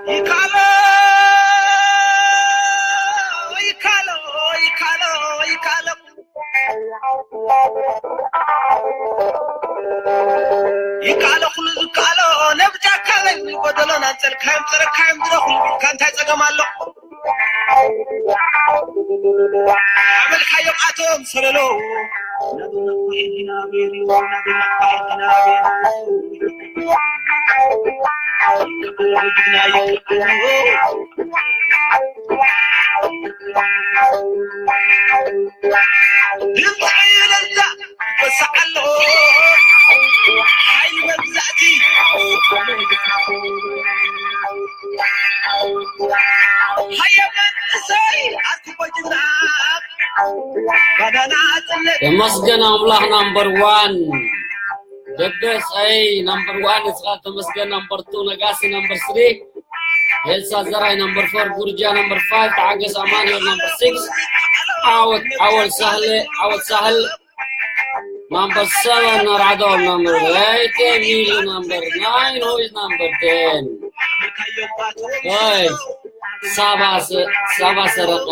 ይካሎ ይካሎ ይካሎ ይካሎ ይካሎ ኩሉ ዝካሎ ነብጃካ በል ጎደሎን ኣንጸልካዮም ጸረካዮም ድረኹ ኢልካ እንታይ ጸገም ኣሎ? ኣመልካዮም ኣቶም ሰለሎ ድምፂ ይበዛ ይወሳዕ ኣሎ ሓይሊ መግዛእቲ ሃየ መንእሰይ ኣቲ ቆጅና ባናና ኣፅነት ተመስገን ኣምላኽ ናምበር ዋን ደበሳይ ናምበር ዋን እስኻ ተመስገን ናምበር ቱ ነጋሲ ናምበር ስሪ ኤልሳ ዘራይ ናምበር ፎር ጉርጃ ናምበር ፋይቭ ተዓገስ ኣማኑኤል ናምበር ሲክስ ዓወት ዓወል ሳህለ ዓወት ሳህል ናምበር ሰቨን ኣርዓዶም ናምበር ኤይት ሚሉ ናምበር ናይን ሆይዝ ናምበር ቴን ሆይ ሳባ ሰ- ሳባ ሰረቀ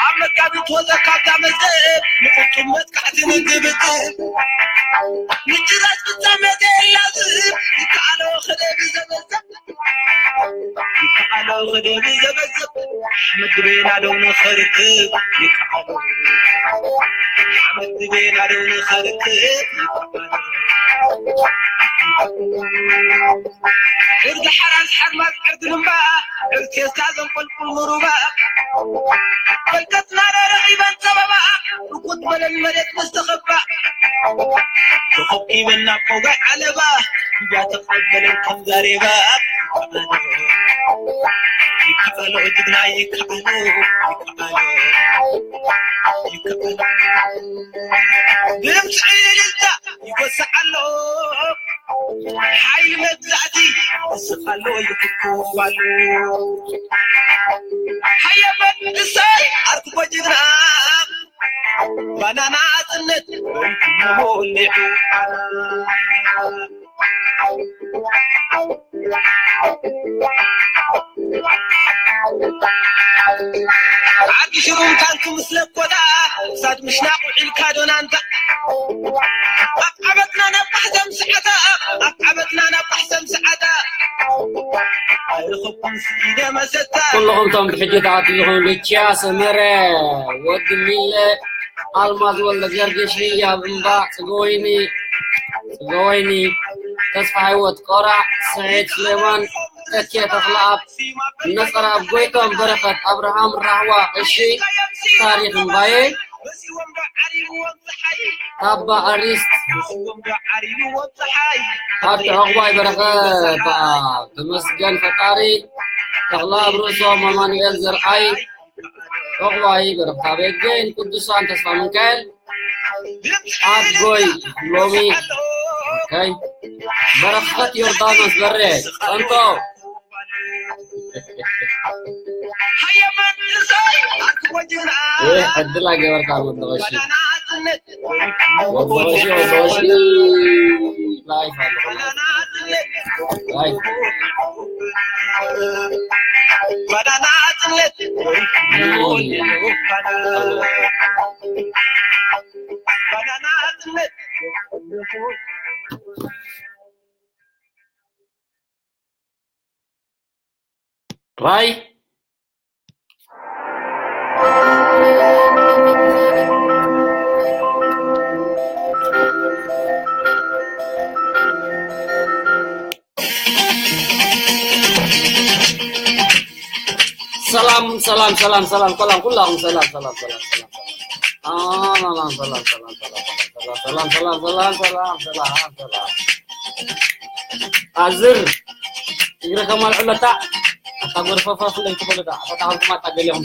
ኣብ መጋቢት ወዘ ካብዛ መዝገብ ንቁጡብ መጥቃዕቲ ንግብግብ ምጭራስ ፍጻመ ዘየላዝብ ይከኣሎ ክደብ ዘበዘብ ይከኣሎ ክደብ ዘበዘብ ሓመድ ቤና ደው ንኸርክብ ይከኣሎ ሓመድ ቤና ደው ንኸርክብ ይከኣሎ ሕርዲ ሓራስ ሓርማዝ ዕርዲ ልምባ ዕርቴስታ ዘንቆልቁል ምሩባ ፈልቀትና ረረኺበን ጸበባ ርኩት በለን መሬት ምስ ተኸባ ተኸቢበን ናብ ቆጋይ ዓለባ እያ ተቐበለን ከም ዛሬባ ይከኣሎ ጅግና ይከኣሎ ይከኣሎ ይከኣሎ ድምፂ እልልታ ይወስዕ ኣሎ ሓይሊ መግዛእቲ ይወስኽ ኣሎ ይፍኩ ኣሎ ሓየ መንእሰይ ኣርክቦ ጅግና ባናና ኣፅነት ሞሊዑ ዓዲ ሽሩም ታንክ ምስ ለኮታ ክሳድ ምሽናቕ ውዒልካ ዶናንታ ኣብ ዓመትና ናብ ባሕሰም ሰዓታ ኣብ ዓመትና ናብ ባሕሰም ሰዓታ ኣይረኸብኩም ስኢደ መሰታ ኩልኹም ቶም ብሕጂ ተኣትዩ ዝኾኑ ልችያ ሰመረ ወዲ ሚለ ኣልማዝ ወልደ ጊዮርጊስ ህያብ እምባ ጽገወይኒ ጽገወይኒ ተስፋ ህይወት ቆራዕ ስዒድ ስሌማን ተኬ ተኽለኣብ ነጸራብ ጎይቶም በረኸት ኣብርሃም ራህዋ ቀሺ ታሪኽ እምባየ ታባ ኣሪስት ኣብቲ ዕቑባይ በረኸት ተመስገን ፈጣሪ ተኽለኣብ ርእሶም ኣማኑኤል ዘርኣይ ዕቑባይ በረኸት ኣበገይን ቅዱሳን ተስፋ ሚካኤል ኣድጎይ ሎሚ ኦኬ በረኸት ዮርዳኖስ በሬ ጸንቶ ይህ ዕድል ኣገበርካ ወደቐሺ ወደቐሺ ወደቐሺ ላይፍ ኣለኹ ላይፍ ራይ ሰላም ሰላም ሰላም ሰላም ሰላም ኩላኹም ሰላም ሰላም ሰላም ሰላም ሰላም ሰላም ሰላም ሰላም ሰላም ሰላም ሰላም ሰላም ሰላም ሰላም ሰላም ሰላም ኣዝር እግረ ከማል ዕለታ ኣታ ጎርፈፋ ፍለይ ትበለዳ ኣታ ታንኩማ ኣታ ገሊኹም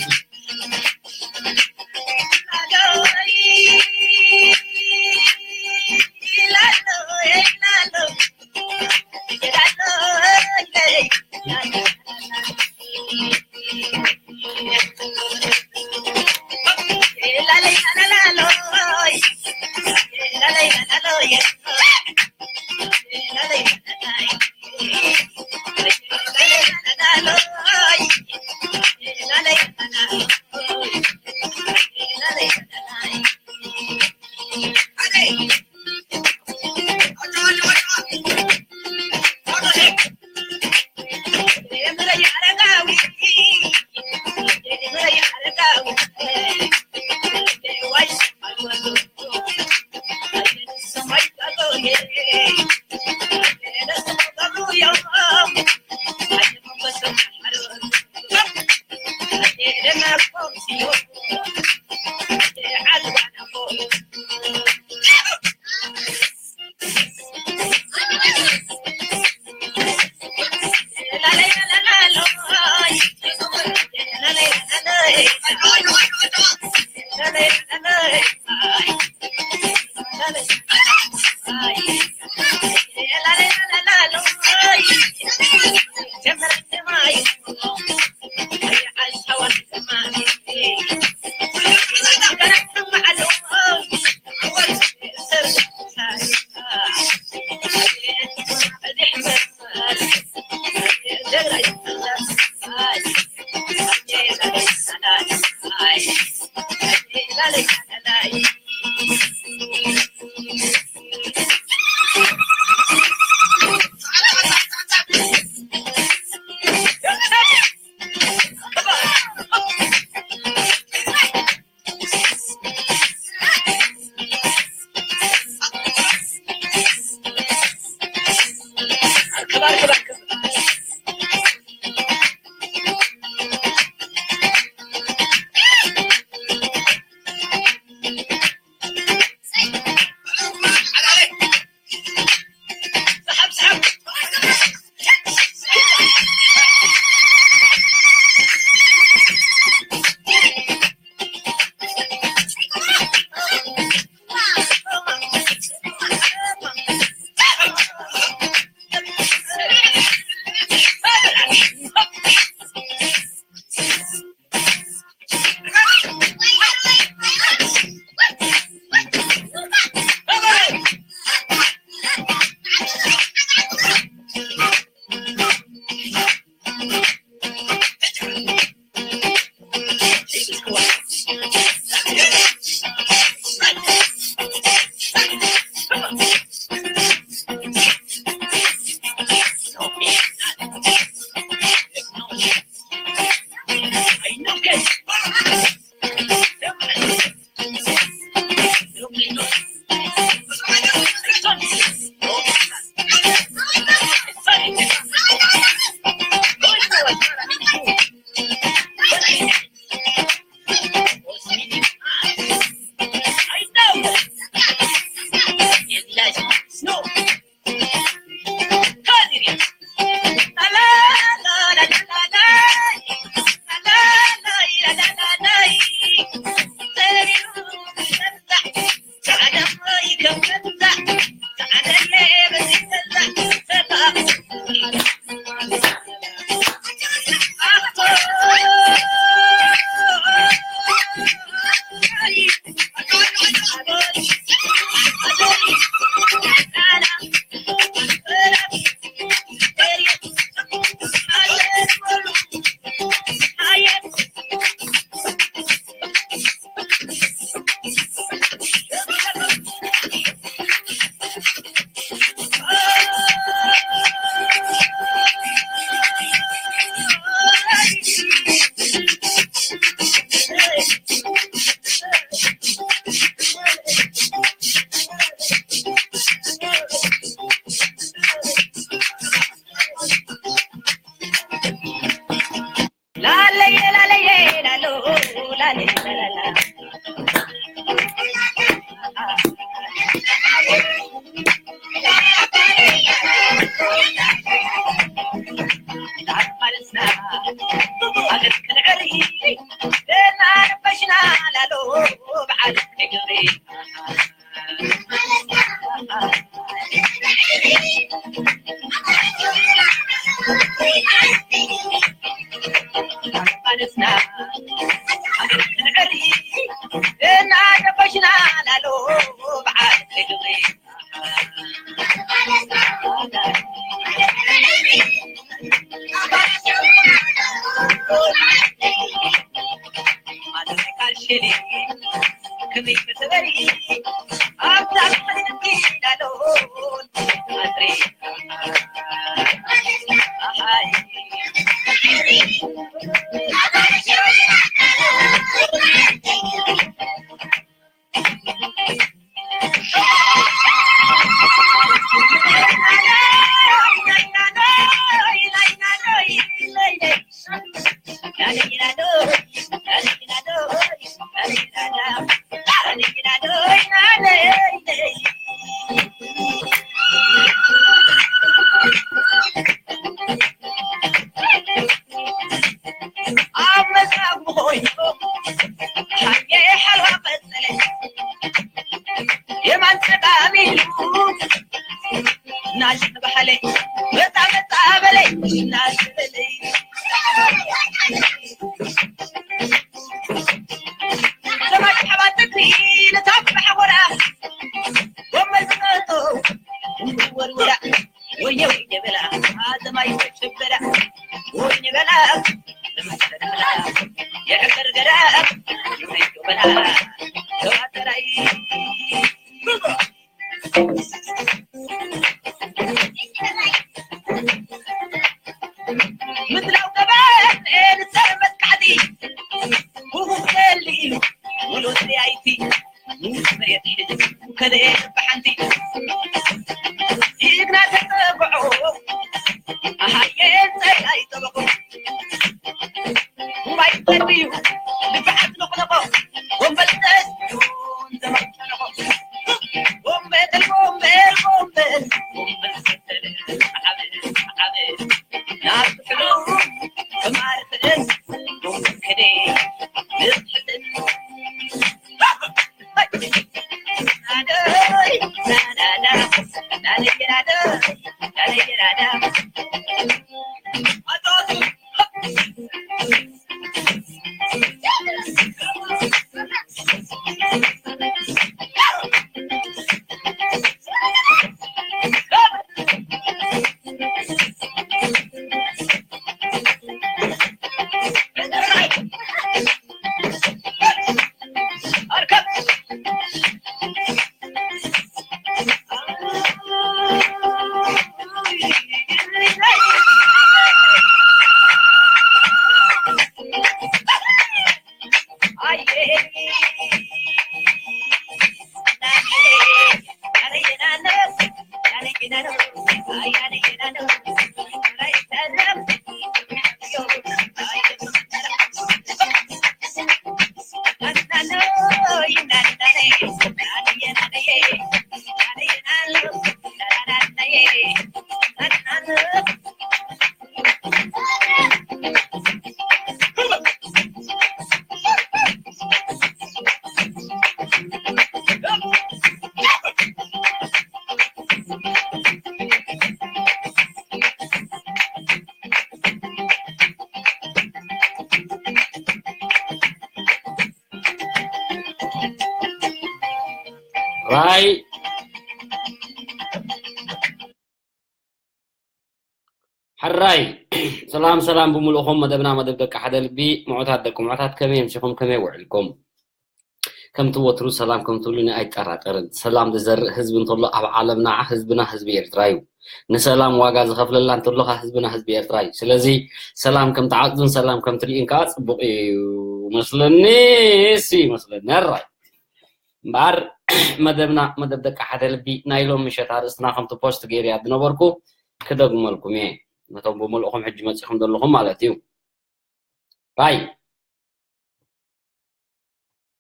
ማለትና ክንዕሪ እናተኮሽና ላሎ በዓል ትግሪ ኣብ መጽሓፍ ምኾይኑ ሓየ ሓልዋ ቀጸለ። የማን ጸጋም ኢሉ እናሸበሓለ፣ መጻ መጻ በለይ እናሸበለይ። ዘማች ሓባት ትግሪ ልታፍ ብሓጎራ፣ ወመል ዝመቶ ወርወራ። ወየ ወየ በላ፣ ኣዘማይ ተሸበላ፣ ወይኒ በላ፣ የሕከር ገዳ፣ ወይኒ በላ፣ ተዋተራይ። ምድላው ገበር፣ ኤልሰር መጥቃዕቲ፣ ውሁድ ዘሊ፣ ወሎት ለያይቲ። ከደ ብሓንቲ ጅግና ተጸግዖ ኣሃየ ጸላይ ጠበቆ ጉባይ ጠርዩ ንብዓት ነቕነቆ ወንበል ተስዩ እንተመጨነቆ ወንበል ወንበል ወንበል ወንበል ሰተለ ዓበ ዓበ ናብ ትሕሉ ክማርትእን ከደ ንብሕትን ራይ ሕራይ። ሰላም ሰላም ብምልእኹም፣ መደብና መደብ ደቂ ሓደ ልቢ። ምዑታት ደቂ ምዑታት፣ ከመይ ኣምሲኹም? ከመይ ውዕልኩም? ከምቲ ወትሩ ሰላም ከም ትብሉኒ ኣይጠራጠርን። ሰላም ዝዘርእ ህዝቢ እንተሎ ኣብ ዓለምና፣ ህዝብና ህዝቢ ኤርትራ እዩ። ንሰላም ዋጋ ዝኸፍለላ እንተሎ ኸኣ ህዝብና ህዝቢ ኤርትራ እዩ። ስለዚ ሰላም ከም ትዓጽዱን ሰላም ከም ትርእዩን ከኣ ጽቡቕ እዩ መስለኒ። እሱ ይመስለኒ። ሕራይ። እምበኣር መደብና መደብ ደቂ ሓደ ልቢ ናይ ሎም ምሸት ኣርእስትና ከምቲ ፖስት ገይረያ ዝነበርኩ ክደግመልኩም እየ። ነቶም ብምልእኹም ሕጂ መጺኹም ዘለኹም ማለት እዩ። ራይ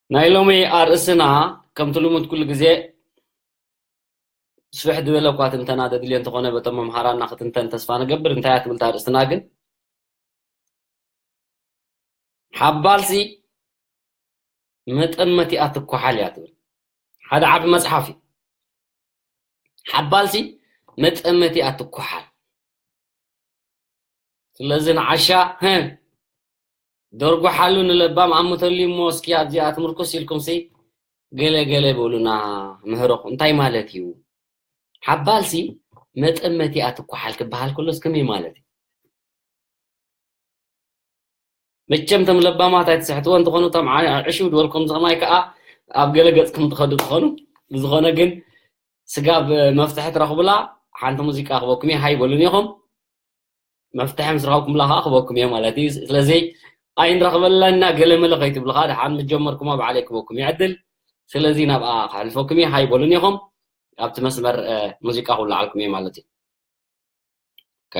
ናይ ሎሚ ኣርእስና ከምቲ ልሙድ ኩሉ ግዜ ስፍሕ ዝበለ እኳ ትንተና ዘድልዮ እንተኾነ በቶም መምሃራና ክትንተን ተስፋ ንገብር። እንታይ እያ ትብል እታ ኣርእስትና ግን? ሓባልሲ መጠመቲኣ ትኳሓል እያ ትብል። ሓደ ዓቢ መጽሓፍ እዩ። ሓባልሲ መጠመቲኣ ትኳሓል። ስለዚ ንዓሻ፣ ህም፣ ደርጉሓሉ ንለባም ኣምተሉ እሞ እስኪ ኣብዚኣ ትምርኩስ ኢልኩምሲ ገለ ገለ በሉና፣ ምህረኹ እንታይ ማለት እዩ? ሓባልሲ መጠመቲኣ ትኳሓል ክበሃል ከሎስ ከመይ ማለት እዩ? መቸም እቶም ለባማት ኣይትስሕትዎ እንተኾኑ፣ እቶም ዓ-፣ ዕሽው ዝበልኩም ዝኸማይ ከኣ ኣብ ገለ ገጽኩም ትኸዱ ትኾኑ። ብዝኾነ ግን ስጋብ መፍትሒ ትረኽቡላ ሓንቲ ሙዚቃ ክበኩም እየ፣ ሃይ በሉኒ ኢኹም። መፍትሒ ምስ ረኸብኩምላ ከኣ ክበኩም እየ ማለት እዩ። ስለዚ ኣይንረኽበላና ገለ መለ ከይትብሉ ከኣ ደሓን ምስ ጀመርኩሞ ባዕለይ ክበኩም እየ ዕድል። ስለዚ ናብኣ ከሕልፈኩም እየ፣ ሃይ በሉኒ ኢኹም። ኣብቲ መስመር፣ እ፣ ሙዚቃ ክውልዓልኩም እየ ማለት እዩ። ኦኬ።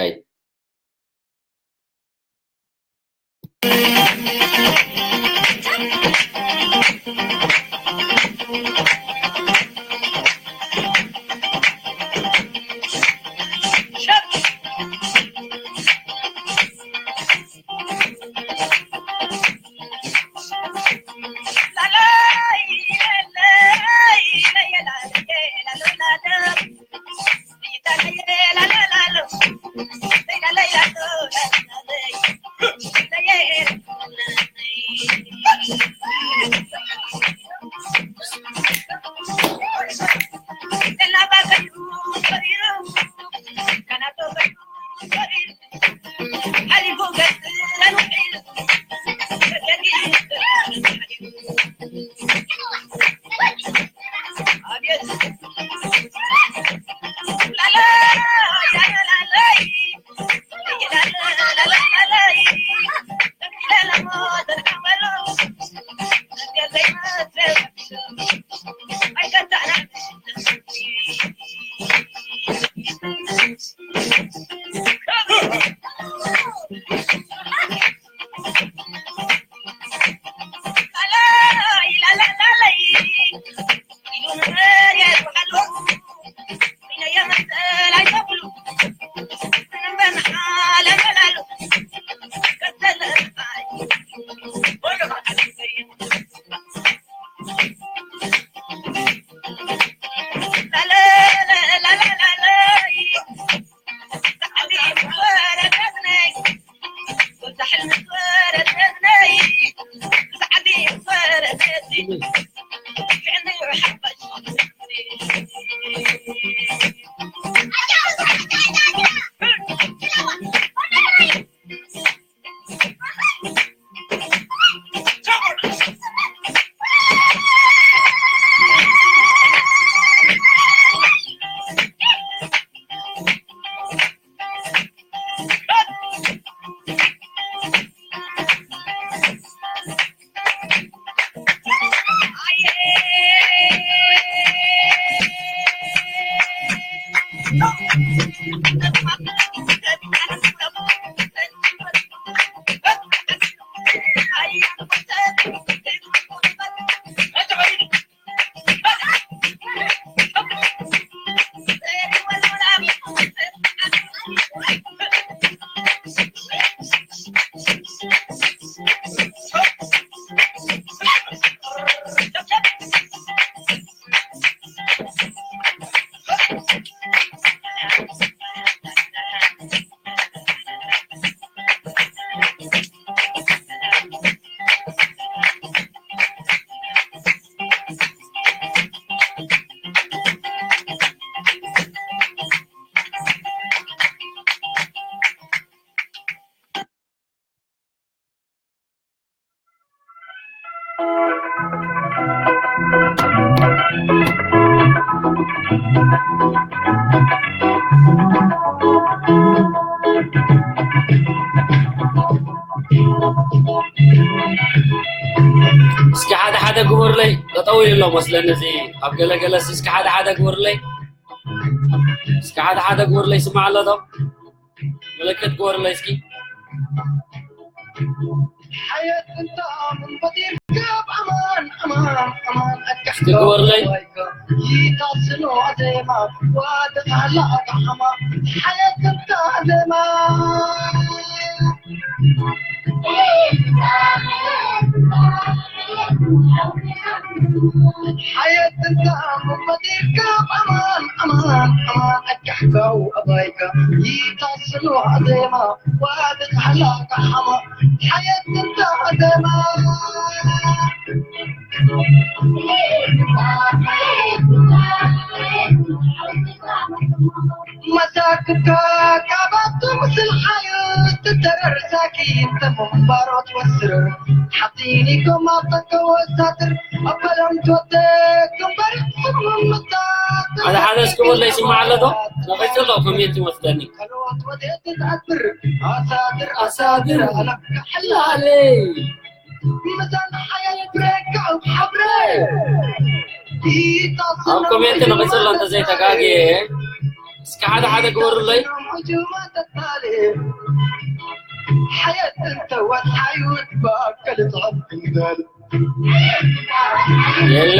እስኪ ሓደ ሓደ ግበሩለይ፣ ጠጠው ኢሉ ኣሎ መስለኒ እዚ ኣብ ገለገለስ። እስኪ ሓደ ሓደ ግበሩለይ፣ እስኪ ሓደ ሓደ ግበሩለይ፣ ስማዕ ኣሎ ዶ? ምልክት ግበሩለይ እስኪ። ሓየት እንታ ምን በዲር ካብ ኣማን፣ ኣማን፣ ኣማን፣ እስኪ ግበሩለይ። ሓላቃ ሓማ ሓየት እንተ ከተማ መሳክካ ካባቱ ምስል ሓዩ ትደረር ሳኪ እንተ ምንባሮ ትወስር ሓፂኒኩም ኣብ ጠንቀ ወሳትር ኣበሎም ትወደክ እምበር ስምምታ ሓደ ሓደ እስኪ ወላ ይስማዕ ኣሎ ዶ? ነቒጹ ኣሎ ኮሜንት ይወስደኒ። ከልኦት ወዴት ትኣትር ኣሳድር ኣሳድር ኣሳድር ኣለካ ሕላለይ። ኣብ ኮሜንት ንቕጽሎ እንተዘይተጋግየ እስኪ ሓደ ሓደ ግበሩለይ። ሓየት እንተ ወጽሓዩ ትበኣከል ጽሑፍ ክንገል የለ።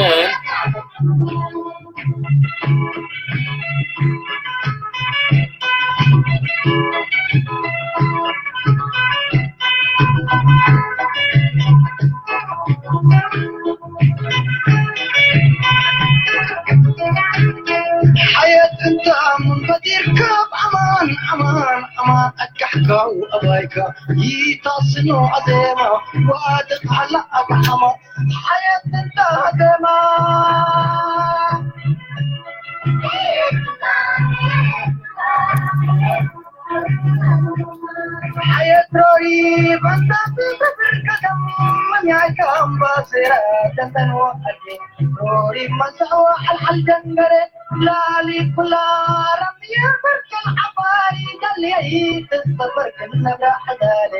ሓየት እንተ ኣሙን ፈጢርካ ኣማን ኣማን ኣማን ኣካሕካው ኣባይካ ይታስኖ ኣዜማ ዋድቕ ሃላ ኣባሓማ ሓየት እንተ ኣዜማ ሓየት ሮሂብ ኣንታ ብዝብር ቀደም መን ያይካ ኣምባሴራ ደንደን ወዓዲ ሮሂብ መሳዋ ሓልሓል ደንገረ ላሊ ኩላ ረምየ በርከል ዓባይ ደልየይ ትዝተበርክን ነብራ ሕዳለ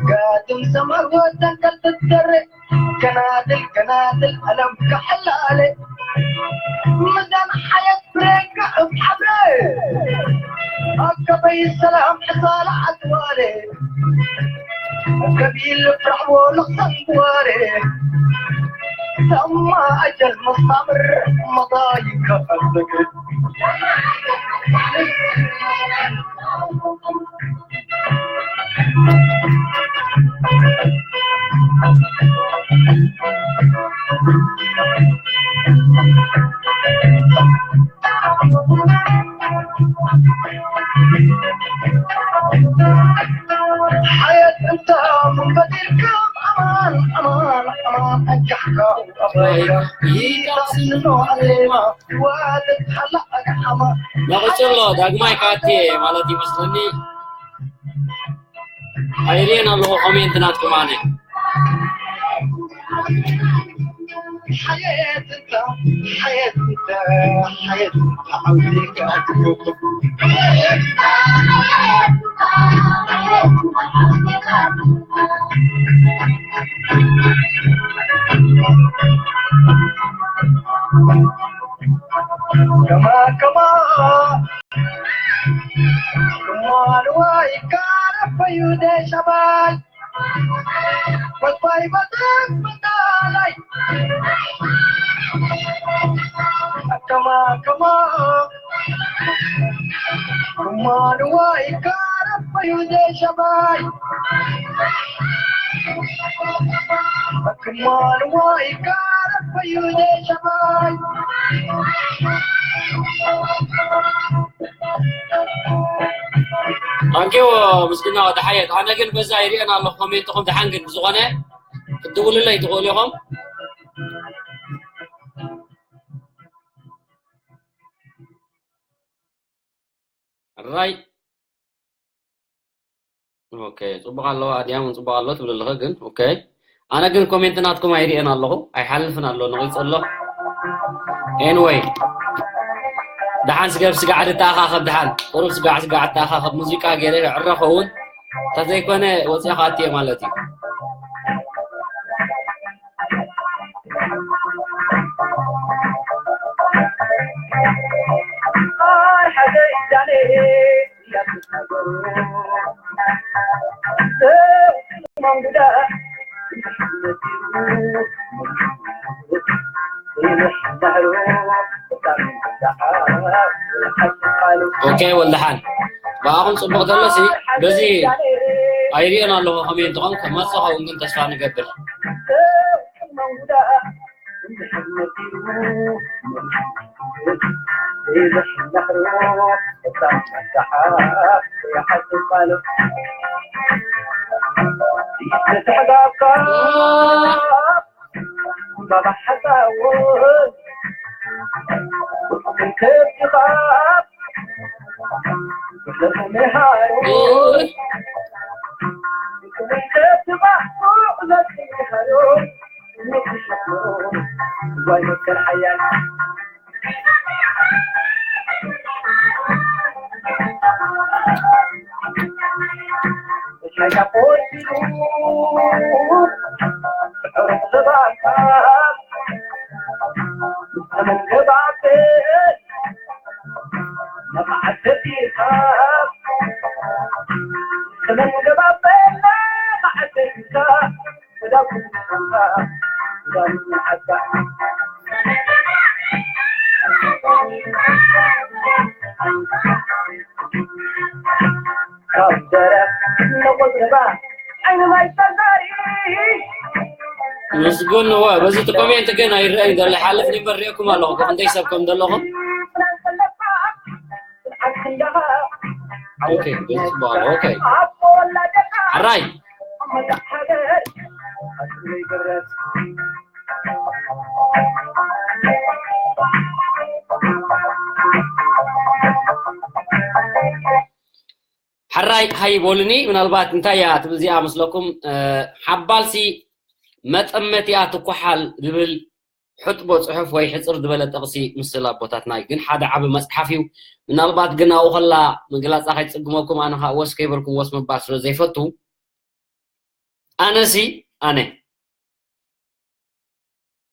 ጋድም ሰማር ወደንከል ትደረ ከናድል ከናድል ኣለም ከሐላለ ምዛን ሓየት ብሬካ እብ ሓብረ ኣከበይ ሰላም ሕሳላ ኣትዋለ ከቢል ፍራሕቦ ልኽሰን ትዋለ ተማ ኣጀል መስታምር መጣይካ ኣዘግድ ሓየት እንተ ምንበዲልካ ኣማን ኣማን ኣማን ኣጃሕካ ኣባይካ ይታስኖ ኣሌማ ነቕጽሎ ዳግማይ ካቴ ማለት ይመስለኒ። ኣይሪኤን ኣለኹ ኮሜንት ናትኩም ኣነ። ሓየት እንተ ሓየት እንተ ሓየት እንተ ዓውዲካ ኣትኩኩም ከማ ከማ ከማ ንዋይ ካረፈዩ ደሻባይ ወባይ በጣም በጣላይ ከማ ከማ ከማ ንዋይ ካረፈዩ ደሻባይ ከማ ንዋይ ካረፈዩ ደሻባይ ኣንኬዎ ምስግና ወዲ ሓየት ኣነ ግን በዛ ይሪአን ኣለኹ ኮሜንትኹም ደሓን ግን ብዝኾነ ክትድውልለይ ትኽእሉ ኢኹም። ራይ ኦኬ ጽቡቕ ኣለዋ ኣድያም ጽቡቕ ኣሎ ትብል ኣለኸ ግን ኦኬ ኣነ ግን ኮሜንት ናትኩም ኣይሪኤን ኣለኹ ኣይሓልፍን ኣሎ ነቒጽ ኣሎ። ኤንወይ ደሓን ስገብ ስጋዕ ድተኣኻኸብ ደሓን ቁሩብ ስጋዕ ስጋዕ ተኣኻኸብ ሙዚቃ ገይረ ዕረ ኸውን እንተዘይኮነ ወፂእኻ ኣትየ ማለት እዩ። ኦኬ ወልደሓን ብኣኹም ፅቡቕ ተሎሲ በዚ ኣይሪኦን ኣለኹ ከመይ እንትኾን ክመፅእ ኸውን ግን ተስፋ ንገብር። ምትሕጋግካ እምባባ ሓሳውን ክንክብካ ምስጉን እወ፣ በዚ እቲ ኮሜንት ግን ኣይረአን ዘሎ። ሓልፍ ኒበር ሪእኩም ኣለኹ፣ ክንደይ ሰብ ከም ዘለኹም። ኦኬ፣ ጽቡቕ ኣሎ። ኦኬ። ሕራይ። ሕራይ ሃይ በሉኒ። ምናልባት እንታይ እያ ትብል እዚኣ መስለኩም? እ፣ ሓባልሲ መጠመቲኣ ትኳሓል ዝብል ሕጥቦ ጽሑፍ ወይ ሕጽር ዝበለ ጥቕሲ ምስል ኣቦታትና እዩ። ግን ሓደ ዓቢ መጽሓፍ እዩ። ምናልባት ግን ኣብኡ ከላ ምግላጻ ከይጽግመኩም፣ ኣነ ኸኣ ወስ ከይበልኩም ወስ ምባል ስለ ዘይፈቱ፣ ኣነሲ ኣነ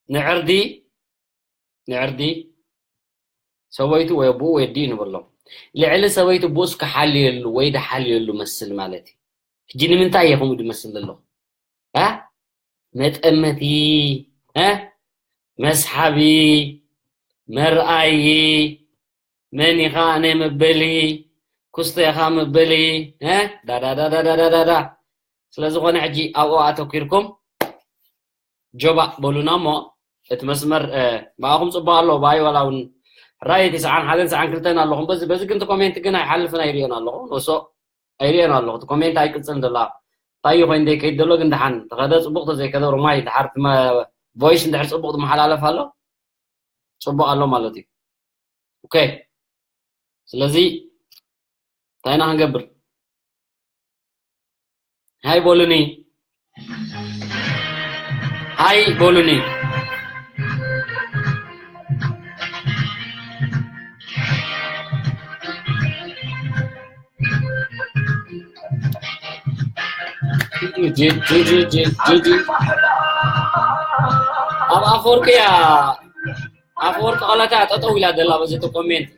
ንዕርዲ፣ ንዕርዲ ሰበይቱ ወይ ኣቦኡ ወይ ኣዲኡ ንበሎም። ልዕሊ ሰበይቱ ኣቦኡስ ክሓልየሉ ወይ ድሓልየሉ መስል ማለት እዩ። ሕጂ ንምንታይ እየ ከምኡ ድመስል ዘለኹ? እ? መጠመቲ፣ እ? መስሓቢ፣ መርኣዪ፣ መን ኢኻ ኣነ መበሊ፣ ኩስቶ ኢኻ መበሊ፣ እ? ዳዳዳዳዳዳዳ። ስለ ዝኾነ ሕጂ ኣብኡ ኣተኲርኩም ጆባእ በሉና እሞ እቲ መስመር፣ እ፣ ብኣኹም ጽቡቕ ኣሎ፣ ብኣይ ዋላ እውን ራይ ትስዓን ሓደን ትስዓን ክልተን ኣለኹም። በዚ፣ በዚ ግን እቲ ኮሜንት ግን ኣይሓልፍን ኣይርእዮን ኣለኹ። ንሶ ኣይርእዮን ኣለኹ። እቲ ኮሜንት ኣይቅጽልን ደላ። እንታይ እዩ ኮይኑ ዘይከይድ ደሎ ግን ደሓን ተኸደ ጽቡቕ ተዘይከደ ሩማይ ድሓር እቲ መ-፣ ቮይስ እንድሕር ጽቡቕ ትመሓላለፍ ኣሎ፣ ጽቡቕ ኣሎ ማለት እዩ። ኦኬ። ስለዚ እንታይ ኢና ክንገብር? ሃይ በሉኒ። ሃይ በሉኒ። ጂጂ፣ ጂጂ፣ ጂጂ። ኣብ ኣፈወርቂ እያ፣ ኣፈወርቂ ቀለታ ጠጠው ኢላ ደላ በዚ እቲ ኮሜንት።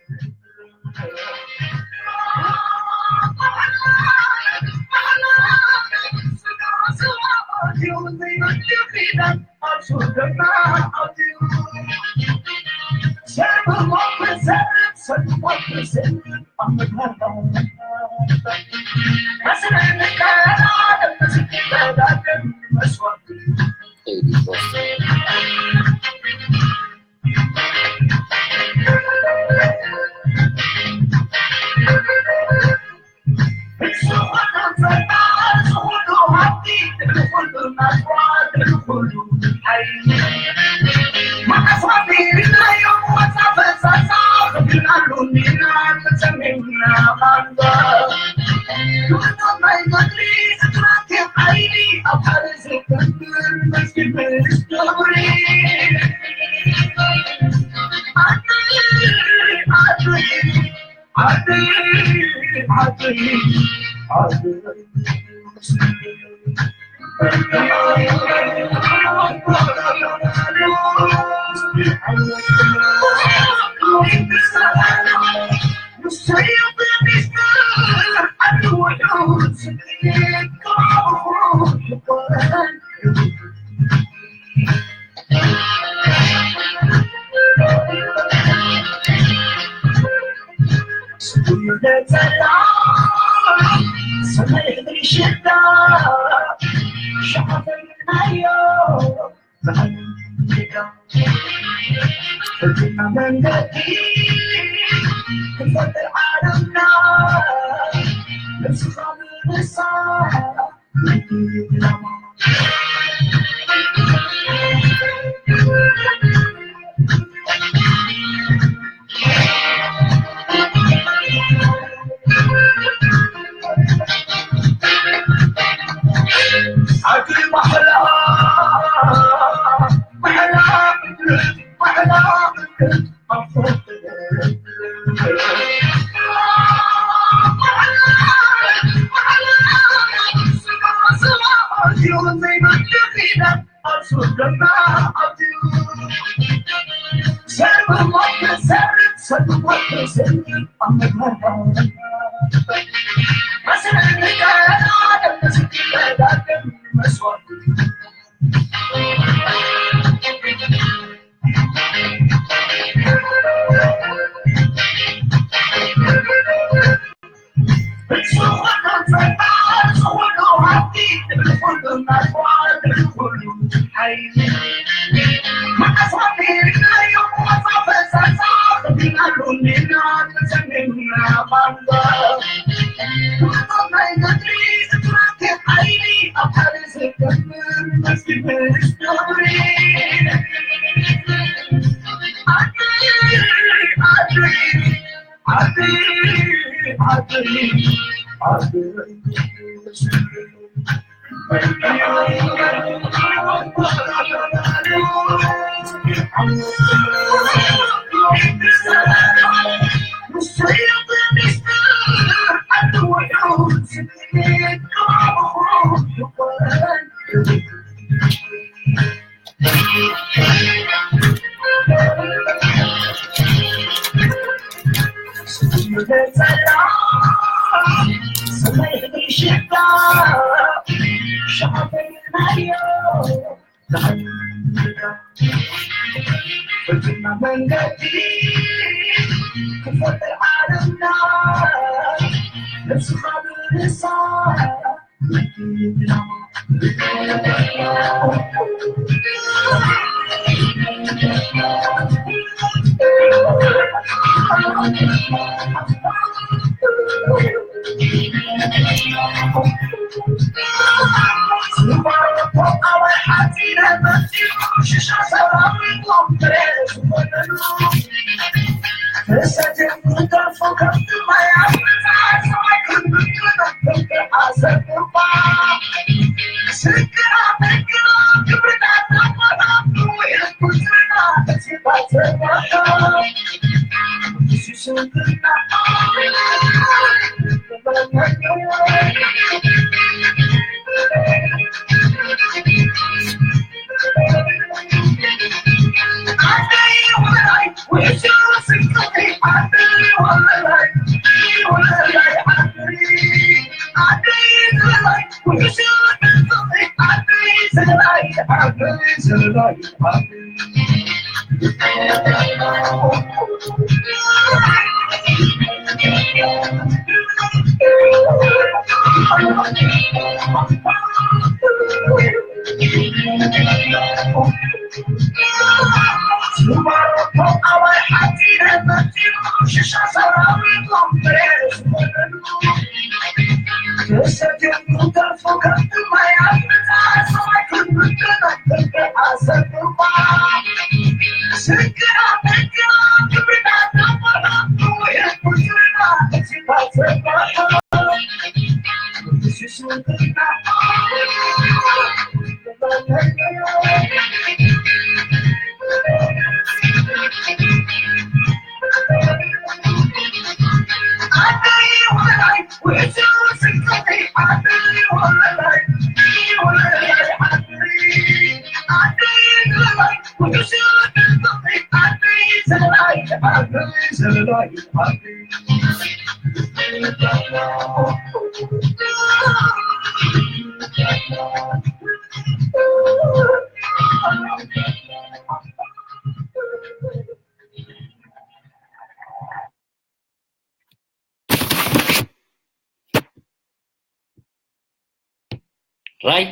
ራይ፣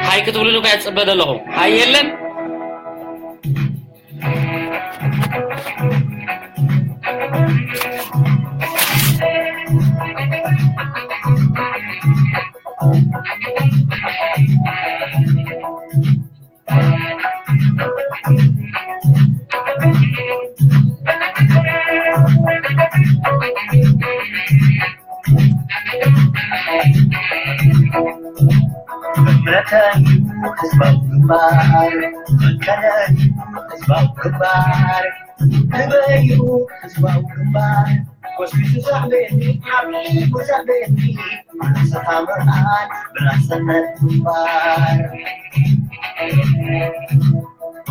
ሃይ ክትብሉሉ እኳ እየ ዝጽበ ዘለኹ። ሃይ የለን። መምረተይ ህዝባዊ ግንባር፣ መከነይ ህዝባዊ ግንባር፣ ህበዩ ህዝባዊ ግንባር፣ ጎስጒሱ ዘዕበየኒ፣ ዓብሊጉ ዘዕበየኒ፣ ንስኻ ምርኣይ ብናጽነት ግንባር።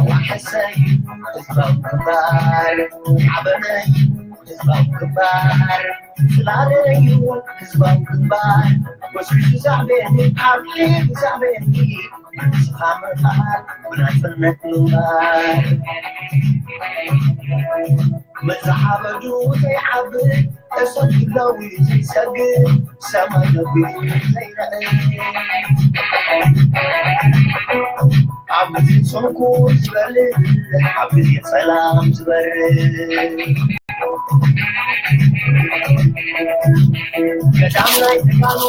ዋሕሰይ ህዝባዊ ግንባር፣ ሓበነይ ህዝባዊ ግንባር፣ ጽላለይ ህዝባዊ ግንባር፣ ጎስጒሱ ዘዕበየኒ፣ ዓብሊጉ ዘዕበየኒ፣ ንስኻ ምርኣይ ብናጽነት ግንባር። መዛሓበዱ ዘይዓብድ፣ እሳት ክላዊ ዘይሰግድ፣ ሰማይ ነጒዱ ዘይረአ። ኣብ ግዜ ጽንኩር ዝበልዕ፣ ኣብ ግዜ ጸላም ዝበርህ። ገዳም ናይ ተጋሩ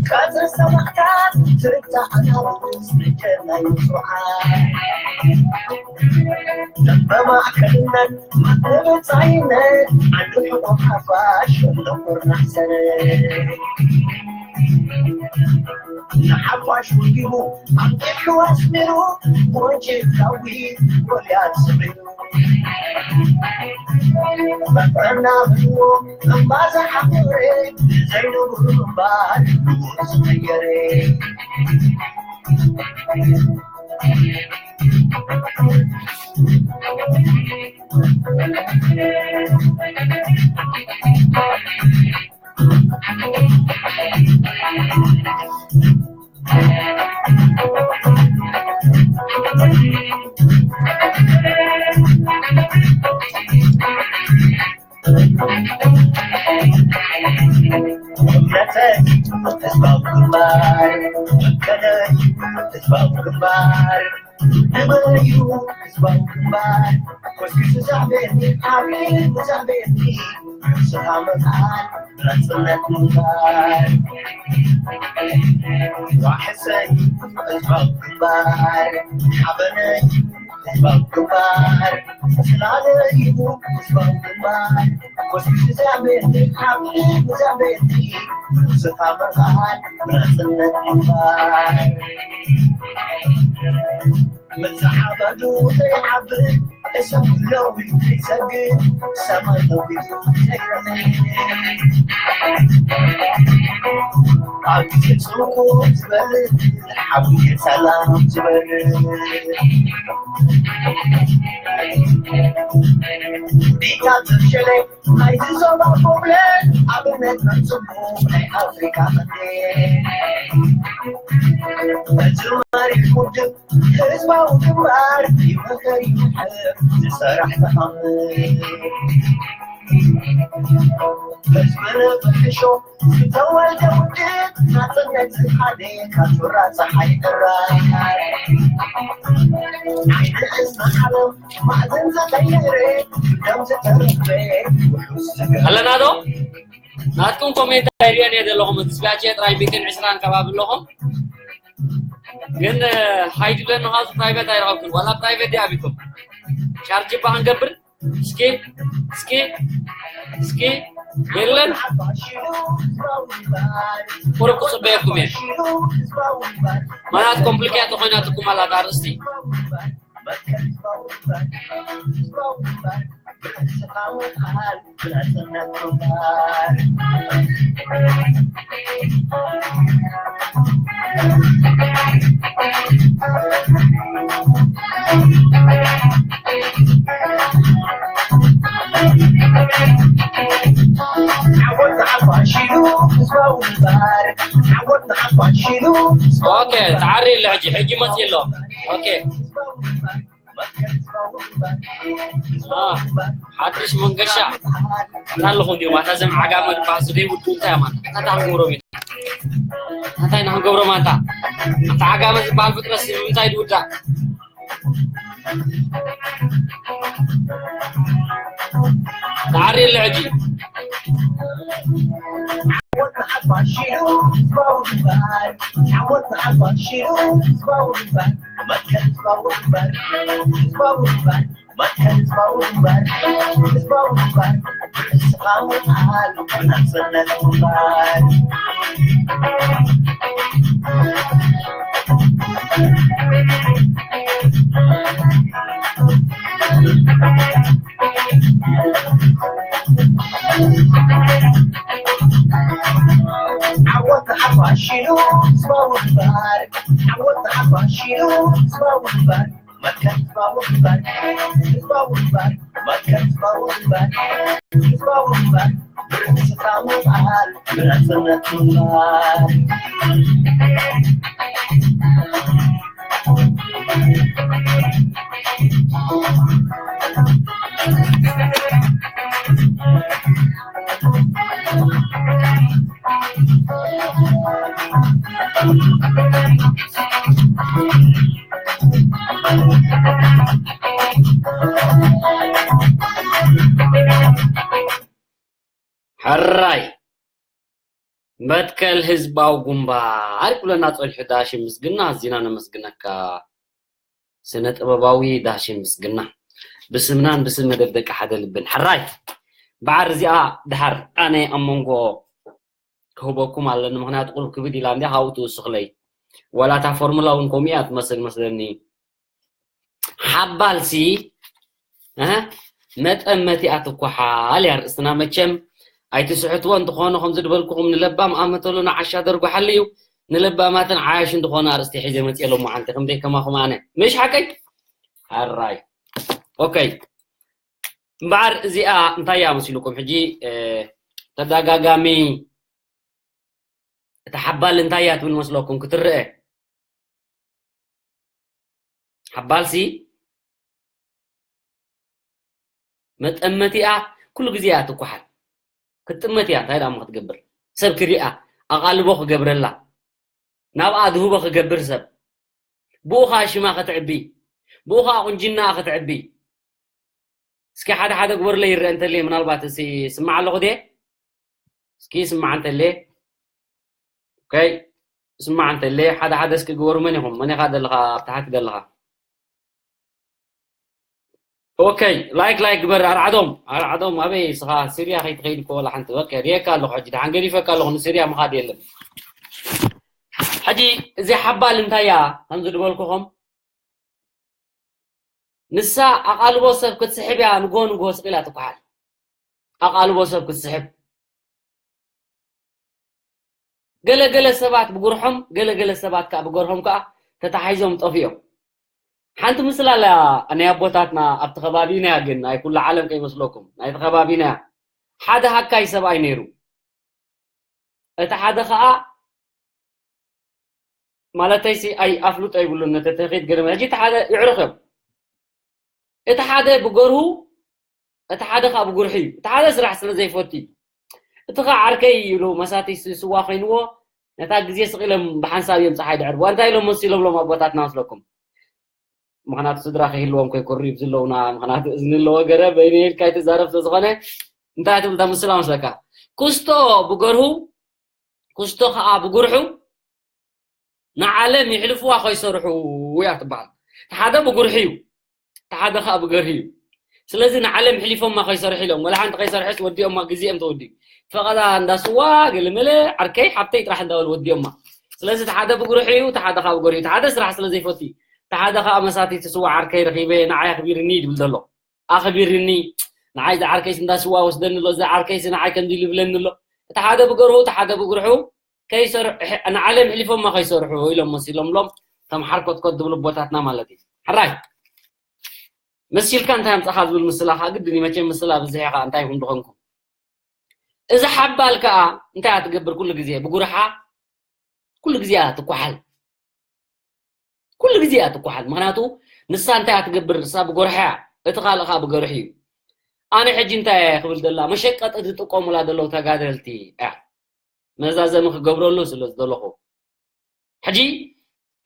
ቀጽሪ ሰማዕታት፣ ትርታ ኣናብስ ምድር ናይ ንጹሓን። በማእከልነት ምብጻይነት፣ ዓንዲ ሕቆ ሓፋሽ፣ ሸሎ ቁርናዕ ሰነ። ንሓፋሽ ውዲቡ፣ ኣንቂሑ ኣስሚሩ፣ ጎንጂ ዳዊት ጎልያድ ስዒሩ። መፍረና ብልዎ፣ እምባ ዝሓፈረ፣ ዘይነብሩ እምባ፣ ንቡር ዝቐየረ። እምነተይ ህዝባዊ ግንባር፣ መከነይ ህዝባዊ ግንባር፣ ንበዩ ህዝባዊ ግንባር፣ ኮስኪሱ ዘዕበየኒ፣ ዓብዩ ዘዕበየኒ፣ ንስኻ ምኽኣል ናጽነት ምንባር። ዋሕሰይ ህዝባዊ ግንባር፣ ሓበነይ ህዝባዊ ግንባር፣ ስላለዩ ህዝባዊ ግንባር፣ ኮስኪሱ ዘዕበየኒ፣ ዓብዩ ዘዕበየኒ፣ ንስኻ ምኽኣል ናጽነት ምንባር። መዘሓበዱ ዘይዓብድ፣ እሳት ለዊጡ ዘይሰግድ፣ ሰማይ ለዊጡ ዘይረግድ። ኣብ ግዜ ጽንኩር ዝበልዕ፣ ኣብ ግዜ ሰላም ዝበርህ። ዲታ ዘሸለ ናይዚ ዞባ ፕሮብለም ኣብነት መን ጽቡቕ ናይ ኣፍሪካ ቀንዲ። እዚ መሪሕ ውድብ ህዝባዊ ግንባር ይመኸር ይምሕር ዝሰራሕ ዝሓምር። ህዝብን ብሕሾ ዝተወልደ ውድብ ናጽነት ዝሓደ ካብ ጩራ ጸሓይ ጥራይ። ናይ ንእስነት ዓለም ማዕዘን ዝቐየረ ደም ዝተረፈ ውሑስ ዝገበረ። ኣለና ዶ? ናትኩም ኮሜንት ኣይርእዮን እየ ዘለኹም። እቲ ስጋቼ ጥራይ ሚእትን ዕስራን ከባቢ ኣለኹም። ግን፣ እ፣ ሃይዲ ብለኒ ካብዚ ፕራይቬት ኣይረኸብኩን። ዋላ ፕራይቬት ድዩ ኣቢኩም? ቻርጅ እባ ክንገብር? እስኪ፣ እስኪ፣ እስኪ፣ የለን። ቁሩብ ክጽበየኩም እየ። ማናት ኮምፕሊኬት ዝኾይናትኩም ኣላ እታ ኣርእስቲ። ኦኬ፣ ተዓሪ ኣሎ ሕጂ፣ ሕጂ መጽእ ኣሎ። ኦኬ። አ፣ ሓድሽ መንገሻ። እንታይ ኣለኹም ድዮም? ኣታ ዘም ዓጋመ ዝበሃል ስደይ ውዱ እንታይ እያ ማለት? እንታይ ክንገብሮም ኢና? እንታይ ኢና ክንገብሮም ኣንታ? ኣንታ ዓጋመ ዝበሃል ፍጥረት ንምንታይ ድውዳእ? ተዓሪ ኣሎ ሕጂ። ህዝባዊ ግንባር፣ ዓወት ንዓፋሽሉ ህዝባዊ ግንባር፣ መትከል ህዝባዊ ግንባር፣ ህዝባዊ ግንባር፣ መትከል ህዝባዊ ግንባር፣ ህዝባዊ ግንባር፣ ንስኻ ምኽኣል ናጽነት ምኽኣል። ዓወት ንሓፋሽሉ ህዝባዊ ግንባር፣ ዓወት ንሓፋሽሉ ህዝባዊ ግንባር፣ መትከል ህዝባዊ ግንባር፣ ህዝባዊ ግንባር፣ መትከል ህዝባዊ ግንባር፣ ህዝባዊ ግንባር፣ ብርእስኻ ምኽኣል፣ ብናጽነት ምኽኣል። ሕራይ መትከል ህዝባዊ ግንባር ክብለና ጸኒሑ ዳሽን ምስግና ኣዚና ነመስግነካ። ስነ ጥበባዊ ዳሽን ምስግና ብስምናን ብስም መደብ ደቂ ሓደ ልብን። ሕራይ በዓር እዚኣ ድሓር ኣነ ኣብ መንጎ ክህበኩም ኣለኒ። ምኽንያቱ ቁልፍ ክብድ ኢላ እንዲያ ካብኡ ትውስኽለይ። ዋላ እታ ፎርሙላ እውን ከምኡ እያ ትመስል መስለኒ። ሓባልሲ እ መጠመቲኣ ትኳሓል እያ ርእስትና። መቸም ኣይትስሕትዎ እንተኾነ ከምዚ ዝበልኩኹም ንለባም ኣመተሉ ንዓሻ ደርጉሓሉ እዩ። ንለባማትን ዓያሹ እንተኾነ ኣርእስቲ ሒዘ መፅኤ ሎማዓንቲ ከምደይ ከማኹም ኣነ ምሽ ሓቀይ ኣራይ ኦከይ። እምበኣር እዚኣ እንታይ እያ መሲልኩም? ሕጂ እ፣ ተደጋጋሚ እታ ሓባል እንታይ እያ ትብል መስለኩም ክትረአ? ሓባልሲ መጠመቲኣ ኩሉ ግዜ እያ ትኳሓል። ክትጥመት እያ። እንታይ ደኣ ክትገብር? ሰብ ክሪኣ፣ ኣቓልቦ ክገብረላ፣ ናብኣ ድህቦ ክገብር ሰብ። ብኡ ኸኣ ሽማ ከተዕቢ፣ ብኡ ኸኣ ቁንጅናኣ ከተዕቢ። እስኪ ሓደ ሓደ ግበሩለይ ይረአ እንተለየ፣ ምናልባት እስኪ ስማዕ ኣለኹ ድየ? እስኪ ስማዕ እንተለየ። ኦከይ፣ ስማዕ እንተለየ ሓደ ሓደ እስኪ ግበሩ። መን ኢኹም? መን ኢኻ ዘለኻ? ኣብ ታሕቲ ዘለኻ። ኦከይ፣ ላይክ ላይክ ግበር። ኣርዓዶም፣ ኣርዓዶም ኣበይ እስኻ? ሲርያ ከይትኸይድ እኮ ወላ ሓንቲ። በቃ ሪኤካ ኣለኹ ሕጂ፣ ደሓን ገዲፈካ ኣለኹ። ንሲርያ ምኻድ የለን። ሕጂ እዚ ሓባል እንታይ እያ? ከምዚ ዝበልኩኹም ንሳ ኣቓልቦ ሰብ ክትስሕብ እያ፣ ንጎ ንጎ ስቕ ኢላ ትኳሓል። ኣቓልቦ ሰብ ክትስሕብ። ገለ ገለ ሰባት ብጉርሖም፣ ገለ ገለ ሰባት ከኣ ብገርሆም ከኣ ተታሒዞም ጠፍኦም። ሓንቲ ምስላ ኣላ ናይ ኣቦታትና ኣብቲ ከባቢና እያ፣ ግን ናይ ኩሉ ዓለም ከይመስለኩም፣ ናይቲ ከባቢና እያ። ሓደ ሃካይ ሰብኣይ ነይሩ። እቲ ሓደ ከኣ ማለተይሲ ኣይ ኣፍልጦ ይብሉን ነቲ ተኺድ ገለ ሕጂ እቲ ሓደ ይዕርኽ እዮም። እቲ ሓደ ብገርሁ እቲ ሓደ ከኣ ብጉርሒ እዩ። እቲ ሓደ ስራሕ ስለ ዘይፈቱ እዩ። እቲ ከኣ ዓርከይ ኢሉ መሳቲ ስ-፣ ስዋ ኮይንዎ ነታ ግዜ ስቕ ኢሎም ብሓንሳብ እዮም ፀሓይ ድዕርብዋ። እንታይ ኢሎም መሲሎም ሎም ኣቦታትና መስለኩም? ምኽንያቱ ስድራ ከይህልዎም ከይኮርዩ ዘለውና፣ ምኽንያቱ እዝኒ ኣለዎ ገረ በይኑ ኢልካ ኣይትዛረብ ስለ ዝኾነ እንታይ ትብል እታ ምስላ መስለካ? ኩስቶ ብገርሁ፣ ኩስቶ ከኣ ብጉርሑ ንዓለም ይሕልፍዋ ከይሰርሑ እያ ትበሃል። እቲ ሓደ ብጉርሒ እዩ፣ እቲ ሓደ ከኣ ብገርሂ እዩ። ስለዚ ንዓለም ሕሊፎማ ከይሰርሑ ኢሎም፣ ወላ ሓንቲ ከይሰርሑስ ወዲኦማ፣ ግዜኦም ተወዲኡ። ፈቐዳ እንዳ ስዋ ገለመለ ዓርከይ ሓብተይ ጥራሕ እንዳበሉ ወዲኦማ። ስለዚ እቲ ሓደ ብጉርሒ እዩ፣ እቲ ሓደ ከኣ ብገርሂ እዩ። እቲ ሓደ ስራሕ ስለ ዘይፈቱ እዩ። እቲ ሓደ ከኣ መሳተይቲ ስዋ ዓርከይ ረኺበ ንዓይ ኣኽቢርኒ ይብል ዘሎ። ኣኽቢርኒ፣ ንዓይ ዝዓርከይስ እንዳ ስዋ ወስደኒ ኣሎ፣ እዚ ዓርከይስ ንዓይ ከምዚ ኢሉ ይብለኒ ኣሎ። እቲ ሓደ ብገርሁ፣ እቲ ሓደ ብጉርሑ ከይሰርሑ፣ ንዓለም ሕሊፎማ ከይሰርሑ ኢሎም መሲሎምሎም፣ ከም ሓርኮትኮት ዝብሉ ኣቦታትና ማለት እዩ። ሕራይ፣ መሲልካ እንታይ ኣምጻኻ ዝብል ምስላ ኸኣ ግድን እዩ። መቸም ምስላ ብዝሕ ኸኣ እንታይ ይኹን ድኾንኩም። እዚ ሓባል ከኣ እንታይ እያ ትገብር? ኩሉ ግዜ ብጉርሓ፣ ኩሉ ግዜ እያ ትኳሓል። ኩሉ ግዜ እያ ትኳሓል። ምኽንያቱ ንሳ እንታይ እያ ትገብር? ንሳ ብጎርሓ እያ፣ እቲ ካልእ ከኣ ብገርሑ እዩ። ኣነ ሕጂ እንታይ እየ ክብል ዘላ? መሸቀጢ ዝጥቀሙላ ዘለዉ ተጋደልቲ እያ መዛዘሚ ክገብረሉ ስለ ዝደለኹ። ሕጂ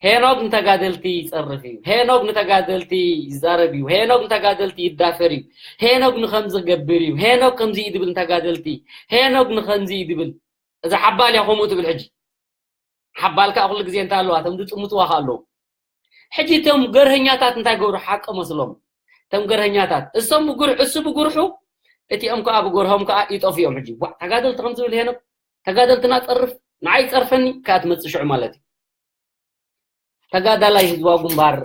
ሄኖግ ንተጋደልቲ ይጸርፍ እዩ፣ ሄኖግ ንተጋደልቲ ይዛረብ እዩ፣ ሄኖግ ንተጋደልቲ ይዳፈር እዩ፣ ሄኖግ ንኸምዚ ክገብር እዩ፣ ሄኖግ ከምዚ እዩ ድብል ንተጋደልቲ፣ ሄኖግ ንኸምዚ እዩ ድብል። እዛ ሓባል እያ ከምኡ ትብል። ሕጂ ሓባል ከዓ ኩሉ ግዜ እንታይ ኣለዋ? እቶም ዝጥምትዋ ከዓ ኣለዉ። ሕጂ እቶም ገርሀኛታት እንታይ ገብሩ? ሓቂ መስሎም። እቶም ገርሀኛታት እሶም ብጉርሑ፣ እሱ ብጉርሑ፣ እቲኦም ከዓ ብጎርሆም ከዓ ይጠፉ እዮም። ሕጂ ዋ፣ ተጋደልቲ ከም ዝብል ሄኖክ፣ ተጋደልትና ጸርፍ፣ ንዓይ ጸርፈኒ ከዓ ትመጽእ ሽዑ ማለት እዩ። ተጋዳላይ ህዝባዊ ግንባር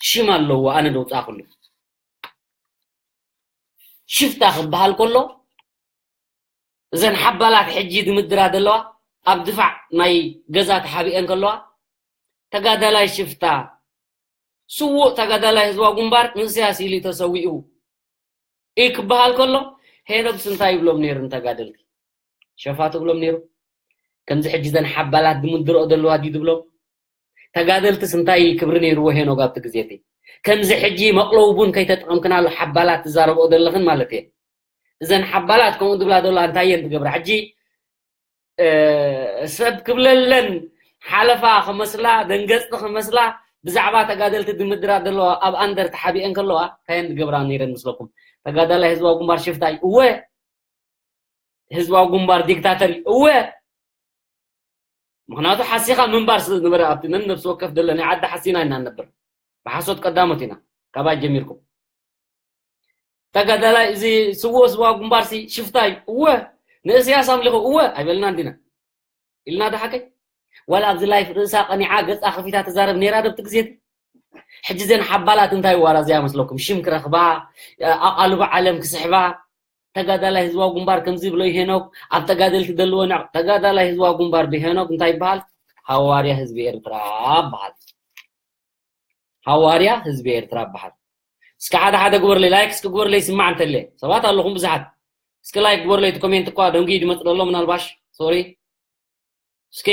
ሽም ኣለዎ፣ ኣነ ደውፃእኩሉ። ሽፍታ ክበሃል ከሎ፣ እዘን ሓባላት ሕጂ ድምድራ ዘለዋ፣ ኣብ ድፋዕ ናይ ገዛ ተሓቢኤን ከለዋ፣ ተጋዳላይ ሽፍታ፣ ስዉእ ተጋዳላይ ህዝባዊ ግንባር ንእስያስ ኢሉ ተሰዊኡ እዩ ክበሃል ከሎ፣ ሄኖክስ እንታይ ይብሎም ነይሩ ንተጋደልቲ? ሸፋቱ ብሎም ነይሩ። ከምዚ ሕጂ ዘን ሓባላት ድምድርኦ ዘለዋ ድዩ ድብሎም? ተጋደልትስ እንታይ ክብሪ ነይርዎ ሄኖክ ኣብቲ ግዜ እቲ? ከምዚ ሕጂ መቕለዊ ቡን ከይተጠቐምክናሉ ሓባላት ትዛረብኦ ዘለኽን ማለት እየ። እዘን ሓባላት ከምኡ ድብላ ዘለዋ እንታይ እየን ትገብራ? ሕጂ፣ እ፣ ሰብ ክብለለን ሓለፋ ክመስላ፣ ደንገጽቲ ክመስላ፣ ብዛዕባ ተጋደልቲ ድምድራ ዘለዋ ኣብ ኣንደር ተሓቢኤን ከለዋ እንታይ እየን ዝገብራ ነይረን ምስለኩም? ተጋዳላይ ህዝባዊ ግንባር ሽፍታ እዩ። እወ፣ ህዝባዊ ግንባር ዲክታተር እዩ። እወ፣ ምኽንያቱ ሓሲኻ ምንባር ስለ ዝነበረ ኣብቲ ነን ነፍሲ ወከፍ ደለ ናይ ዓዲ ሓሲና ኢና ንነብር። ብሓሶት ቀዳሞት ኢና፣ ካባይ ጀሚርኩም። ተጋዳላይ እዚ ስዉእ ህዝባዊ ግንባር ሲ ሽፍታ እዩ። እወ፣ ንእስያስ ኣምሊኹ እወ ኣይበልናን ዲና? ኢልና ዶ ሓቀይ? ዋላ ኣብዚ ላይፍ ርእሳ ቀኒዓ ገጻ ከፊታ ትዛረብ ነይራ ዶ ኣብቲ ግዜ እቲ? ሕጂ ዘን ሓባላት እንታይ ዋራዝያ መስለኩም? ሽም ክረኽባ፣ ኣቓልቦ ዓለም ክስሕባ፣ ተጋዳላይ ህዝባዊ ግንባር ከምዚ ይብሎ ሄኖክ፣ ኣብ ተጋደልቲ ደልዎ ንዕ-፣ ተጋዳላይ ህዝባዊ ግንባር ብሄኖክ እንታይ ይበሃል? ሃዋርያ ህዝቢ ኤርትራ ይበሃል። ሃዋርያ ህዝቢ ኤርትራ ይበሃል። እስኪ ሓደ ሓደ ግበርለይ፣ ላይክ እስኪ ግበርለይ፣ ይስማዕ እንተለ። ሰባት ኣለኹም ብዙሓት። እስኪ ላይክ ግበርለይ፣ እቲ ኮሜንት እኳ ደንጉዩ ድመጽእ ዘሎ ምናልባሽ፣ ሶሪ። እስኪ፣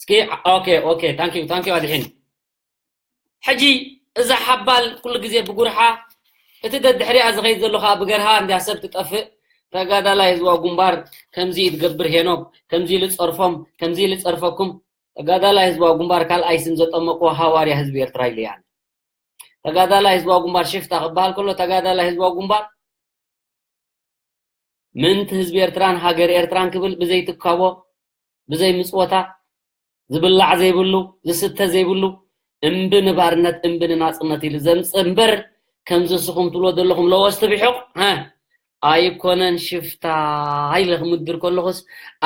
እስኪ፣ ኦኬ፣ ኦኬ፣ ታንክ ዩ፣ ታንክ ዩ ኣድሒን። ሕጂ እዛ ሓባል ኩሉ ግዜ ብጉርሓ፣ እቲ ደድሕሪኣ ዝኸይድ ዘሎ ኸኣ ብገርሃ እንድያ ሰብ ትጠፍእ። ተጋዳላይ ህዝባዊ ግንባር ከምዚ እዩ ትገብር ሄኖክ፣ ከምዚ ኢሉ ጸርፎም፣ ከምዚ ኢሉ ጸርፈኩም። ተጋዳላይ ህዝባዊ ግንባር ካልኣይ ስም ዘጠመቅዎ ሃዋርያ ህዝቢ ኤርትራ ኢሉ እየ ኣነ። ተጋዳላይ ህዝባዊ ግንባር ሽፍታ ክበሃል ከሎ፣ ተጋዳላይ ህዝባዊ ግንባር ምእንቲ ህዝቢ ኤርትራን ሃገር ኤርትራን ክብል ብዘይ ትካቦ፣ ብዘይ ምጽወታ፣ ዝብላዕ ዘይብሉ፣ ዝስተ ዘይብሉ፣ እምቢ ንባርነት፣ እምቢ ንናጽነት ኢሉ ዘምጽእ እምበር፣ ከምዚ ንስኹም ትብሎ ዘለኹም ለወስቲ ብሑቕ፣ ሀ፣ ኣይኮነን ሽፍታ ኢለ ክምድር ከለኹስ፣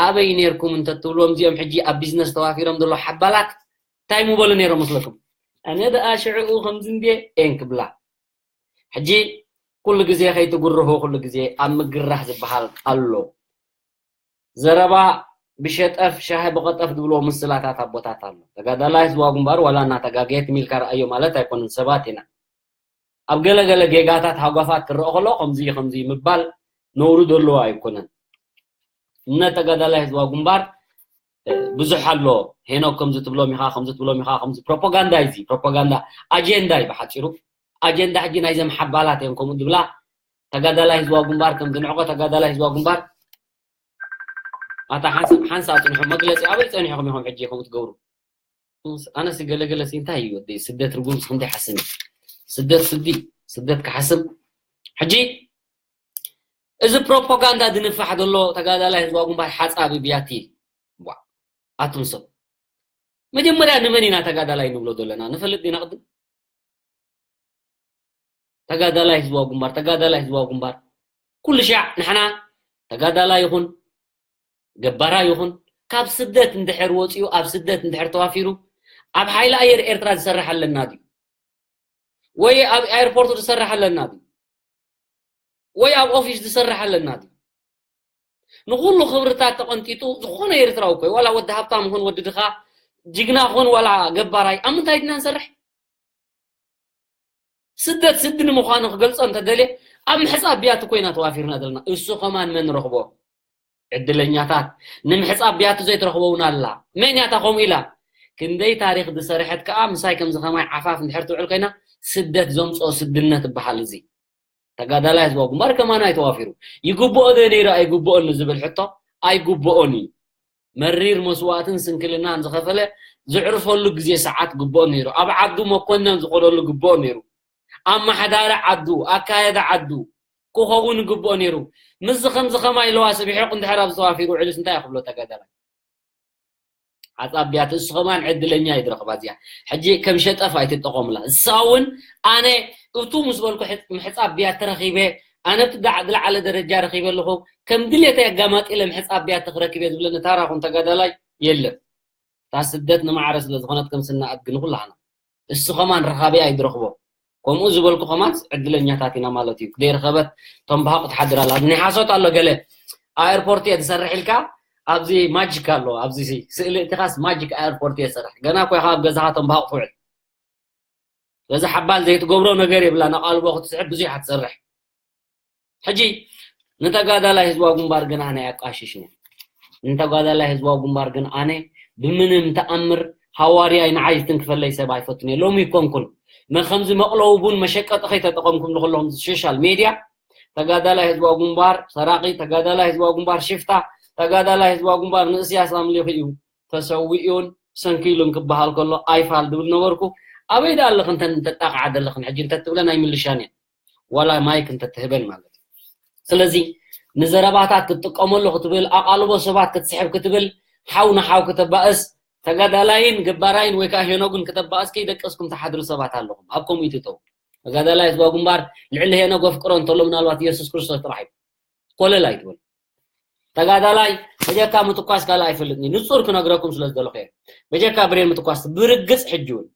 ኣበይ ኔርኩም እንተትብልዎም፣ እዚኦም ሕጂ ኣብ ቢዝነስ ተዋፊሮም ዘለዉ ሓባላት፣ እንታይ ምበሉ ኔሮም መስለኩም? ኣነ ደኣ ሽዕኡ ከምዚ እንድየ፣ ኤን ክብላ። ሕጂ ኩሉ ግዜ ከይትጉርሁ፣ ኩሉ ግዜ ኣብ ምግራሕ ዝበሃል ኣሎ። ዘረባ ብሸጠፍ ሻሂ ብቐጠፍ ዝብልዎ ምስላታት ኣቦታት ኣሎ። ተጋዳላይ ህዝባዊ ግንባር ዋላ እናተጋገየ ትም ኢልካ ረኣዮ ማለት ኣይኮነን። ሰባት ኢና። ኣብ ገለ ገለ ጌጋታት ሃጓፋት ክረአ ከሎ ከምዚ ከምዚ ምባል ነውሪ ዘለዎ ኣይኮነን። እነ ተጋዳላይ ህዝባዊ ግንባር፣ እ፣ ብዙሕ ኣሎ። ሄኖክ ከምዚ ትብሎም ኢኻ፣ ከምዚ ትብሎም ኢኻ፣ ከምዚ ፕሮፓጋንዳ እዩ እዚ። ፕሮፓጋንዳ ኣጀንዳ እዩ ብሓጺሩ። ኣጀንዳ ሕጂ ናይዘም ሓባላት እዮም ከምኡ ዝብላ። ተጋዳላይ ህዝባዊ ግንባር ከም ዝንዕቆ፣ ተጋዳላይ ህዝባዊ ግንባር ኣታ ሓንሳብ ሓንሳብ ጽንሑ። መግለጺ ኣበይ ጸኒሕኩም ኢኹም ሕጂ ከምኡ ትገብሩ? ኣነስ ገለገለሲ እንታይ እዩ ወደይ ስደት ርጉምስ ክንደይ ሓስም እዩ። ስደት ስዲ፣ ስደት ክሓስም። ሕጂ እዚ ፕሮፓጋንዳ ዝንፋሕ ዘሎ ተጋዳላይ ህዝባዊ ግንባር ሓጻቢ ብያቲ። ዋ፣ ኣቱም ሰብ፣ መጀመርያ ንመን ኢና ተጋዳላይ ንብሎ ዘለና? ንፈልጥ ዲና ቅድም? ተጋዳላይ ህዝባዊ ግንባር፣ ተጋዳላይ ህዝባዊ ግንባር። ኩሉ ሻዕ ንሕና ተጋዳላይ ይኹን ገባራ ይኹን ካብ ስደት እንድሕር ወፂኡ፣ ኣብ ስደት እንድሕር ተዋፊሩ፣ ኣብ ሓይሊ ኣየር ኤርትራ ዝሰርሕ ኣለና ድዩ? ወይ ኣብ ኤርፖርት ዝሰርሕ ኣለና ድዩ? ወይ ኣብ ኦፊስ ዝሰርሕ ኣለና ድዩ? ንኹሉ ክብርታት ተቐንጢጡ ዝኾነ ኤርትራዊ እኮ እዩ። ዋላ ወዲ ሃብታም ይኹን ወዲ ድኻ፣ ጅግና ይኹን ዋላ ገባራይ፣ ኣብ ምንታይ ድና ንሰርሕ? ስደት ስዲ ንምዃኑ ክገልጾ እንተደልየ፣ ኣብ ምሕጻብ ብያቲ ኮይና ተዋፊርና ዘለና። እሱ ከማን መን ረኽቦ? ዕድለኛታት። ንምሕጻብ ብያቲ ዘይትረኽቦ እውን ኣላ። መን እያ እታ ከምኡ ኢላ? ክንደይ ታሪኽ ዝሰርሐት ከኣ ምሳይ ከምዚ ከማይ ዓፋፍ እንድሕር ትውዕል ኮይና፣ ስደት ዘምጽኦ ስድነት ይበሃል እዚ። ተጋዳላይ ህዝባዊ ግንባር ከማን ኣይተዋፊሩ። ይግብኦ ዶ ነይሩ ኣይግብኦን ንዝብል ሕቶ፣ ኣይግብኦን እዩ። መሪር መስዋእትን ስንክልናን ዝኸፈለ ዘዕርፈሉ ግዜ ሰዓት ግብኦ ነይሩ። ኣብ ዓዱ መኮነን ዝኾነሉ ግብኦ ነይሩ። ኣመሓዳሪ ዓዱ፣ ኣካየዳ ዓዱ፣ ክኸውን ይግብኦ ነይሩ። ምስዚ ከምዚ ከማይ ለዋስ ብሒቑ እንድሕር ኣብዚ ተዋፊሩ ውዕልስ እንታይ ክብሎ ተጋዳላይ? ሓጻብ ቢያቲ እሱ ከማን ዕድለኛ እዩ ዝረኽባ እዚኣ። ሕጂ ከም ሸጠፍ ኣይትጠቐሙላ። እሳ እውን ኣነ እቱ ምስ በልኩ ሕጽ-፣ ምሕጻብ ቢያቲ ረኺበ፣ ኣነ ኣብቲ ዳ-፣ ዝለዓለ ደረጃ ረኺበ ኣለኹ፣ ከም ድሌተይ ኣጋማጢለ ምሕጻብ ቢያቲ ክረክብ እየ ዝብለኒ ታራ ኹን ተጋዳላይ የለን። እታ ስደት ንማዕረ ስለ ዝኾነት ከም ስና ኣድጊ ንኹላህና። እሱ ከማን ረኻቢ ኣይድረኽቦ። ከምኡ ዝበልኩ ከማን ዕድለኛታት ኢና ማለት እዩ። ክደይረኸበት ተንባሃቑ ትሓድር ኣላ። ናይ ሓሶት ኣሎ ገለ ኣየርፖርት እየ ዝሰርሕ ኢልካ ኣብዚ ማጂክ ኣሎ። ኣብዚ ሲ-፣ ስእሊ እቲኻስ ማጂክ ኣየርፖርት እየ ዝሰርሕ። ገና እኮ ኢኻ ኣብ ገዛኻ ተንባሃቑ ትውዕል። ገዛ ሓባል ዘይትገብሮ ነገር የብላን። ኣቓልቦ ክትስሕብ ብዙሕ እያ ትሰርሕ። ሕጂ ንተጋዳላይ ህዝባዊ ግንባር ግን ኣነ ኣቃሽሽኒ። ንተጋዳላይ ህዝባዊ ግንባር ግን ኣነ ብምንም ተኣምር ሃዋርያይ ንዓይ ዝትንክፈለይ ሰብ ኣይፈቱን እየ። ሎሚ ይኮንኩን መ-፣ ከምዚ መቕለዊ ቡን መሸቀጢ ከይተጠቐምኩም ንክለኹም ሶሻል ሜድያ ተጋዳላይ ህዝባዊ ግንባር ሰራቒ፣ ተጋዳላይ ህዝባዊ ግንባር ሽፍታ፣ ተጋዳላይ ህዝባዊ ግንባር ንእስያስ ኣምሊኹ እዩ ተሰዊኡን ሰንኪሉን ክበሃል ከሎ ኣይፋል ድብል ነበርኩ። ኣበይ ደኣ ኣለኽን ተን-፣ ተጣቕዓ ዘለኽን ሕጂ እንተትብለን ኣይምልሻን እየን። ዋላ ማይክ እንተትህበን ማለት እዩ። ስለዚ ንዘረባታት ክትጥቀመሉ ክትብል፣ ኣቓልቦ ሰባት ክትስሕብ ክትብል፣ ሓው ንሓው ክተባእስ፣ ተጋዳላይን ገባራይን ወይ ከዓ ሄኖግን ክተባእስ ከይደቀስኩም ትሓድሩ ሰባት ኣለኹም። ኣብ ከምኡ ይትተው። ተጋዳላይ ህዝባዊ ግንባር ልዕሊ ሄኖግ ኣፍቅሮ እንተሎ ምናልባት ኢየሱስ ክርስቶስ ጥራሕ እዩ። ኮለል ኣይትበል። ተጋዳላይ በጀካ ምትኳስ ካልእ ኣይፈልጥን እዩ። ንጹር ክነግረኩም ስለ ዝደለኹ እየ። በጀካ ብሬን ምትኳስ ብርግጽ ሕጂ እውን።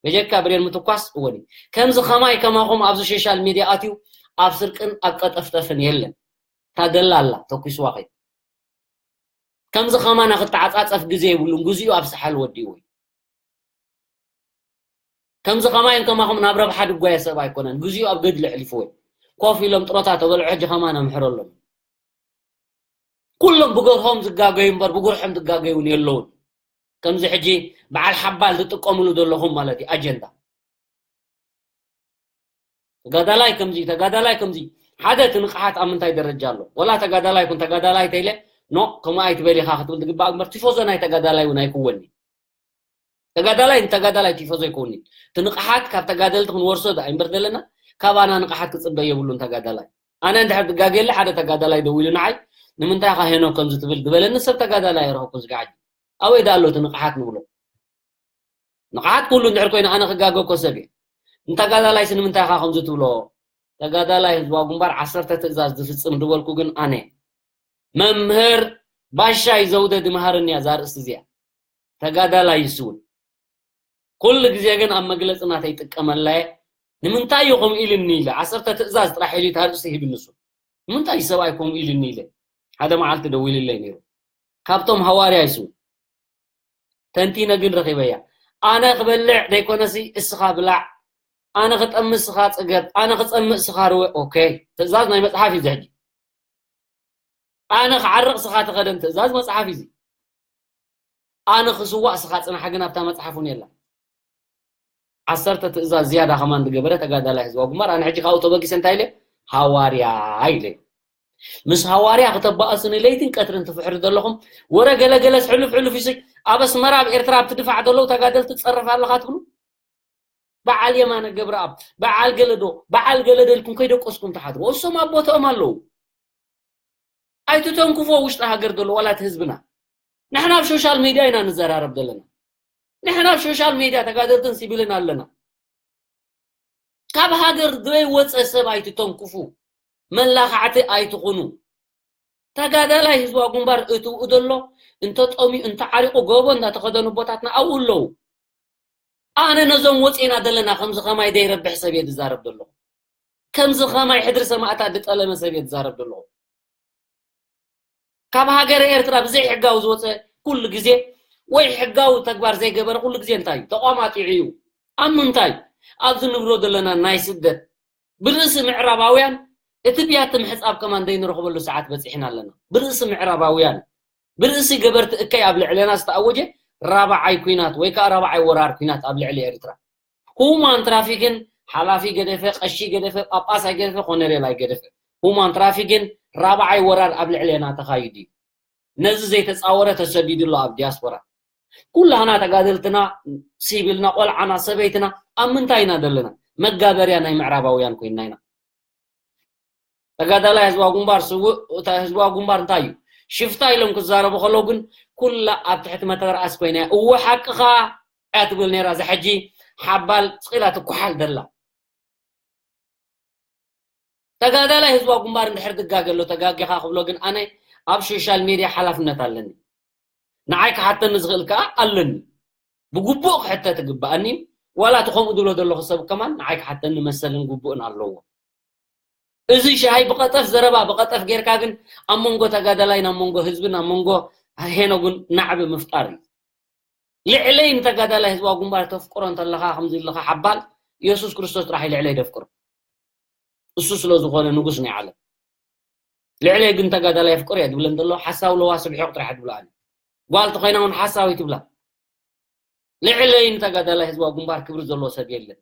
በጀካ ብሬን ምትኳስ እወን እዩ። ከምዚ ከማይ ከማኹም ኣብዚ ሶሻል ሚድያ ኣትዩ ኣብ ስርቅን ኣብ ቀጠፍጠፍን የለን። ታደላ ኣላ ተኩስዋ ኸይ። ከምዚ ከማና ክተዓጻጸፍ ግዜ የብሉን። ግዚኡ ኣብ ሰሓል ወዲእዎ እዩ። ከምዚ ከማይን ከማኹም ናብ ረብሓ ድጓየ ሰብ ኣይኮነን። ግዚኡ ኣብ ገድሊ ኣሕሊፍዎ እዩ። ኮፍ ኢሎም ጥሮታ ተበልዑ ሕጂ ከማን ኣምሕረሎም። ኩሎም ብገርሆም ዝጋገዩ እምበር ብጉርሖም ዝጋገዩ እውን የለውን። ከምዚ ሕጂ በዓል ሓባል ትጥቀምሉ ዘለኹም ማለት እዩ ኣጀንዳ። ተጋዳላይ ከምዚ፣ ተጋዳላይ ከምዚ። ሓደ እቲ ንቕሓት ኣብ ምንታይ ደረጃ ኣሎ? ወላ ተጋዳላይ ይኩን ተጋዳላይ ተይለ፣ ኖ፣ ከምኡ ኣይትበል ኢኻ ክትብል ዝግባእ እምበር ቲፎዞ ናይ ተጋዳላይ እውን ኣይክወን እዩ። ተጋዳላይ ንተጋዳላይ ቲፎዞ ኣይከውንን። እቲ ንቕሓት ካብ ተጋደልቲ ክንወርሶ ደኣ እምበር ዘለና፣ ካባና ንቕሓት ክጽበ የብሉን ተጋዳላይ። ኣነ እንድሕር ትጋገየለ ሓደ ተጋዳላይ ደዊሉ ንዓይ፣ "ንምንታይ ኢኻ ሄኖክ ከምዚ ትብል?" ዝበለኒ ሰብ ተጋዳላይ ኣይረኸብኩን ስጋዕ ሕጂ። ኣበይ ደኣ ኣሎ እቲ ንቕሓት ንብሎ? ንቕሓት ኩሉ እንድሕር ኮይኑ ኣነ ክጋገ እኮ ሰብ እየ። ንተጋዳላይስ ንምንታይ ኢኻ ከምዚ ትብሎ? ተጋዳላይ ህዝባዊ ግንባር ዓሰርተ ትእዛዝ ዝፍጽም ዝበልኩ ግን ኣነ። መምህር ባሻይ ዘውደ ድምሃረኒ እያ እዛ ኣርእስቲ እዚኣ። ተጋዳላይ ይስውን። ኩሉ ግዜ ግን ኣብ መግለጺ ናተይ ይጥቀመላ እየ። ንምንታይ እዩ ከምኡ ኢሉኒ ኢለ፣ ዓሰርተ ትእዛዝ ጥራሕ ኢሉ እታ ኣርእስቲ ሂብኒ እሱ። ንምንታይ እዩ ሰብኣይ ከምኡ ኢሉኒ ኢለ፣ ሓደ መዓልቲ ደዊሉለይ ነይሩ። ካብቶም ሃዋርያ ይስውን። ተንቲነ ግን ረኺበያ። ኣነ ክበልዕ ዘይኮነሲ እስኻ ብላዕ፣ ኣነ ክጠሚ እስኻ ጽገብ፣ ኣነ ክጸምእ እስኻ ርወ። ኦኬ፣ ትእዛዝ ናይ መጽሓፍ እዩ እዚ ሕጂ። ኣነ ክዓርቕ እስኻ ተኸደን ትእዛዝ መጽሓፍ እዩ እዚ። ኣነ ክስዋእ እስኻ ጽናሕ ግን ኣብታ መጽሓፍ እውን የላ። ዓሰርተ ትእዛዝ ዝያዳ ከማን ዝገበረ ተጋዳላይ ህዝባዊ ግንባር፣ ኣነ ሕጂ ካብኡ ተበጊሰ እንታይ ኢለ? ሃዋርያ ኢለ። ምስ ሃዋርያ ክተባእሱኒ ለይትን ቀትርን ትፍሕሩ ዘለኹም፣ ወረ ገለገለስ ሕሉፍ ሕሉፍ ይስይ፣ ኣብ ኣስመራ ኣብ ኤርትራ ኣብቲ ድፋዕ ዘለዉ ተጋደልቲ ትጸርፍ ኣለኻ ትብሉ? በዓል የማነ ገብረኣብ፣ በዓል ገለዶ፣ በዓል ገለዶ ኢልኩም ከይደቀስኩም ትሓድሩ። እሶም ኣብ ቦትኦም ኣለዉ። ኣይትተንክፎ ውሽጢ ሃገር ዘሎ ዋላ እቲ ህዝብና። ንሕና ኣብ ሶሻል ሜድያ ኢና ንዘራረብ ዘለና። ንሕና ኣብ ሶሻል ሜድያ ተጋደልትን ሲቪልን ኣለና። ካብ ሃገር ዘይወፀ ሰብ ኣይትተንክፉ። መላኻዕቲ ኣይትኹኑ። ተጋዳላይ ህዝባዊ ግንባር እትውኡ ዘሎ እንተጠምዩ እንተዓሪቑ ጎቦ እንዳተኸደኑ ኣቦታትና ኣብኡ ኣለዉ። ኣነ ነዞም ወፂና ዘለና ከምዚ ከማይ ዘይረብሕ ሰብ እየ ዝዛረብ ዘለኹ። ከምዚ ከማይ ሕድሪ ሰማእታት ዝጠለመ ሰብ እየ ዝዛረብ ዘለኹ። ካብ ሃገረ ኤርትራ ብዘይሕጋዊ ዝወፀ ኩሉ ግዜ ወይ ሕጋዊ ተግባር ዘይገበረ ኩሉ ግዜ እንታይ እዩ? ተቋማጢዑ እዩ። ኣብ ምንታይ? ኣብዚ ንብሮ ዘለና ናይ ስደት ብርእሲ ምዕራባውያን እቲ ብያቲ ምሕጻብ ከማን ዘይንረኽበሉ ሰዓት በጺሕና ኣለና። ብርእሲ ምዕራባውያን፣ ብርእሲ ገበርቲ እከይ ኣብ ልዕለና ዝተኣወጀ ራብዓይ ኲናት ወይ ከኣ ራብዓይ ወራር ኲናት ኣብ ልዕሊ ኤርትራ። ሁማን ትራፊክን ሓላፊ ገደፈ፣ ቀሺ ገደፈ፣ ጳጳስ ኣይገደፈ፣ ኮነሬል ኣይገደፈ። ሁማን ትራፊክን ራብዓይ ወራር ኣብ ልዕለና ተኻይዱ እዩ። ነዚ ዘይተጻወረ ተሰዲዱ ኣሎ ኣብ ዲያስፖራ። ኩላህና ተጋደልትና፣ ሲቪልና፣ ቆልዓና፣ ሰበይትና ኣብ ምንታይ ኢና ዘለና? መጋበርያ ናይ ምዕራባውያን ኮይንና ኢና። ተጋዳላይ ህዝባዊ ግንባር ስውእ፣ እታ ህዝባዊ ግንባር እንታይ እዩ? ሽፍታ ኢሎም ክዛረቡ ከለዉ ግን ኩላ ኣብ ትሕቲ መተርኣስ ኮይና እያ። እወ ሓቅኻ እያ ትብል ነይራ። እዛ ሕጂ ሓባል ስቕ ኢላ ትኳሓል ደላ። ተጋዳላይ ህዝባዊ ግንባር እንድሕር ትጋገ ኣሎ፣ ተጋጊኻ ክብሎ ግን ኣነ ኣብ ሶሻል ሜድያ ሓላፍነት ኣለኒ። ንዓይ ክሓተኒ ዝኽእል ከኣ ኣለኒ። ብግቡእ ክሕተት ይግበኣኒ። ዋላ እቲ ከምኡ ዝብሎ ዘለኹ ሰብ ከማን ንዓይ ክሓተኒ መሰልን ግቡእን ኣለዎ። እዚ ሻሂ ብቐጠፍ ዘረባ ብቐጠፍ ጌርካ ግን ኣብ መንጎ ተጋዳላይን ኣብ መንጎ ህዝብን ኣብ መንጎ ሄኖግን ናዕቢ ምፍጣር እዩ። ልዕለይ ንተጋዳላይ ህዝባዊ ግንባር ተፍቅሮ እንተለኻ ከምዚ ኣለኻ ሓባል የሱስ ክርስቶስ ጥራሕ እዩ ልዕለይ ደፍቅሮ። እሱ ስለ ዝኾነ ንጉስ ናይ ዓለም። ልዕለይ ግን ተጋዳላይ ኣፍቅር እየ ትብለን ዘሎ ሓሳዊ ለዋሲ ብሒቕ ጥራሕ ትብሎ ኣነ። ጓል ተኾይና እውን ሓሳዊ ትብላ። ልዕለይ ንተጋዳላይ ህዝባዊ ግንባር ክብሪ ዘለዎ ሰብ የለን።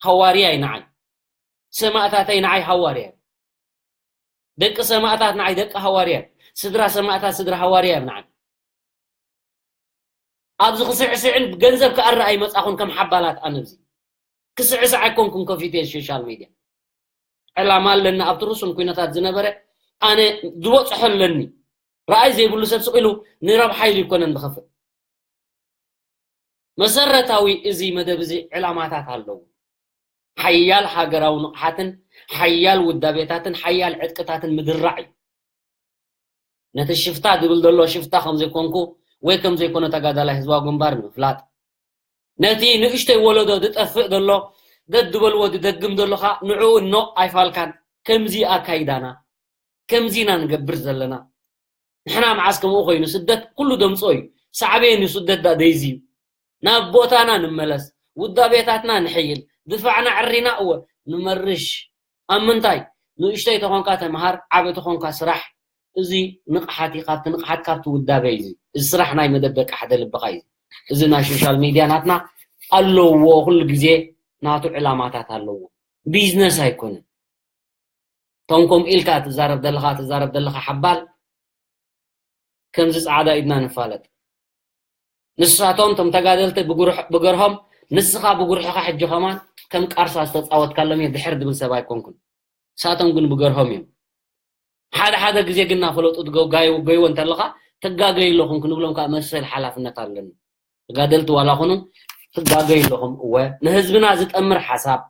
ሃዋርያ እዩ ንዓይ። ሰማእታተይ ንዓይ ሃዋርያ እዮም። ደቂ ሰማእታት ንዓይ ደቂ ሃዋርያ እዮም። ስድራ ሰማእታት ስድራ ሃዋርያ እዮም ንዓይ። ኣብዚ ክስዕስዕን ገንዘብ ክኣሪ ኣይመጻኹን ከም ሓባላት ኣነ ኣብዚ ክስዕስዕ ኣይኮንኩን ከፊተ ሶሻል ሜድያ። ዕላማ ኣለኒ ኣብቲ ርሱን ኩነታት ዝነበረ ኣነ ዝበጽሖ ኣለኒ። ረኣይ ዘይብሉ ሰብ ስቕ ኢሉ ንረብሓ ኢሉ ይኮነን ዝኸፍእ። መሰረታዊ እዚ መደብ እዚ ዕላማታት ኣለዎ። ሓያል ሃገራዊ ንቕሓትን ሓያል ውዳቤታትን ሓያል ዕጥቅታትን ምድራዕ እዩ። ነቲ ሽፍታ ዝብል ዘሎ ሽፍታ ከም ዘይኮንኩ ወይ ከም ዘይኮነ ተጋዳላይ ህዝባዊ ግንባር ንምፍላጥ፣ ነቲ ንእሽተይ ወለዶ ዝጠፍእ ዘሎ ደድበልዎ ዝደግም ዘሎ ኸኣ ንዕኡ ኖ ኣይፋልካን። ከምዚ ኣካይዳና፣ ከምዚ ኢና ንገብር ዘለና። ንሕና መዓስ ከምኡ ኮይኑ ስደት ኩሉ ደምፅኦ እዩ። ሳዕቤን እዩ ስደት ዳ ደይዚ እዩ። ናብ ቦታና ንመለስ፣ ውዳቤታትና ንሕይል፣ ድፋዕና ዕሪና እወ ንመርሽ። ኣብ ምንታይ? ንእሽተይ ተኾንካ ተምሃር፣ ዓበ ተኾንካ ስራሕ። እዚ ንቕሓት እዩ፣ ካብቲ ንቕሓት ካብቲ ውዳበ እዩ። እዚ ስራሕ ናይ መደብ ደቂ ሓደ ልብኻ እዩ። እዚ ናይ ሶሻል ሚድያ ናትና ኣለዎ፣ ኩሉ ግዜ ናቱ ዕላማታት ኣለዎ። ቢዝነስ ኣይኮነን። ቶም ከምኡ ኢልካ ትዛረብ ዘለኻ ትዛረብ ዘለኻ ሓባል ከምዚ ጻዕዳ ኢድና ንፋለጥ። ንሳቶም ቶም ተጋደልቲ ብጉርሕ- ብገርሆም ንስኻ ብጉርሕኻ ሕጂ ኸማን ከም ቃርሳ ዝተጻወትካሎም እየ ድሕር ዝብል ሰብ ኣይኮንኩን። ንሳቶም ግን ብገርሆም እዮም። ሓደ ሓደ ግዜ ግን እናፈለጡ ዝገጋዩ ገይዎ እንተለኻ ትጋገዩ ኣለኹም ክንብሎም ከዓ መሰል ሓላፍነት ኣለኒ። ተጋደልቲ ዋላ ኹኑ ትጋገዩ ኣለኹም። እወ ንህዝብና ዝጠምር ሓሳብ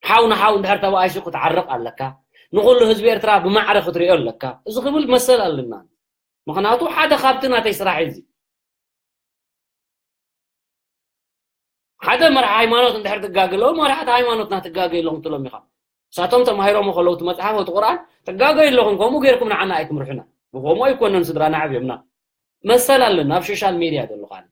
ሓው ንሓው እንድሕር ተባኢሱ ክትዓርቕ ኣለካ። ንኹሉ ህዝቢ ኤርትራ ብማዕረ ክትሪኦ ኣለካ። እዚ ክብል መሰል ኣለና። ምኽንያቱ ሓደ ካብቲ ናተይ ስራሕ እዩ እዚ። ሓደ መርሓ ሃይማኖት እንድሕር ትጋገ ኣለዉ መራሕቲ ሃይማኖትና ትጋገ ኣለኹም ትሎም ኢኻ። ንሳቶም ተማሂሮሞ ከለዉ እቲ መጽሓፍ እቲ ቁርኣን ትጋገዩ ኣለኹም ከምኡ ጌርኩም ንዓና ኣይትምርሑና። ብከምኡ ኣይኮነን ስድራና ዕብዮምና። መሰል ኣለና ኣብ ሶሻል ሜድያ ዘለኹ ኣነ።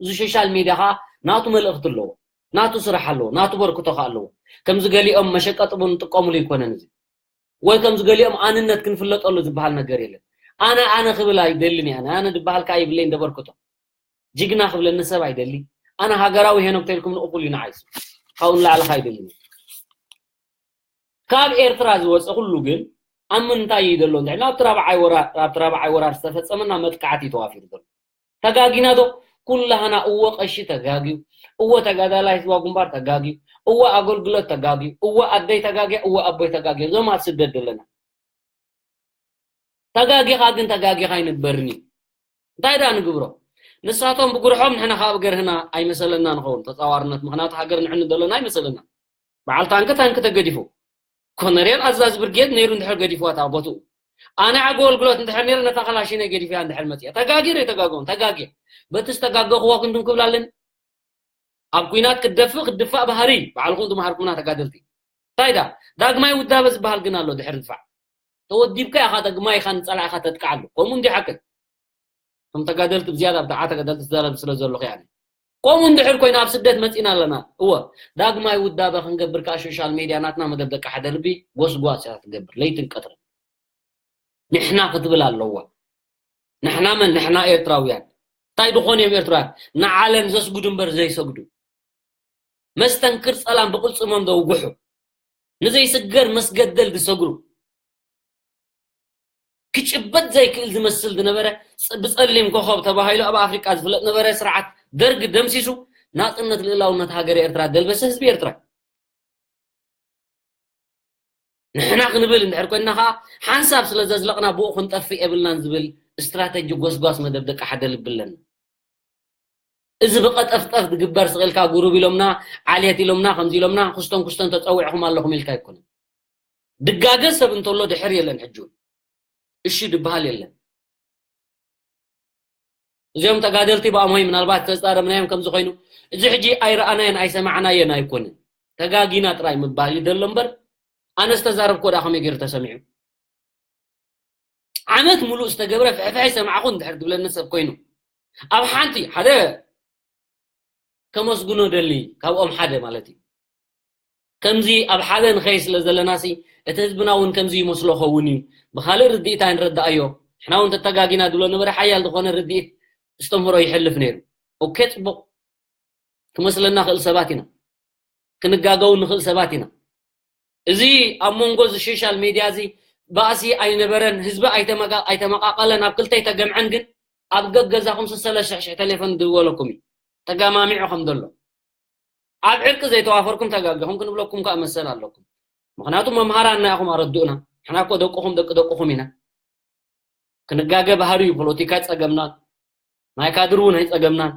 እዚ ሶሻል ሜድያ ኸዓ ናቱ መልእኽቲ ኣለዎ፣ ናቱ ስራሕ ኣለዎ፣ ናቱ በርክቶ ኸዓ ኣለዎ። ከምዚ ገሊኦም መሸቀጢ ቡን ጥቀሙሉ ኣይኮነን እዚ። ወይ ከምዚ ገሊኦም ኣንነት ክንፍለጠሉ ዝበሃል ነገር የለን። ኣነ ኣነ ክብል ኣይደልን እየ። ኣነ ኣነ ዝበሃል ከዓ ይብለይ እንደ በርክቶ። ጅግና ክብለኒ ሰብ ኣይደሊ። ኣነ ሃገራዊ ሄኖክ ተልኩም ንእኹል እዩ ንዓይስ። ካብኡ ንላዕሊ ኸዓ ኣይደልን እየ። ካብ ኤርትራ ዝወፀ ኩሉ ግን ኣብ ምንታይ እዩ ዘሎ እንድሕና ኣብቲ ራብዓይ ወራር ኣብቲ ራብዓይ ወራር ዝተፈፀመና መጥቃዕቲ እዩ ተዋፊሩ ዘሎ። ተጋጊና ዶ? ኩላህና እወ ቀሺ ተጋግዩ፣ እወ ተጋዳላይ ህዝባዊ ግንባር ተጋግዩ፣ እወ ኣገልግሎት ተጋግዩ፣ እወ ኣደይ ተጋግያ፣ እወ ኣቦይ ተጋግዩ፣ እዞም ኣብ ስደት ዘለና። ተጋጊኻ ግን ተጋጊኻ ኣይንበርን እዩ። እንታይ ደኣ ንግብሮ? ንሳቶም ብጉርሖም ንሕና ካብ ገርህና ኣይመሰለና ንኸውን ተፃዋርነት፣ ምኽንያቱ ሃገር ንዕኒ ዘለና ኣይመሰለና። በዓል ታንኪ ታንኪ ተገዲፉ። ኮነሬል ኣዛዚ ብርጌድ ነይሩ እንድሕር ገዲፍዋ እታ ቦትኡ ኣነ ኣገልግሎት እንድሕር ነይረ ነታ ካላሽነይ ገዲፍያ እንድሕር መፅያ ተጋጊረ ኣይተጋገውን ተጋግየ በቲ ዝተጋገኽዎ ክንድን ክብል ኣለኒ። ኣብ ኲናት ክትደፍእ ክትድፋእ ባህሪ ባዕልኹም ዝመሃርኩምና ተጋደልቲ እንታይ ዳ ዳግማይ ውዳበ ዝበሃል ግን ኣሎ ድሕሪ ድፋዕ ተወዲብካ ኢኻ ዳግማይ ኢኻ ንፀላኢኻ ተጥቅዓሉ ከምኡ እንዲ ሓቅን እቶም ተጋደልቲ ብዝያዳ ብዛዕባ ተጋደልቲ ትዛረብ ስለ ዘለኹ እያ። ከምኡ እንድሕር ኮይኑ ኣብ ስደት መፂና ኣለና። እወ ዳግማይ ውዳበ ክንገብር ከዓ ሶሻል ሜድያ ናትና መደብ ደቂ ሓደ ልቢ ጎስጓስ እያ ትገብር ለይትን ቀትርን። ንሕና ክትብል ኣለዋ። ንሕና መን ንሕና ኤርትራውያን እንታይ ድኾኑ እዮም ኤርትራውያን ንዓለም ዘስግዱ እምበር ዘይሰግዱ መስተንክር ጸላም ብቕልጽሞም ዘውግሑ ንዘይስገር መስገደል ዝሰግሩ ክጭበጥ ዘይክእል ዝመስል ዝነበረ ብጸሊም ኮኸብ ተባሂሉ ኣብ ኣፍሪቃ ዝፍለጥ ነበረ ስርዓት ደርግ ደምሲሱ ናጽነት ልእላውነት ሃገር ኤርትራ ደልበሰ ህዝቢ ኤርትራ ንሕና ክንብል እንድሕር ኮይንና ከዓ ሓንሳብ ስለ ዘዝለቕና ብኡ ክንጠፍእ የብልናን ዝብል ስትራተጂ ጎስጓስ መደብ ደቂ ሓደ ልቢ ኣለና። እዚ ብቐጠፍጠፍ ዝግበር ስቕ ኢልካ ጉሩብ ኢሎምና፣ ዓሌት ኢሎምና፣ ከምዚ ኢሎምና፣ ክስቶን ክስቶን ተጸዊዕኹም ኣለኹም ኢልካ ኣይኮነን። ድጋገ ሰብ እንተሎ ድሕር የለን ሕጂ እውን። እሺ ድበሃል የለን። እዚኦም ተጋደልቲ ብኣምሆይ ምናልባት ተዝጻረምናዮም ከምዚ ኮይኑ፣ እዚ ሕጂ ኣይረኣናዮን ኣይሰማዕናዮን ኣይኮነን። ተጋጊና ጥራይ ምባል እዩ ዘሎ እምበር፣ ኣነ ዝተዛረብኮ ደኣ ከመይ ገይሩ ተሰሚዑ? ዓመት ሙሉእ ዝተገብረ ፍሕፍሐ ይሰማዕኹ እንድሕር ዝብለኒ ሰብ ኮይኑ፣ ኣብ ሓንቲ ሓደ ከመስግኖ ደሊ፣ ካብኦም ሓደ ማለት እዩ። ከምዚ ኣብ ሓደ ንኸይ ስለ ዘለናሲ፣ እቲ ህዝብና እውን ከምዚ ይመስሎ ኸውን እዩ። ብኻልእ ርድኢት ኣይንረዳኣዮ። ንሕና እውን ተተጋጊና ድብሎ ነበረ፣ ሓያል ዝኾነ ርድኢት እስተምህሮ ይሕልፍ ነይሩ። ኦኬ፣ ጽቡቕ። ክመስለና ክእል ሰባት ኢና። ክንጋገው ንኽእል ሰባት ኢና። እዚ ኣብ መንጎ እዚ ሶሻል ሜድያ እዚ ባእሲ ኣይነበረን፣ ህዝቢ ኣይተመቃ-፣ ኣይተመቃቀለን፣ ኣብ ክልተ ኣይተገምዐን፣ ግን ኣብ ገገዛኹም ሰለስተ ሽሕ ሽሕ ቴሌፎን ድወለኩም እዩ። ተገማሚዑ ከም ዘሎ። ኣብ ዕርቂ ዘይተዋፈርኩም ተጋጊኹም ክንብለኩም ከኣ መሰል ኣለኩም። ምኽንያቱ መምሃራን ኢና ኢኹም ኣረድኡና። ንሕና እኮ ደቅኹም ደቂ ደቅኹም ኢና። ክንጋገ ባህሪ እዩ። ፖለቲካ ኣይጸገምናን። ናይ ካድር እውን ኣይጸገምናን።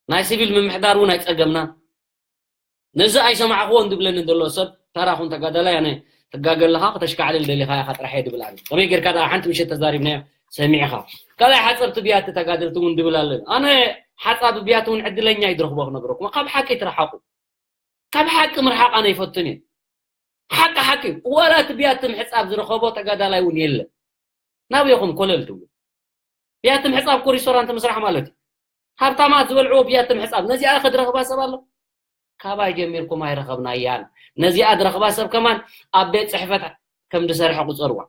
ናይ ሲቪል ምምሕዳር እውን ኣይጸገምናን። ነዚ ኣይሰማዕኽዎን ዝብለኒ ዘሎ ሰብ ተራኹም ተጋዳላይ ኣነ ትጋገ ኣለኻ፣ ክተሽካዕልል ደሊኻ ኢኻ ጥራሕ እየ ድብል ኣነ። ከመይ ጌርካ ደኣ ሓንቲ ምሸት ተዛሪብናዮ ሰሚዕኻ? ካልኣይ ሓጸብቲ ብያቲ ተጋደልቲ እውን ድብል ኣለኒ። ኣነ ሓጻቢ ብያቲ እውን ዕድለኛ እዩ ዝረኽቦ ክነግረኩም። ካብ ሓቂ ትረሓቑ። ካብ ሓቂ ምርሓቕ ኣነ ይፈትን እየ። ሓቂ ሓቂ። ዋላ እቲ ብያቲ ምሕጻብ ዝረኸቦ ተጋዳላይ እውን የለን። ናበይኹም ኮለል ትብሉ? ብያቲ ምሕጻብ እኮ ሪስቶራንት ምስራሕ ማለት እዩ። ሃብታማት ዝበልዕዎ ብያቲ ምሕጻብ። ነዚኣ ከ ዝረኽባ ሰብ ኣሎ? ካባይ ጀሚርኩም ኣይረኸብናያን። ነዚኣ ዝረኽባ ሰብ ከማን ኣብ ቤት ጽሕፈት ከም ዝሰርሐ ቁጸርዋ።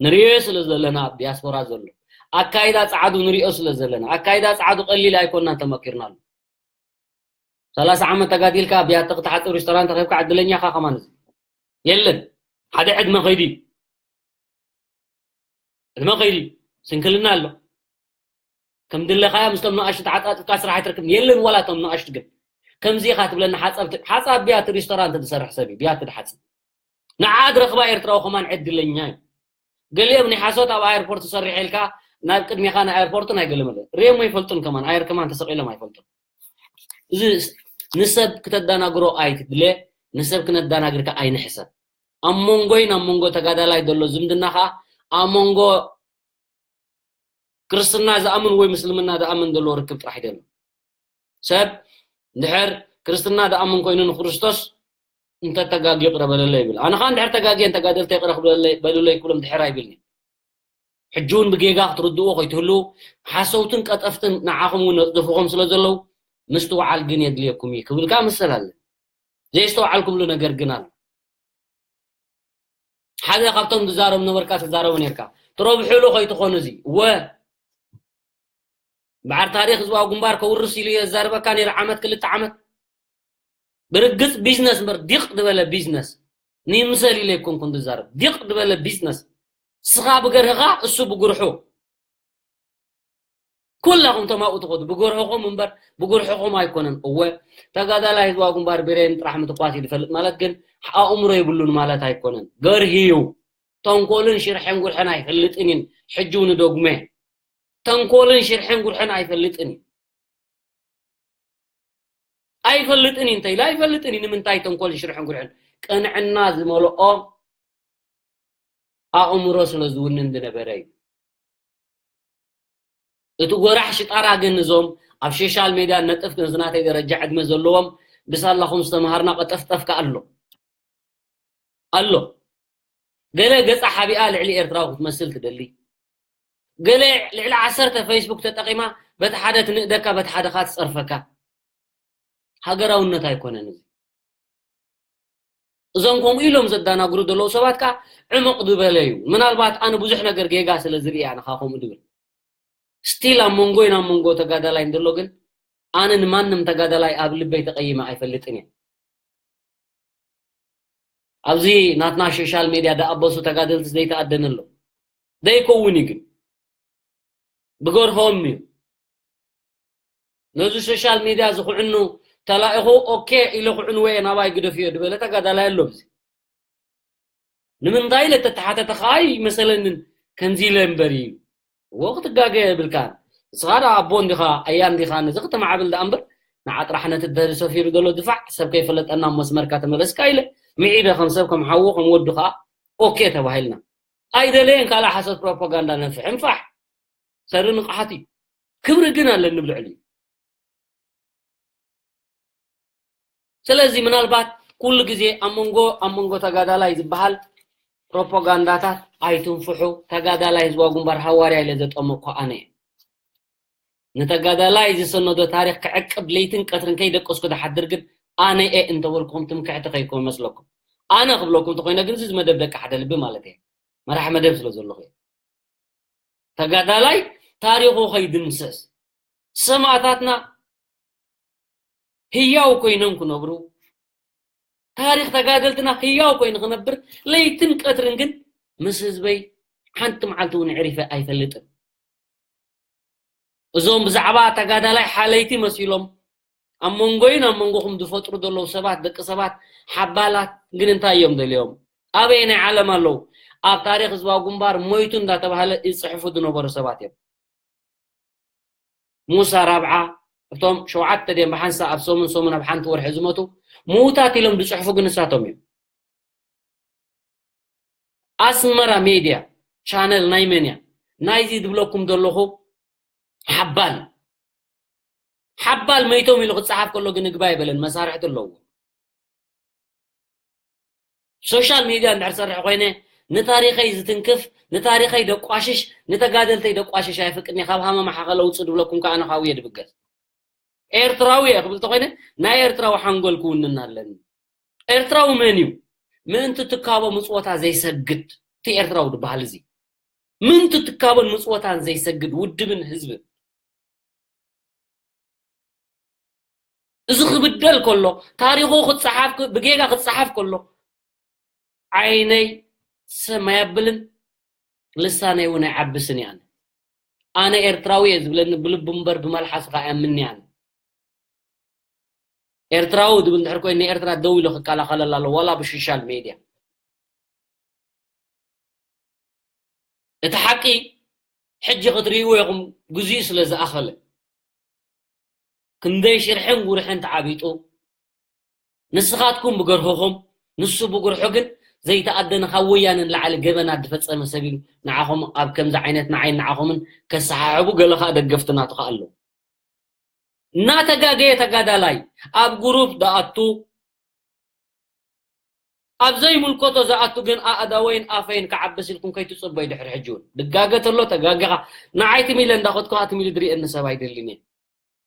ንርእዮ ስለ ዘለና ኣብ ዲያስፖራ ዘሎ ኣካይዳ ጸዓዱ ንርእዮ ስለ ዘለና፣ ኣካይዳ ጸዓዱ ቀሊል ኣይኮናን ተመኪርናሉ። ሰላሳ ዓመት ተጋዲልካ ብያቲ ክትሓጽብ ሪስቶራንት ረኺብካ ዕድለኛ ኢኻ ከማን። እዚ የለን። ሓደ ዕድመ ከይዱ እዩ። ዕድመ ከይዱ እዩ። ስንክልና ኣሎ። ከም ድለኻያ ምስቶም ንኣሽቱ ተዓጻጽፍካ ስራሕ ኣይትረክብን። የለን ዋላ እቶም ንኣሽቱ ግን። ከምዚ ኢኻ ትብለኒ ሓጻብ ት-፣ ሓጻብ ብያቲ ሪስቶራንት ዝሰርሕ ሰብ እዩ፣ ብያቲ ድሓጽብ። ንዓ ዝረኽባ ኤርትራዊ ከማን ዕድለኛ እዩ። ገሊኦም ናይ ሓሶት ኣብ ኣየርፖርት ሰሪሐ ኢልካ ናብ ቅድሜኻ ናይ ኣየርፖርትን ኣይገለመለ። ርእዮም ኣይፈልጡን ከማን፣ ኣየር ከማን ተሰቒሎም ኣይፈልጡን። እዚ ንሰብ ክተዳናግሮ ኣይትድለ፣ ንሰብ ክነዳናግር ከኣ ኣይንሕሰብ። ኣብ መንጎይን ኣብ መንጎ ተጋዳላይ ዘሎ ዝምድና ከኣ ኣብ መንጎ ክርስትና ዝኣምን ወይ ምስልምና ዝኣምን ዘሎ ርክብ ጥራሕ ይደሎ። ሰብ እንድሕር ክርስትና ዝኣምን ኮይኑ ንክርስቶስ እንተተጋግዩ ይቕረ በለለይ ይብል። ኣነ ኸኣ እንድሕር ተጋግየን ተጋደልተይ ይቕረ ክብለለይ-፣ በሉለይ ክብሎም ድሕር ኣይብልኒ። ሕጂ እውን ብጌጋ ክትርድእዎ ከይትህልዉ፣ ሓሰውትን ቀጠፍትን ንዓኹም እውን ነጽድፍኹም ስለ ዘለዉ፣ ምስትውዓል ግን የድልየኩም እዩ ክብል ከኣ መሰል ኣለ። ዘየስተውዓልኩምሉ ነገር ግን ኣሎ። ሓደ ካብቶም ዝዛረብ ነበርካ፣ ትዛረቡ ነርካ። ትረብሑሉ ከይትኾኑ እዚ። እወ። በዓል ታሪኽ ህዝባዊ ግንባር ከውርስ ኢሉ እየ ዝዛረበካ ነይረ ዓመት፣ ክልተ ዓመት። ብርግጽ ቢዝነስ እምበር፣ ዲቕ ዝበለ ቢዝነስ። ንምሰል ኢለ ኣይኮንኩን ዝዛረብ። ዲቕ ዝበለ ቢዝነስ። ስኻ ብገርህኻ፣ እሱ ብጉርሑ። ኩላኹም ተማኡ ትኸዱ፣ ብጎርሆኹም እምበር ብጉርሕኹም ኣይኮነን። እወ፣ ተጋዳላይ ህዝባዊ ግንባር ብሬን ጥራሕ ምትኳስ እዩ ዝፈልጥ ማለት ግን ኣእምሮ የብሉን ማለት ኣይኮነን። ገርሂ እዩ። ተንኮልን ሽርሕን ጉርሕን ኣይፈልጥን እዩን። ሕጂ እውን እደግሞ እየ። ተንኮልን ሽርሕን ጉርሕን ኣይፈልጥን እዩ። ኣይፈልጥን እዩ እንተ ኢለ ኣይፈልጥን እዩ። ንምንታይ ተንኮልን ሽርሕን ጉርሕን? ቅንዕና ዝመልኦ ኣእምሮ ስለ ዝውንን ዝነበረ እዩ። እቲ ጎራሕ ሽጣራ ግን እዞም ኣብ ሶሻል ሜድያ ነጥፍ ነዚ ናተይ ደረጃ ዕድመ ዘለዎም ብሳላኹም ዝተምሃርና ቀጠፍጠፍካ ኣሎ። ኣሎ። ገለ ገጻ ሓቢኣ ልዕሊ ኤርትራዊ ክትመስል ትደሊ። ገለ ልዕሊ ዓሰርተ ፌስቡክ ተጠቒማ በቲ ሓደ ትንእደካ፣ በቲ ሓደ ከኣ ትጸርፈካ። ሃገራውነት ኣይኮነን እዚ። እዞም ከምኡ ኢሎም ዘዳናግሩ ዘለዉ ሰባት ከኣ ዕምቕ ዝበለ እዩ። ምናልባት ኣነ ብዙሕ ነገር ጌጋ ስለ ዝርኢ ኣነ ከኣ ከምኡ ድብል። ስቲል ኣብ መንጎይን ኣብ መንጎ ተጋዳላይን ዘሎ ግን ኣነ ንማንም ተጋዳላይ ኣብ ልበይ ተቐይመ ኣይፈልጥን እየ። ኣብዚ ናትና ሶሻል ሜድያ ደኣበሱ ተጋደልቲ ዘይተኣደነ ኣሎ። ዘይከውን እዩ ግን። ብገርሆም እዩ። ነዚ ሶሻል ሜድያ ዝኽዕኑ ተላኢኹ፣ ኦኬ ኢለ ክዕንዎ እየ፣ ናባይ ግደፍዮ ዝበለ ተጋዳላይ ኣሎ ኣብዚ። ንምንታይ ኢለ ተተሓተተ ከዓ ይመሰለንን ከምዚ ኢለ እምበር እዩ። እዎ ክትጋገ የብልካን። ንስኻ ደኣ ኣቦ እንዲኻ፣ ኣያ እንዲኻ፣ ነዚ ክተማዕብል ደኣ እምበር፣ ንዓ ጥራሕ ነቲ ደሪ ሰፊሩ ዘሎ ድፋዕ፣ ሰብ ከይፈለጠና ኣብ መስመርካ ተመለስካ ኢለ፣ ምዒደ ከም ሰብ፣ ከም ሓዉ፣ ከም ወዱ ከዓ ኦኬ ተባሂልና። ኣይደለየን ካልእ ሓሶት ፕሮፓጋንዳ ነፍሕ። እንፋሕ! ሰሪ ንቕሓት እዩ። ክብሪ ግን ኣለኒ ብልዕሊኡ። ስለዚ ምናልባት ኩሉ ግዜ ኣብ መንጎ፣ ኣብ መንጎ ተጋዳላይ ዝበሃል ፕሮፓጋንዳታት ኣይትንፍሑ። ተጋዳላይ ህዝባዊ ግንባር ሃዋርያ ኢለ ዘጠመቅኩ ኣነ እየ። ንተጋዳላይ ዝሰነዶ ታሪኽ ክዕቅብ ለይትን ቀትርን ከይደቀስኩ ዝሓድር ግን ኣነ እየ እንተበልኩኹም ትምክሕቲ ከይኮን መስለኩም። ኣነ ክብለኩም እንተኮይነ ግን እዚ መደብ ደቂ ሓደ ልቢ ማለት እየ። መራሕ መደብ ስለ ዘለኹ እየ። ተጋዳላይ ታሪኹ ከይድምሰስ፣ ሰማእታትና ህያው ኮይኖም ክነብሩ፣ ታሪኽ ተጋደልትና ህያው ኮይኑ ክነብር ለይትን ቀትርን ግን ምስ ህዝበይ ሓንቲ መዓልቲ እውን ዕሪፈ ኣይፈልጥን። እዞም ብዛዕባ ተጋዳላይ ሓለይቲ መሲሎም ኣብ መንጎይን ኣብ መንጎኹም ዝፈጥሩ ዘለዉ ሰባት፣ ደቂ ሰባት ሓባላት ግን እንታይ እዮም ደልዮም? ኣበየናይ ዓለም ኣለዉ? ኣብ ታሪኽ ህዝባዊ ግንባር ሞይቱ እንዳተባህለ ይጽሕፉ ዝነበሩ ሰባት እዮም። ሙሳ ራብዓ፣ እቶም ሸውዓተ ድዮም ብሓንሳእ ኣብ ሰሙን ሰሙን ኣብ ሓንቲ ወርሒ ዝሞቱ ምዉታት ኢሎም ዝጽሕፉ ግን ንሳቶም እዮም። ኣስመራ ሜድያ ቻነል ናይ መን እያ? ናይዚ ዝብለኩም ዘለኹ ሓባል። ሓባል መይቶም ኢሉ ክጸሓፍ ከሎ ግን እግባ ኣይበለን፣ መሳርሕቲ ኣለዎ። ሶሻል ሜድያ እንድሕር ሰርሕ ኮይነ ንታሪኸይ ዝትንክፍ፣ ንታሪኸይ ደቋሽሽ፣ ንተጋደልተይ ደቋሽሽ ኣይፍቅድን እየ። ካብ ሃመማ ሓኸለ ውጽእ ድብለኩም ከኣ ኣነ ካብኡ እየ ድብገስ። ኤርትራዊ እየ ክብል እንተኾይነ ናይ ኤርትራዊ ሓንጎል ክውንን ኣለኒ። ኤርትራዊ መን እዩ? ምእንቲ ትካቦ ምጽወታ ዘይሰግድ፣ እቲ ኤርትራዊ ዝበሃል እዚ ምእንቲ ትካቦን ምጽወታን ዘይሰግድ ውድብን ህዝብን። እዚ ክብደል ከሎ፣ ታሪኹ ክጸሓፍ፣ ብጌጋ ክጸሓፍ ከሎ ዓይነይ ሰም ኣየብልን፣ ልሳነይ እውን ኣይዓብስን እየ። ኣነ ኣነ ኤርትራዊ እየ ዝብለኒ ብልቡ እምበር ብመልሓስ ከኣ ኣያምንን እየ። ኣነ ኤርትራዊ ዝብል እንድሕር ኮይኑ ንኤርትራ ደው ኢሉ ክከላኸለላ ኣለዎ፣ ዋላ ብሶሻል ሜድያ። እቲ ሓቂ ሕጂ ክትርእይዎ ኢኹም፣ ግዜኡ ስለ ዝኣኸለ። ክንደይ ሽርሕን ጉርሕን ተዓቢጡ፣ ንስኻትኩም ብገርህኹም፣ ንሱ ብጉርሑ ግን ዘይተኣደነ ካብ ወያነ ንላዕሊ ገበናት ዝፈጸመ ሰብ ኢሉ ንዓኹም ኣብ ከምዚ ዓይነት ንዓይን ንዓኹምን ከሰሓሕቡ፣ ገለ ኸኣ ደገፍቲ ናቱ ኸኣ ኣለዉ። እናተጋገየ ተጋዳላይ ኣብ ጉሩፕ ደኣቱ፣ ኣብ ዘይምልከቶ ዝኣቱ ግን ኣእዳወይን ኣፈይን ክዓብስ ኢልኩም ከይትጽበዩ ድሕሪ ሕጂ እውን። ድጋገ ተሎ ተጋጊኻ፣ ንዓይ ትም ኢለ እንዳኸድኩ ከኣ ትም ኢሉ ዝርእየኒ ሰብ ኣይደልን እየ።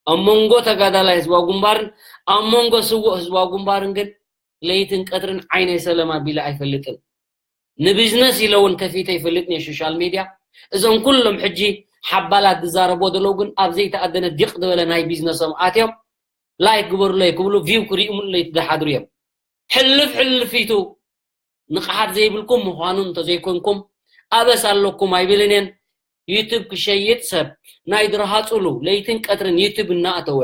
ኣብ መንጎ ተጋዳላይ ህዝባዊ ግንባርን ኣብ መንጎ ስዉእ ህዝባዊ ግንባርን ግን ለይትን ቀትርን ዓይነይ ሰለም ኣቢለ ኣይፈልጥን። ንቢዝነስ ኢለ እውን ከፊተ ይፈልጥን እየ ሶሻል ሜድያ። እዞም ኩሎም ሕጂ ሓባላት ዝዛረብዎ ዘለዉ ግን ኣብ ዘይተኣደነ ዲቕ ዝበለ ናይ ቢዝነሶም ኣትዮም ላይክ ግበሩለይ ክብሉ ቪው ክርእዩለይ ዝሓድሩ እዮም። ሕልፍ ሕልፊቱ ንቕሓት ዘይብልኩም ምዃኑ እንተዘይኮንኩም ኣበስ ኣለኩም ኣይብልን እየን። ዩቱብ ክሸይጥ ሰብ ናይ ድርሃጹሉ ለይትን ቀትርን ዩቱብ እናእተወ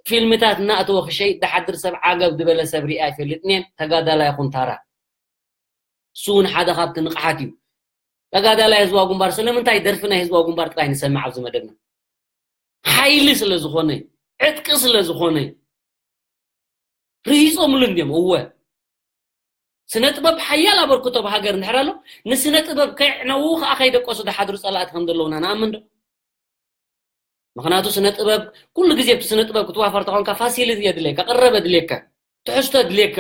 ፊልምታት እናእተወ ክሸይጥ ዝሓድር ሰብ ዓገብ ዝበለ ሰብ ሪኣ ኣይፈልጥን እየን። ተጋዳላይ ይኹን ታራ እሱ እውን ሓደ ካብቲ ንቕሓት እዩ። ተጋዳላይ ህዝባዊ ግንባር፣ ስለምንታይ ደርፊ ናይ ህዝባዊ ግንባር ጥራይ ንሰምዕ ኣብዚ መደብና? ሓይሊ ስለ ዝኾነ፣ ዕጥቂ ስለ ዝኾነ። ርሂጾምሉ እንድዮም፣ እወ። ስነ ጥበብ ሓያል ኣበርክቶ ኣብ ሃገር እንድሕር ኣሎ፣ ንስነ ጥበብ ከየዕነዉ ከኣ ከይደቀሱ ዝሓድሩ ጸላእቲ ከም ዘለዉና ንኣምን ዶ? ምኽንያቱ ስነ ጥበብ፣ ኩሉ ግዜ ኣብቲ ስነ ጥበብ ክትዋፈር ተኾንካ ፋሲሊቲ የድልየካ፣ ቅረብ የድልየካ፣ ትሕዝቶ የድልየካ።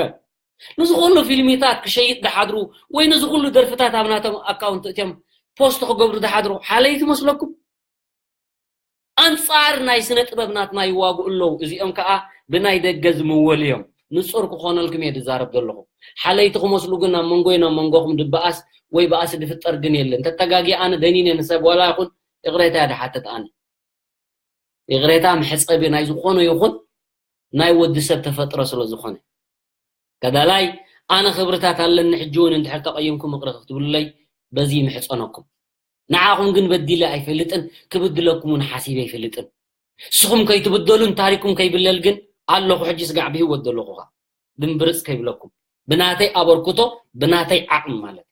ንዚ ኩሉ ፊልሚታት ክሸይጥ ዝሓድሩ ወይ ንዚ ኩሉ ደርፍታት ኣብ ናቶም ኣካውንት እትዮም ፖስት ክገብሩ ዝሓድሩ ሓለይቲ መስለኩም? ኣንጻር ናይ ስነ ጥበብ ናትና ይዋግኡ ኣለዉ። እዚኦም ከኣ ብናይ ደገ ዝምወሉ እዮም። ንጹር ክኾነልኩም እየ ዝዛረብ ዘለኹ። ሓለይቲ ክመስሉ ግን ኣብ መንጎይ ናብ መንጎኹም ድበኣስ ወይ በኣሲ ድፍጠር ግን የለን። ተተጋጊ ኣነ ደኒነ ንሰብ ዋላ ይኹን ይቕሬታ እየ ድሓትት ኣነ። ይቕሬታ መሕጸቢ ናይ ዝኾነ ይኹን ናይ ወዲ ሰብ ተፈጥሮ ስለ ዝኾነ። ቀዳላይ ኣነ ክብርታት ኣለኒ፣ ሕጂ እውን እንድሕር ተቐይምኩም ይቕረ ክትብሉለይ በዚ ይምሕጸነኩም። ንዓኹም ግን በዲለ ኣይፈልጥን፣ ክብድለኩም እውን ሓሲበ ኣይፈልጥን። ንስኹም ከይትብደሉን ታሪኩም ከይብለል ግን ኣለኹ፣ ሕጂ ስጋዕ ብህይወት ዘለኹ ኸኣ ድምብርጽ ከይብለኩም ብናተይ ኣበርክቶ፣ ብናተይ ዓቕሚ ማለት።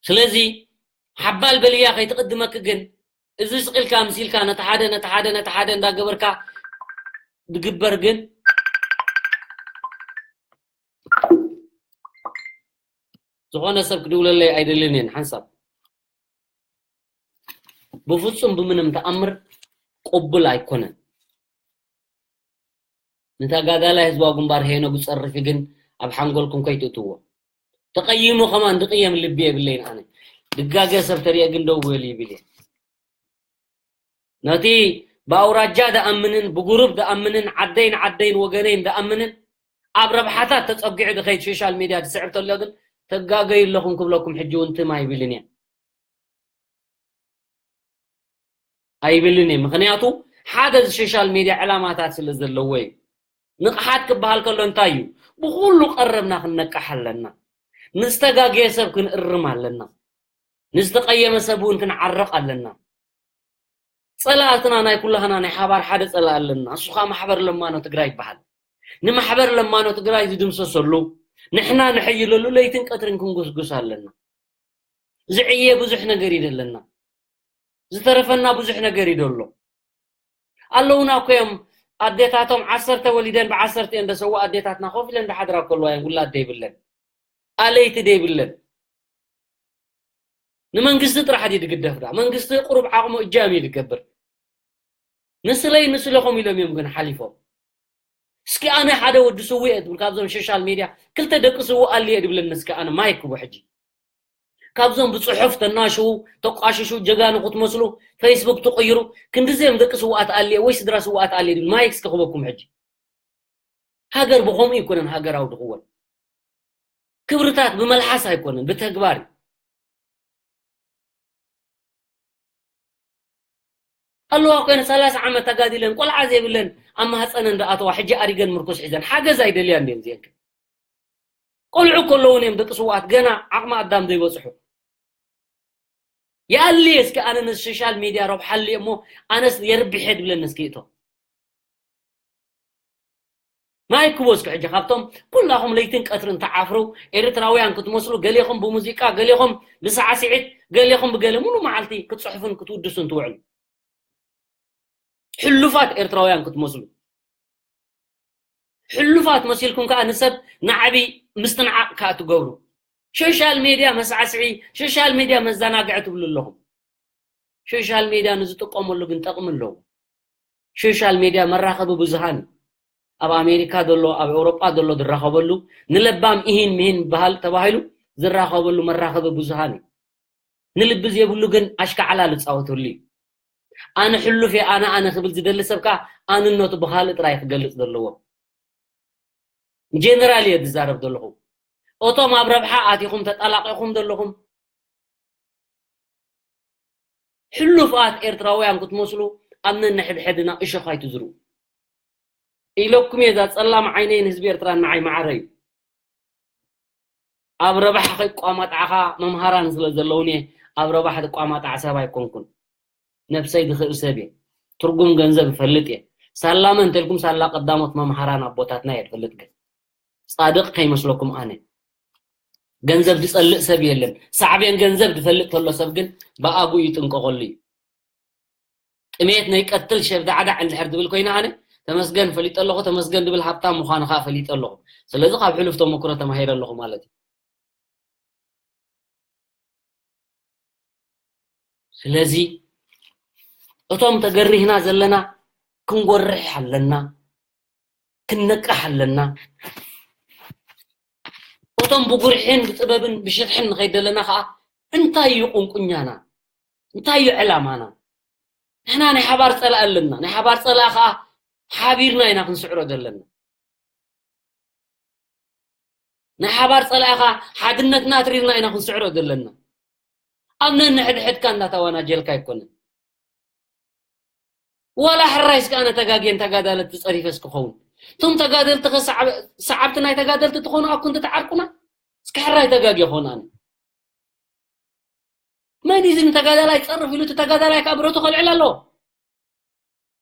ስለዚ ሓባል በልያ ከይትቕድመኪ ግን፣ እዚ ስቕ ኢልካ ምስ ኢልካ ነቲ ሓደ፣ ነቲ ሓደ፣ ነቲ ሓደ እንዳገበርካ ዝግበር ግን ዝኾነ ሰብ ክድውለለይ ኣይደልን እየ ሓንሳብ። ብፍጹም ብምንም ተኣምር ቅቡል ኣይኮነን። ንተጋዳላይ ህዝባዊ ግንባር ሄኖግ ጸርፊ ግን ኣብ ሓንጎልኩም ከይትእትዎ። ተቐይሙ ከማን ድቕየም ልቢ የብለይን ኣነ። ድጋገ ሰብ ተሪኤ ግን ደው በሉ ይብል እየ። ነቲ ብኣውራጃ ደኣምንን ብጉሩብ ደኣምንን ዓደይን ዓደይን ወገነይን ደኣምንን ኣብ ረብሓታት ተጸጊዑ ድኸይድ ሶሻል ሚድያ ድስዕብ ተሎ ግን ተጋገዩ ኣለኹም ክብለኩም ሕጂ እውን ትም ኣይብልን እየ። ኣይብልን እየ። ምኽንያቱ ሓደ እዚ ሶሻል ሚድያ ዕላማታት ስለ ዘለዎ እዩ። ንቕሓት ክበሃል ከሎ እንታይ እዩ? ብኹሉ ቀረብና ክንነቅሕ ኣለና። ንዝተጋገየ ሰብ ክንእርም ኣለና። ንዝተቐየመ ሰብ እውን ክንዓርቕ ኣለና። ጸላእትና ናይ ኩላህና ናይ ሓባር ሓደ ጸላእ ኣለና። እሱ ኸኣ ማሕበር ለማኖ ትግራይ ይበሃል። ንማሕበር ለማኖ ትግራይ ዝድምሰሰሉ፣ ንሕና ንሕይለሉ ለይትን ቀትርን ክንጉስጉስ ኣለና። ዝዕየ ብዙሕ ነገር እዩ ዘለና። ዝተረፈና ብዙሕ ነገር እዩ ዘሎ። ኣለውና እኮ እዮም ኣዴታቶም ዓሰርተ ወሊደን ብዓሰርተ እየን ደሰዋ ኣዴታትና ኮፍ ኢለን ዝሓድራ ከለዋ እየን ውላድ ደይብለን። ኣለይቲ ደይብለን። ንመንግስቲ ጥራሕ ድዩ ዝግደፍ ዳ? መንግስቲ ቁሩብ ዓቕሙ እጃም እዩ ዝገብር። ንስለይ ንስለኹም ኢሎም እዮም ግን ሓሊፎም። እስኪ ኣነ ሓደ ወዲ ስውእ እየ ትብል ካብዞም ሶሻል ሚድያ ክልተ ደቂ ስውእ ኣልየ ድብለኒ እስኪ ኣነ ማይክ ክቡ ሕጂ። ካብዞም ብጽሑፍ ተናሽው፣ ተቋሽሹ፣ ጀጋኑ ክትመስሉ፣ ፌስቡክ ትቕይሩ፣ ክንድዚኦም ደቂ ስውኣት ኣልየ ወይ ስድራ ስውኣት ኣልየ ድብል ማይክ እስኪ ክበኩም ሕጂ። ሃገር ብኸምኡ ኣይኮነን ሃገራዊ ድኽወን። ክብርታት ብመልሓስ ኣይኮነን፣ ብተግባር እዩ። ኣለዋ ኮይነ ሰላሳ ዓመት ተጋዲለን ቆልዓ ዘይብለን ኣብ ማህፀነን ዝኣተዋ ሕጂ ኣሪገን ምርኩስ ሒዘን ሓገዝ ኣይደልያን ድየን እዚአን ከ? ቆልዑ ከለውን እዮም ደቂ ስውኣት ገና ዓቕሚ ኣዳም ዘይበፅሑ። ይኣልየ እስኪ ኣነ ነዚ ሶሻል ሚድያ ረብሓ ኣልየ እሞ ኣነስ የርብሐ ድብለኒ እስኪ እቶ ማይ ክቦ እስኪ ሕጂ ካብቶም ኩላኹም ለይትን ቀትርን ትዓፍሩ ኤርትራውያን ክትመስሉ ገሌኹም ብሙዚቃ ገሌኹም ብሳዕስዒት ገሌኹም ብገለ ሙሉ መዓልቲ ክትፅሕፉን ክትውድሱን ትውዕሉ ሕሉፋት ኤርትራውያን ክትመስሉ ሕሉፋት መሲልኩም ከዓ ንሰብ ናዕቢ ምስትንዓቕ ከዓ ትገብሩ ሶሻል ሜድያ መሳዕስዒ ሶሻል ሜድያ መዘናግዒ ትብሉ ኣለኹም ሶሻል ሜድያ ንዝጥቀመሉ ግን ጠቕሚ ኣለዎ ሶሻል ሜድያ መራኸቢ ብዙሃን ኣብ ኣሜሪካ ዘሎ ኣብ ኤውሮጳ ዘሎ ዝራኸበሉ ንለባም ኢሂን ምሂን በሃል ተባሂሉ ዝራኸበሉ መራኸቢ ብዙሃን እዩ ንልቢ ዘይብሉ ግን ኣሽካዕላ ዝፃወተሉ እዩ ኣነ ሕሉፍ እየ ኣነ ኣነ ክብል ዝደሊ ሰብካ ኣንነቱ ብካልእ ጥራይ ክገልፅ ዘለዎ ጀነራል እየ ዝዛረብ ዘለኹ እቶም ኣብ ረብሓ ኣቲኹም ተጣላቂኹም ዘለኹም ሕሉፋት ኤርትራውያን ክትመስሉ ኣብ ነንሕድሕድና እሾኽ ኣይትዝርኡ ኢለኩም እየ እዛ ፀላም ዓይነይ ንህዝቢ ኤርትራ ንዓይ ማዕረ እዩ ኣብ ረብሓ ከይቋማጣዕኻ መምሃራን ስለ ዘለውኒ ኣብ ረብሓ ትቋማጣዕ ሰብ ኣይኮንኩን ነብሰይ ዝኽእል ሰብ እየ ትርጉም ገንዘብ እፈልጥ እየ ሳላመ እንተልኩም ሳላ ቀዳሞት መምሃራን ኣቦታትና እየ ዝፈልጥ ግን ጻድቕ ከይመስለኩም ኣነ ገንዘብ ዝጸልእ ሰብ የለን ሳዕቤን ገንዘብ ዝፈልጥ ተሎ ሰብ ግን ብኣግኡ ይጥንቀቐሉ እዩ ጥሜት ናይ ቀትል ሸብዳዕዳዕ እንድሕር ዝብል ኮይነ ኣነ ተመስገን ፈሊጠ ኣለኹ ተመስገን ዝብል ሃብታም ምዃኑ ከዓ ፈሊጠ ኣለኹ ስለዚ ካብ ሕሉፍ ተመክሮ ተማሂረ ኣለኹ ማለት እዩ ስለዚ እቶም ተገሪህና ዘለና ክንጎርሕ ኣለና ክንነቅሕ ኣለና እቶም ብጉርሕን ብጥበብን ብሽርሕን ንኸይድ ዘለና ከዓ እንታይ እዩ ቁንቁኛና እንታይ እዩ ዕላማና ንሕና ናይ ሓባር ፀላእ ኣለና ናይ ሓባር ፀላእ ከዓ ሓቢርና ኢና ክንስዕሮ ዘለና ናይ ሓባር ጸላኢኻ ሓድነትና ኣትሪርና ኢና ክንስዕሮ ዘለና ኣብ ነንሕድሕድካ እንዳተዋናጀልካ ኣይኮነን ዋላ ሕራይ እስከ ኣነ ተጋግየን ተጋዳለቲ ጸሪፈ እስክኸውን እቶም ተጋደልቲ ሰዓብቲ ናይ ተጋደልቲ ትኾኑ ኣኩን ትትዓርቁና እስከ ሕራይ ተጋግየ ኾን ኣነ መን እዩ እዚ ንተጋዳላይ ጸርፍ ኢሉ እቲ ተጋዳላይ ካብ ብረቱ ከልዕል ኣለዎ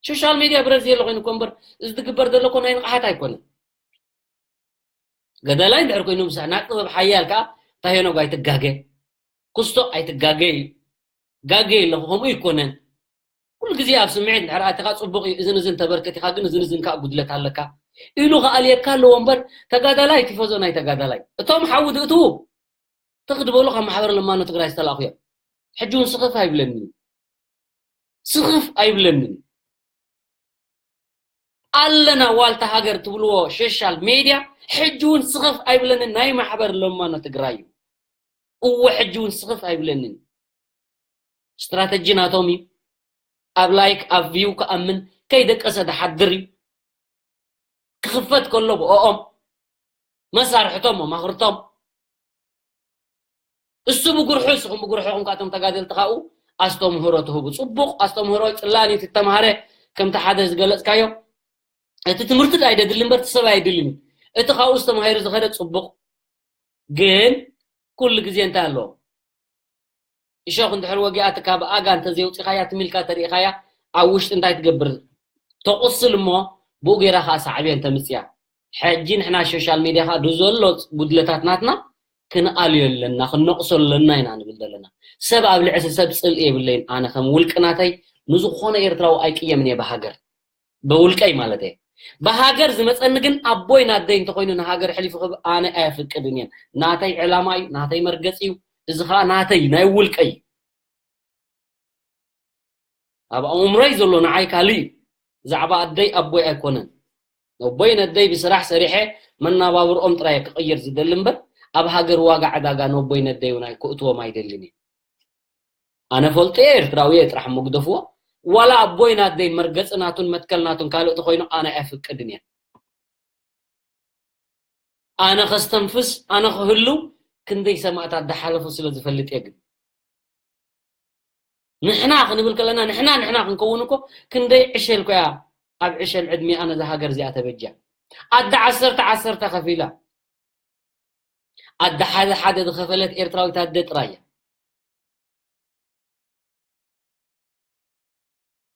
ሶሻል ሚድያ ብረት ዘየለ ኮይኑ እኮ እምበር እዚ ዝግበር ዘሎ እኮ ናይ ንቕሓት ኣይኮነን ገዳላይ እንድሕር ኮይኑ ምሳሕ ናብ ጥበብ ሓያል ከዓ እንታይ ሄኖግ ኣይትጋገ ክስቶ ኣይትጋገይ። ጋገይ ኣለኹ፣ ከምኡ ኣይኮነን። ኩሉ ግዜ ኣብ ስምዒት እንድሕር ኣቲኻ ጽቡቕ እዩ፣ እዝን እዝን ተበርከት ኢኻ፣ ግን እዝን እዝን ከኣ ጉድለት ኣለካ ኢሉ ከኣልየካ ኣለዎ እምበር፣ ተጋዳላይ ቲፎዞ ናይ ተጋዳላይ። እቶም ሓዊ ዝእትዉ ትኽ ዝበሉ ካብ ማሕበር ለማኖ ትግራይ ዝተላእኹ እዮም። ሕጂ እውን ስኽፍ ኣይብለንን። ስኽፍ ኣይብለንን። ኣለና ዋልታ ሃገር ትብልዎ ሶሻል ሜድያ ሕጂ እውን ስኽፍ ኣይብለንን። ናይ ማሕበር ለማኖ ትግራይ እዩ። እወ ሕጂ እውን ስኽፍ ኣይብለንን። ስትራተጂ ናቶም እዩ። ኣብ ላይክ ኣብ ቪው ክኣምን ከይደቀሰ ድሓድር እዩ። ክኽፈት ከሎ ብኦም መሳርሕቶም መማኽርቶም እሱ ብጉርሑ ንስኹም ብጉርሕኹም ካቶም ተጋደልቲ ካብኡ ኣስተምህሮ ትህቡ። ጽቡቕ ኣስተምህሮ ጽላል እዩ ትተማሃረ ከምቲ ሓደ ዝገለጽካዮ እቲ ትምህርቲ ኣይደድሊ እምበር እቲ ሰብ ኣይድልን እዩ። እቲ ካብኡ ዝተማሂሩ ዝኸደ ጽቡቕ ግን ኩሉ ግዜ እንታይ ኣለዎ? እሾኽ እንድሕር ወጊኣትካ ብኣጋ እንተዘይውፂኻያ ትሚልካ ተሪኢኻያ ኣብ ውሽጢ እንታይ ትገብር? ተቑስል እሞ ብኡ ገይራ ከዓ ሳዕቤን ተምፅያ። ሕጂ ንሕና ሶሻል ሚድያ ከዓ ብዘሎ ጉድለታት ናትና ክንኣልዮ ኣለና፣ ክንነቕሶ ኣለና ኢና ንብል ዘለና። ሰብ ኣብ ልዕሲ ሰብ ፅልኢ የብለይን። ኣነ ከም ውልቂ ናተይ ንዝኾነ ኤርትራዊ ኣይቅየምን እየ ብሃገር። ብውልቀይ ማለት እየ። ብሃገር ዝመፀኒ ግን ኣቦይ ናደይ እንተኮይኑ ንሃገር ሕሊፉ ክብ ኣነ ኣየፍቅድን እየን። ናተይ ዕላማ እዩ፣ ናተይ መርገፂ እዩ። እዚ ከዓ ናተይ ናይ ውልቀይ እዩ። ኣብ ኣእምሮይ ዘሎ ንዓይ ካልእ እዩ። ብዛዕባ ኣደይ ኣቦይ ኣይኮነን። ነቦይ ነደይ ብስራሕ ሰሪሐ መናባብርኦም ጥራይ ክቕይር ዝደሊ እምበር ኣብ ሃገር ዋጋ ዕዳጋ ነቦይ ነደይ እውን ኣይ- ክእትዎም ኣይደልን እየ። ኣነ ፈልጦ እየ፣ ኤርትራዊ እየ ጥራሕ እሞ ግደፍዎ። ዋላ ኣቦይ ናደይ መርገፂ ናቱን መትከል ናቱን ካልእ ተኮይኑ ኣነ ኣየፍቅድን እየ። ኣነ ከስተንፍስ ኣነ ክህሉ ክንደይ ሰማእታት ዝሓለፉ ስለ ዝፈልጥ እየ። ግን ንሕና ክንብል ከለና ንሕና ንሕና ክንከውን እኮ ክንደይ ዕሸል ኮያ ኣብ ዕሸል ዕድሚኣ ነዛ ሃገር እዚኣ ተበጃ። ኣደ ዓሰርተ ዓሰርተ ከፊላ ኣደ ሓደ ሓደ ዝኸፈለት ኤርትራዊት ኣደ ጥራይ እያ።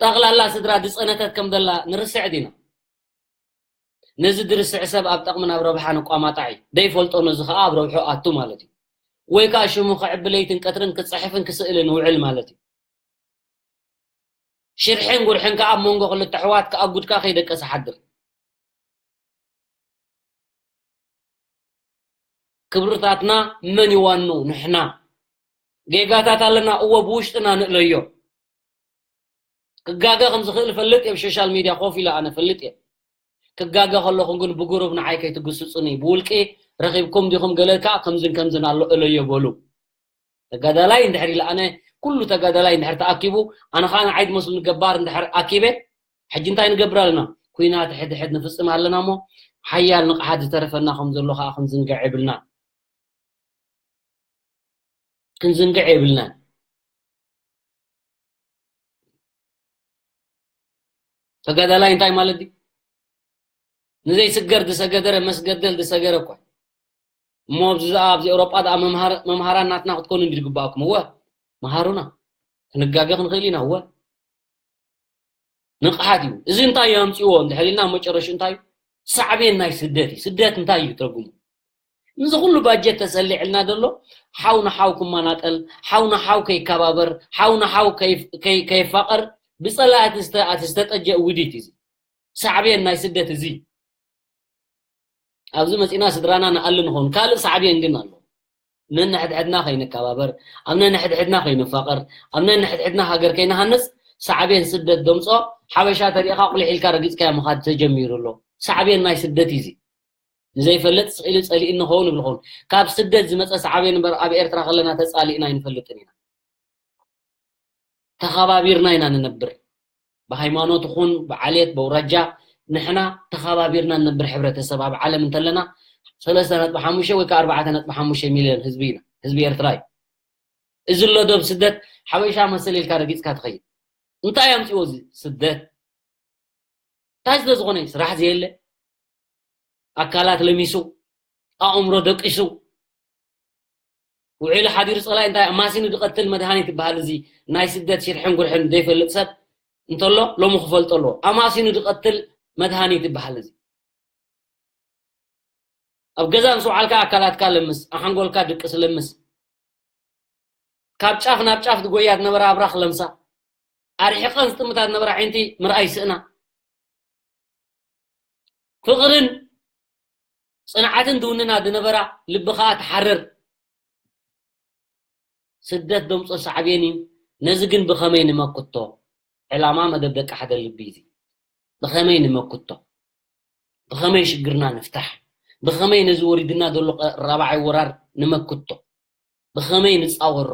ጠቕላላ ስድራ ዝጸነተት ከም ዘላ ንርስዕ ዲና? ነዚ ድርስዕ ሰብ ኣብ ጠቕምን ኣብ ረብሓን ኣቋማጣዕ እዩ። ዘይፈልጦ ነዚ ኸኣ ኣብ ረብሑ ኣቱ ማለት እዩ። ወይ ከኣ ሽሙ ከዕቢ ለይትን ቀትርን ክጽሕፍን ክስእልን ውዕል ማለት እዩ። ሽርሕን ጉርሕን ከኣ ኣብ መንጎ ክልተ ኣሕዋት ከኣ ጉድካ ከይደቀሰ ሓድር። ክብርታትና መን ይዋኑ? ንሕና። ጌጋታት ኣለና፣ እወ ብውሽጥና ንእለዮ። ክጋገ ከም ዝኽእል እፈልጥ እየ፣ ኣብ ሶሻል ሚድያ ኮፍ ኢለ ኣነ እፈልጥ እየ። ክጋገ ከለኹ ግን ብጉሩብ ንዓይ ከይትግስጹኒ፣ ብውልቂ ረኺብኩም ዲኹም ገለ ከኣ ከምዝን ከምዝን ኣሎ እለዮ በሉ። ተጋዳላይ እንድሕር ኢለ ኣነ፣ ኩሉ ተጋዳላይ እንድሕር ተኣኪቡ፣ ኣነ ኸኣ ንዓይ ዝመስሉኒ ገባር እንድሕር ኣኪበ፣ ሕጂ እንታይ ንገብር ኣለና? ኲናት ሕድሕድ ንፍጽም ኣለና እሞ፣ ሓያል ንቕሓት ዝተረፈና ከም ዘሎ ኸኣ ክንዝንግዕ የብልና። ክንዝንግዕ የብልናን። ተጋዳላይ እንታይ ማለት ድዩ? ንዘይስገር ዝሰገደረ መስገደል ዝሰገረ እኳ። እሞ ኣብዚ ዝኣ-፣ ኣብዚ ኤውሮጳ ደኣ መምሃር-፣ መምሃራን ናትና ክትኮኑ እንዲ ዝግባኣኩም። እወ፣ መሃሩና። ክንጋገ ክንኽእል ኢና። እወ። ንቕሓት እዩ። እዚ እንታይ እዩ ኣምጺእዎ እንድሕር ኢልና ኣብ መጨረሽኡ እንታይ እዩ? ሳዕቤን ናይ ስደት እዩ። ስደት እንታይ እዩ ትርጉሙ? እዚ ኩሉ ባጀት ተሰሊዕልና ዘሎ ሓው ንሓው ክመናጠል፣ ሓው ንሓው ከይከባበር፣ ሓው ንሓው ከይ-፣ ከይ-፣ ከይፋቐር ብጸላእቲ ዝተ-፣ ኣቲ ዝተጠጀ ውዲት እዩ እዚ። ሳዕቤን ናይ ስደት እዚ። ኣብዚ መጺና ስድራና ንኣሊ ንኾን። ካልእ ሳዕቤን ግን ኣሎ። ነንሕድሕድና ከይንከባበር፣ ኣብ ነንሕድሕድና ከይንፋቐር፣ ኣብ ነንሕድሕድና ሃገር ከይንሃንጽ ሳዕቤን ስደት ደምጾ ሓበሻ ተሪእኻ ቁሊሕ ኢልካ ረጊጽካዮ ምኻድ ተጀሚሩ ኣሎ። ሳዕቤን ናይ ስደት እዩ እዚ። ንዘይፈልጥ ስቕ ኢሉ ጸሊእኒ ኸውን ይብል ኸውን። ካብ ስደት ዝመጸ ሳዕቤን እምበር ኣብ ኤርትራ ከለና ተጻሊእና ኣይንፈልጥን ኢና። ተኸባቢርና ኢና ንነብር። ብሃይማኖት ይኹን ብዓሌት ብኣውራጃ ንሕና ተኸባቢርና ንነብር ሕብረተሰብ ኣብ ዓለም እንተለና ሰለስተ ነጥቢ ሓሙሽተ ወይ ከዓ ኣርባዕተ ነጥቢ ሓሙሽተ ሚልዮን ህዝቢ ኢና። ህዝቢ ኤርትራ እዩ። እዚ ኣሎ ዶ ኣብ ስደት ሓበሻ መሰል ኢልካ ረጊጽካ ትኸይድ? እንታይ ኣምጺዎ እዚ ስደት? እንታይ ስለ ዝኾነ እዩ? ስራሕ ዘየለ፣ ኣካላት ለሚሱ፣ ኣእምሮ ደቂሱ፣ ውዒሉ ሓዲሩ ጸላኢ እንታይ ኣማሲኑ ዝቐትል መድሃኒት ይበሃል። እዚ ናይ ስደት ሽርሕን ጉርሕን ዘይፈልጥ ሰብ እንተሎ ሎሚ ክፈልጦ ኣለዎ። ኣማሲኑ ዝቐትል መድሃኒት ይበሃል እዚ። ኣብ ገዛ ምስ ወዓልካ ኣካላትካ ለምስ፣ ኣሓንጎልካ ድቅስ ለምስ። ካብ ጫፍ ናብ ጫፍ ዝጎያ ዝነበራ ኣብራኽ ለምሳ፣ ኣርሒቐን ዝጥምታ ዝነበራ ኣዒንቲ ምርኣይ ስእና። ፍቕርን ጽንዓትን ዝውንና ዝነበራ ልቢ ኸኣ ትሓርር። ስደት ደምጾ ሳዕቤን እዩ። ነዚ ግን ብኸመይ ንመክቶ? ዕላማ መደብ ደቂ ሓደ ልቢ እዩ። ብኸመይ ንመክቶ? ብኸመይ ሽግርና ንፍታሕ? ብኸመይ ነዚ ወሪድና ዘሎ ራብዓይ ወራር ንመክቶ? ብኸመይ ንጻወሮ?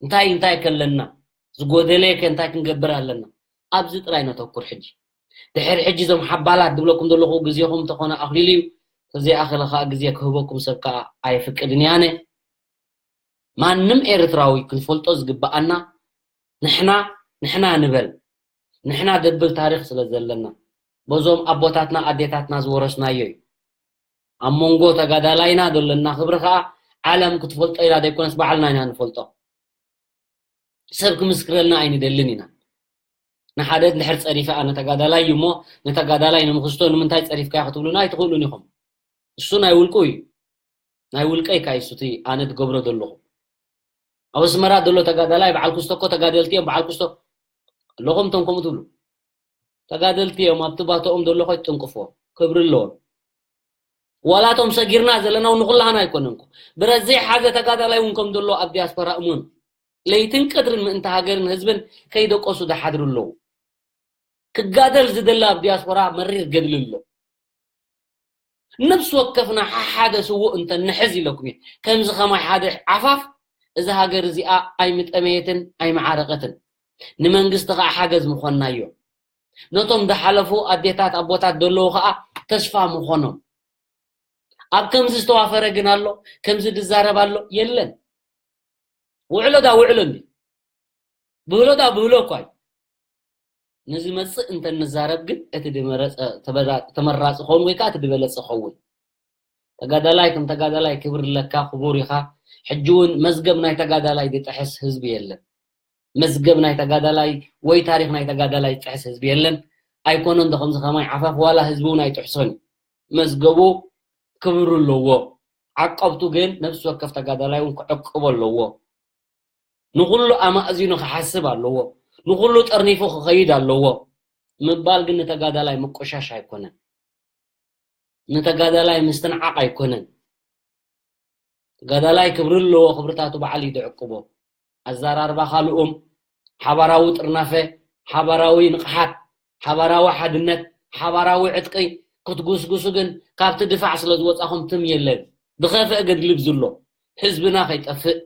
እንታይ እንታይ ከለና? ዝጎደለ ከ እንታይ ክንገብር ኣለና? ኣብዚ ጥራይ ነተኩር ሕጂ። ድሕሪ ሕጂ እዞም ሓባላት ዝብለኩም ዘለኹ ግዜኹም እንተኾነ ኣኽሊሉ እዩ። ተዘይኣኸለ ኸኣ ግዜ ክህበኩም ሰብ ከኣ ኣየፍቅድን እየ ኣነ። ማንም ኤርትራዊ ክንፈልጦ ዝግብኣና ንሕና ንሕና ንበል። ንሕና ደብል ታሪኽ ስለ ዘለና በዞም ኣቦታትና ኣዴታትና ዝወረስናዮ እዩ። ኣብ መንጎ ተጋዳላይና ዘለና ክብሪ ኸኣ ዓለም ክትፈልጦ ኢላ ዘይኮነስ ባዕልና ኢና ንፈልጦ። ሰብ ክምስክረልና ኣይንደልን ኢና። ንሓደ እንድሕር ጸሪፈ ኣነ ተጋዳላይ እዩ እሞ ነተጋዳላይ ንምኽስቶ ንምንታይ ጸሪፍካዮ ክትብሉና ኣይትኽእሉን ኢኹም። እሱ ናይ ውልቁ እዩ። ናይ ውልቀይ ካይሱቲ ኣነ ትገብሮ ዘለኹ። ኣብ ኣስመራ ዘሎ ተጋዳላይ በዓል ክስቶ እኮ ተጋደልቲ እዮም። በዓል ክስቶ ኣለኹም እቶም ከምኡ ትብሉ። ተጋደልቲ እዮም። ኣብቲ ባቶኦም ዘሎ ኮይትጥንቅፎ ክብሪ ኣለዎም። ዋላቶም ሰጊርና ዘለና እውን ንኹላህና ኣይኮነን እኮ። ብረት ዘይሓዘ ተጋዳላይ እውን ከም ዘሎ ኣብ ዲያስፖራ እሙን። ለይትን ቀትርን ምእንቲ ሃገርን ህዝብን ከይደቀሱ ዝሓድሩ ኣለዉ። ክጋደል ዝደሊ ኣብ ዲያስፖራ መሪር ገድሊ ኣሎ። ነፍሲ ወከፍና ሓደ ስዉእ እንተ ንሕዝ ኢለኩም እየ። ከምዚ ኸማይ ሓደ ዓፋፍ እዛ ሃገር እዚኣ ኣይምጠመየትን ኣይመዓረቐትን። ንመንግስቲ ኸዓ ሓገዝ ምኾንናዮ። ነቶም ዝሓለፉ ኣዴታት ኣቦታት ዘለዉ ኸዓ ተስፋ ምኾኖም። ኣብ ከምዚ ዝተዋፈረ ግን ኣሎ፣ ከምዚ ዝዛረብ ኣሎ የለን። ውዕሎ ዳ ውዕሎ እንዲ ብህሎ ዳ ብህሎ እኳ እዩ። ንዝመጽእ እንተ ንዛረብ ግን እቲ ድመረጸ ተበራ- ተመራጺ ኸውን ወይ ከዓ እቲ ዝበለጸ ኸውን። ተጋዳላይ ከም ተጋዳላይ ክብሪ ኣለካ፣ ክቡር ኢኻ። ሕጂ እውን መዝገብ ናይ ተጋዳላይ ዝጥሕስ ህዝቢ የለን። መዝገብ ናይ ተጋዳላይ ወይ ታሪኽ ናይ ተጋዳላይ ዝጥሕስ ህዝቢ የለን። ኣይኮነን ዶ ከምዚ ከማይ ዓፋፍ ዋላ ህዝቢ እውን ኣይጥሕሶን እዩ። መዝገቡ ክብሪ ኣለዎ። ዓቀብቱ ግን ነፍሲ ወከፍ ተጋዳላይ እውን ክዕቅቦ ኣለዎ። ንኹሉ ኣማእዚኑ ክሓስብ ኣለዎ። ንኹሉ ጠርኒፉ ክኸይድ ኣለዎ ምባል ግን ንተጋዳላይ ምቁሻሽ ኣይኮነን። ንተጋዳላይ ምስትንዓቕ ኣይኮነን። ተጋዳላይ ክብሪ ኣለዎ፣ ክብርታቱ በዓል እዩ ዝዕቅቦ። ኣዘራርባ ካልኡም፣ ሓባራዊ ጥርናፈ፣ ሓባራዊ ንቕሓት፣ ሓባራዊ ሓድነት፣ ሓባራዊ ዕጥቂ ክትጉስጉሱ ግን ካብቲ ድፋዕ ስለ ዝወጻኹም ትም የለን። ዝኸፍአ ገድሊ ብዝሎ ህዝብና ከይጠፍእ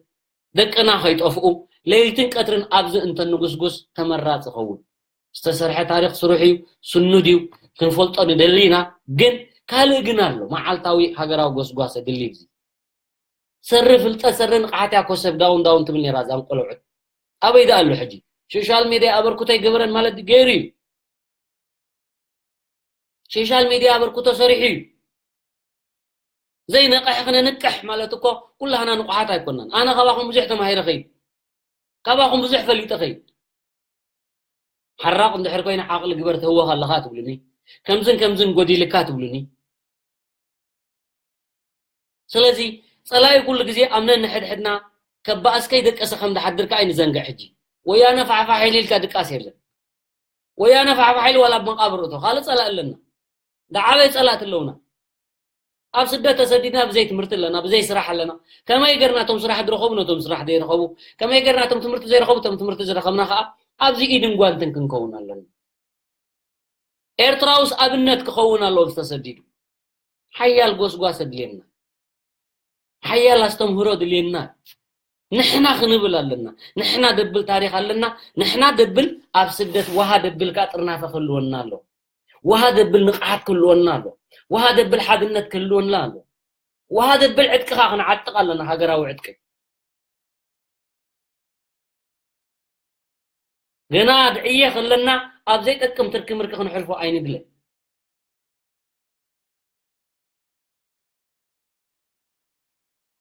ደቅና ከይጠፍኡ ለይትን ቀትርን ኣብዚ እንተንጉስጉስ ተመራፂ ይኸውን። ዝተሰርሐ ታሪኽ ስሩሕ እዩ፣ ስኑድ እዩ፣ ክንፈልጦ ንደሊ ኢና። ግን ካልእ ግን ኣሎ፣ መዓልታዊ ሃገራዊ ጎስጓስ ኣድሊ እዩ። ሰሪ ፍልጠት፣ ሰሪ ንቕሓት እያ እኮ ሰብ ዳውን ዳውን ትብል ነይራ እዛ እንቆለውዕት። ኣበይ ደኣ ኣሎ ሕጂ? ሶሻል ሜድያ ኣበርክቶ ኣይገበረን ማለት ገይሩ እዩ። ሶሻል ሜድያ ኣበርክቶ ሰሪሑ እዩ። ዘይነቕሕ ክነንቅሕ ማለት እኮ ኩላህና ንቑሓት ኣይኮናን። ኣነ ካባኹም ብዙሕ ተማሂረ ኸይድ፣ ካባኹም ብዙሕ ፈሊጠ ኸይድ። ሓራቕ እንድሕር ኮይነ ዓቕሊ ግበር ትህወኽ ኣለኻ ትብሉኒ፣ ከምዝን ከምዝን ጎዲልካ ትብሉኒ። ስለዚ ጸላኢ ኩሉ ግዜ ኣብ ነንሕድሕድና ከባእስ ከይደቀሰ ከም ዝሓድር ከኣ ኣይንዘንግዕ። ሕጂ ወያነ ፋሕፋሕ ኢሉ ኢልካ ድቃስ የለን። ወያነ ፋሕፋሕ ኢሉ ዋላ ኣብ መቓብር እቶ ካልእ ጸላኢ ኣለና። ዝዓበየ ጸላእቲ ኣለውና። ኣብ ስደት ተሰዲድና ብዘይ ትምህርቲ ኣለና፣ ብዘይ ስራሕ ኣለና። ከመይ ገርና እቶም ስራሕ ዝረኸቡ ነቶም ስራሕ ዘይረኸቡ፣ ከመይ ገርና እቶም ትምህርቲ ዘይረኸቡ እቶም ትምህርቲ ዝረኸብና ከኣ ኣብዚ ኢድን ጓንትን ክንከውን ኣለና። ኤርትራውስ ኣብነት ክኸውን ኣለዎ ዝተሰዲዱ። ሓያል ጎስጓስ ኣድልየና፣ ሓያል ኣስተምህሮ ድልየና። ንሕና ክንብል ኣለና። ንሕና ደብል ታሪኽ ኣለና። ንሕና ደብል ኣብ ስደት ዋሃ ደብል ከኣ ጥርናፈ ክህልወና ኣሎ። ዋሃ ደብል ንቕሓት ክህልወና ኣሎ። ዋሃ ደብል ሓድነት ክህልወና ኣሎ። ዋሃ ደብል ዕጥቅኻ ክንዓጥቕ ኣለና፣ ሃገራዊ ዕጥቂ። ገና ድዕየ ከለና ኣብ ዘይጠቅም ትርኪ ምርኪ ክንሕልፎ ኣይንድለ።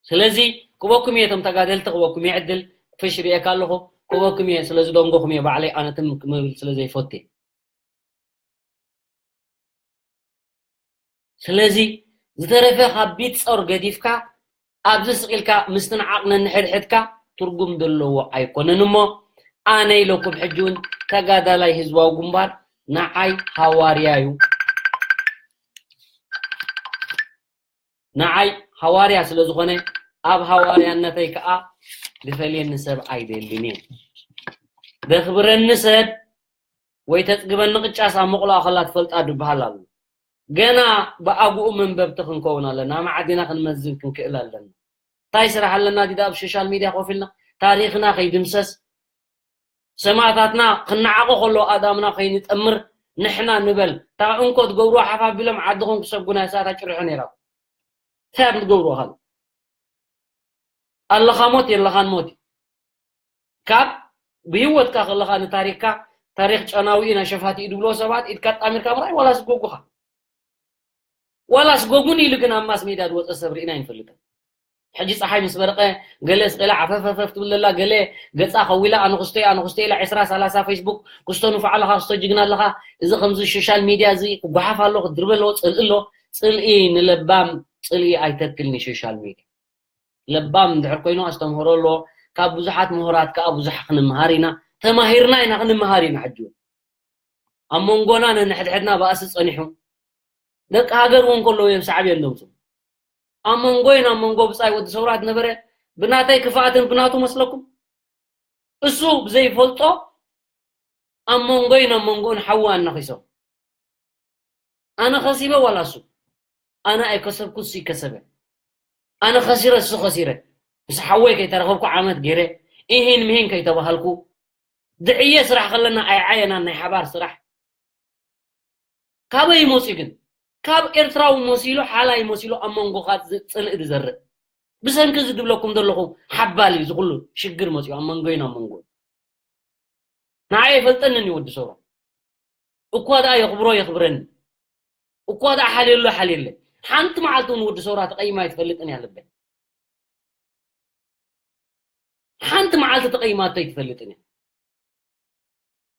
ስለዚ ክበኩም እየ፣ እቶም ተጋደልቲ ክበኩም እየ፣ ዕድል ፍሽ ርእየካ ኣለኹ። ክበኩም እየ፣ ስለ ዝደንጎኹም እየ ባዕለይ፣ ኣነ ትም ክምብል ስለ ዘይፈቱ እየ። ስለዚ ዝተረፈ ካብ ቢት ጾር ገዲፍካ ኣብዚ ስቕ ኢልካ ምስትንዓቕ ነንሕድሕድካ ትርጉም ዘለዎ ኣይኮነን እሞ ኣነ ኢለኩም ሕጂ እውን ተጋዳላይ ህዝባዊ ግንባር ንዓይ ሃዋርያ እዩ። ንዓይ ሃዋርያ ስለ ዝኾነ ኣብ ሃዋርያነተይ ከዓ ዝፈልየኒ ሰብ ኣይደልን እየ። ዘኽብረኒ ሰብ ወይ ተፅግበኒ ቅጫስ ኣብ መቑሎ ኣኸላ ትፈልጣ ድበሃል ኣሎ። ገና ብኣግኡ መንበብቲ ክንከውን ኣለና። መዓዲና ክንመዝን ክንክእል ኣለና። እንታይ ስራሕ ኣለና? ዲዳ ኣብ ሶሻል ሚድያ ኮፍ ኢልና ታሪኽና ከይድምሰስ ሰማእታትና ክነዓቆ ከሎ ኣእዳምና ከይንጠምር ንሕና ንበል። እታ እንኮ ትገብርዋ ሓፍ ኣቢሎም ዓድኹም ክሰጉና እሳታ ጭርሖ ነይራ። እንታይ እዮም ትገብርዎ? ካል ኣለኻ ሞት የለኻን ሞት እዩ። ካብ ብህይወትካ ከለኻ ንታሪኽካ ታሪኽ ጨናዊ ኢና ሸፋቲ እዩ ድብሎ ሰባት ኢድካ ጣሚርካ ምርኣይ ዋላ ስጎጉኻ ዋላ ስጎጉን ኢሉ ግን ኣብ ማስ ሜድያ ዝወፀ ሰብ ርኢና ኣይንፈልጥን። ሕጂ ፀሓይ ምስ በረቐ ገለ ስቕላ ዓፈፈፈፍ ትብል ዘላ ገለ ገፃ ከዊላ ኣነኽስቶ ኣነኽስቶ ኢላ ዕስራ ሰላሳ ፌስቡክ ክስቶ ንፉዕ ኣለኻ ክስቶ ጅግና ኣለኻ እዚ ከምዚ ሶሻል ሚድያ እዚ ክጓሓፍ ኣሎ ክድርበ ኣለዎ ፅልኢ ኣሎ። ፅልኢ ንለባም ፅልኢ ኣይተክልኒ ሶሻል ሚድያ ለባም እንድሕር ኮይኑ ኣስተምህሮ ኣሎ። ካብ ብዙሓት ምሁራት ከዓ ብዙሕ ክንምሃር ኢና። ተማሂርና ኢና ክንምሃር ኢና። ሕጂ እውን ኣብ መንጎና ነንሕድሕድና ባእሲ ፀኒሑ ደቂ ሃገር እውን ከለዉ እዮም ሳዕቤን ደምፁ። ኣብ መንጎይን ኣብ መንጎ ብፃይ ወዲ ሰውራ ዝነበረ ብናተይ ክፍኣትን ብናቱ መስለኩም እሱ ብዘይፈልጦ ኣብ መንጎይን ኣብ መንጎኡን ሓዊ ኣናኺሶም ኣነ ከሲበ ዋላ እሱ ኣነ ኣይከሰብኩ እሱ ይከሰበ ኣነ ከሲረ እሱ ከሲረ ምስ ሓወይ ከይተረኸብኩ ዓመት ገይረ ኢሂን ምሂን ከይተባሃልኩ ድዕየ ስራሕ ከለና ኣይዓየናን ናይ ሓባር ስራሕ ካበይ ይመፅኡ ግን ካብ ኤርትራዊ መሲሉ ሓላይ መሲሉ ኣብ መንጎኻ ጽልኢ ዝዘርእ ብሰንኪ እዚ ዝብለኩም ዘለኹ ሓባል እዩ ዝኩሉ ሽግር መፅኡ ኣብ መንጎይን ኣብ መንጎ ንዓይ ኣይፈልጠንን እዩ ወዲ ሰውራ እኳ ደኣ የኽብሮ የኽብረኒ እኳ ደኣ ሓልየሎ ሓልየለ ሓንቲ መዓልቲ እውን ወዲ ሰውራ ተቐይማ ኣይትፈልጥን እያ ልበይ ሓንቲ መዓልቲ ተቐይማቶ ኣይትፈልጥን እያ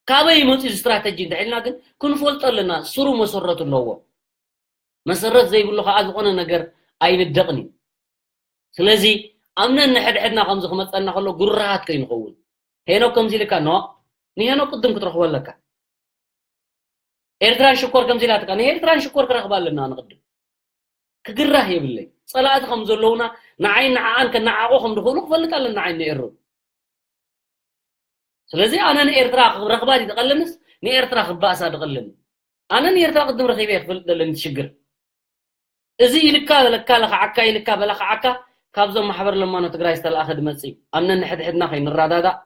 ካበይ ይመፅኡ ስትራተጂ እንድሕልና ግን ክንፈልጦ ኣለና ስሩ መሰረቱ ኣለዎ መሰረት ዘይብሉ ከዓ ዝኾነ ነገር ኣይንደቕን እዩ ስለዚ ኣብ ነንሕድሕድና ከምዚ ክመፀና ከሎ ግሩሃት ከይንኸውን ሄኖክ ከምዚ ኢልካ ኖ ንሄኖክ ቅድም ክትረኽቦ ኣለካ ኤርትራን ሽኮር ከምዚ ኢላትካ ንኤርትራን ሽኮር ክረኽባ ኣለና ንቅድም ክግራህ የብለይ ጸላእቲ ከም ዘለውና ንዓይ ንዓኣን ከነዓቆ ከም ዝኽእሉ ክፈልጥ ኣለና ንዓይ ንኤሩ ስለዚ ኣነ ንኤርትራ ክረኽባ ድቀልንስ ንኤርትራ ክባእሳ ድቀልን ኣነ ንኤርትራ ቅድም ረኺበ ክፈልጥ ዘለኒ ሽግር እዚ ኢልካ በለካ ለኽዓካ ኢልካ በለኽዓካ ካብዞም ማሕበር ለማኖ ትግራይ ዝተለኣኸ ድመፅእ እዩ ኣብ ነንሕድሕድና ከይንረዳዳእ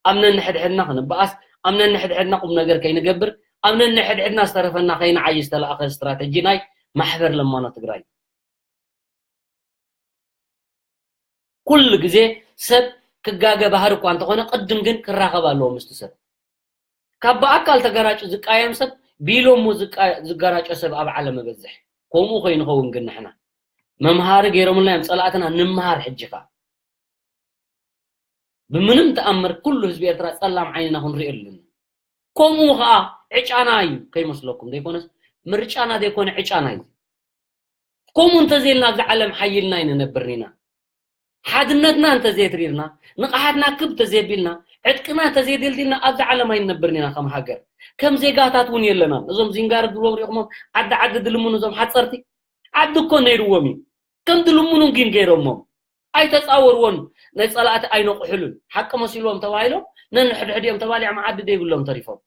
ኣብ ነንሕድሕድና ክንበኣስ ኣብ ነንሕድሕድና ቁም ነገር ከይንገብር ኣብ ነንሕድሕድና ዝተረፈና ከይንዓይ ዝተለኣኸ ስትራተጂ ናይ ማሕበር ለማኖ ትግራይ ኩሉ ግዜ ሰብ ክጋገ ባህሪ እኳ እንተኾነ ቅድም ግን ክራኸብ ኣለዎ ምስቲ ሰብ ካብ ብኣካል ተገራጩ ዝቃየም ሰብ ቢሎሞ ዝጋራጮ ሰብ ኣብ ዓለም በዝሕ ከምኡ ከይንኸውን ግን ንሕና መምሃሪ ገይሮምልና እዮም ፀላእትና ንምሃር ሕጂ ኸ ብምንም ተኣምር ኩሉ ህዝቢ ኤርትራ ፀላም ዓይንና ክንሪኦ ኣለና ከምኡ ኸዓ ዕጫና እዩ ከይመስለኩም ዘይኮነስ ምርጫና ዘይኮነ ዕጫና እዩ ከምኡ እንተዘይልና ኣብዚ ዓለም ሓይልና ኣይንነብርን ኢና ሓድነትና እንተዘየትሪርና ንቕሓትና ክብ ተዘየቢልና ዕጥቅና እንተዘየደልዲልና ኣብዚ ዓለም ኣይንነብርን ኢና ከም ሃገር ከም ዜጋታት እውን የለናን እዞም ዚንጋር ድብሎም ሪኹሞም ዓዲ ዓዲ ድልምኑ እዞም ሓፀርቲ ዓዲ እኮ ነይርዎም እዩ ከም ድልምኑ ግን ገይሮሞም ኣይተፃወርዎን ናይ ፀላእቲ ኣይነቑሕሉን ሓቂ መሲልዎም ተባሂሎም ነንሕድሕድ እዮም ተባሊዖም ዓዲ ደይብሎም ተሪፎም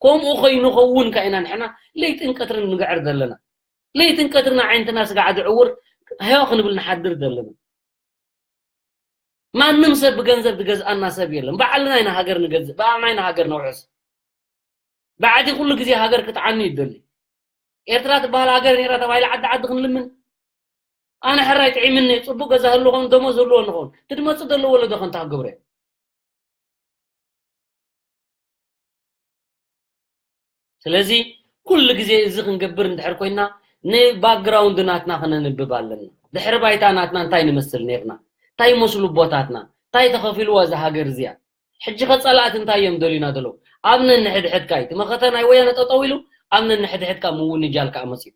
ከምኡ ከይንኸውን ከ ኢና ንሕና ለይትን ቀትርን ንግዕር ዘለና ለይትን ቀትርን ዓይንትና ስጋዕ ዝዕውር ህዮ ክንብል ንሓድር ዘለና ማንም ሰብ ብገንዘብ ዝገዝኣና ሰብ የለን ባዕልና ኢና ሃገር ንገዝእ ባዕልና ኢና ሃገር ነውሕስ ባዕዲ ኩሉ ግዜ ሃገር ክትዓኑ ይደሊ ኤርትራ ትበሃል ሃገር ነራ ተባሂላ ዓዲ ዓዲ ክንልምን ኣነ ሕራይ ጥዒምኒ ጽቡቅ ገዛ ህልኾን ደሞዝ ህልዎ ንኸውን ትድመጽእ ዘሎ ወለዶ ከንታ ክገብረ ስለዚ ኩሉ ግዜ እዚ ክንገብር እንድሕር ኮይና ንባክግራውንድ ናትና ክነንብብ ኣለና ድሕሪ ባይታ ናትና እንታይ ንመስል ነርና እንታይ ይመስሉ ቦታትና እንታይ ተኸፊልዋ እዚ ሃገር እዚኣ ሕጂ ከ ጸላእቲ እንታይ እዮም ደልዩና ዘለዉ ኣብ ነንሕድሕድካ እዩ ትመኸተ ናይ ወያነ ጠጠው ኢሉ ኣብ ነንሕድሕድካ ምውንጃል ከዓ መፅዩ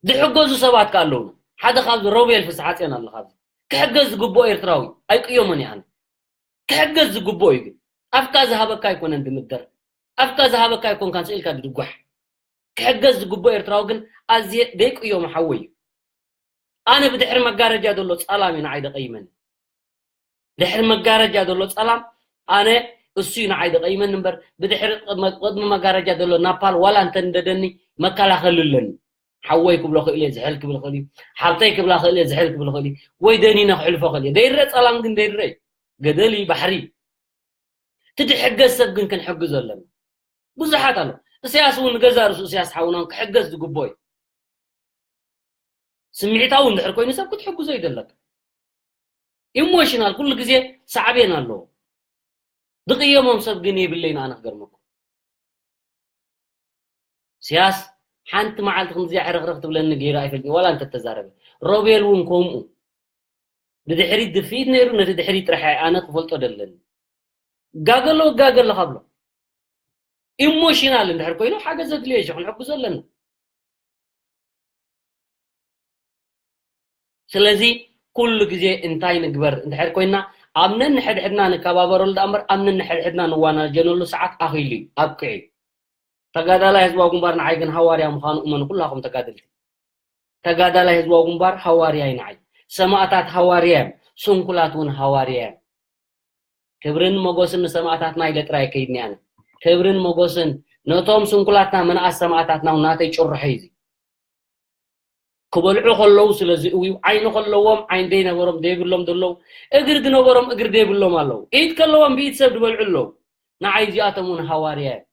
ዝሕገዙ ሰባት ከ ኣለውና ሓደ ካብዚ ሮቤል ፍስሓፅዮን ኣሎ ካብዚ ክሕገዝ ዝግብኦ ኤርትራዊ ኣይቅየሞን እየ ኣነ። ክሕገዝ ዝግብኦ እዩ። ግን ኣፍካ ዝሃበካ ኣይኮነን ድምደር። ኣፍካ ዝሃበካ ኣይኮንካን ስኢልካ ድድጓሕ። ክሕገዝ ዝግብኦ ኤርትራዊ ግን ኣዝየ ደይቅየሞ ሓወይ እዩ። ኣነ ብድሕሪ መጋረጃ ዘሎ ጸላም እዩ ንዓይ ደቀይመኒ። ድሕሪ መጋረጃ ዘሎ ጸላም ኣነ እሱ እዩ ንዓይ ደቀይመኒ እምበር፣ ብድሕሪ ቅድሚ መጋረጃ ዘሎ ናፓል ዋላ እንተንደደኒ መከላኸሊ ኣለኒ። ሓወይ ክብሎ ክእል እየ፣ ዝሕል ክብል ክእል እዩ። ሓብተይ ክብላ ክእል እየ፣ ዝሕል ክብል ክእል እዩ። ወይ ደኒነ ክሕልፎ ክእል እየ። ደይረ ጸላም ግን ደይረ እዩ። ገደል እዩ፣ ባሕሪ እዩ። ትድሕገዝ ሰብ ግን ክንሕግዞ ኣለና። ብዙሓት ኣሎ። እስያስ እውን ንገዛ ርእሱ እስያስ ሓውናን ክሕገዝ ዝግብኦ እዩ። ስምዒታዊ እንድሕር ኮይኑ ሰብ ክትሕግዞ ይደለካ። ኢሞሽናል ኩሉ ግዜ ሳዕቤን ኣለዎ። ዝቕየሞም ሰብ ግን የብለይን ኣነ ክገርመኩም። እስያስ ሓንቲ መዓልቲ ክንዚኣ ሕርኽርኽ ትብለኒ ገይሩ ኣይፈልጥን ዋላ እንተተዛረበ። ሮቤል እውን ከምኡ። ብድሕሪት ድፍኢት ነይሩ ነቲ ድሕሪት ጥራሕ ኣነ ክፈልጦ ደለኒ። ጋገሎ ጋገሎ ካብሎ። ኢሞሽናል እንድሕር ኮይኑ ሓገዝ ዘድልዮ እዩ ክንሕግዞ ኣለና። ስለዚ ኩሉ ግዜ እንታይ ንግበር እንድሕር ኮይና ኣብ ነንሕድሕድና ንከባበረሉ ደኣ እምበር ኣብ ነንሕድሕድና ንዋናጀነሉ ሰዓት ኣኺሉ እዩ ኣብቅዒ። ተጋዳላይ ህዝባዊ ግንባር ንዓይ ግን ሃዋርያ ምዃኑ እመኑ ኩላኹም ተጋደልቲ። ተጋዳላይ ህዝባዊ ግንባር ሃዋርያ እዩ ንዓይ። ሰማእታት ሃዋርያ እዮም። ስንኩላት እውን ሃዋርያ እዮም። ክብርን መጎስን ንሰማእታትና ኢለ ጥራይ ከይድኒ ኣነ። ክብርን መጎስን ነቶም ስንኩላትና መናኣስ ሰማእታትና እውን ናተይ ጭርሖ እዩ እዚ። ክበልዑ ከለዉ ስለ ዝእውዩ ዓይኒ ከለዎም ዓይኒ ደይነበሮም ደይብሎም ዘለዉ እግሪ ዝነበሮም እግሪ ደይብሎም ኣለዉ። ኢድ ከለዎም ብኢድ ሰብ ዝበልዑ ኣለዉ። ንዓይ እዚኣቶም እውን ሃዋርያ እዮም።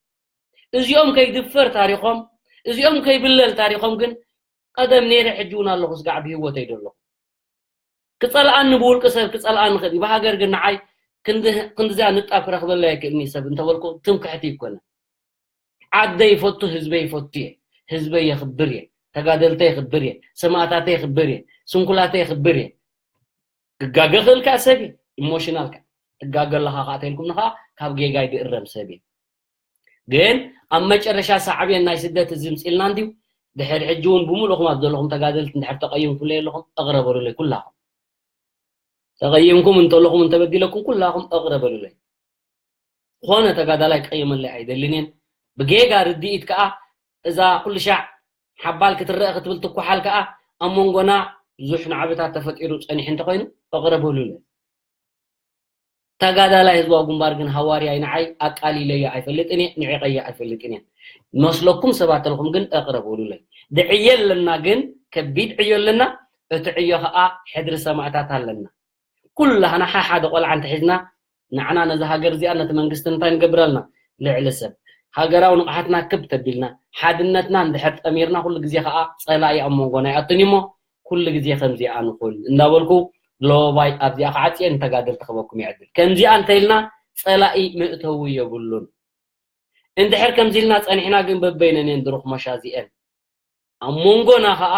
እዚኦም ከይድፈር ታሪኾም እዚኦም ከይብለል ታሪኾም ግን ቀደም ነይረ ሕጂ እውን ኣለኹ ስጋዕ ብህይወተይ ደለኹ። ክጸልኣኒ ብውልቂ ሰብ ክጸልኣኒ ክእል እዩ። ብሃገር ግን ንዓይ ክንድዚኣ ንጣብ ክረኽበላ ኣይክእልኒ ሰብ እንተበልኩ ትምክሕቲ ይኮነ። ዓደይ ይፈቱ ህዝበይ ይፈቱ እየ። ህዝበይ የኽብር እየ። ተጋደልተይ የኽብር እየ። ሰማእታተይ የኽብር እየ። ስንኩላተይ የኽብር እየ። ክጋገ ክእል ከኣ ሰብ እየ። ኢሞሽናል ከኣ ትጋገ ኣለኻ ከኣ ተልኩም ንኻ ካብ ጌጋይ ድእረም ሰብ እየ። ግን ኣብ መጨረሻ ሳዕቤን ናይ ስደት እዚ ምፅልና እንድዩ። ድሕር ሕጂ እውን ብምሉእኹም ኣብ ዘለኹም ተጋደልቲ እንድሕር ተቐይምኩለይ ኣለኹም እቕረበሉለይ ኩላኹም። ተቐይምኩም እንተለኹም እንተበዲለኩም ኩላኹም እቕረበሉለይ። ዝኾነ ተጋዳላይ ቀይመለይ ኣይደልን እየን። ብጌጋ ርድኢት ከዓ እዛ ኩሉ ሻዕ ሓባል ክትረአ ክትብል ትኳሓል ከዓ ኣብ መንጎና ብዙሕ ናዕብታት ተፈጢሩ ፀኒሑ እንተኾይኑ እቕረበሉለይ። ተጋዳላይ ህዝባዊ ግንባር ግን ሃዋርያይ ንዓይ ኣቃሊለዮ ኣይፈልጥን እየ፣ ንዒቐዮ ኣይፈልጥን እየ። መስለኩም ሰባት ተልኹም ግን እቕረብ በሉለይ። ድዕዮ ኣለና ግን ከቢድ ዕዮ ኣለና። እቲ ዕዮ ኸዓ ሕድሪ ሰማእታት ኣለና። ኩላህና ሓሓደ ቆልዓ እንተሒዝና ንዓና ነዚ ሃገር እዚኣ ነቲ መንግስቲ እንታይ ንገብረልና? ልዕሊ ሰብ ሃገራዊ ንቕሓትና ክብ ተቢልና ሓድነትና እንድሕር ጠሚርና ኩሉ ግዜ ኸዓ ጸላኢ ኣብ መንጎና ይኣቱን እዩ እሞ ኩሉ ግዜ ከምዚኣ ንኹን እንዳበልኩ ሎባይ ኣብዚኣ ክዓጽየ ንተጋደልቲ ክበኩም ይዕድል። ከምዚኣ እንተኢልና ጸላኢ መእተዊ የብሉን። እንድሕር ከምዚ ኢልና ጸኒሕና ግን በበይነን እየን ድሩኽመሻ እዚአን። ኣብ መንጎና ኸዓ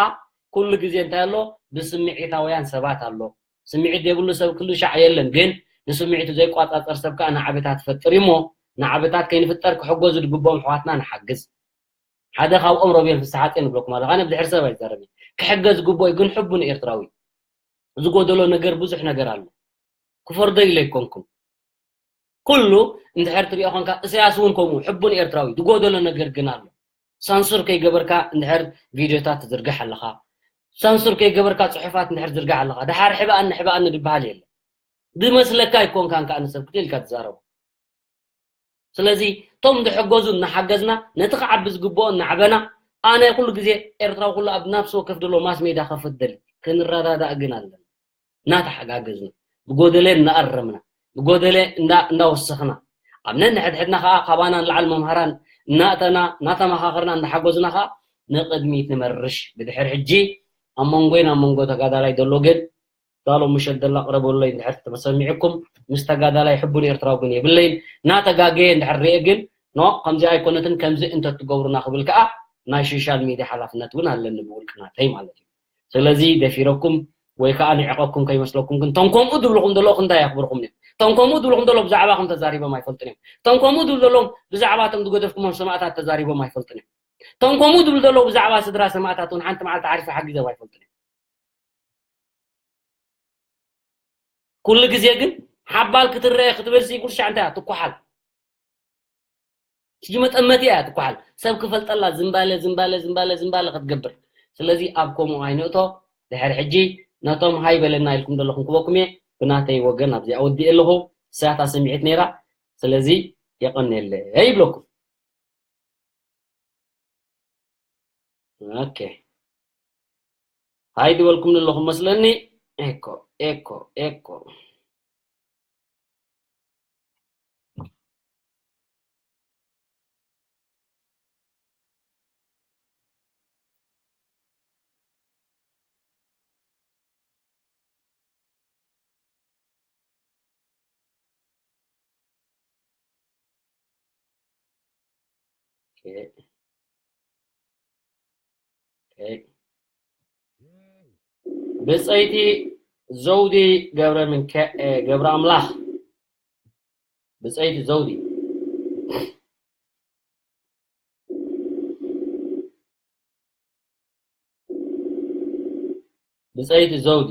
ኩሉ ግዜ እንታይ ኣሎ? ብስምዒታውያን ሰባት ኣሎ። ስምዒት ዘይብሉ ሰብ ክንዲ ሻዕ የለን፣ ግን ንስምዒቱ ዘይቋጻጸር ሰብ ከኣ ናዕብታት ይፈጥር እዩ እሞ ናዕብታት ከይንፍጠር ክሕገዙ ዝግብኦም ኣሕዋትና ንሓግዝ። ሓደ ካብኦም ሮቤል ፍስሓጽዮን እብለኩም ኣለኹ። ኣነ ብድሕሪ ሰብ ኣይዛረብን። ክሕገዝ ዝግብኦ እዩ፣ ግን ሕቡን ኤርትራዊ እዩ። ዝጎደሎ ነገር ብዙሕ ነገር ኣሎ። ክፈርዶ ኢለ ኣይኮንኩን። ኩሉ እንድሕር ትሪኦ ኾንካ፣ እስያስ እውን ከምኡ ሕቡን ኤርትራዊ እዩ። ዝጎደሎ ነገር ግን ኣሎ። ሳንሱር ከይገበርካ እንድሕር ቪድዮታት ትዝርግሕ ኣለኻ፣ ሳንሱር ከይገበርካ ጽሑፋት እንድሕር ትዝርግሕ ኣለኻ፣ ደሓር ሕብኣኒ ሕብኣኒ ዝበሃል የለን። ዝመስለካ ኣይኮንካን ከኣ ንሰብ ክትል ኢልካ ትዛረቦ። ስለዚ እቶም ዝሕገዙ እናሓገዝና ነቲ ክዓቢ ዝግብኦ እናዕበና ኣነ ኩሉ ግዜ ኤርትራዊ ኩሉ ኣብ ነፍሲ ወከፍ ዘሎ ማስ ሜዳ ከፍት ደሊ ክንረዳዳእ ግን ኣለና እናተሓጋገዝና ብጎደለ እናኣረምና ብጎደለ እንዳ- እንዳወሰኽና ኣብ ነንሕድሕድና ከዓ ካባና ንላዕሊ መምሃራን እናእተና እናተመኻኸርና እንዳሓገዝና ከዓ ንቕድሚት ንመርሽ ብድሕር ሕጂ ኣብ መንጎይን ኣብ መንጎ ተጋዳላይ ዘሎ ግን ዳሎ ምሸት ደላ ቅረበለይ እንድሕር ተሰሚዕኩም ምስ ተጋዳላይ ሕቡን ኤርትራዊ ግን የብለይን ናተጋገየ እንድሕር ርኤ ግን ኖ ከምዚ ኣይኮነትን ከምዚ እንተትገብሩና ክብል ከዓ ናይ ሶሻል ሚድያ ሓላፍነት እውን ኣለኒ ብውልቂ ናተይ ማለት እዩ ስለዚ ደፊረኩም ወይ ከዓ ንዕቀኩም ከይመስለኩም ግን ቶም ከምኡ ዝብልኩም ዘለኹ እንታይ የኽብርኩም እዮም ቶም ከምኡ ዝብልኩም ዘለኹ ብዛዕባኹም ተዛሪቦም ኣይፈልጡን እዮም ቶም ከምኡ ዝብሉ ዘለኹም ብዛዕባ ቶም ዝገደፍኩሞም ሰማእታት ተዛሪቦም ኣይፈልጡን እዮም ቶም ከምኡ ዝብሉ ዘለኹ ብዛዕባ ስድራ ሰማእታት እውን ሓንቲ መዓልቲ ዓሪፈ ሓጊዞም ኣይፈልጡን እዮም ኩሉ ግዜ ግን ሓባል ክትረአ ክትብል ሲ ጉርሻዕ እንታይ እያ ትኳሓል? ሕጂ መጠመቲ እያ ትኳሓል። ሰብ ክፈልጠላ ዝምባለ ዝምባለ ዝምባለ ዝምባለ ክትገብር። ስለዚ ኣብ ከምኡ ኣይንእቶ። ድሕሪ ሕጂ ነቶም ሃይ በለና ኢልኩም ዘለኹም ክበኩም እየ። ብናተይ ወገን ኣብዚ ኣወዲእ ኣለኹ። እሳታ ስምዒት ነይራ። ስለዚ የቐንየለይ ይብለኩም። ኦኬ። ሃይ ዝበልኩም ዘለኹም መስለኒ። ኤኮ፣ ኤኮ፣ ኤኮ። ኦኬ። ኦኬ። ብጸይቲ ዘውዲ ገብረ ምንከ-፣ እ፣ ገብረ ኣምላኽ። ብጸይቲ ዘውዲ። ብጸይቲ ዘውዲ።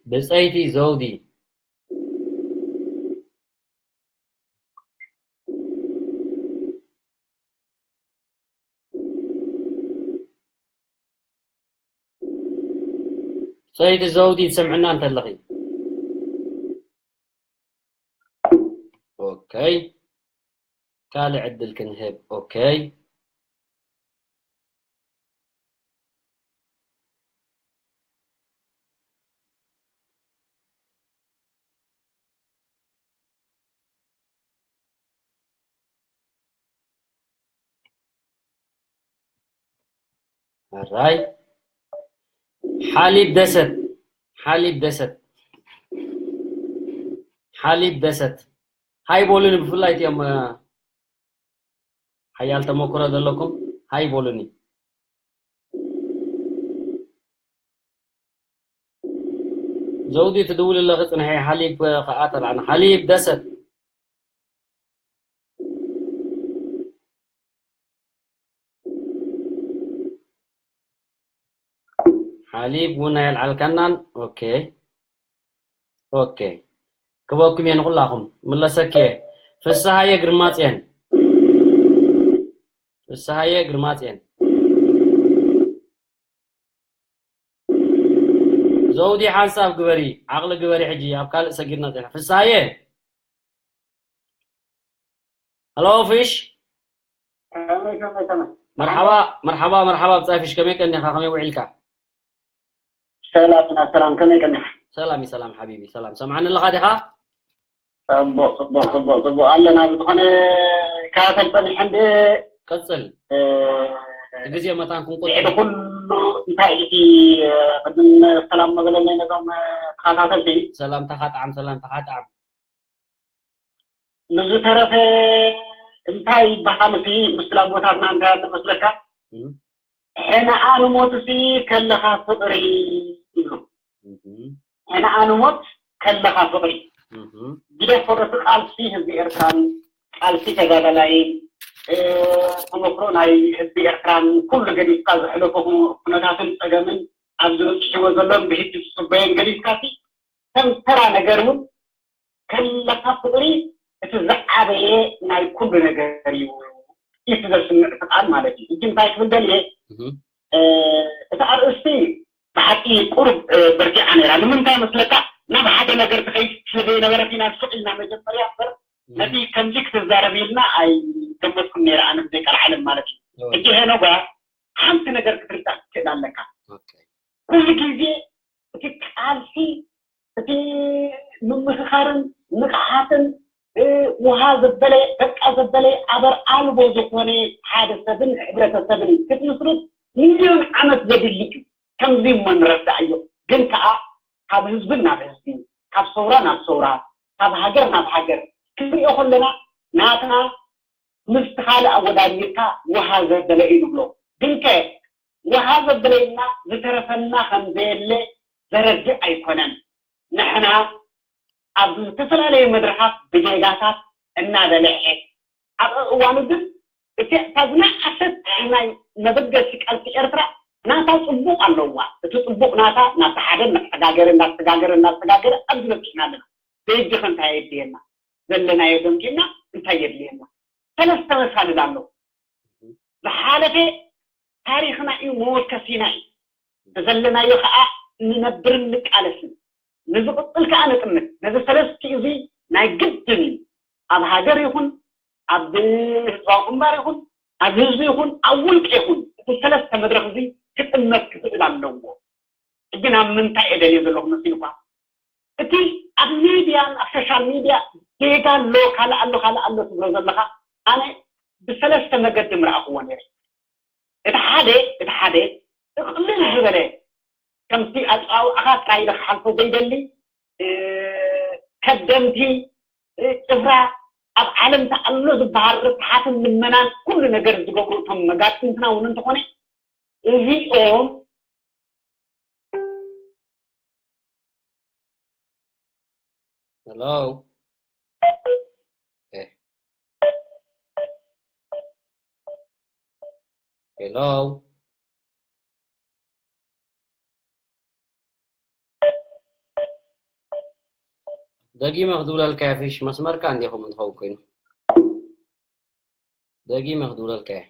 ብጸይቲ ዘውዲ። ብጸይቲ ዘውዲ ትሰምዕና እንተለኺ። ኦኬ። ካልእ ዕድል ክንህብ። ኦኬ። ኣራይ። ሓሊብ ደሰት፣ ሓሊብ ደሰት፣ ሓሊብ ደሰት። ሃይ በሉኒ፣ ብፍላይ እቲኦም፣ እ፣ ሓያል ተመክሮ ዘለኩም ሃይ በሉኒ። ዘውዲ ትድውል ኣለኺ ጽንሒ፣ ሓሊብ፣ እ፣ ከኣ ተላዕና። ሓሊብ ደሰት። ሓሊብ እውን ኣየልዓልካናን። ኦኬ። ኦኬ። ክበኩም እየ ንኹላኹም። ምለሰኪ እየ። ፍስሃየ ግርማጽዮን። ፍስሃየ ግርማጽዮን። ዘውዲ ሓንሳብ ግበሪ፣ ዓቕሊ ግበሪ ሕጂ፣ ኣብ ካልእ ሰጊርና ጸኒሕና። ፍስሃየ። ሄሎ ፊሽ። ከመይ፣ ከመይ፣ ከመይ? መርሓባ፣ መርሓባ፣ መርሓባ ብጻይ ፊሽ፣ ከመይ ቀኒኻ፣ ከመይ ውዒልካ? ሰላም፣ ሰላም፣ ከመይ ቀኒኻ? ሰላም እዩ፣ ሰላም ሓቢቢ፣ ሰላም። ሰምዓኒ ኣለኻ ዲኻ? ጽቡቕ፣ ጽቡቕ፣ ጽቡቕ፣ ጽቡቕ። ኣለና፣ ብዝኾነ ክከታተል ጸኒሐ እንደ ቀጽል። እ፣ እቲ ግዜ መታን ክንቆጽር። ድሕሪ ኩሉ እንታይ እቲ፣ እ፣ ቅድም ሰላም መበለለይ ነዞም፣ እ፣ ተኸታተልቲ። ሰላምታኻ ጣዕም፣ ሰላምታኻ ጣዕም። ንዝተረፈ እንታይ ይበሃል እቲ ምስላ ቦታትና እንታይ ኣሎ መስለካ? እም። ሕነ ኣነ ሞት ሲ ከለኻ ፍቕሪ ይብሉ። እም። ሕነ ኣነ ሞት ከለኻ ፍቕሪ። እም። ግደፎ እቲ ቃልሲ ህዝቢ ኤርትራን ቃልሲ ተጋዳላይ፣ እ፣ ተመክሮ ናይ ህዝቢ ኤርትራን ኩሉ ገዲፍካ ዘሕለፎ ኩነታትን ጸገምን ኣብዚ በጺሕዎ ዘሎን ብህጂ ዝጽበዮን ገዲፍካ ሲ ከም ተራ ነገር እውን ከለኻ ፍቕሪ እቲ ዝዓበየ ናይ ኩሉ ነገር እዩ። እቲ ዘስምዕ እቲ ቃል ማለት እዩ። ሕጂ እንታይ ክብል ደልየ? እህ። እ፣ እቲ ኣርእስቲ ብሓቂ ቁሩብ፣ እ፣ በርቲዓ ነይራ። ንምንታይ መስለካ? ናብ ሓደ ነገር ትኸይድ ስለ ዘይነበረት ኢና ስቕ ኢልና መጀመርያ እምበር፣ እህ። ነቲ ከምዚ ክትዛረብ ኢልና ኣይገመትኩን ነይረ፣ ኣነ ብዘይ ቃል ዓለም ማለት እዩ። እህ። ሕጂ ሄኖጋ ሓንቲ ነገር ክትርዳእ ክትክእል ኣለካ። ኦኬ። ኩሉ ግዜ እቲ ቃልሲ፣ እቲ ምምኽኻርን ንቕሓትን፣ እ፣ ውሃ ዘበለ፣ በቃ ዘበለ፣ ኣበር ኣልቦ ዝኾነ ሓደ ሰብን ሕብረተሰብን ክትምስርት ሚልዮን ዓመት ዘድሊ እዩ። ከምዚ እሞ ንረዳእዮ። ግን ከኣ ካብ ህዝቢ ናብ ህዝቢ፣ ካብ ሰውራ ናብ ሰውራ፣ ካብ ሃገር ናብ ሃገር ክንሪኦ ከለና ናትና ምስቲ ካልእ ኣወዳዲርካ ውሃ ዘበለ እዩ ንብሎ። ግንከ ውሃ ዘበለ ኢልና ዝተረፈና ከም ዘየለ ዘረድእ ኣይኮነን። ንሕና ኣብ ዝተፈላለዩ መድረኻት ብጌጋታት እናበልሐ፣ ኣብ እዋኑ ግን እቲ እታ ዝነኣሰት ናይ መበገሲ ቃልሲ ኤርትራ ናታ ጽቡቕ ኣለዋ። እቲ ጽቡቕ ናታ እናተሓደ እናተሰጋገረ እናተሰጋገረ እናተሰጋገረ ኣብዚ በጺሕና ኣለና። በይጂ ከ እንታይ የድልየና? ዘለናዮ ገምጊምና እንታይ የድልየና? ሰለስተ መሳልል ኣሎ። ዝሓለፈ ታሪኽና እዩ፣ መወከሲና እዩ። ብዘለናዮ ከዓ ንነብርን ንቃለስን። ንዝቕፅል ከዓ ንጥምት። ነዚ ሰለስቲኡ እዚ ናይ ግድን እዩ። ኣብ ሃገር ይኹን፣ ኣብ ህዝባዊ ግንባር ይኹን፣ ኣብ ህዝቢ ይኹን፣ ኣብ ውልቂ ይኹን፣ እቲ ሰለስተ መድረኽ እዚ ክጥመት ክኽእል ኣለዎ። ሕጂ ናብ ምንታይ እየ ደልየ ዘለኹ መሲልኳ? እቲ ኣብ ሚድያ፣ ኣብ ሶሻል ሚድያ ጌጋ ኣሎ፣ ካልእ ኣሎ፣ ካልእ ኣሎ ትብሎ ዘለኻ፣ ኣነ ብሰለስተ መገዲ ምረኣኽዎ ነይረ። እቲ ሓደ፣ እቲ ሓደ እቕልል ዝበለ፣ ከምቲ ኣጸዋውዓኻ ጥራይ ኢለ ክሓልፎ ዘይደሊ፣ እ፣ ከደምቲ፣ እ፣ ጭፍራ ኣብ ዓለም ተኣሎ ዝበሃል ርትሓትን ልመናን ኩሉ ነገር ዝገብሩ እቶም መጋጥምትና እውን እንተኾነ፣ እዚኦም Hello? Eh. Hello? ደጊመ ክድውለልካ ፊሽ መስመርካ እንዲኹም እንትኸውን ኮይኑ ደጊመ ክድውለልካ እየ።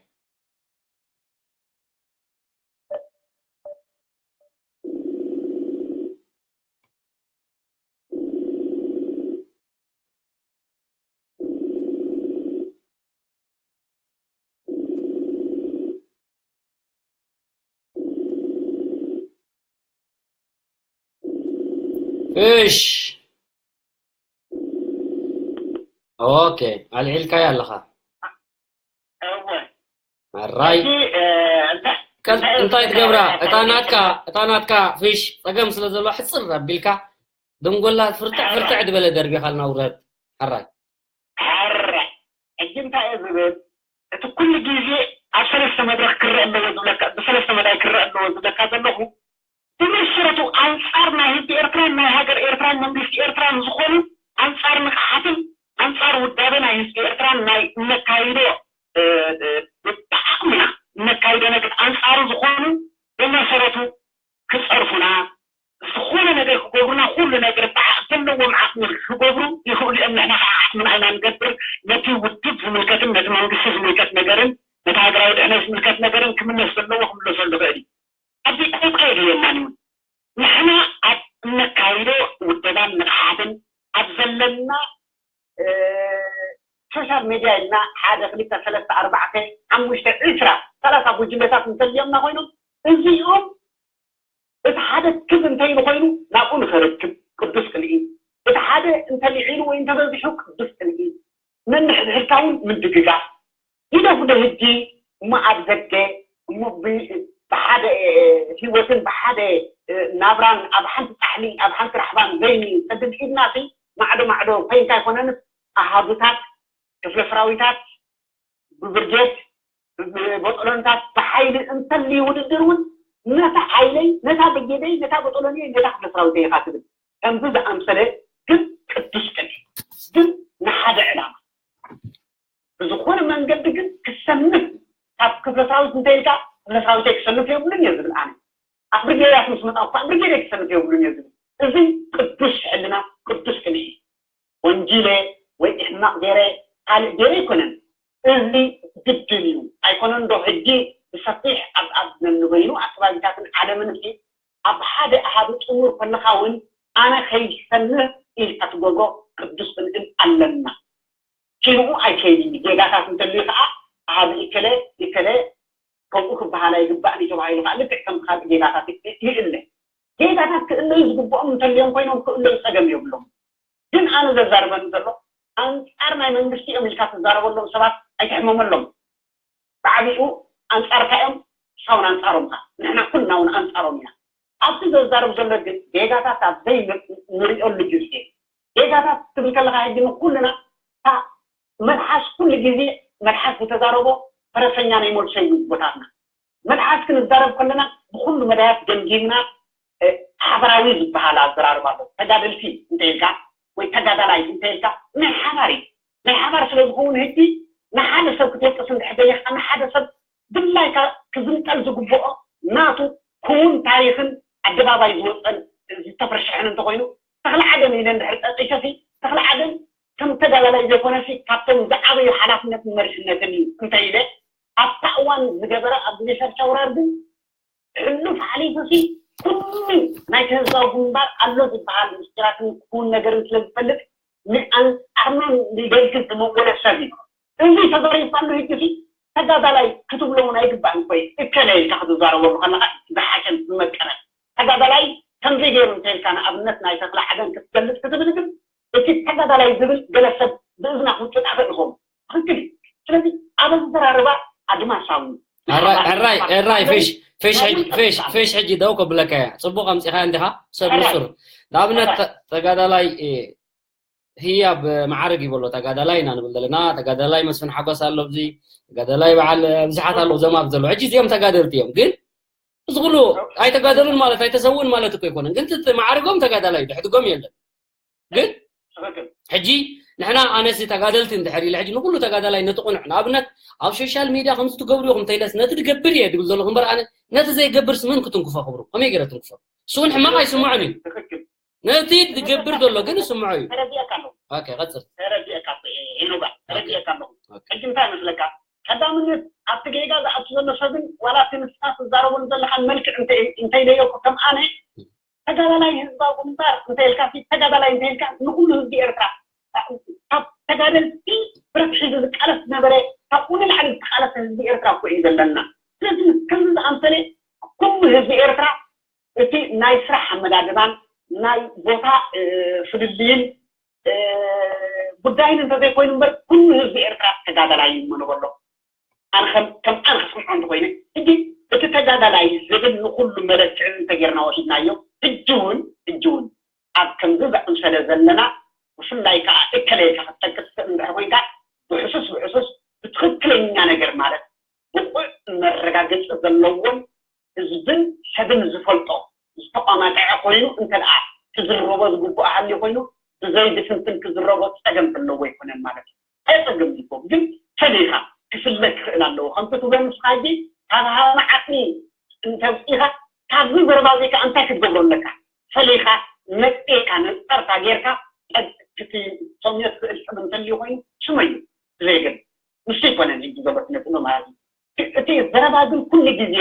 እሽ ኦኬ፣ ኣልዒልካያ ኣለኻ። እወ። ኣራይ። ሕጂ፣ እ፣ እንታይ፣ ቀል-፣ እንታይ እንታይ ትገብራ? እታ እታ ናትካ፣ እታ ናትካ ፊሽ ጸገም ስለ ዘሎ ሕጽር ኣቢልካ ደንጎላ ፍርጥዕ ፍርጥዕ ዝበለ ደርቢኻልና ውረድ። ኣራይ። ኣራይ። ሕጂ እንታይ እየ ዝብል? እቲ ኩሉ ግዜ ኣብ ሰለስተ መድረኽ ክረአ ኣለዎ ዝብለካ፣ ብሰለስተ መዳይ ክረአ ኣለዎ ዝብለካ ዘለኹ፣ ብመሰረቱ ኣንጻር ናይ ህዝቢ ኤርትራን ናይ ሃገር ኤርትራን መንግስቲ ኤርትራን ዝኾኑ፣ ኣንጻር ንቕሓትን ኣንጻር ውዳበ ናይ ህዝቢ ኤርትራን ናይ እነካይዶ፣ እ፣ እ፣ ብዓቕምና እነካይዶ ነገር ኣንጻሩ ዝኾኑ፣ ብመሰረቱ ክጸርፉና፣ ዝኾነ ነገር ክገብሩና፣ ኩሉ ነገር ብዓ-፣ ዘለዎም ዓቕሚ ክገብሩ ይኽእሉ እዮም። ንሕና ከዓ ዓቕምና ኢና ንገብር። ነቲ ውድብ ዝምልከትን ነቲ መንግስቲ ዝምልከት ነገርን ነቲ ሃገራዊ ድሕነት ዝምልከት ነገርን ክምለስ ዘለዎ ክምለሰሉ ይኽእል እዩ። ኣብዚ ጣልቃ የድልየናን እዩ። ንሕና ኣብ እነካይዶ ውደባን ንቕሓትን ኣብ ዘለና፣ እ፣ ሶሻል ሜድያ ኢልና ሓደ፣ ክልተ፣ ሰለስተ፣ ኣርባዕተ፣ ሓሙሽተ፣ ዕስራ፣ ሰላሳ ጉጅለታት እንተልዮምና ኮይኖም፣ እዚኦም እቲ ሓደ ክብ እንተኢሉ ኮይኑ ናብኡ ንኸርክብ ቅዱስ ቅንኢ፣ እቲ ሓደ እንተልዒሉ ወይ እንተበዚሑ ቅዱስ ቅንኢ፣ ነንሕድሕድካ እውን ምድግጋፍ። ግደፉ ዶ ሕጂ እሞ ኣብ ዘገ እሞ ብ-፣ ብሓደ፣ እ፣ ህይወትን ብሓደ፣ እ፣ ናብራን ኣብ ሓንቲ ጻሕሊ ኣብ ሓንቲ ራሕባን ዘይኒ ሰድድ ኢድና ሲ ማዕዶ ማዕዶ ኮይንካ ኣይኮነንስ ኣሃዱታት፣ ክፍለ ሰራዊታት፣ ብብርጌድ፣ ብቦጦሎንታት ብሓይሊ እንተልዩ ውድድር እውን ነታ ሓይለይ፣ ነታ ብርጌደይ፣ ነታ ቦጦሎንየይ፣ ነታ ክፍለ ሰራዊተይ ኢኻ ትብል። ከምዚ ዝኣምሰለ ግን ቅዱስ ቅንኢ፣ ግን ንሓደ ዕላማ ብዝኾነ መንገዲ ግን ክሰንፍ፣ ካብ ክፍለ ሰራዊት እንተኢልካ ክፍለ ሰራዊተይ ክሰንፍ የብሉን እየ ዝብል ኣነ። ኣብ ብርጌዳት ምስ መጻእኩ ከዓ ብርጌደይ ክሰንፍ የብሉን እየ ዝብል። እዚ ቅዱስ ሕልና፣ ቅዱስ ቅንኢ። ወንጂለ ወይ ሕማቕ ገይረ ካልእ ገይረ ኣይኮነን። እዚ ግድን እዩ። ኣይኮነን ዶ ሕጂ ብሰፊሕ ኣብ፣ ኣብ ነንበይኑ ኣከባቢታትን ዓለምን ሲ ኣብ ሓደ ኣሃዱ ጥሙር ከለኻ እውን ኣነ ከይሰንፍ ኢልካ ትገብሮ ቅዱስ ቅንእን ኣለና። ሽምኡ ኣይከይድን እዩ። ጌጋታት እንተልዩ ከዓ ኣሃዱ እከለ፣ እከለ ከምኡ ክበሃል ኣይግባእን እዩ ተባሂሉ ከዓ ልክዕ ከምቲ ካልእ ጌጋታት ይ-፣ ይእለ። ጌጋታት ክእለዩ ዝግብኦም እንተልዮም ኮይኖም ክእለዩ ጸገም የብሎም። ግን ኣነ ዘዛርበኒ ዘሎ ኣንጻር ናይ መንግስቲ እዮም ኢልካ ትዛረበሎም ሰባት ኣይትሕመመሎም። ብዓቢኡ ኣንጻርካ እዮም፣ ንስኻ እውን ኣንጻሮም ኢኻ። ንሕና ኩልና እውን ኣንጻሮም ኢና። ኣብቲ ዘዛርብ ዘሎ ግን ጌጋታት ኣብ ዘይንርእየሉ ግዜ፣ ጌጋታት ትብል ከለኻ ሕጂ ንኩልና እታ መልሓስ ኩሉ ግዜ መልሓስ ዝተዛረቦ ፈረሰኛ ናይ መልሶ እዩ ቦታትና። መልሓስ ክንዛረብ ከለና ብኩሉ መዳያት ገምጊምና፣ እ፣ ሓበራዊ ዝበሃል ኣዘራርባ ኣሎ። ተጋደልቲ እንተ ኢልካ ወይ ተጋዳላይ እንተ ኢልካ ናይ ሓባር እዩ። ናይ ሓባር ስለ ዝኸውን ሕጂ ንሓደ ሰብ ክትወቅስ እንድሕር ደሊኻ፣ ንሓደ ሰብ ድላይካ ክዝንጠል ዝግብኦ ናቱ ክውን ታሪኽን ኣደባባይ ዝወፀን ዝተፈርሸሐን እንተኾይኑ፣ ተኽለ ዓደን ኢለ እንድሕር ጠቂሰሲ፣ ተኽለ ዓደን ከም ተጋዳላይ ዘይኮነሲ ካብቶም ዝዓበዩ ሓላፍነትን መሪሕነትን እዩ እንተ ኢለ ኣብታ እዋን ዝገበረ ኣብ ግዜ ሻርሻ ወራር ግን ሕሉፍ ሓሊፉሲ ኩሉ ናይቲ ህዝባዊ ግንባር ኣሎ ዝበሃል ምስጢራትን ክውን ነገርን ስለ ዝፈልጥ ንኣንጻርና ንደግፍ ዝመወለ ሰብ እዩ። እዚ ተዘሪፋሉ ህጂ ሲ ተጋዳላይ ክትብሎ እውን ኣይግባእን። ኮይ እከለ ኢልካ ክትዛረበሉ ከለካ ዝሓሸን ዝመቀረ ተጋዳላይ ከምዚ ገይሩ እንተኢልካ ንኣብነት ናይ ተኽለ ዓደን ክትገልጽ ክትብል ግን እቲ ተጋዳላይ ዝብል ገለ ሰብ ብእዝና ክውጥጥ ኣኽእል ይኸውን። ትኽክል እዩ። ስለዚ ኣብ ኣዘራርባ ኣድማሳዊ ሕራይ ሕራይ ሕራይ ፌሽ ፌሽ ሕጂ ፌሽ ፌሽ ሕጂ ደው ከብለካ እያ። ጽቡቕ ኣምጺኻ እንዲኻ ሰብ ሕራይ። ንጹር ንኣብነት ተ- ተጋዳላይ እ፣ ህያብ ማዕረግ ይበሎ ተጋዳላይ ኢና ንብል ዘለና። ተጋዳላይ መስፍን ሓጎስ ኣሎ ኣብዚ፣ ተጋዳላይ በዓል ብዙሓት ኣለዉ ዘማት ዘለዉ። ሕጂ እዚኦም ተጋደልቲ እዮም፣ ግን እዚ ኩሉ ኣይተጋደሉን ማለት ኣይተሰውኡን ማለት እኮ ኣይኮነን። ግን እቲ ማዕረጎም ተጋዳላይ እዩ፣ ድሕድጎም የለን። ግን ትኽክል። ሕጂ ንሕና ኣነሲ ተጋደልቲ እንድሕር ኢለ ሕጂ ንኩሉ ተጋዳላይ ነቲ ቁኑዕ ንኣብነት ኣብ ሶሻል ሚድያ ከምዚ ትገብሩ ኢኹም እንተኢለስ ነቲ ድገብር እየ ድብል ዘለኹ እምበር ኣነ ነቲ ዘይገብርስ መን ክትንክፎ ክብሩ ከመይ ገይረ ትንክፎ? እሱ እውን ሕማቕ ኣይስምዖን እዩ። ትኽክል። ነቲ ዝገብር ዘሎ ግን ይስምዖ እዩ። ተረዲእካ ኣለኹ። ኦኬ፣ ቀጽል። ተረዲእካ ኣለኹ። ሄኖጋ፣ ተረዲእካ ኣለኹ። ኦኬ። ሕጂ እንታይ መስለካ? ቀዳምነት ኣብቲ ጌጋ ዝኣቱ ዘሎ ሰብን ዋላ እቲ ንስኻ ትዛረበሉ ዘለኻ መልክዕ እንተ- እንተይለዮ እኮ ከም ኣነ ተጋዳላይ ህዝባዊ ግንባር እንተ ኢልካ ሲ ተጋዳላይ እንተ ኢልካ ንኩሉ ህዝቢ ኤርትራ ካብ ተጋደልቲ ብረት ሒዙ ዝቃለስ ዝነበረ ካብኡ ንላዕሊ ዝተቃለሰ ህዝቢ ኤርትራ እኮ እዩ ዘለና። ስለዚ ከምዚ ዝኣምሰለ ኩሉ ህዝቢ ኤርትራ እቲ ናይ ስራሕ ኣመዳድባን ናይ ቦታ እ፣ ፍልልይን እ፣ ጉዳይን እንተዘይኮይኑ እምበር ኩሉ ህዝቢ ኤርትራ ተጋዳላይ እዩ እሞ ንበሎ። ኣነ ከም ከም ኣነ ክስምዖ እንተኮይነ ሕጂ እቲ ተጋዳላይ ዝብል ንኩሉ መለክዒ እንተጌርና ወሲድናዮ ሕጂ እውን ሕጂ እውን ኣብ ከምዚ ዘኣምሰለ ዘለና ብፍላይ ከዓ እከለ ኢልካ ክትጠቅስ ትኽእል እንድሕር ኮይንካ ብሕሱስ ብሕሱስ ብትኽክለኛ ነገር ማለት ብቑዕ መረጋገፂ ዘለዎን ህዝብን ሰብን ዝፈልጦ ዝተቋማጠዐ ኮይኑ እንተ ደኣ ክዝረቦ ዝግብኦ ሃልዩ ኮይኑ ብዘይ ድፍንፍን ክዝረቦ ፀገም ዘለዎ ኣይኮነን ማለት እዩ። ኣየፀግም ይኮ ግን ፈሊኻ ክፍለ ክኽእል ኣለዎ። ከምቲ ትብሎ ንስኻ ሕጂ ካብ ሃመ ዓቕሊ እንተውፂኻ ካብዚ ዘረባ እዚ ከዓ እንታይ ክትገብሮ ኣለካ? ፈሊኻ ነፂርካ ነፀርታ ጌርካ ጠ- ክቲ ሰምዮ ትኽእል ሰብ እንተልዩ ኮይኑ ስመዩ ብዘየገድስ ንሱ ኣይኮነን ሕጂ ዘሎ ስነ ጥበብ ማለት እዩ። እቲ ዘረባ ግን ኩሉ ግዜ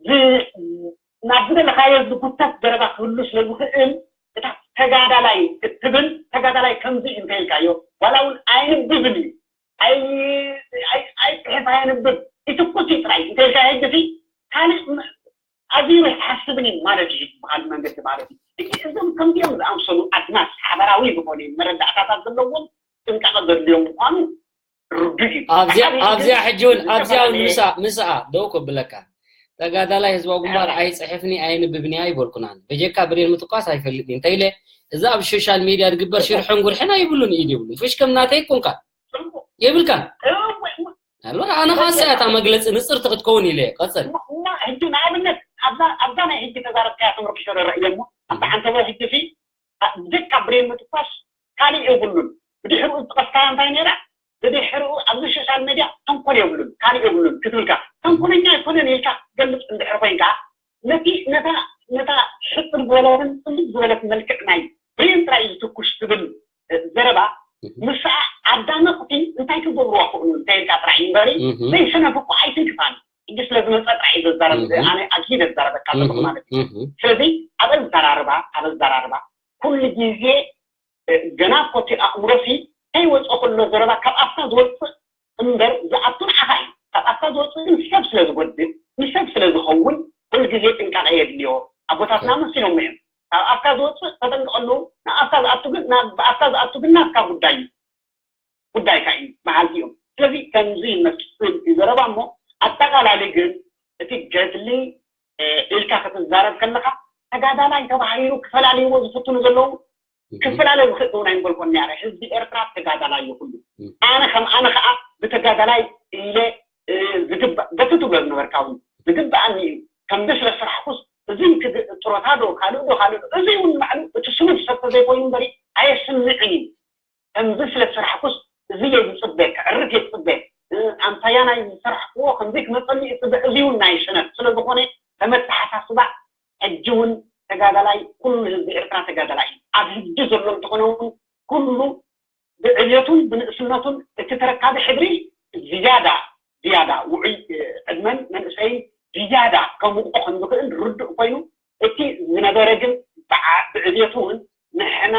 ዝ- ናብ ዝደለኻዮ ዝጉተት ዘረባ ክህሉ ስለ ዝኽእል እታ ተጋዳላይ እትብል ተጋዳላይ ከምዚ እዩ እንተኢልካዮ ዋላ እውን ኣይንብብን እዩ ኣይ- ኣይ- ኣይፅሕፍ ኣየንብብ ይትኩስ እዩ ጥራይ እንተኢልካዮ ሕጂ ሲ ካልእ ም- ኣዝዩ ኣይሓስብን እዩ ማለት እዩ ብካልእ መንገዲ ማለት እዩ። ሕጂ እዞም ከምዚኦም ዝኣምሰሉ ኣድማስ ሓበራዊ ዝኾነ መረዳእታታት ዘለዎም ጥንቃቐ ዘድልዮም ምዃኑ ርዱእ እዩ። ኣብዚኣ ኣብዚኣ ሕጂ እውን ኣብዚኣ እውን ዝተፈላለየ ምስኣ ምስኣ ደው ከብለካ ተጋዳላይ ህዝባዊ ግንባር ኣይፅሕፍኒ ኣየንብብን እያ ኣይበልኩናን። በጀካ ብሬን ምትኳስ ኣይፈልጥን እንተ ኢለ እዚ ኣብ ሶሻል ሚድያ ዝግበር ሽርሕን ጉርሕን ኣይብሉን ኢድ የብሉን። ፍሽ ከም ናተይ ኮንካ የብልካን። ኣልበራ ኣነ ካሳ እታ መግለፂ ንፅርቲ ክትከውን ኢለ ቀፅል። ሕጂ ንኣብነት ኣብዛ ኣብዛ ናይ ሕጂ ተዛረብካያ ተመርኪሾ ረእየ እሞ ኣብታ ሓንተቦ ሕጂ ሲ ብጀካ ብሬን ምትኳስ ካሊእ የብሉን። ብድሕሪኡ ዝጠቀስካያ እንታይ ነይራ? ብድሕሪኡ ኣብዚ ሶሻል ሜድያ ተንኮል የብሉን ካሊእ የብሉን ክትብልካ ተንኮለኛ ኣይኮነን ኢልካ ክትገልፅ እንድሕር ኮይንካ ነቲ ነታ ነታ ሕፅር ዝበለትን ፅምት ዝበለት መልክዕ ናይ ብሬን ጥራይ እዩ ዝትኩሽ ትብል ዘረባ ምስኣ ኣዳመቕቲ እንታይ ክገብርዋ ክእሉ እንተ ኢልካ ጥራይ እዩ እምበሪ ዘይሰነፍ እኮ ኣይትንክፋን ሕጂ ስለ ዝመፀ ጥራይ እዩ ዘዛረብ ኣነ ኣድሂ ዘዛረበካ ዘለኹ ማለት እዩ ስለዚ ኣብ ኣዘራርባ ኣብ ኣዘራርባ ኩሉ ግዜ ገና እኮ እቲ ኣእምሮሲ ከይወፀ ከሎ ዘረባ ካብ ኣፍካ ዝወፅእ እምበር ዝኣቱ ንዓኻ እዩ ካብ ኣፍካ ዝወፅእ ግን ሰብ ስለ ዝጎድእ ንሰብ ስለ ዝኸውን ኩሉ ግዜ ጥንቃቐ የድልዮ ኣቦታትና መሲሎም እዮም ካብ ኣፍካ ዝወፅእ ተጠንቀቐሉ ንኣፍካ ዝኣቱ ግን ብኣፍካ ዝኣቱ ግን ናትካ ጉዳይ እዩ ጉዳይካ እዩ በሃልቲ እዮም ስለዚ ከምዚ ይመስል እዩ ዘረባ እሞ ኣጠቓላሊ ግን እቲ ገድሊ ኢልካ ክትዛረብ ከለካ ተጋዳላይ ተባሂሉ ክፈላልይዎ ዝፍትኑ ዘለዉ ክፈላለ ዝኽእል እውን ኣይምበልኮን ነረ ህዝቢ ኤርትራ ተጋዳላይ እዩ ኩሉ ኣነ ከም ኣነ ከዓ ብተጋዳላይ ኢለ ዝግባእ በቲ ትብሎ ዝነበርካ እውን ዝግባኣኒ እዩ ከምዚ ስለ ስራሕኩስ እዚ ጥሮታ ዶ ካልእ ዶ ካልእ ዶ እዚ እውን ባዕሉ እቲ ስኑድ ሰብ ተዘይኮይኑ እምበሪ ኣየስምዕን እዩ ከምዚ ስለ ስራሕኩስ እዚ እየ ዝፅበ ክዕርፍ እየ ዝፅበ ናይ ዝሰራሕክዎ ከምዚ ክመፀኒ እፅበ እዚ እውን ናይ ስነት ስለዝኾነ ተመተሓሳስባ ሕጂ እውን ተጋዳላይ ኩሉ ህዝቢ ኤርትራ ተጋዳላይ እዩ። ኣብ ህጂ ዘሎ እንተኾነ እውን ኩሉ ብዕብየቱን ብንእስነቱን እቲ ተረካቢ ሕድሪ ዝያዳ ዝያዳ ውዑይ ዕድመን መንእሰይን ዝያዳ ከምውቆ ከም ዝኽእል ርዱእ ኮይኑ እቲ ዝነበረ ግን ብዓ- ብዕብየቱ እውን ንሕና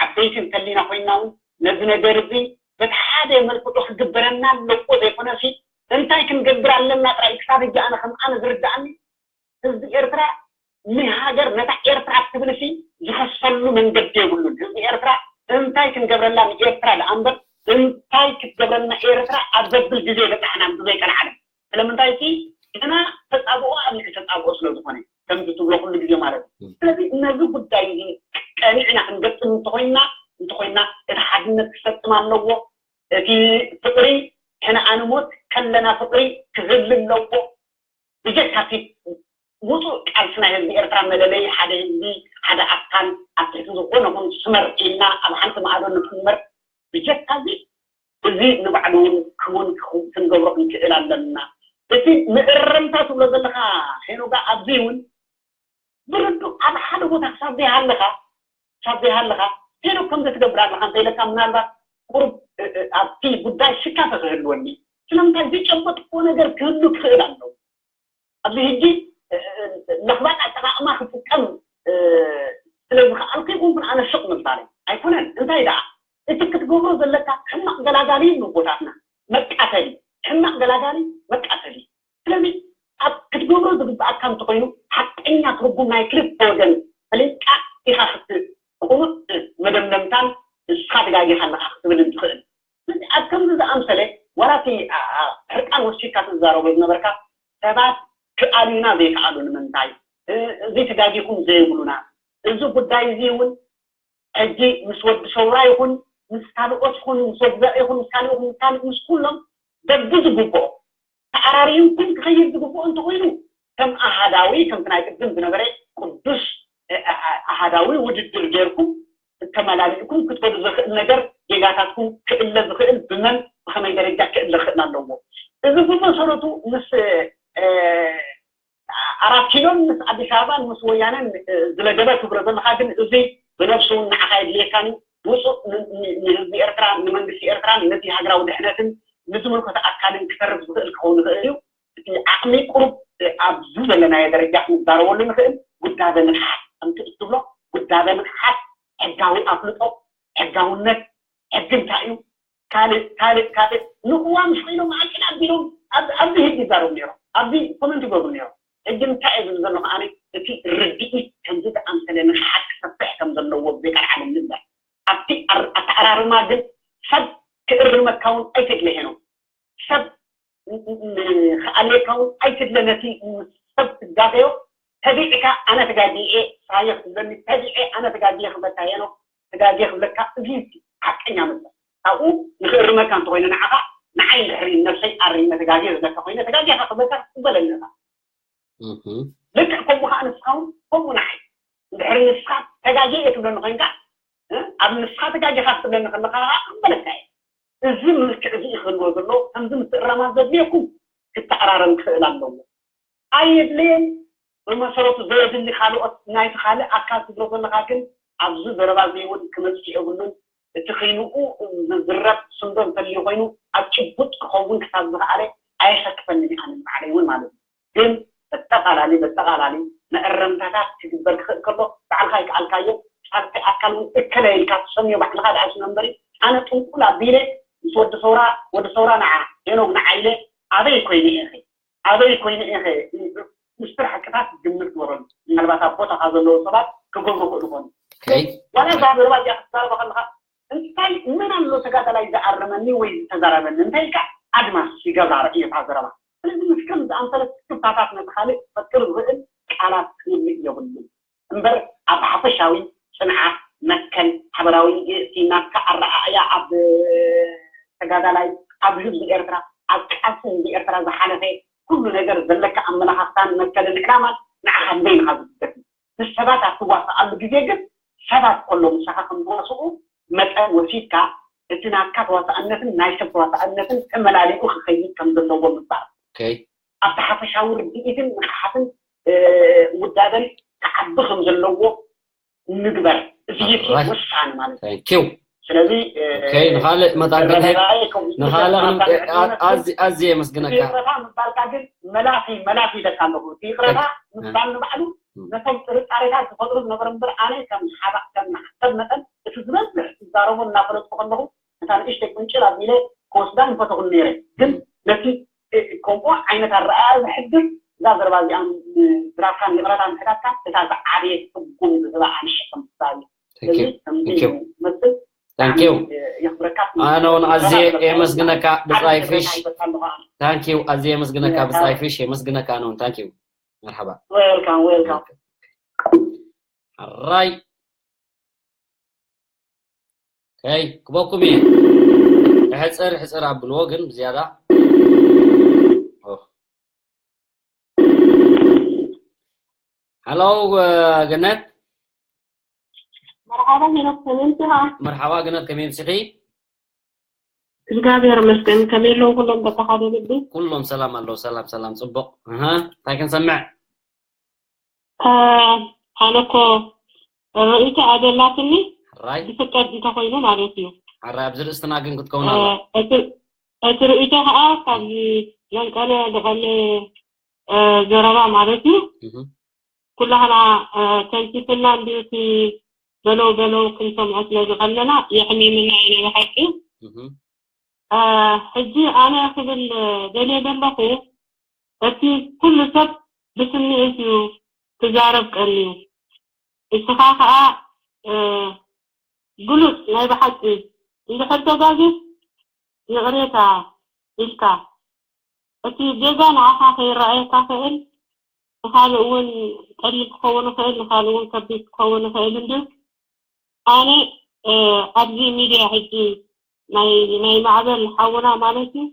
ዓበይቲ እንተሊና ኮይና እውን ነዚ ነገር እዚ በቲ ሓደ መልክዑ ክግበረና ኣለዎ ዘይኮነሲ እንታይ ክንገብር ኣለና ጥራይ ክሳብ ሕጂ ኣነ ከም ኣነ ዝርዳእኒ ህዝቢ ኤርትራ ንሃገር ነታ ኤርትራ ክትብል ሲ ዝኸሰሉ መንገዲ የብሉን። ህዝቢ ኤርትራ እንታይ ክንገብረላ ንኤርትራ ደኣ እምበር እንታይ ክትገብረልና ኤርትራ ኣብ ዘብል ግዜ በጻሕና ብዘይቀልዓለም ስለምንታይ ሲ ግና ተጻብኦ ኣብ ልዕሊ ተጻብኦ ስለ ዝኾነ ከምዚ ትብሎ ኩሉ ግዜ ማለት እዩ። ስለዚ ነዚ ጉዳይ እዚ ቀኒዕና ክንገጥም እንተኮይና እንተኮይና እቲ ሓድነት ክሰጥም ኣለዎ። እቲ ፍቅሪ ሕነ ኣንሞት ከለና ፍቅሪ ክህል ኣለዎ። ብጀካ እቲ ውፁእ ቃልሲ ናይ ህዝቢ ኤርትራ መለለይ ሓደ ህዝቢ ሓደ ኣካል ኣብ ትሕቲ ዝኾነ ኹን ስመር ኢልና ኣብ ሓንቲ ማዕዶ ንክንበር ብጀካ እዚ እዚ ንባዕሉ እውን ክውን ክንገብሮ ክንክእል ኣለና። እቲ ምእረምታ ትብሎ ዘለካ ሄኖጋ ኣብዚ እውን ብርዱ ኣብ ሓደ ቦታ ክሳብ ዘይሃለኻ ክሳብ ዘይሃለኻ ሄኖ ከምዚ ትገብር ኣለኻ እንተኢለካ ምናልባት ቁሩብ ኣብቲ ጉዳይ ሽካተ ክህልወኒ ስለምንታይ ዝጨበጥክዎ ነገር ክህሉ ክኽእል ኣለዎ ኣብዚ ሕጂ ለኽባጥ ኣጠቃቅማ ክጥቀም ስለዝኸኣልኩ ይኹንኩን ኣነ ሱቅ ምባለይ ኣይኮነን እንታይ ደኣ እቲ ክትገብሮ ዘለካ ሕማቅ ገላጋሊ እዩ ኣቦታትና መቃተሊ ሕማቅ ገላጋሊ መቃተሊ ስለዚ ኣብ ክትገብሮ ዝግብኣካ እንተኮይኑ ሓቀኛ ትርጉም ናይ ክልተ ወገን ፈሊጥካ ኢኻ ክቲ ቁኑዕ መደምደምታን ንስኻ ተጋጊኻ ኣለኻ ክትብል እንትኽእል ስለዚ ኣብ ከምዚ ዝኣምሰለ ዋላ እቲ ሕርቃን ወሲድካ ትዛረቦ ዝነበርካ ሰባት ክኣልዩና ዘይከኣሉ ንምንታይ እዚ ተጋጊኹም ዘይብሉና እዚ ጉዳይ እዚ እውን ሕጂ ምስ ወዲ ሰውራ ይኹን ምስ ካልኦት ይኹን ምስ ወዲ ዘርኢ ይኹን ምስ ካልእ ይኹን ምስ ካልእ ምስ ኩሎም በቢ ዝግብኦ ተኣራሪምኩም ክኸይድ ዝግብኦ እንተኾይኑ ከም ኣሃዳዊ ከምቲ ናይ ቅድም ዝነበረ ቅዱስ ኣሃዳዊ ውድድር ጌርኩም ተመላሊእኩም ክትኸዱ ዘኽእል ነገር ጌጋታትኩም ክእለ ዝኽእል ብመን ብኸመይ ደረጃ ክእለ ክእል ኣለዎ እዚ ብመሰረቱ ምስ ኣራት ኪሎን ምስ ኣዲስ ኣበባን ምስ ወያነን ዝለገበ ትብሎ ዘለካ ግን እዚ ብነብሱ እውን ንዓኻ የድልየካን ውፁእ ንህዝቢ ኤርትራ ንመንግስቲ ኤርትራ ነቲ ሃገራዊ ድሕነትን ንዝምልከቶ ኣካልን ክተርፍ ዝኽእል ክኸውን ይኽእል እዩ እቲ ዓቕሚ ቁሩብ ኣብዚ ዘለናዮ ደረጃ ክንዛረበሉ ንኽእል ጉዳበ ምትሓት ከምቲ እትብሎ ጉዳበ ምትሓት ሕጋዊ ኣፍልጦ ሕጋውነት ሕጊ እንታይ እዩ ካልእ ካልእ ካልእ ንእዋም ሽኮይኖም ዓቂን ኣቢሎም ኣብዚ ህግ ይዛረቡ ነይሮም ኣብዚ ኮመንት ይገብሩ ነይሮም ሕጂ እንታይ እየ ዝብል ዘለኹ ኣነ እቲ ርድኢት ከምዚ ዝኣምሰለ ንሓቂ ክሰፍሕ ከም ዘለዎ ብዘይቃል ዓለም ንበር ኣብቲ ኣተኣራርማ ግን ሰብ ክእርመካ እውን ኣይተድለሄኖም ሰብ ክኣልየካ እውን ኣይትድለ ነቲ ሰብ ትጋገዮ ተቢዕካ ኣነ ተጋጊየ ሳየ ክትብለኒ ተቢዐ ኣነ ተጋጊየ ክብለካ የኖ ተጋጊየ ክብለካ እዚ ሓቀኛ መፅእ ካብኡ ንክእርመካ እንተኮይነ ንዓኻ ንዓይ ድሕሪ ነብሰይ ኣሪመ ተጋጊየ ዝብለካ ኮይነ ተጋጊኻ ክብለካ ክትበለኒ ኢኻ ልክዕ ከምኡ ከዓ ንስኻ እውን ከምኡ ንዓይ እንድሕሪ ንስኻ ተጋጊየ እየ ትብለኒ ኮይንካ ኣብ ንስኻ ተጋጊኻ ክትብለኒ ከለካ ከዓ ክበለካ እየ እዚ ምልክዕ እዚ ክህልዎ ዘለዎ ከምዚ ምትእራማት ዘድልየኩም ክተኣራረም ክኽእል ኣለዎ። ኣየድልየን ብመሰረቱ ዘየድሊ ካልኦት ናይቲ ካልእ ኣካል ትብሎ ዘለኻ ግን ኣብዚ ዘረባ እዚ እውን ክመፅእ የብሉን። እቲ ኸይንኡ ዝዝረብ ስንዶ እንተልዩ ኮይኑ ኣብ ጭቡጥ ክኸውን ክሳብ ዝኸኣለ ኣየሸክፈንን ኣነ ንባዕለይ እውን ማለት እዩ። ግን በጠቓላሊ በጠቓላሊ መእረምታታት ክግበር ክኽእል ከሎ ባዕልኻ ይከኣልካዮ ፓርቲ ኣካል እውን እከለ ኢልካ ትሰምዮ ባዕልኻ ደኣ ስነ እምበሪ ኣነ ጥንቁል ኣቢለ ምስ ወዲ ሰውራ ወዲ ሰውራ ንዓ ሄኖግ ንዓ ኢለ ኣበይ ኮይነ ኢኺ ኣበይ ኮይነ ኢኺ ምስጢር ሓቅታት ግምት ግበረሉ ምናልባት ኣብ ቦታኻ ዘለዉ ሰባት ክገብሩ ክእሉ ኮኑ ዋላ እዛ ዘረባ እዚኣ ክትዛረባ ከለኻ እንታይ መን ኣሎ ተጋዳላይ ዝኣረመኒ ወይ ዝተዛረበኒ እንታይ ኢልካ ኣድማስ ይገብራ ርእየታ ዘረባ ስለዚ ምስ ከም ዝኣምሰለ ክፍታታት ነቲ ካልእ ክፈጥር ዝኽእል ቃላት ክህሉ የብሉን እምበር ኣብ ሓፈሻዊ ጽንዓት መትከል ሓበራዊ እቲ ናትካ ኣረኣእያ ኣብ ተጋዳላይ ኣብ ህዝቢ ኤርትራ ኣብ ቃልሲ ህዝቢ ኤርትራ ዝሓለፈ ኩሉ ነገር ዘለካ ኣመለኻኽታን መትከልን ዕላማን ንዓኻ ንበይንኻ ዝግደፍ እዩ ምስ ሰባት ኣብ ትዋሳኣሉ ግዜ ግን ሰባት ከሎ ምሳኻ ከም ዝዋስኡ መጠን ወሲድካ እቲ ናትካ ተዋሳእነትን ናይ ሰብ ተዋሳእነትን ተመላሊኡ ክኸይድ ከም ዘለዎ ምግባር። Okay ኣብቲ ሓፈሻዊ ርድኢትን ንቕሓትን ውዳበን ክዓቢ ከም ዘለዎ ምግበር። እዚ እቲ Alright. ወሳኒ ማለት እዩ። Thank you ስለዚ Okay ንኻልእ መታን ክንሄድ ንኻልእ ኣዝየ የመስግነካ ይቕረታ ምባልካ ግን መላኺ መላኺ ኢለካ ኣለኹ። እቲ ይቕረታ ምባል ንባዕሉ ነቶም ጥርጣሬታት ዝፈጥሩ ዝነበሩ እምበር ኣነ ከም ሓባ ከም ሰብ መጠን እቲ ዝበዝሕ ዝዛረቦ እናፈለጥኩ ከለኹ እታ ንእሽተይ ቁንጭል ኣቢለ ክወስዳ ምፈተኹን ነይረ። ግን ነቲ ከምኡ ዓይነት ኣረኣእያ ዝሕድር እዛ ዘረባ እዚኣ ምዝራብካን ይቕረታ ምሕታትካ እታ ዝዓበየ ትርጉም ዝህባ ኣንሽቲ ምሳሌ Thank you Thank you መስል Thank you የኽብረካ። ኣነ እውን ኣዝየ የመስግነካ ብጻይ ፊሽ Thank you ኣዝየ የመስግነካ ብጻይ ፊሽ የመስግነካ ኣነ እውን Thank you መርሓባ Welcome, welcome. ራይ ከይ ክበኩም እየ ሕፅር ሕፅር ኣብልዎ ግን ብዝያዳ ሃሎ ገነት መርሓባ ሄኖክ ከመይ ምሲኻ? መርሓባ ገነት ከመይ ምሲኺ እግዚኣብሔር ይመስገን። ከመይ ኣለዉ ኩሎም ደቂ ሓደ ልቢ? ኩሎም ሰላም ኣለዉ ሰላም ሰላም ፅቡቕ እህ እንታይ ክንሰምዕ ኣነ እኮ ርእይቶ ኣደላትኒ ራይ ብፍቀድ እንተኮይኑ ማለት እዩ። ሓራይ ኣብዚ ርእስትና ግን ክትከውን ኣላ እቲ ርእይቶ ከዓ ካብዚ ዘንቀለ ዝቐለ ዘረባ ማለት እዩ። ኩላህና ተንሲፍና እንዲቲ በለው በለው ክንሰምዖ ስለ ዝቐለና የሕሚምና እዩ ናይ ብሓቂ። ሕጂ ኣነ ክብል ደልየ ዘለኹ እቲ ኩሉ ሰብ ብስምዒት እዩ ክዛረብ ቀንዩ። እስኻ ከዓ ግሉጽ ናይ ብሓቂ እንድሕር ተጋግስ ይቕሬታ ኢልካ እቲ ጌጋ ንዓኻ ከይረኣየካ ክእል ንኻልእ እውን ቀሊል ክኸውን ይኽእል ንኻልእ እውን ከቢድ ክኸውን ይኽእል እንድዩ ኣነ ኣብዚ ሚድያ ሕጂ ናይ ናይ ማዕበል ሓውና ማለት እዩ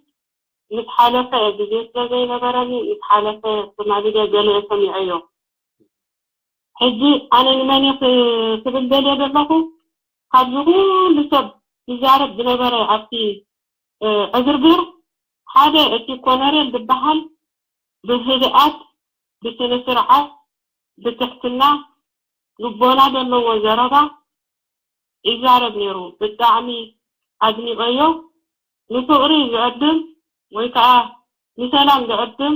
ምስ ሓለፈ ግዜ ስለ ዘይነበረኒ ምስ ሓለፈ ብማሚድያ ገለ ሰሚዐዮ ሕጂ ኣነ ንመን ክብል ደልየ ዘለኹ ካብዚ ኩሉ ሰብ ዝዛረብ ዝነበረ ኣብቲ ዕግርግር ሓደ እቲ ኮነሬል ዝበሃል ብህድኣት ብስነ ስርዓት ብትሕትና ልቦና ዘለዎ ዘረባ ይዛረብ ነይሩ ብጣዕሚ ኣድኒቐዮ ንፍቕሪ ዝዕድም ወይ ከዓ ንሰላም ዝዕድም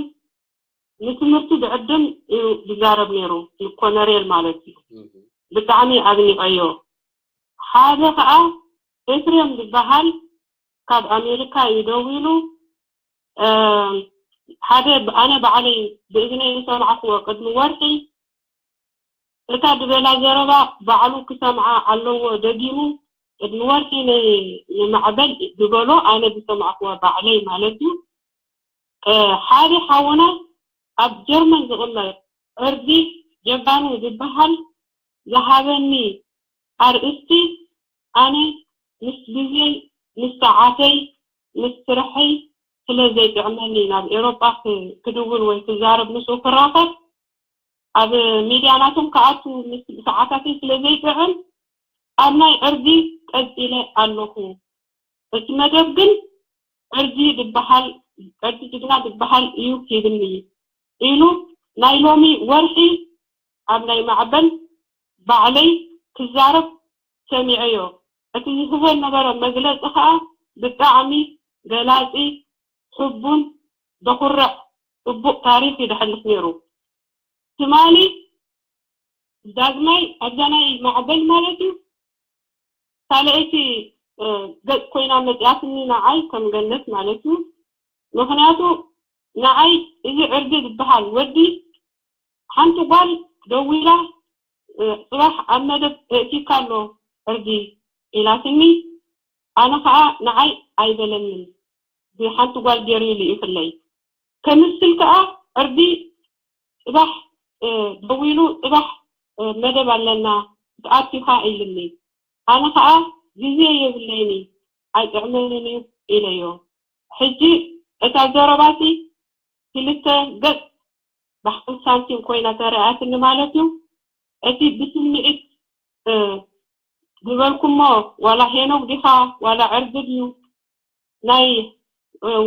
ንትምህርቲ ዝዕድም እዩ ዝዛረብ ነይሩ ኮነሬል ማለት እዩ ብጣዕሚ ኣድኒቐዮ ሓደ ከዓ ኤፍሬም ዝበሃል ካብ ኣሜሪካ እዩ ደዊሉ ሓደ ኣነ ባዕለይ ብእዝነይ ዝሰማዕክዎ ቅድሚ ወርሒ እታ ዝበላ ዘረባ ባዕሉ ክሰምዓ ኣለዎ ደጊሙ ቅድሚ ወርሒ ንማዕበል ዝበሎ ኣነ ዝሰማዕክዎ ባዕለይ ማለት እዩ ሓደ ሓውና ኣብ ጀርመን ዝቕመጥ ዕርዲ ጀባኑ ዝበሃል ዝሃበኒ ኣርእስቲ ኣነ ምስ ግዜይ ምስ ሰዓተይ ምስ ስርሐይ ስለ ዘይጥዕመኒ ናብ ኤሮጳ ክድውል ወይ ክዛረብ ምስኡ ክራኸብ ኣብ ሚድያ ናቶም ክኣቱ ምስ ሰዓታተይ ስለ ዘይጥዕም ኣብ ናይ ዕርዲ ቀጺለ ኣለኹ። እቲ መደብ ግን ዕርዲ ዝበሃል ዕርዲ ጅግና ዝበሃል እዩ ሂብኒ ኢሉ ናይ ሎሚ ወርሒ ኣብ ናይ ማዕበል ባዕለይ ክዛረብ ሰሚዐዮ። እቲ ዝህቦ ዝነበረ መግለፂ ከዓ ብጣዕሚ ገላፂ፣ ሕቡን፣ ዘኹርዕ ፅቡቕ ታሪኽ እዩ ዘሕልፍ ነይሩ። ትማሊ ዳግማይ ኣብዛ ናይ ማዕበል ማለት እዩ ካልኣይቲ ገፅ ኮይና መፅያትኒ ንዓይ ከም ገነት ማለት እዩ። ምኽንያቱ ንዓይ እዚ ዕርዲ ዝበሃል ወዲ ሓንቲ ጓል ደዊላ ፅባሕ ኣብ መደብ የእቲካ ኣሎ ዕርዲ ኢላትኒ። ኣነ ከዓ ንዓይ ኣይበለንን ብሓንቲ ጓል ገይሩ ልኢኽለይ ከምስል ከዓ ዕርዲ ፅባሕ ደዊሉ ፅባሕ መደብ ኣለና ክትኣቱ ኢኻ ኢልኒ። ኣነ ከዓ ግዜ የብለይን እዩ ኣይጥዕመንን እዩ ኢለዮ። ሕጂ እታ ዘረባሲ ክልተ ገፅ ብሓንቲ ሳንቲም ኮይና ተረኣያትኒ ማለት እዩ። እቲ ብስምዒት ዝበልኩሞ ዋላ ሄኖክ ዲኻ ዋላ ዕርዲ ድዩ ናይ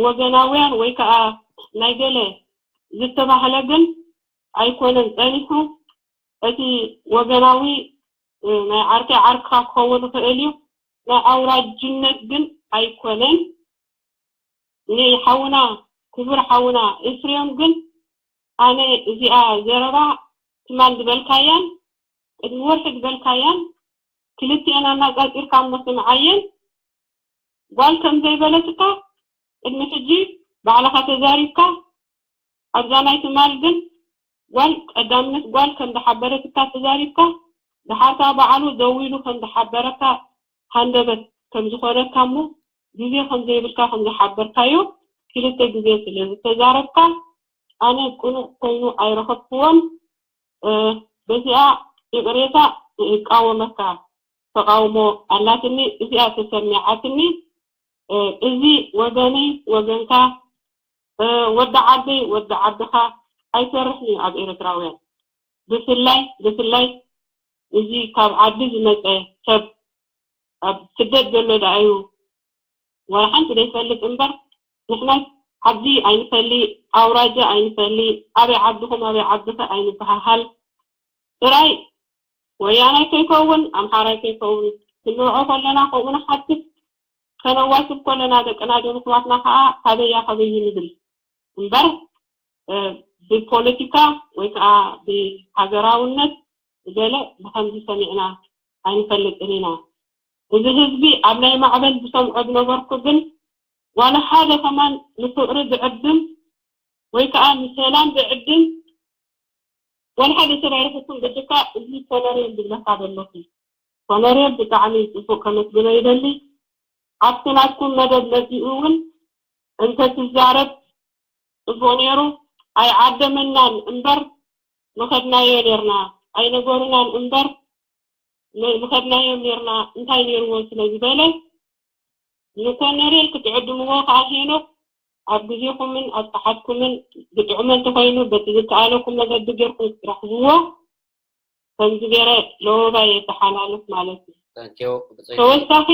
ወገናውያን ወይ ከዓ ናይ ገለ ዝተባህለ ግን ኣይኮነን ጸኒሑ። እቲ ወገናዊ ናይ ዓርከይ ዓርክኻ ክኸውን ይኽእል እዩ፣ ናይ ኣውራጅነት ግን ኣይኮነን። ንሓውና ክቡር ሓውና ኤፍሬም ግን ኣነ እዚኣ ዘረባ ትማል ዝበልካያን ቅድሚ ወርሒ ዝበልካያን ክልቲኤን ኣናጻጺርካ እሞ ስምዓየን። ጓል ከም ዘይበለትካ ቅድሚ ሕጂ ባዕልኻ ተዛሪብካ። ኣብዛ ናይ ትማል ግን ጓል ቀዳምነት ጓል ከም ዝሓበረትካ ተዛሪብካ። ድሓርታ ባዕሉ ደዊሉ ከም ዝሓበረካ ሃንደበት ከም ዝኾነካ እሞ ግዜ ከም ዘይብልካ ከም ዝሓበርካዮ ክልተ ግዜ ስለ ዝተዛረብካ ኣነ ቅኑዕ ኮይኑ ኣይረኸብክዎን። በዚኣ ይቕሬታ ይቃወመካ። ተቃውሞ ኣላትኒ፣ እዚኣ ተሰሚዓትኒ። እዚ ወገነይ ወገንካ፣ ወዲ ዓደይ ወዲ ዓድኻ ኣይሰርሕን እዩ ኣብ ኤርትራውያን። ብፍላይ ብፍላይ እዚ ካብ ዓዲ ዝመጸ ሰብ ኣብ ስደት ዘሎ ደኣ እዩ ዋላ ሓንቲ ዘይፈልጥ እምበር፣ ንሕናስ ዓዲ ኣይንፈሊ፣ ኣውራጃ ኣይንፈሊ፣ ኣበይ ዓድኹም ኣበይ ዓድኺ ኣይንበሃሃል። ጥራይ ወያናይ ከይከውን ኣምሓራይ ከይከውን ክንውዖ ከለና ከምኡ ንሓትት፣ ከነዋስብ ከለና ደቅና ዶ ንሕዋትና ከዓ ካበያ ካበይ ንብል እምበር ብፖለቲካ ወይ ከዓ ብሃገራውነት ገለ ብከምዚ ሰሚዕና ኣይንፈልጥን ኢና። እዚ ህዝቢ ኣብ ናይ ማዕበል ዝሰምዖ ዝነበርኩ ግን ዋላ ሓደ ከማን ንፍቕሪ ዝዕድም ወይ ከዓ ንሰላም ዝዕድም ዋላ ሓደ ሰብ ኣይረኸብኩን። በጀካ እዚ ኮሎኔል ዝብለካ ዘለኹ ኮሎኔል ብጣዕሚ ፅቡቅ ከመስግኖ ይደሊ። ኣብቲ ናትኩም መደብ መፂኡ እውን እንተትዛረብ ፅቡቅ ነይሩ። ኣይዓደመናን እምበር ምኸድናዮ ነርና፣ ኣይነገሩናን እምበር ምኸድናዮም ነርና እንታይ ነርዎ ስለ ዝበለ ንኮነሬል ክትዕድምዎ ከዓ ሄኖክ ኣብ ግዜኹምን ኣብ ሰዓትኩምን ዝጥዕመ እንተኾይኑ በቲ ዝከኣለኩም መገዲ ጌርኩም ክትረኽብዎ ከምዚ ገይረ ለወባ የተሓላልፍ ማለት እዩ። ተወሳኺ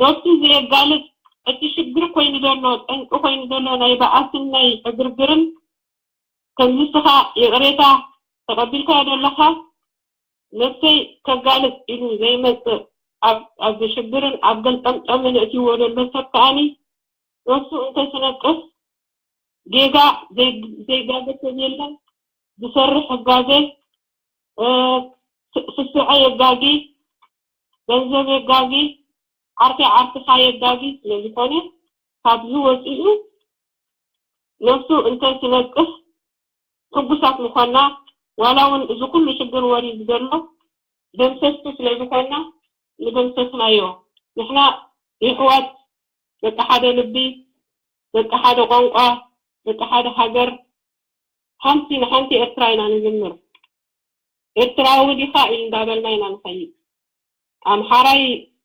ነብሱ ዘየጋልጽ እቲ ሽግር ኮይኑ ዘሎ ጠንቂ ኮይኑ ዘሎ ናይ በኣስን ናይ ዕግርግርን ከም ንስኻ ይቕሬታ ተቐቢልካዮ ዘለኻ ነብሰይ ከጋልጽ ኢሉ ዘይመጽእ ኣብ ሽግርን ኣብ ገልጠምጠምን እትይዎ ዘሎ ሰብ ከኣኒ ነብሱ እንተትነቅፍ ጌጋ ዘይጋገ ሰብ የለን። ዝሰርሕ ህጋገ ስስዐ የጋጊ፣ ገንዘብ የጋጊ፣ ዓርኪ ዓርክኻ የጋጊ። ስለዝኾነ ካብዚ ወፂኡ ነብሱ እንተትነቅፍ ሕጉሳት ምኾና። ዋላ እውን እዚ ኩሉ ሽግር ወሪዱ ዘሎ ደምሰስቲ ስለዝኾና ንደምሰስናዮ። ንሕና የሕዋት ደቂ ሓደ ልቢ፣ ደቂ ሓደ ቋንቋ፣ ደቂ ሓደ ሃገር፣ ሓንቲ ንሓንቲ ኤርትራ ኢና ንዝምር። ኤርትራዊ ዲኻ ኢሉ እንዳበልና ኢና ንኸይድ። ኣምሓራይ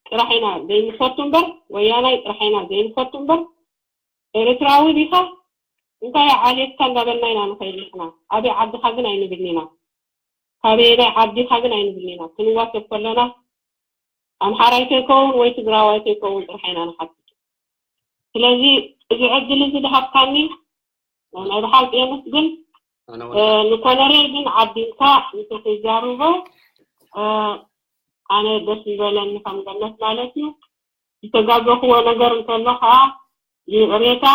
ጥራሕ ኢና ዘይንፈቱ እምበር፣ ወያናይ ጥራሕ ኢና ዘይንፈቱ እምበር፣ ኤርትራዊ ዲኻ እንታይ ዓሌትካ እንዳበልና ኢና ንኸይድ። ንሕና ኣበይ ዓድኻ ግን ኣይንብልን ኢና፣ ካበየናይ ዓዲኻ ግን ኣይንብልን ኢና። ክንዋሰብ ከለና ኣምሓራይ ከይከውን ወይ ትግራዋይ ከይከውን ጥራሕ ኢና ንሓትት። ስለዚ እዚ ዕድል እዚ ዝሃብካኒ ናይ ብሓቂ የመስግን። ንኮነሬል ግን ዓዲምካ እንተተዛርቦ ኣነ ደስ ዝበለኒ ከም ገነት ማለት እዩ። ዝተጋገኽዎ ነገር እንተሎ ከዓ ይቕሬታ።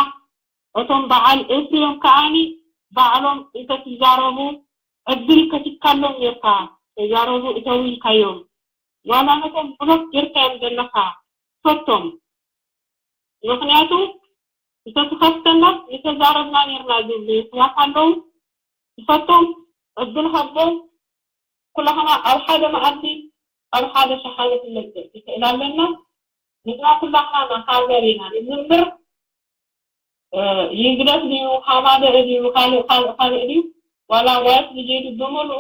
እቶም በዓል ኤፍሬም ከዓኒ ባዕሎም እንተትዛረቡ ዕድል ከፊትካሎም ኔርካ ተዛረቡ እተው ኢልካዮም። ዋላ ነቶም ብሎክ ጌርካዮም ዘለኻ ፈቶም። ምኽንያቱ እንተትኸፍተና ምተዛረብና ኔርና ዝብሉ የሕዋት ኣለዉ። ዝፈቶም ዕድል ሃቦም። ኩላህና ኣብ ሓደ መኣዲ ኣብ ሓደ ሸሓኒ ክንመፅእ ንኽእል ኣለና። ንሕና ኩላህና ንሃገር ኢና ንዝምር። ይግደፍ ድዩ ሃማደእ ድዩ ካልእ ካልእ ካልእ ድዩ ዋላ ዋይፍ ልጅ ድዩ ብምልኡ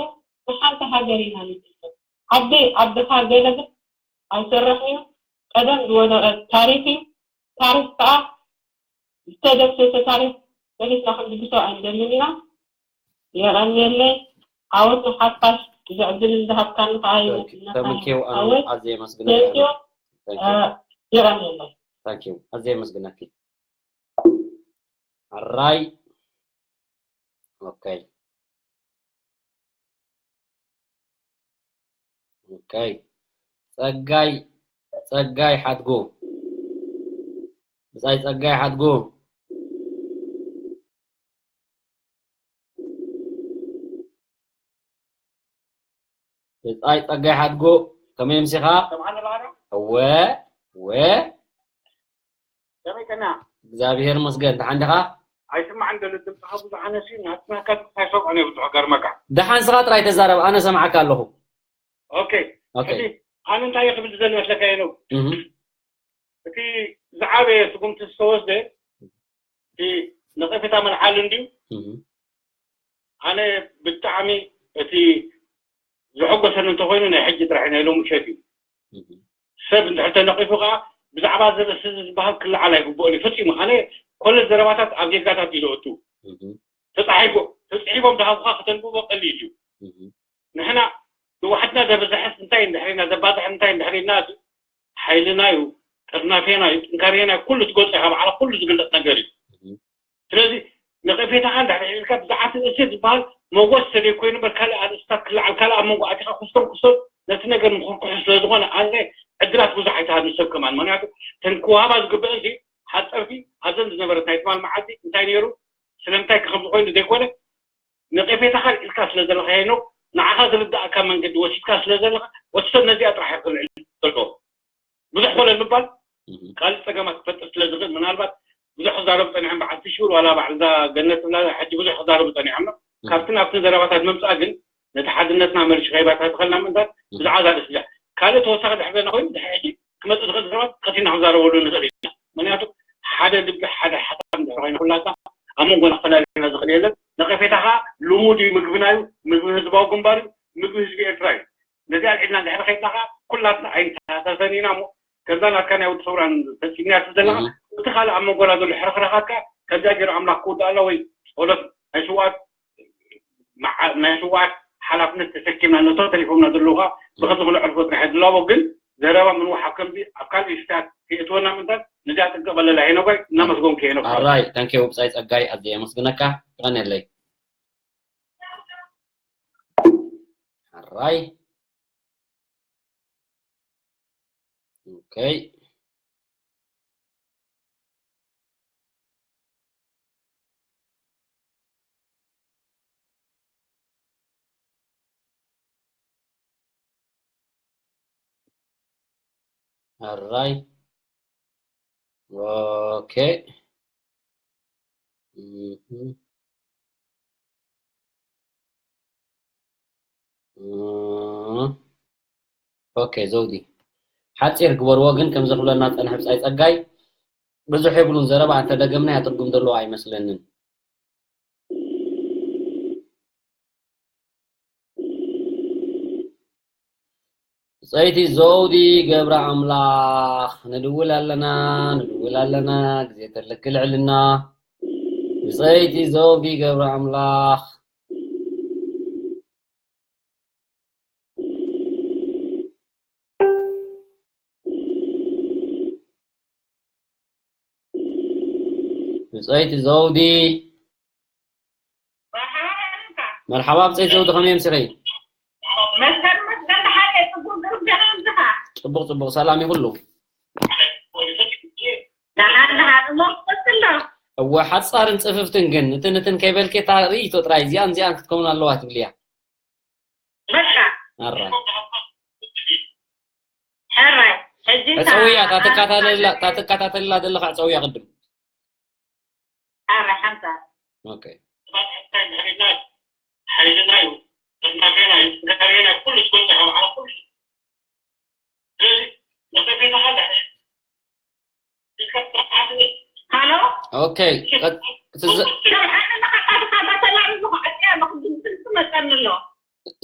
ንሓንቲ ሃገር ኢና ንዝምር። ዓደይ ዓድኻ ገለ ግን ኣይሰርሕን እዩ። ቀደም ዝወደቐ ታሪኽ እዩ። ታሪኽ ከዓ ዝተደምሰሰ ታሪኽ መሊስና ክንድግሶ ኣይንደልን ኢና። የቐንየለይ። ዓወት ንሓፋሽ። እዚ ዕድል ዝሃብካኒ ከዓ ተምኪው ኣነ ኣዝየ የመስግነካ። ቴንኪው። የቐንየለይ። ተምኪው ኣዝየ የመስግነኪ። ኣራይ። ኦኬ። ኦኬ። ጸጋይ፣ ጸጋይ ሓድጉ። ብጻይ ጸጋይ ሓድጉ። ብጻይ ጸጋይ ሓድጉ፣ ከመይ ኣምሲኻ? ሰምዓኒ ኣለኻ ዶ? እወ፣ እወ። ከመይ ቀና? እግዚኣብሔር ይመስገን፣ ደሓን ዲኻ? ኣይስማዕን ዘሎ ድምፅኻ ብዙሕ ኣነስዩ፣ ናትና ካብ ኣይሰምዖን እየ ብዙሕ ገርመካ። ደሓን ስኻ ጥራይ ተዛረብ፣ ኣነ ሰምዓካ ኣለኹ። ኦኬ። ኦኬ። ሕጂ ኣነ እንታይ እየ ክብል ዝደሊ መስለካ እየ ነው? እህ። እቲ ዝዓበየ ስጉምቲ ዝተወስደ እቲ ነቐፌታ መልዓሊ እንድዩ። እህ። ኣነ ብጣዕሚ እቲ ዘሐጎሰኒ እንተኾይኑ ናይ ሕጂ ጥራሕ ናይ ሎሚ ምሸት እዩ። እህ። ሰብ እንድሕር ተነቒፉ ከዓ ብዛዕባ ዘበስዚ ዝበሃል ክለዓል ኣይግብኦን እዩ ፈፂሙ። ኣነ ኮለ ዘረባታት ኣብ ጌጋታት እዩ ዘእቱ። እህ። ተፃሒፎ-፣ ተፅሒፎም ዝሃቡኻ ከተንብቦ ቀሊል እዩ። እህ። ንሕና ንዋሕድና ዘብዝሕስ እንታይ እንድሕር ኢና፣ ዘባዝሕ እንታይ እንድሕር ኢልና፣ ሓይልና እዩ፣ ጥርናፌና እዩ፣ ጥንካሬና እዩ፣ ኩሉ ትገልጾ ኢኻ፣ ባዕላ ኩሉ ዝግለጽ ነገር እዩ። እህ። ስለዚ ነቐፌታኻ እንድሕር ኢልካ ብዛዕባ እቲ እሴት ዝበሃል መወሰደ ኮይኑ እምበር ካልእ ኣርእስታት ክለዓል ካልእ ኣብ መንጎ ኣቲኻ ኩስቶም ኩስቶም ነቲ ነገር ምኹርኩሑ ስለ ዝኾነ ኣነ ዕድላት ብዙሕ ኣይትሃብ ንሰብ ከማን። ምኽንያቱ እተን ክወሃባ ዝግበአን ሲ ሓፀርቲ ኣብዘን ዝነበረት ናይ ትማል መዓልቲ እንታይ ነይሩ ስለምንታይ ከ ከምዚ ኮይኑ ዘይኮነ ነቐፌታኻ ኢልካ ስለ ዘለኻ ሄኖክ ንዓኻ ዝርዳእካ መንገዲ ወሲድካ ስለ ዘለኻ ወዲ ሰብ ነዚኣ ጥራሕ ይኽእል ዘለዎ። ብዙሕ ኮለል ምባል እህ። ካልእ ጸገማት ክፈጥር ስለ ዝኽእል ምናልባት ብዙሕ ክዛረቡ ጸኒሖም በዓል ፍሹር ዋላ በዓል እዛ ገነት ትብላ ሕጂ ብዙሕ ክዛረቡ ጸኒሖም። እህ። ካብቲ ናብቲ ዘረባታት ምምጻእ ግን ነቲ ሓድነትና መልሽ ከይባታትኸልና ምእንታን እህ። ብዛዕባ እዛ ርእሲ እዚኣ ካልእ ተወሳኺ ድሕር ዘለና ኮይኑ ድሕሪ ሕጂ ክመጽእ ዝኽእል ዘረባት ቀቲልና ክንዛረበሉ ንኽእል ኢና። ምኽንያቱ ሓደ ልቢ ሓደ ሓሳብ እንድሕር ኮይና ኩላትና ኣብ መንጎና ክፈላልየና ዝኽእል የለን። ነቐፌታ ኸዓ ልሙድ እዩ፣ ምግብና እዩ፣ ምግቢ ህዝባዊ ግንባር እዩ፣ ምግቢ ህዝቢ ኤርትራ እዩ። ነዚ ኣልዒልና እንድሕር ከይድና ኸዓ ኩላትና ኣይንተሓሳሰን ኢና እሞ ከምዛ ናትካ ናይ ወዲ ሰውራን ፈጺምናያ ትብል ዘለኻ እህ። እቲ ካልእ ኣብ መንጎና ዘሎ ሕርኽርኻት ከኣ ከምዚኣ ገይሩ ኣምላኽ ክውድኣና ወይ ጸሎት ናይ ስውኣት መዓ-፣ ናይ ስውኣት ሓላፍነት ተሰኪምና ነቶም ተሪፎምና ዘለዉ ኸዓ ብኸዚ ክነዕርፎ ጥራሕ እዩ ዝላቦ። ግን ዘረባ ምንዋሕ ኣብ ከምዚ ኣብ ካልእ እሽታት ከየእትወና ምእንታን ነዚኣ ጥንቀቐለላ ሄኖጋይ እናመስገንኩ ሄኖክ ኣራይ ታንኪ ውብጻይ ጸጋይ ኣዝየ የመስግነካ። ይቐንየለይ። ኣራይ። ኦኬ። ኣራይ። ኦኬ። እህ። እህ። ኦኬ፣ ዘውዲ። ሓጺር ግበርዎ ግን ከምዚ ክብለና ጸንሐ ብጻይ ጸጋይ ብዙሕ የብሉን ዘረባ እንተደገምናያ ትርጉም ዘለዎ ኣይመስለንን። ብጸይቲ ዘውዲ ገብረ ኣምላኽ ንድውል ኣለና፣ ንድውል ኣለና፣ ግዜ ተለኪ ልዕልና። ብጸይቲ ዘውዲ ገብረ ኣምላኽ። ብጸይቲ ዘውዲ። መርሓባ ብጸይቲ ዘውዲ፣ ከመይ ኣምሲኺ? መስገን መስገን፣ ደሓር እየ፣ ጽቡቕ ግሩም፣ ደህና ኣምስኻ? ጽቡቕ ጽቡቕ፣ ሰላም እዩ ኩሉ። ደሓር ደሓር፣ እሞ ክትቀጽል ዶ? እወ፣ ሓጻርን ጽፍፍትን ግን፣ እትን እትን ከይበልኪ፣ እታ ርእይቶ ጥራይ፣ እዚኣን እዚኣን ክትከውን ኣለዋ ትብልያ። በቃ። ኣራ። ሕራይ፣ ሕጂ እታ ጸውያ፣ እታ ትከታተለላ፣ እታ ትከታተለላ ዘለኻ ጸውያ ቅድም። ኣራ፣ ሓንሳብ። ኦኬ። ሓይልና እዩ፣ ጥንካሬና እዩ፣ ጥንካሬና እዩ፣ ኩሉ ዝጎንጸ ካብ ዓለም ኩሉ። ስለዚ፣ ነቐፌታ ካለ ሃሎ? ኦኬ፣ ቀ-፣ ትዝ-፣ ስምዓኒ፣ ንዓኻ ድኻ እዛ ሰላም ኢሉ ክዕጥያ ኣለኹ፣ ድምፂ መፀኒ ኣሎ።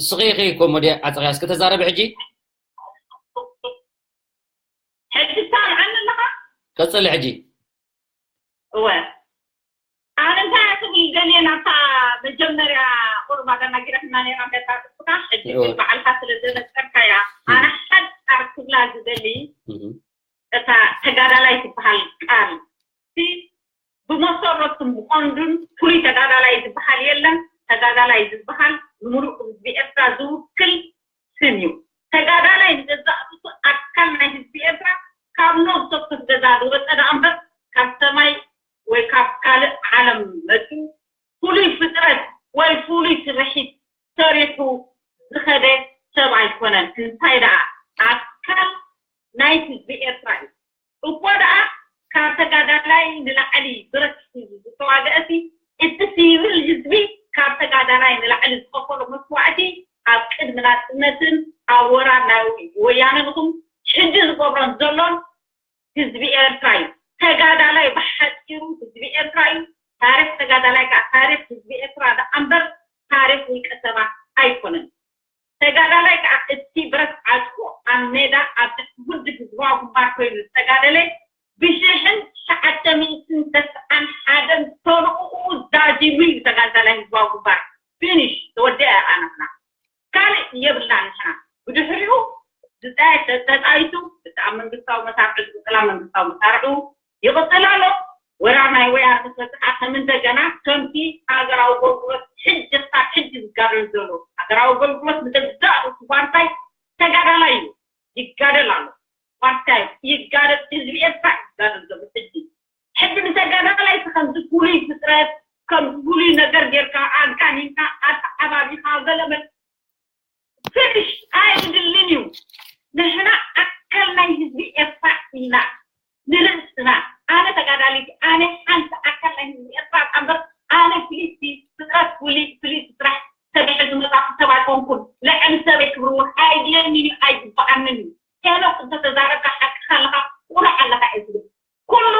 እስኺ ኢኺ እኮ ሞዲ ዓፀቕያ፣ እስኪ ተዛረቢ ሕጂ። ሕጂ ትሰምዓኒ ኣለኻ? ቀፅሊ ሕጂ። እወ። ኣነ እንታይ ክብል ደልየ፣ ናብታ መጀመርያ ቁሩብ ኣደናጊራትና ነይራ፣ እንዳጣጥፍካ፣ ሕጂ እወ። ባዕልካ ስለ ዘነጸርካያ፣ እም። ኣነ ሓጻር ክብላ ዝደሊ፣ እም። እታ ተጋዳላይ ትበሃል ቃል፣ እቲ ብመሰረቱን ብቐንዱን ፍሉይ ተጋዳላይ ዝበሃል የለን። ተጋዳላይ ዝበሃል ንምሉእ ህዝቢ ኤርትራ ዝውክል ስም እዩ። ተጋዳላይ ንገዛእ ርእሱ ኣካል ናይ ህዝቢ ኤርትራ ካብ ነብሰ ወከፍ ገዛ ዝወጸ ደኣ እምበር ካብ ሰማይ ወይ ካብ ካልእ ዓለም መጺኡ ፍሉይ ፍጥረት ወይ ፍሉይ ስርሒት ሰሪሑ ዝኸደ ሰብ ኣይኮነን። እንታይ ደኣ ኣካል ናይ ህዝቢ ኤርትራ እዩ። እኮ ደኣ ካብ ተጋዳላይ ንላዕሊ ብረት ሒዙ ዝተዋግአ እቲ ሲቪል ህዝቢ ካብ ተጋዳላይ ንላዕሊ ዝኸፈሎ መስዋእቲ ኣብ ቅድሚ ናጽነትን ኣብ ወራር ናይ ወያነ ንኹም ሕጂ ዝገብሮን ዘሎን ህዝቢ ኤርትራ እዩ። ተጋዳላይ ብሓጺሩ ህዝቢ ኤርትራ እዩ። ታሪኽ ተጋዳላይ ከዓ ታሪኽ ህዝቢ ኤርትራ ደኣ እምበር ታሪኽ ውልቀ ሰባት ኣይኮነን። ተጋዳላይ ከዓ እቲ ብረት ዓጥቁ ኣብ ሜዳ ኣብ ትሕቲ ውድብ ህዝባዊ ግንባር ኮይኑ ዝተጋደለ ብሽሕን ትሽዓተ ሚእትን ተስዓን ሓደን ተልእኡ ዛዚሙ እዩ ተጋዳላይ ህዝባዊ ግንባር። ፊኒሽ ተወደአ። ኣነና ካልእ የብላን ንሕና። ብድሕሪኡ ዝጣየሽ ተጣይሱ፣ እቲ ኣብ መንግስታዊ መሳርሒ ዝቕጽላ መንግስታዊ መሳርሑ ይቕጽል ኣሎ። ወራር ናይ ወያነ ምስ መጽኣ ከም እንደገና ከምቲ ሃገራዊ ኣገልግሎት ሕጂ ክሳብ ሕጂ ዝጋደል ዘሎ ሃገራዊ ኣገልግሎት ንገዛእ ርእሱ ዋርሳይ ተጋዳላይ እዩ። ይጋደል ኣሎ። ዋርሳይ ይጋደል፣ ህዝቢ ኤርትራ ይጋደል ዘሎ ሕጂ። ሕጂ ንተጋዳላይ ከምዚ ፍሉይ ፍጥረት፣ ከምዚ ፍሉይ ነገር ጌርካ፣ ኣጋኒንካ፣ ኣተዓባቢኻ፣ ገለ መለ ፍንሽ ኣይድልን እዩ። ንሕና ኣካል ናይ ህዝቢ ኤርትራ ኢና። ንርእስና፣ ኣነ ተጋዳሊት፣ ኣነ ሓንቲ ኣካል ናይ ህዝቢ ኤርትራ እምበር፣ ኣነ ፍልይቲ ፍጥረት፣ ፍሉይ፣ ፍልይቲ ስራሕ ሰሪሐ ዝመጻኹ ሰብ ኣይኮንኩን። ልዕሊ ሰበይ ክብሪ እውን ኣይድልየንን እዩ፣ ኣይግብኣንን እዩ። ሄኖክ እንተተዛረብካ ሓቅኻ ኣለኻ፣ ቁኑዕ ኣለኻ እየ ዝብል። ኩሉ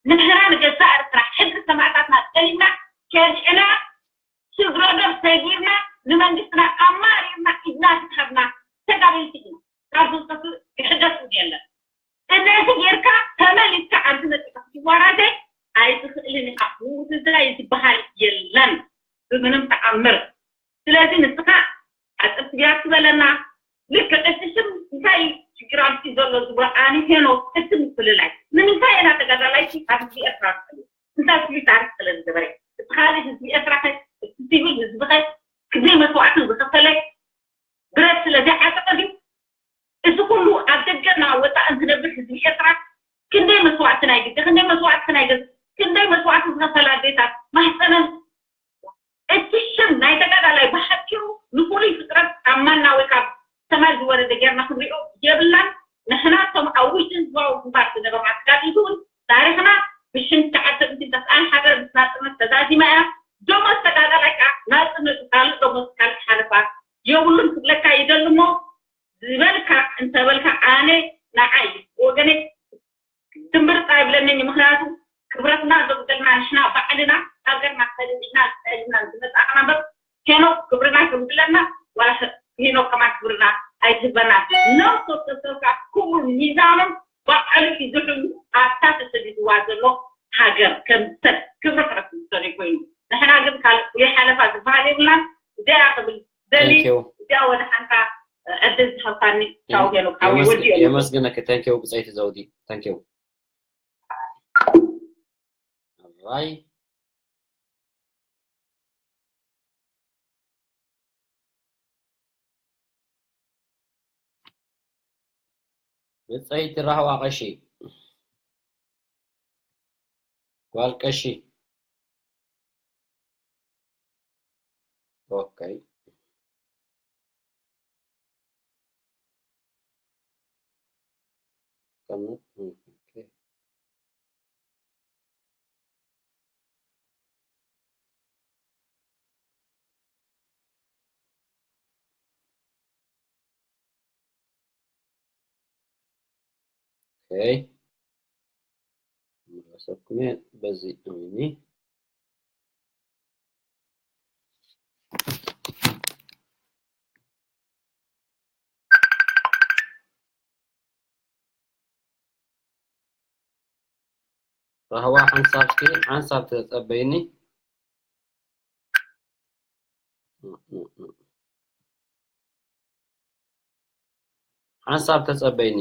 ንሕና ንገዛእ ርእስና ሕድሪ ሰማእታትና ጠሊምና ከዲዕና ስግረ ዶብ ሰጊርና ንመንግስትና ኣማሪርና ኢድና ዝሃብና ተጋደልቲ ኢና። ካብ ዝውቀሱ ክሕደስ እውን የለን። እነዚ ጌርካ ተመሊስካ ኣብዚ መጺኻ ክትዋራዘ ኣይትኽእልን ኢኻ። ውርዝዛይ ዝበሃል የለን ብምንም ተኣምር። ስለዚ ንስኻ ኣጽብያ ትበለና። ልክዕ እቲ ሽም እንታይ እዩ ችግር ኣምፂኡ ዘሎ ዝብሎ ኣነ ሄኖክ እቲ ምፍልላይ ንምንታይ ኢና ተጋዳላይቲ ኣብ ህዝቢ ኤርትራ ንፈልዮ? እንታይ ፍሉይ ታሪክ ስለ ዝገበረ? እቲ ካልእ ህዝቢ ኤርትራ ኸ እቲ ሲቪል ህዝቢ ኸ ክንደይ መስዋዕቲ ዝኸፈለ ብረት ስለ ዘይዓጠቐ ድዩ? እዚ ኩሉ ኣብ ደገን ኣብ ወፃእን ዝነብር ህዝቢ ኤርትራ ክንደይ መስዋዕቲ ናይ ግደ ክንደይ መስዋዕቲ ናይ ገዝ ክንደይ መስዋዕቲ ዝኸፈላ ኣዴታት ማህፀነን እቲ ሽም ናይ ተጋዳላይ ብሓጺሩ ንፍሉይ ፍጥረት ካብ ማና ወይ ካብ ሰማይ ዝወረደ ጌርና ክንሪኦ የብልናን። ንሕና እቶም ኣብ ውሽጢ ህዝባዊ ግንባር ዝነበርና ተጋደልቲ እውን ታሪኽና ብሽም ትሽዓተ ሚእትን ተስዓን ሓደ ምስ ናጽነት ተዛዚማ እያ። ደሞዝ ተጋዳላይ ከኣ ናጽነቱ ካልእ ደሞዝ ካልእ ሓለፋ የብሉን ክብለካ ይደሊ እሞ ዝበልካ እንተበልካ ኣነ ንዓይ ወገነይ ትንብርፅ ኣይብለንን እዩ። ምክንያቱ ክብረትና ዘጉደልና ንሕና ባዕልና ሃገርና ተደሊዕና ዝጠሊምና ዝመፃእና እምበር ሄኖክ ክብርና ከጉድለና ዋላ ሄኖክ ከማን ክብርና ኣይትህበና። ነፍሲ ወከፍ ሰብ ከዓ ክቡር ሚዛኖም ባዕሉ እዩ ዝሕሉ ኣብታ ተሰዲድዋ ዘሎ ሃገር ከም ሰብ ክብሪ ክረክብ ዝደልዩ ኮይኑ ንሕና ግን ካልእ ፍሉይ ሓለፋ ዝበሃል የብልናን። እዚኣ ክብል ደሊ Thank you. እዚኣ ወደ ሓንታ ዕድል ዝሃብካኒ ቻው ሄኖክ ሓወይ ወዲ የመስግነኪ። Thank you ብፀይቲ ዘውዲ። Thank you. ኣራይ ብፀይቲ ራህዋ ቀሺ ጓል ቀሺ ኦኬ Okay. Masuknya በዚ እምኒ ራህዋ ሓንሳብ እስኪ ሓንሳብ ተጸበይኒ። ሓንሳብ ተጸበይኒ።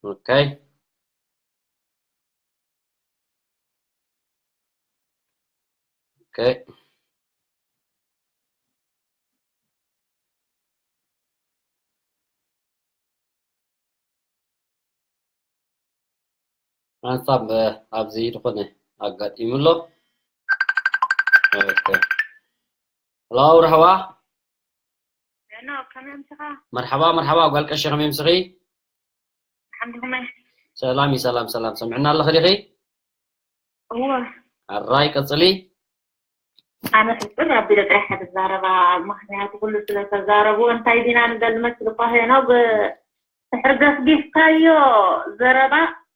ኦኬ። ኦኬ። ሓንሳብ ኣብዚ ዝኾነ ኣጋጢሙ ኣሎ። ኦኬ። ሄሎ፣ ራህዋ። ሄሎ፣ ከመይ ኣምስኻ? መርሓባ፣ መርሓባ፣ ጓል ቀሺ፣ ከመይ ኣምስኺ? ሓምድኹመይ? ሰላም እዩ፣ ሰላም፣ ሰላም። ሰምዕና ኣለኺ ዲኺ? እወ። ኣራይ፣ ቀጽሊ። ኣነ ሕጽር ኣቢለ ጥራሕ ሓደ ዛረባ፣ ምኽንያቱ ኩሉ ስለ ተዛረቡ፣ እንታይ ዲና ንደሊ መስል እኳ ሄኖግ፣ ድሕሪ ገፍጊፍካዮ ዘረባ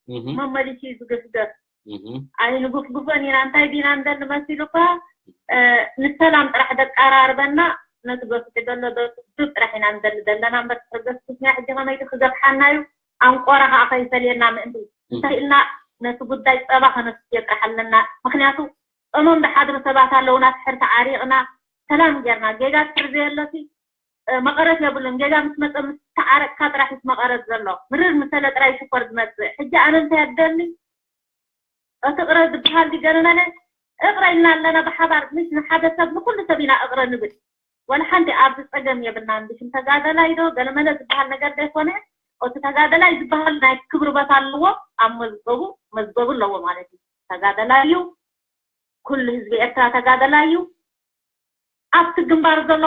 እህ፣ መመሊሱ እዩ ዝግፍገፍ። እህ። ኣይንጉፍጉፎን ኢና፣ እንታይ ዲና ንደሊ መሲሉ እኳ፣ እ፣ ንሰላም ጥራሕ ደቃራርበና፣ ነቲ ገፍሒ ዘሎ ዶ-፣ ዶ ጥራሕ ኢና ንደሊ ዘለና እምበር፣ ድሕሪ ገፍጊፍና ሕጂ ከመይ ክገፍሓና እዩ? ኣንቆራ ከዓ ከይፈልየና ምእንቲ፣ እህ። እንታይ ኢልና ነቲ ጉዳይ ጸባ ከነስትዮ ጥራሕ ኣለና። ምኽንያቱ፣ ጸሞም ዝሓድሩ ሰባት ኣለውና፣ ድሕሪ ተዓሪቕና፣ ሰላም ጌርና፣ ጌጋ ድሕሪ ዘየሎሲ፣ እ፣ መቐረት የብሉን። ጌጋ ምስ መጸ፣ ምስ ተዓረቅካ ጥራሕ እዩ መቐረት ዘሎ። ምርር ምስ በለ ጥራይ ሽኮር ዝመጽእ። ሕጂ ኣነ እንታይ ኣደሊ? እቲ እቕረ ዝበሃል ድገነናለ እቕረ ኢልና ኣለና ብሓባር፣ ምስ ንሓደ ሰብ፣ ንኹሉ ሰብ ኢና እቕረ ንብል። ወላ ሓንቲ ኣብዚ ጸገም የብልናን። ብሽም ተጋደላይ ዶ ገለመለ ዝበሃል ነገር ዘይኮነ፣ እቲ ተጋደላይ ዝበሃል ናይ ክብሪ ቦታ ኣለዎ፣ ኣብ መዝገቡ፣ መዝገቡ ኣለዎ ማለት እዩ። ተጋደላይ እዩ። ኩሉ ህዝቢ ኤርትራ ተጋደላይ እዩ። ኣብቲ ግንባር ዘሎ፣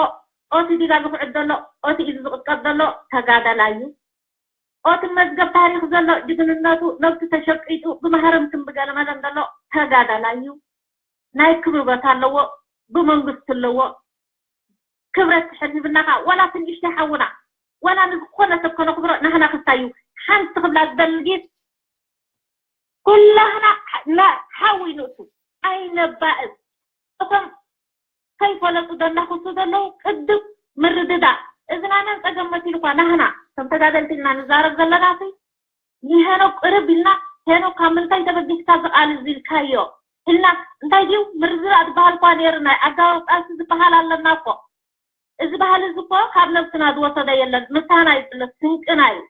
ኦቲ ዲጋ ዝኹዕት ዘሎ፣ ኦቲ ኢዱ ዝቕጥቀጥ ዘሎ ተጋዳላይ እዩ። ኦቲ መዝገብ ታሪኽ ዘሎ ጅግንነቱ፣ ነብሱ ተሸቂጡ ብማህረምትን ብገለመለን ዘሎ ተጋዳላይ እዩ። ናይ ክብሪ ቦታ ኣለዎ፣ ብመንግስቲ ኣለዎ። ክብረት ትሕን ሂብና ኸዓ፣ ዋላ እቲ ንእሽተይ ሓውና፣ ዋላ ንዝኾነ ሰብ ከነኽብሮ ናህና ክስታይ እዩ። ሓንቲ ክብላ ዝደሊ ግን፣ ኩላህና ና-፣ ሓዊ ንእቱ፣ ኣይነባእስ። እቶም ከይፈለጡ ዘናኽሱ ዘለዉ ቅድም ምርድዳእ። እዚ ናይ መን ጸገም መሲሉ እኳ ናህና፣ ከም ተጋደልቲ ኢልና ንዛረብ ዘለና ሲ፣ ንሄኖክ ቅርብ ኢልና፣ ሄኖክ ካብ ምንታይ ተበጊስካ እዚ ቃል እዚ ኢልካዮ? ኢልና፣ እንታይ ድዩ ምርድዳእ ዝበሃል እኳ ነይሩ፣ ናይ ኣጋባብ ቃልሲ ዝበሃል ኣለና እኮ። እዚ ባህሊ እዚ እኮ ካብ ነብስና ዝወሰዶ የለን፣ ምሳና እዩ ዘሎ፣ ስንቅና እዩ።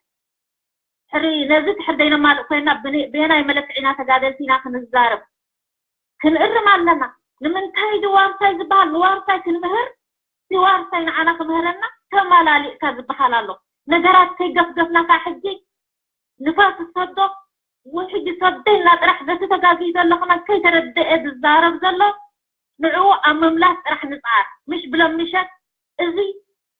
ሕሪ ነዚ ትሕር ዘይነማልእ ኮይና ብን-፣ በየናይ መለክዒና ተጋደልቲ ኢና ክንዛረብ? ክንእርም ኣለና። ንምንታይ እዚ ዋርሳይ ዝበሃል ንዋርሳይ ክንምህር፣ እዚ ዋርሳይ ንዓና ክምህረና ተመላሊእካ ዝበሃል ኣሎ። ነገራት ከይገፍገፍና ከዓ ሕጂ ንፋስ ዝሰዶ፣ ውሕጅ ሰደና ጥራሕ በቲ ተጋግዩ ዘሎ ከማን ከይተረደአ ዝዛረብ ዘሎ፣ ንዕኡ ኣብ ምምላስ ጥራሕ ንጽዓር። ምሽ ብሎም ምሸት እዚ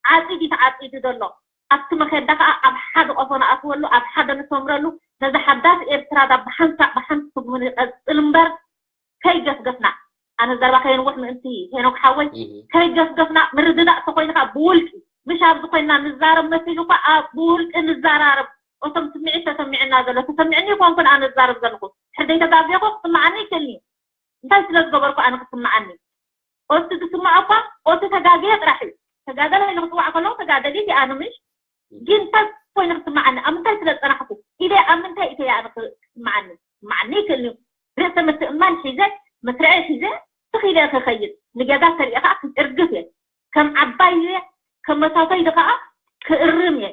ዓጺድ እዩ ተዓጺዱ ዘሎ። ኣብቲ መኸዳ ከኣ ኣብ ሓደ ቆፎ ንኣትወሉ፣ ኣብ ሓደ ንሰምረሉ፣ ነዛ ሓዳስ ኤርትራ እዛ ብሓንሳእ ብሓንቲ ትጉብኒ ይቐጽል እምበር፣ ከይገፍገፍና፣ ኣነ ዘረባ ከየንውሕ ምእንቲ ሄኖክ ሓወይ፣ እህ። ከይገፍገፍና ምርድዳእ ተኾይኑ ከኣ ብውልቂ፣ ምሽ ኣብዚ ኮይንና ንዛረብ መሲሉ እኳ ኣብ ብውልቂ ንዘራረብ። እቶም ስምዒት ተሰሚዑና ዘሎ፣ ተሰሚዑኒ ይኮንኩን ኣነ ዝዛረብ ዘለኹ። ሕደይ ተጋግየኹ ክስምዓኒ ይክእልኒ። እንታይ ስለ ዝገበርኩ ኣነ ክስምዓኒ? ኦቲ ዝስምዖ እኳ ኦቲ ተጋግየ ጥራሕ እዩ። ተጋደለ ኢሉ ክጽዋዕ ከለኹ ተጋደሊት እየ ኣነ ምሽ? ግን እንታይ ኮይኑ ክስምዓኒ? ኣብ ምንታይ ስለ ዝጸናሕኩ? ኢደ ኣብ ምንታይ እተየ ኣነ ክስምዓኒ? ክስምዓኒ ይክእል እዩ። ርእሰ ምትእምማን ሒዘ፣ መስርዐይ ሒዘ፣ ትኽ ኢለ ክኸይድ። ንጌጋ ተሪኤ ከኣ ክጭርግፍ እየ። ከም ዓባይ እየ፣ ከም መሳተይ ከኣ ክእርም እየ።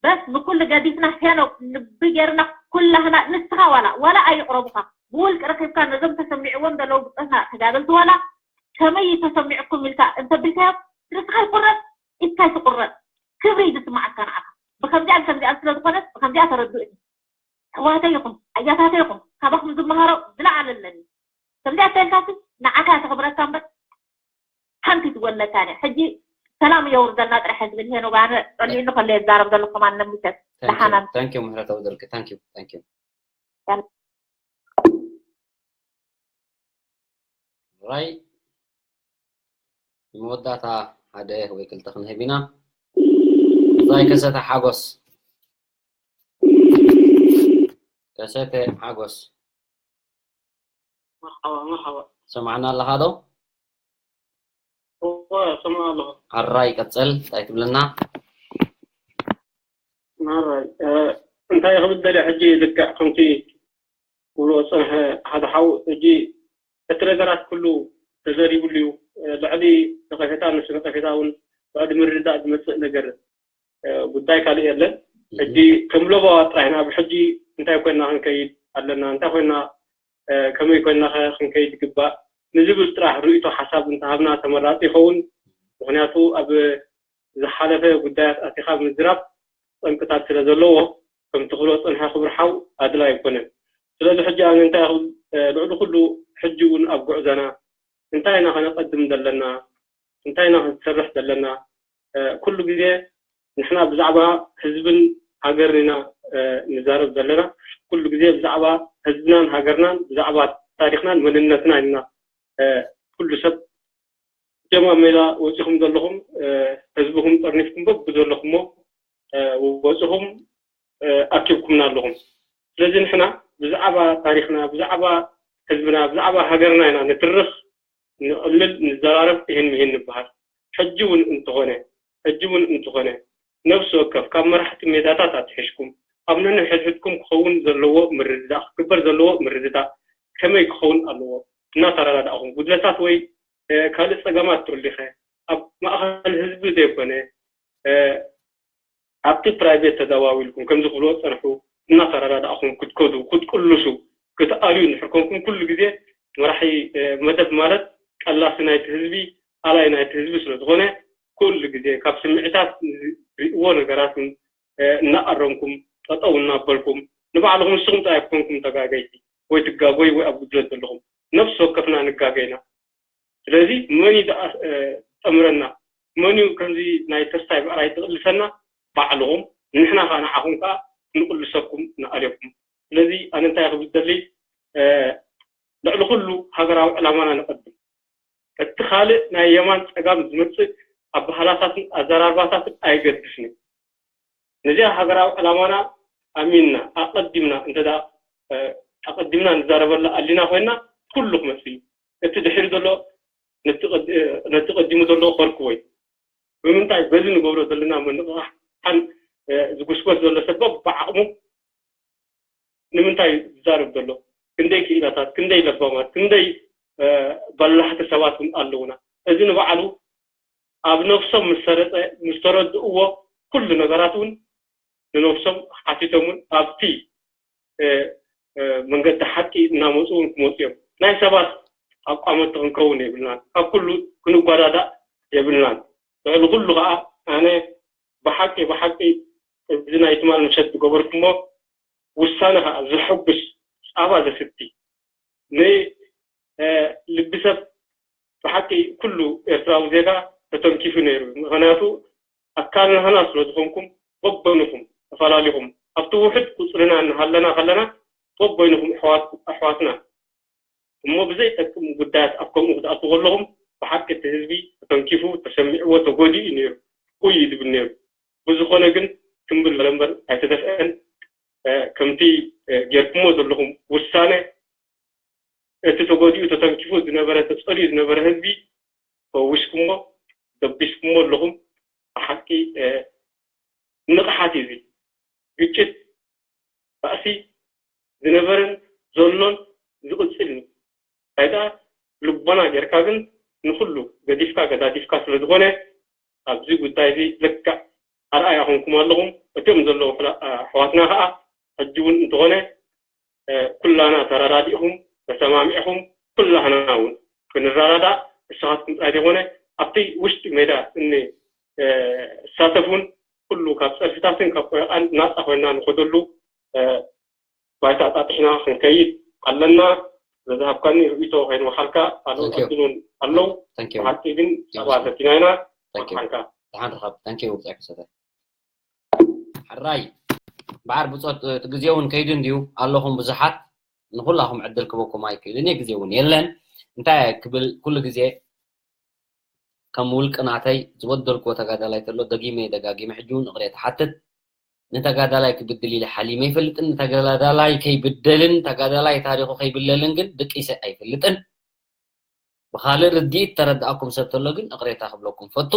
በስ ንኩሉ ገዲፍና ሄኖክ ልቢ ጌርና ኩላህና ንስኻ ዋላ፣ ዋላ ኣይቕረቡኻ። ብውልቂ ረኺብካ ነዞም ተሰሚዕዎም ዘለዉ ብጾትና ተጋደልቲ ዋላ ከመይ እዩ ተሰሚዕኩም ኢልካ እንተቢልካዮም ርእስኻ ይቁረጽ፣ ኢድካ ይትቁረጽ። ክብሪ እዩ ዝስምዓካ ንዓኻ። ብከምዚኣን ከምዚኣን ስለ ዝኾነት ብከምዚኣ ተረድኡኒ። ኣሕዋተይ ኢኹም፣ ኣያታተይ ኢኹም፣ ካባኹም ዝመሃሮ ዝለዓለ ኣለኒ። ከምዚኣ ተልካሲ ንዓኻ እያ ተኽብረካ እምበር ሓንቲ ትጎነካ እያ። ሕጂ ሰላም የውርደልና ጥራሕ ዝብል ሄኖግ ኣነ ጸሊኡኒ ከሎ የዛረብ ዘለኹ ከማን ነሚሰት ደሓናን። Thank you ምህረት ኣውደልክ። Thank you, thank you። ራይ ንመወዳእታ ሓደ ወይ ክልተ ክንህብ ኢና። ራይ ከሰተ ሓጎስ፣ ከሰተ ሓጎስ መርሓባ መርሓባ። ሰማዕና ኣለኻ ዶ? እወ ሰማዕ ኣለኹ። ኣራይ ቀጽል፣ እንታይ ትብለና? ኣራይ እ፣ እንታይ ክብል ደልየ ሕጂ ልክዕ ከምቲ ክብሎ ዝጸንሐ ሓደ ሓው ሕጂ እቲ ነገራት ኩሉ ተዘሪቡሉ እዩ። ልዕሊ ነቐፌታ፣ ንሱ ነቐፌታ እውን ልዕሊ ምርድዳእ ዝመፅእ ነገር ጉዳይ ካልእ የለን። ሕጂ ከም ለበዋ ጥራይና ብሕጂ እንታይ ኮይና ክንከይድ ኣለና፣ እንታይ ኮይና፣ ከመይ ኮይና ክንከይድ ይግባእ ንዝብል ጥራሕ ርእይቶ ሓሳብ እንተሃብና ተመራፂ ይኸውን። ምክንያቱ ኣብ ዝሓለፈ ጉዳያት ኣቲኻ ምዝራብ ጠንቅታት ስለ ዘለዎ፣ ከምቲ ክብሎ ፀንሐ ክብሪ ሓው ኣድላ ኣይኮነን። ስለዚ ሕጂ ኣነ እንታይ ልዕሊ ኩሉ ሕጂ እውን ኣብ ጉዕዘና እንታይ ኢና ከነቐድም ዘለና፣ እንታይ ኢና ክንሰርሕ ዘለና፣ ኩሉ ግዜ ንሕና ብዛዕባ ህዝብን ሃገርን ኢና ንዛረብ ዘለና። ኩሉ ግዜ ብዛዕባ ህዝብናን ሃገርናን፣ ብዛዕባ ታሪኽናን መንነትና ኢና። ኩሉ ሰብ ጀማ ሜላ ወፂኹም ዘለኹም፣ ህዝብኹም ጠርኒፍኩም በብ ዘለኹሞ ወፂኹም ኣኪብኩምና ኣለኹም። ስለዚ ንሕና ብዛዕባ ታሪኽና፣ ብዛዕባ ህዝብና፣ ብዛዕባ ሃገርና ኢና ንትርኽ፣ ንዕልል፣ ንዘራረብ፣ ይህን ምሂን ንበሃል። ሕጂ እውን እንተኾነ፣ ሕጂ እውን እንተኾነ ነብሲ ወከፍ ካብ መራሕቲ ሜዳታት ኣትሒዝኩም ኣብ ነንሕድሕድኩም ክኸውን ዘለዎ ምርድዳእ፣ ክግበር ዘለዎ ምርድዳእ ከመይ ክኸውን ኣለዎ እናተረዳዳእኹም፣ ጉድለታት ወይ ካልእ ፀገማት ተወሊኸ ኣብ ማእኸል ህዝቢ ዘይኮነ ኣብቲ ፕራይቬት ተደዋዊልኩም ከምዚ ክብልዎ ዝፀንሑ እናተረዳዳእኹም ክትከዱ፣ ክትቅልሱ፣ ክትኣልዩ እንድሕር ኮንኩም ኩሉ ግዜ መራሒ መደብ ማለት ቀላሲ ናይቲ ህዝቢ፣ ኣላይ ናይቲ ህዝቢ ስለዝኾነ ኩሉ ግዜ ካብ ስምዒታት ዝርእዎ ነገራት እናኣረምኩም ጠጠው እናበልኩም ንባዕልኹም ንስኹም ጥራይ ኣይኮንኩም ተጋገይቲ ወይ ትጋጎይ ወይ ኣብ ጉድለት ዘለኹም ነፍሲ ወከፍና ንጋገይና። ስለዚ መን እዩ ዝጠምረና? መን እዩ ከምዚ ናይ ተስታይ ብዕራይ ዝቕልሰና? ባዕልኹም። ንሕና ከዓ ንዓኹም ከዓ ክንቕልሰኩም ንኣልየኩም። ስለዚ ኣነ እንታይ ክብል ደሊ ልዕሊ ኩሉ ሃገራዊ ዕላማና ንቐድም። እቲ ካልእ ናይ የማን ፀጋም ዝመፅእ ኣበሃላታትን ኣዘራርባታትን ኣይገድስን እዩ። ነዚኣ ሃገራዊ ዕላማና ኣሚንና ኣቐዲምና እንተ ኣቐዲምና ንዛረበላ ኣሊና ኮይና ኩሉ ክመፅእ እዩ። እቲ ድሕሪ ዘሎ ነቲ ቀዲሙ ዘሎ ከርክቦ እዩ። ብምንታይ በዚ ንገብሮ ዘለና ምንቕቓሕን ዝጉስጎስ ዘሎ ሰብ ብዓቕሙ ንምንታይ ዝዛረብ ዘሎ? ክንደይ ክኢላታት፣ ክንደይ ለባማት፣ ክንደይ በላሕቲ ሰባት እውን ኣለውና። እዚ ንባዕሉ ኣብ ነፍሶም ምስ ሰረጸ ምስ ተረድእዎ ኩሉ ነገራት እውን ንነፍሶም ሓቲቶም እውን ኣብቲ መንገዲ ሓቂ እናመፁ እውን ክመፁ እዮም። ናይ ሰባት ኣቋመቲ ክንከውን የብልናን። ካብ ኩሉ ክንጓዳዳእ የብልናን። ልዕሊ ኩሉ ከዓ ኣነ ብሓቂ ብሓቂ እዚ ናይ ትማል ምሸት ዝገበርኩሞ ውሳነ ከዓ ዘሐጉስ ፃባ ዘስቲ ንልቢ ሰብ ብሓቂ ኩሉ ኤርትራዊ ዜጋ ተተንኪፉ ነይሩ። ምክንያቱ ኣካል ናህና ስለ ዝኾንኩም በበይንኹም ተፈላሊኹም ኣብቲ ውሕድ ቁፅርና እናሃለና ከለና በበይንኹም ኣሕዋትና እሞ ብዘይጠቅም ጉዳያት ኣብ ከምኡ ክትኣትዉ ከለኹም ብሓቂ እቲ ህዝቢ ተተንኪፉ ተሰሚዕዎ ተጎዲኡ እዩ ነይሩ። ኡይ እዩ ዝብል ነይሩ። ብዝኾነ ግን ትም በለ እምበር ኣይተደፍአን። ከምቲ ጌርኩሞ ዘለኹም ውሳነ እቲ ተጎዲኡ ተተንኪፉ ዝነበረ ተፀልዩ ዝነበረ ህዝቢ ፈዊስኩሞ ደቢስኩሞ ኣለኹም። ብሓቂ ንቕሓት እዩ እዚ። ግጭት ባእሲ ዝነበረን ዘሎን ዝቕፅል እዩ። እንታይ ደኣ ልቦና ጌርካ ግን ንኹሉ ገዲፍካ ገዳዲፍካ ስለ ዝኾነ ኣብዚ ጉዳይ እዚ ልክዕ ኣርኣያ ኾንኩም ኣለኹም። እቶም ዘለዉ ኣሕዋትና ከዓ ሕጂ እውን እንተኾነ ኩላና ተረዳዲእኹም ተሰማሚዕኹም ኩላህና እውን ክንረዳዳእ ንስኻትኩም ጥራይ ዘይኮነ ኣብቲ ውሽጢ ሜዳ እኒ ዝሳተፉን ኩሉ ካብ ፀርፍታትን ካብ ቆይቃን ናፃ ኮይና ንኸደሉ ባይታ ኣጣጢሕና ክንከይድ ኣለና። ስለዝሃብካኒ ርእይቶ ከይንወሓልካ ካልኦት ዕድል እውን ኣለዉ። ብሓቂ ግን ፃባ ሰቲና ኢና። ሓንካ ደሓን ርኻብ። ታንኪዩ ብፅዕኪ ሰተ ሕራይ በዓር ብፆት እቲ ግዜ እውን ከይዱ እንድዩ ኣለኹም ብዙሓት ንኩላኹም ዕድል ክበኩም ኣይክእልን እየ ግዜ እውን የለን እንታይ ክብል ኩሉ ግዜ ከም ውልቂ ናተይ ዝበደልክዎ ተጋዳላይ ተሎ ደጊመ ደጋጊመ ሕጂ እውን እቕሬታ ሓትት ንተጋዳላይ ክብድል ኢለ ሓሊመ ይፈልጥን ንተጋዳላይ ከይብደልን ተጋዳላይ ታሪኹ ከይብለልን ግን ድቂሰ ኣይፈልጥን ብኻልእ ርድኢት ተረድኣኩም ሰብ ተሎ ግን እቕሬታ ክብለኩም ፈቱ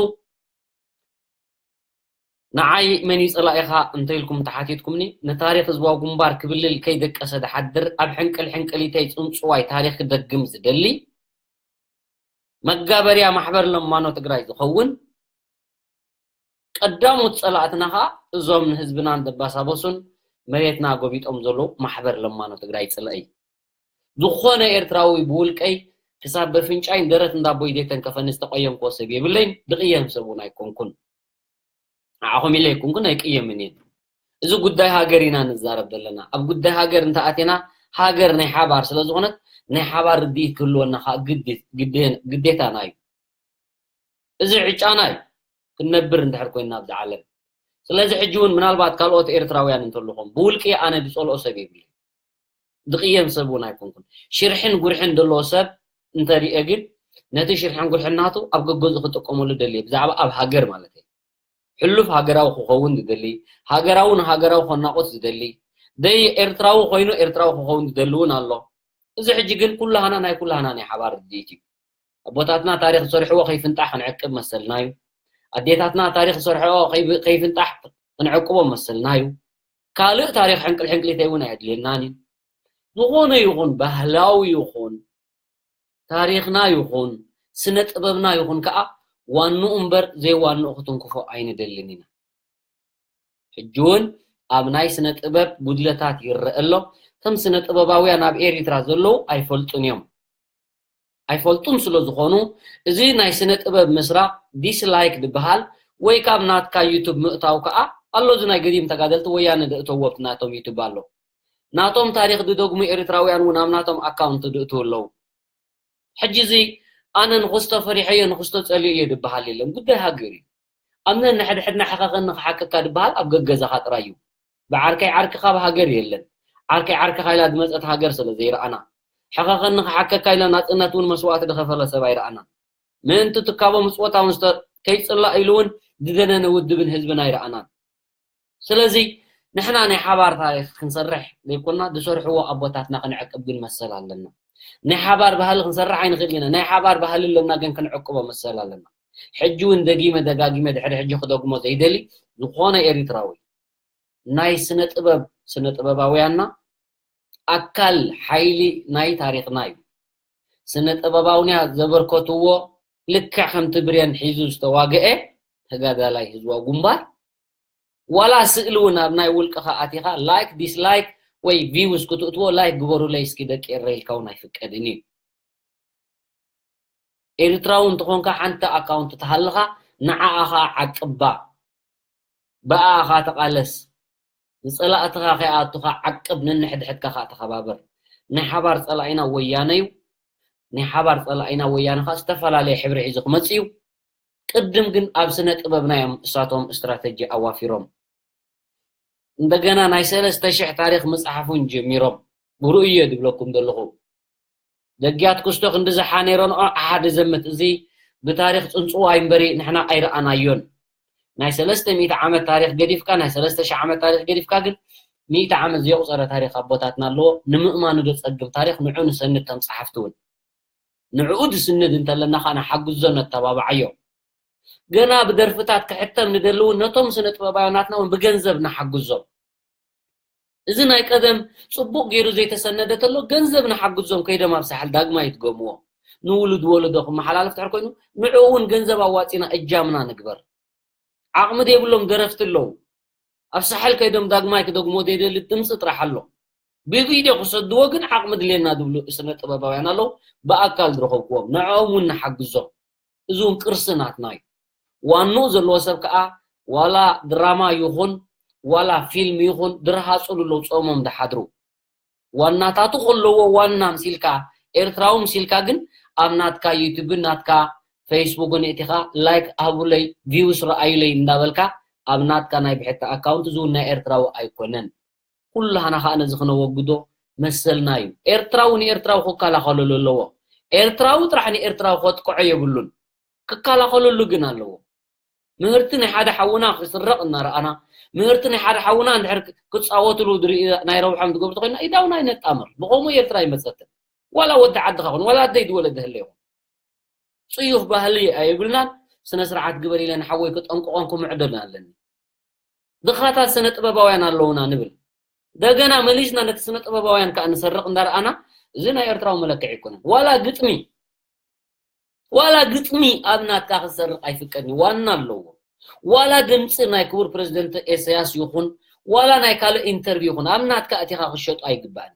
ንዓይ መን እዩ ጸላኢኻ እንተኢልኩም ተሓቲትኩምኒ፣ ንታሪኽ ህዝባዊ ግንባር ክብልል ከይደቀሰ ድሓድር፣ ኣብ ሕንቅል ሕንቅሊተይ ጽንጽዋይ ታሪኽ ክደግም ዝደሊ፣ መጋበርያ ማሕበር ለማኖ ትግራይ ዝኸውን ቀዳሞት ጸላእትና ኸዓ እዞም ንህዝብና እንደባሳበሱን መሬትና ጎቢጦም ዘለዉ ማሕበር ለማኖ ትግራይ ጽልኢ። ዝኾነ ኤርትራዊ ብውልቀይ ክሳብ በፍንጫይን ደረት እንዳቦይ ዘይተንከፈኒ ዝተቐየምክዎ ሰብ የብለይን፣ ድቕየም ሰብ እውን ኣይኮንኩን። ንዓኹም ኢለ ኣይኮንኩን ኣይቅየምን እየ። እዚ ጉዳይ ሃገር ኢና ንዛረብ ዘለና። ኣብ ጉዳይ ሃገር እንተኣቴና ሃገር ናይ ሓባር ስለ ዝኾነት ናይ ሓባር ርድኢት ክህልወና ከዓ ግዲ- ግዴ- ግዴታና እዩ። እዚ ዕጫና እዩ ክንነብር እንድሕር ኮይንና ኣብዚ ዓለም። ስለዚ ሕጂ እውን ምናልባት ካልኦት ኤርትራውያን እንተለኹም ብውልቂ ኣነ ዝጸልኦ ሰብ የብለይን። ዝቕየም ሰብ እውን ኣይኮንኩን። ሽርሕን ጉርሕን ዘለዎ ሰብ እንተሪኤ ግን ነቲ ሽርሕን ጉርሕን ናቱ ኣብ ገገዝኡ ክጥቀመሉ ደልየ ብዛዕባ ኣብ ሃገር ማለት እየ። ሕሉፍ ሃገራዊ ክኸውን ዝደሊ፣ ሃገራዊ ንሃገራዊ ከናቑት ዝደሊ፣ ደይ ኤርትራዊ ኮይኑ ኤርትራዊ ክኸውን ዝደሊ እውን ኣሎ። እዚ ሕጂ ግን ኩላህና ናይ ኩላህና ናይ ሓባር ርድኢት እዩ። ኣቦታትና ታሪኽ ዝሰርሕዎ ከይፍንጣሕ ክንዕቅብ መሰልና እዩ። ኣዴታትና ታሪኽ ዝሰርሕዎ ከይብ- ከይፍንጣሕ ክንዕቅቦ መሰልና እዩ። ካልእ ታሪኽ ሕንቅል ሕንቅሊተይ እውን ኣየድልየናን እዩ። ዝኾነ ይኹን ባህላዊ ይኹን ታሪኽና ይኹን ስነ ጥበብና ይኹን ከዓ ዋንኡ እምበር ዘይዋንኡ ክትንክፎ ኣይንደልን ኢና። ሕጂ እውን ኣብ ናይ ስነ ጥበብ ጉድለታት ይረአ ኣሎ። እቶም ስነ ጥበባውያን ኣብ ኤሪትራ ዘለዉ ኣይፈልጡን እዮም። ኣይፈልጡን ስለ ዝኾኑ እዚ ናይ ስነ ጥበብ ምስራቕ ዲስላይክ ዝበሃል ወይ ካብ ናትካ ዩቱብ ምእታው ከዓ ኣሎ። እዚ ናይ ገዲም ተጋደልቲ ወያነ ዘእተዎ ኣብቲ ናቶም ዩቱብ ኣሎ። ናቶም ታሪኽ ዝደግሙ ኤሪትራውያን እውን ኣብ ናቶም ኣካውንት ዝእትው ኣለዉ። ሕጂ እዚ ኣነ ንኽስቶ ፈሪሐዮ ንኽስቶ ጸልዮ እየ ዝበሃል የለን። ጉዳይ ሃገር እዩ። ኣነ ንሕድሕድና ሕኸኸኒ ክሓከካ ዝበሃል ኣብ ገገዛኻ ጥራይ እዩ። ብዓርከይ ዓርኪ ካብ ሃገር የለን። ዓርከይ ዓርክኻ ኢላ ዝመጸት ሃገር ስለ ዘይረኣና። ሕኸኸኒ ክሓከካ ኢላ ናጽነት እውን መስዋእቲ ዝኸፈለ ሰብ ኣይረኣናን። ምእንቲ ትካቦ ምጽወታ እውን ዝተ- ከይጽላእ ኢሉ እውን ዝደነነ ውድብን ህዝብን ኣይረኣናን። ስለዚ ንሕና ናይ ሓባር ታሪኽ ክንሰርሕ ዘይኮና ዝሰርሕዎ ኣቦታትና ክንዕቅብ ግን መሰል ኣለና። ናይ ሓባር ባህሊ ክንሰርሕ ኣይንኽእል ኢና። ናይ ሓባር ባህሊ ኣለና ግን ክንዕቅቦ መሰል ኣለና። ሕጂ እውን ደጊመ ደጋጊመ ድሕሪ ሕጂ ክደግሞ ዘይደሊ ዝኾነ ኤሪትራዊ ናይ ስነ ጥበብ ስነ ጥበባውያንና ኣካል ሓይሊ ናይ ታሪኽና እዩ። ስነ ጥበባውያን ዘበርከትዎ ልክዕ ከምቲ ብሬን ሒዙ ዝተዋግአ ተጋዳላይ ህዝባዊ ግንባር ዋላ ስእሊ እውን ኣብ ናይ ውልቅኻ ኣቲኻ ላይክ ዲስላይክ ወይ ቪውስ ክትእትዎ ላይክ ግበሩለይ እስኪ ደቂ ኤረይ ኢልካ እውን ኣይፍቀድን እዩ። ኤርትራዊ እንተኾንካ ሓንቲ ኣካውንት ተሃልኻ ንዓኣኻ ዓቅባ። ብኣኻ ተቓለስ። ንጸላእትኻ ከይኣቱኻ ዓቅብ፣ ነንሕድሕድካ ከኣ ተኸባበር። ናይ ሓባር ጸላኢና ወያነ እዩ። ናይ ሓባር ጸላኢና ወያነ ከኣ ዝተፈላለየ ሕብሪ ሒዙ ክመጽእ እዩ። ቅድም ግን ኣብ ስነ ጥበብና እዮም እሳቶም ስትራተጂ ኣዋፊሮም። እንደገና ናይ ሰለስተ ሽሕ ታሪኽ ምጽሓፍ እውን ጀሚሮም። ብሩእ እየ ዝብለኩም ዘለኹ። ደግያት ክስቶ ክንዲ ዝሓ ነይረንኦ ኣሓ ድዘምት። እዚ ብታሪኽ ጽንጽዋይ እምበሪ ንሕና ኣይረኣናዮን። ናይ ሰለስተ ሚእቲ ዓመት ታሪኽ ገዲፍካ፣ ናይ ሰለስተ ሽሕ ዓመት ታሪኽ ገዲፍካ ግን ሚእቲ ዓመት ዘየቑጸረ ታሪኽ ኣቦታትና ኣለዎ። ንምእማኑ ዘጸግም ታሪኽ ንዑ ንሰንድ ከም ጸሓፍቲ እውን። ንዕኡ ዝስንድ እንተለና ኸዓ ንሓግዞ ነተባብዓዮ። ገና ብደርፍታት ክሕተም ንደሊ እውን ነቶም ስነ ጥበባውያናትና እውን ብገንዘብ ንሓግዞም። እዚ ናይ ቀደም ጽቡቕ ገይሩ ዘይተሰነደ ተሎ ገንዘብ ንሓግዞም ከይዶም ኣብ ሳሕል ዳግማይ ይድገምዎ። ንውሉድ ወለዶ ክመሓላለፍ ድሕር ኮይኑ ንዕኡ እውን ገንዘብ ኣዋጺና እጃምና ንግበር። ዓቕሚ ዘይብሎም ደረፍቲ ኣለዉ። ኣብ ሳሕል ከይዶም ዳግማይ ክደግሞ ዘይደሊ ድምፂ ጥራሕ ኣሎ። ብቪድዮ ክሰድዎ ግን ዓቕሚ ድልየና ዝብሉ ስነ ጥበባውያን ኣለዉ። ብኣካል ዝረኸብክዎም ንዕኦም እውን ንሓግዞም። እዚ እውን ቅርሲ ናትና እዩ። ዋንኡ ዘለዎ ሰብ ከዓ ዋላ ድራማ ይኹን ዋላ ፊልም ይኹን ድረሃፅሉ ኣለዉ ፆሞም ድሓድሩ። ዋናታቱ ከለዎ ዋና ምሲልካ ኤርትራዊ ምሲልካ ግን ኣብ ናትካ ዩቱብን ናትካ ፌስቡክን እቲኻ ላይክ ሃቡለይ ቪውስ ረኣዩለይ እንዳበልካ ኣብ ናትካ ናይ ብሕቲ ኣካውንት ዝውን ናይ ኤርትራዊ ኣይኮነን። ኩላህና ከዓ ነዚ ክነወግዶ መሰልና እዩ። ኤርትራዊ ንኤርትራዊ ክከላኸለሉ ኣለዎ። ኤርትራዊ ጥራሕ ንኤርትራዊ ከጥቅዖ የብሉን። ክከላኸለሉ ግን ኣለዎ። ምህርቲ ናይ ሓደ ሓውና ክስረቕ እናረኣና ምህርቲ ናይ ሓደ ሓውና እንድሕር ክፃወትሉ ዝርኢ ናይ ረብሖም ዝገብሩ ተኮይና ኢዳውና ኣይነጣምር። ብኸምኡ ኤርትራ ኣይመፀትን። ዋላ ወዲ ዓድኻ ኹን ዋላ ኣደይ ዝወለደ ህለ ይኹን ፅዩፍ ባህሊ ኣይብልናን። ስነ ስርዓት ግበር ኢለ ንሓወይ ክጠንቅቖን ክምዕዶን ኣለኒ። ድኻታት ስነ ጥበባውያን ኣለውና ንብል። ደገና መሊስና ነቲ ስነ ጥበባውያን ከዓ ንሰርቕ እንዳረኣና እዚ ናይ ኤርትራዊ መለክዒ ኣይኮነን። ዋላ ግጥሚ ዋላ ግጥሚ ኣብ ናትካ ክሰርቕ ኣይፍቀድን እዩ። ዋና ኣለዎ። ዋላ ድምፂ ናይ ክቡር ፕሬዚደንት ኢሳያስ ይኹን ዋላ ናይ ካልእ ኢንተርቪው ይኹን ኣብ ናትካ ኣቲኻ ክሸጡ ኣይግባእን።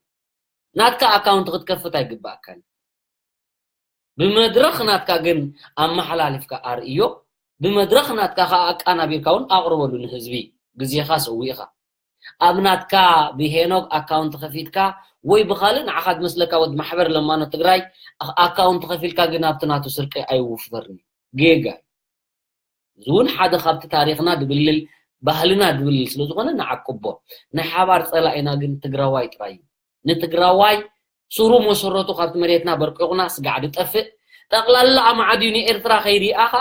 ናትካ ኣካውንት ክትከፍት ኣይግባእካን። ብመድረኽ ናትካ ግን ኣመሓላሊፍካ ኣርእዮ። ብመድረኽ ናትካ ከዓ ኣቃናቢርካ እውን ኣቕርበሉ ንህዝቢ። ግዜኻ ሰዊእኻ ኣብ ናትካ ብሄኖግ ኣካውንት ከፊትካ ወይ ብኻልእ ንዓኻ ዝመስለካ ወዲ ማሕበር ለማኖ ትግራይ ኣካውንት ከፊልካ ግን ኣብቲ ናቱ ስርቂ ኣይውፈርን። ጌጋ። እዚ እውን ሓደ ካብቲ ታሪኽና ድብልል ባህልና ድብልል ስለ ዝኾነ ንዓቅቦ። ናይ ሓባር ፀላኢና ግን ትግራዋይ ጥራይ እዩ። ንትግራዋይ ሱሩ መሰረቱ ካብቲ መሬትና በርቂቑና ስጋዕ ድጠፍእ ጠቕላላ ኣማዕድዩ ንኤርትራ ከይሪኣኻ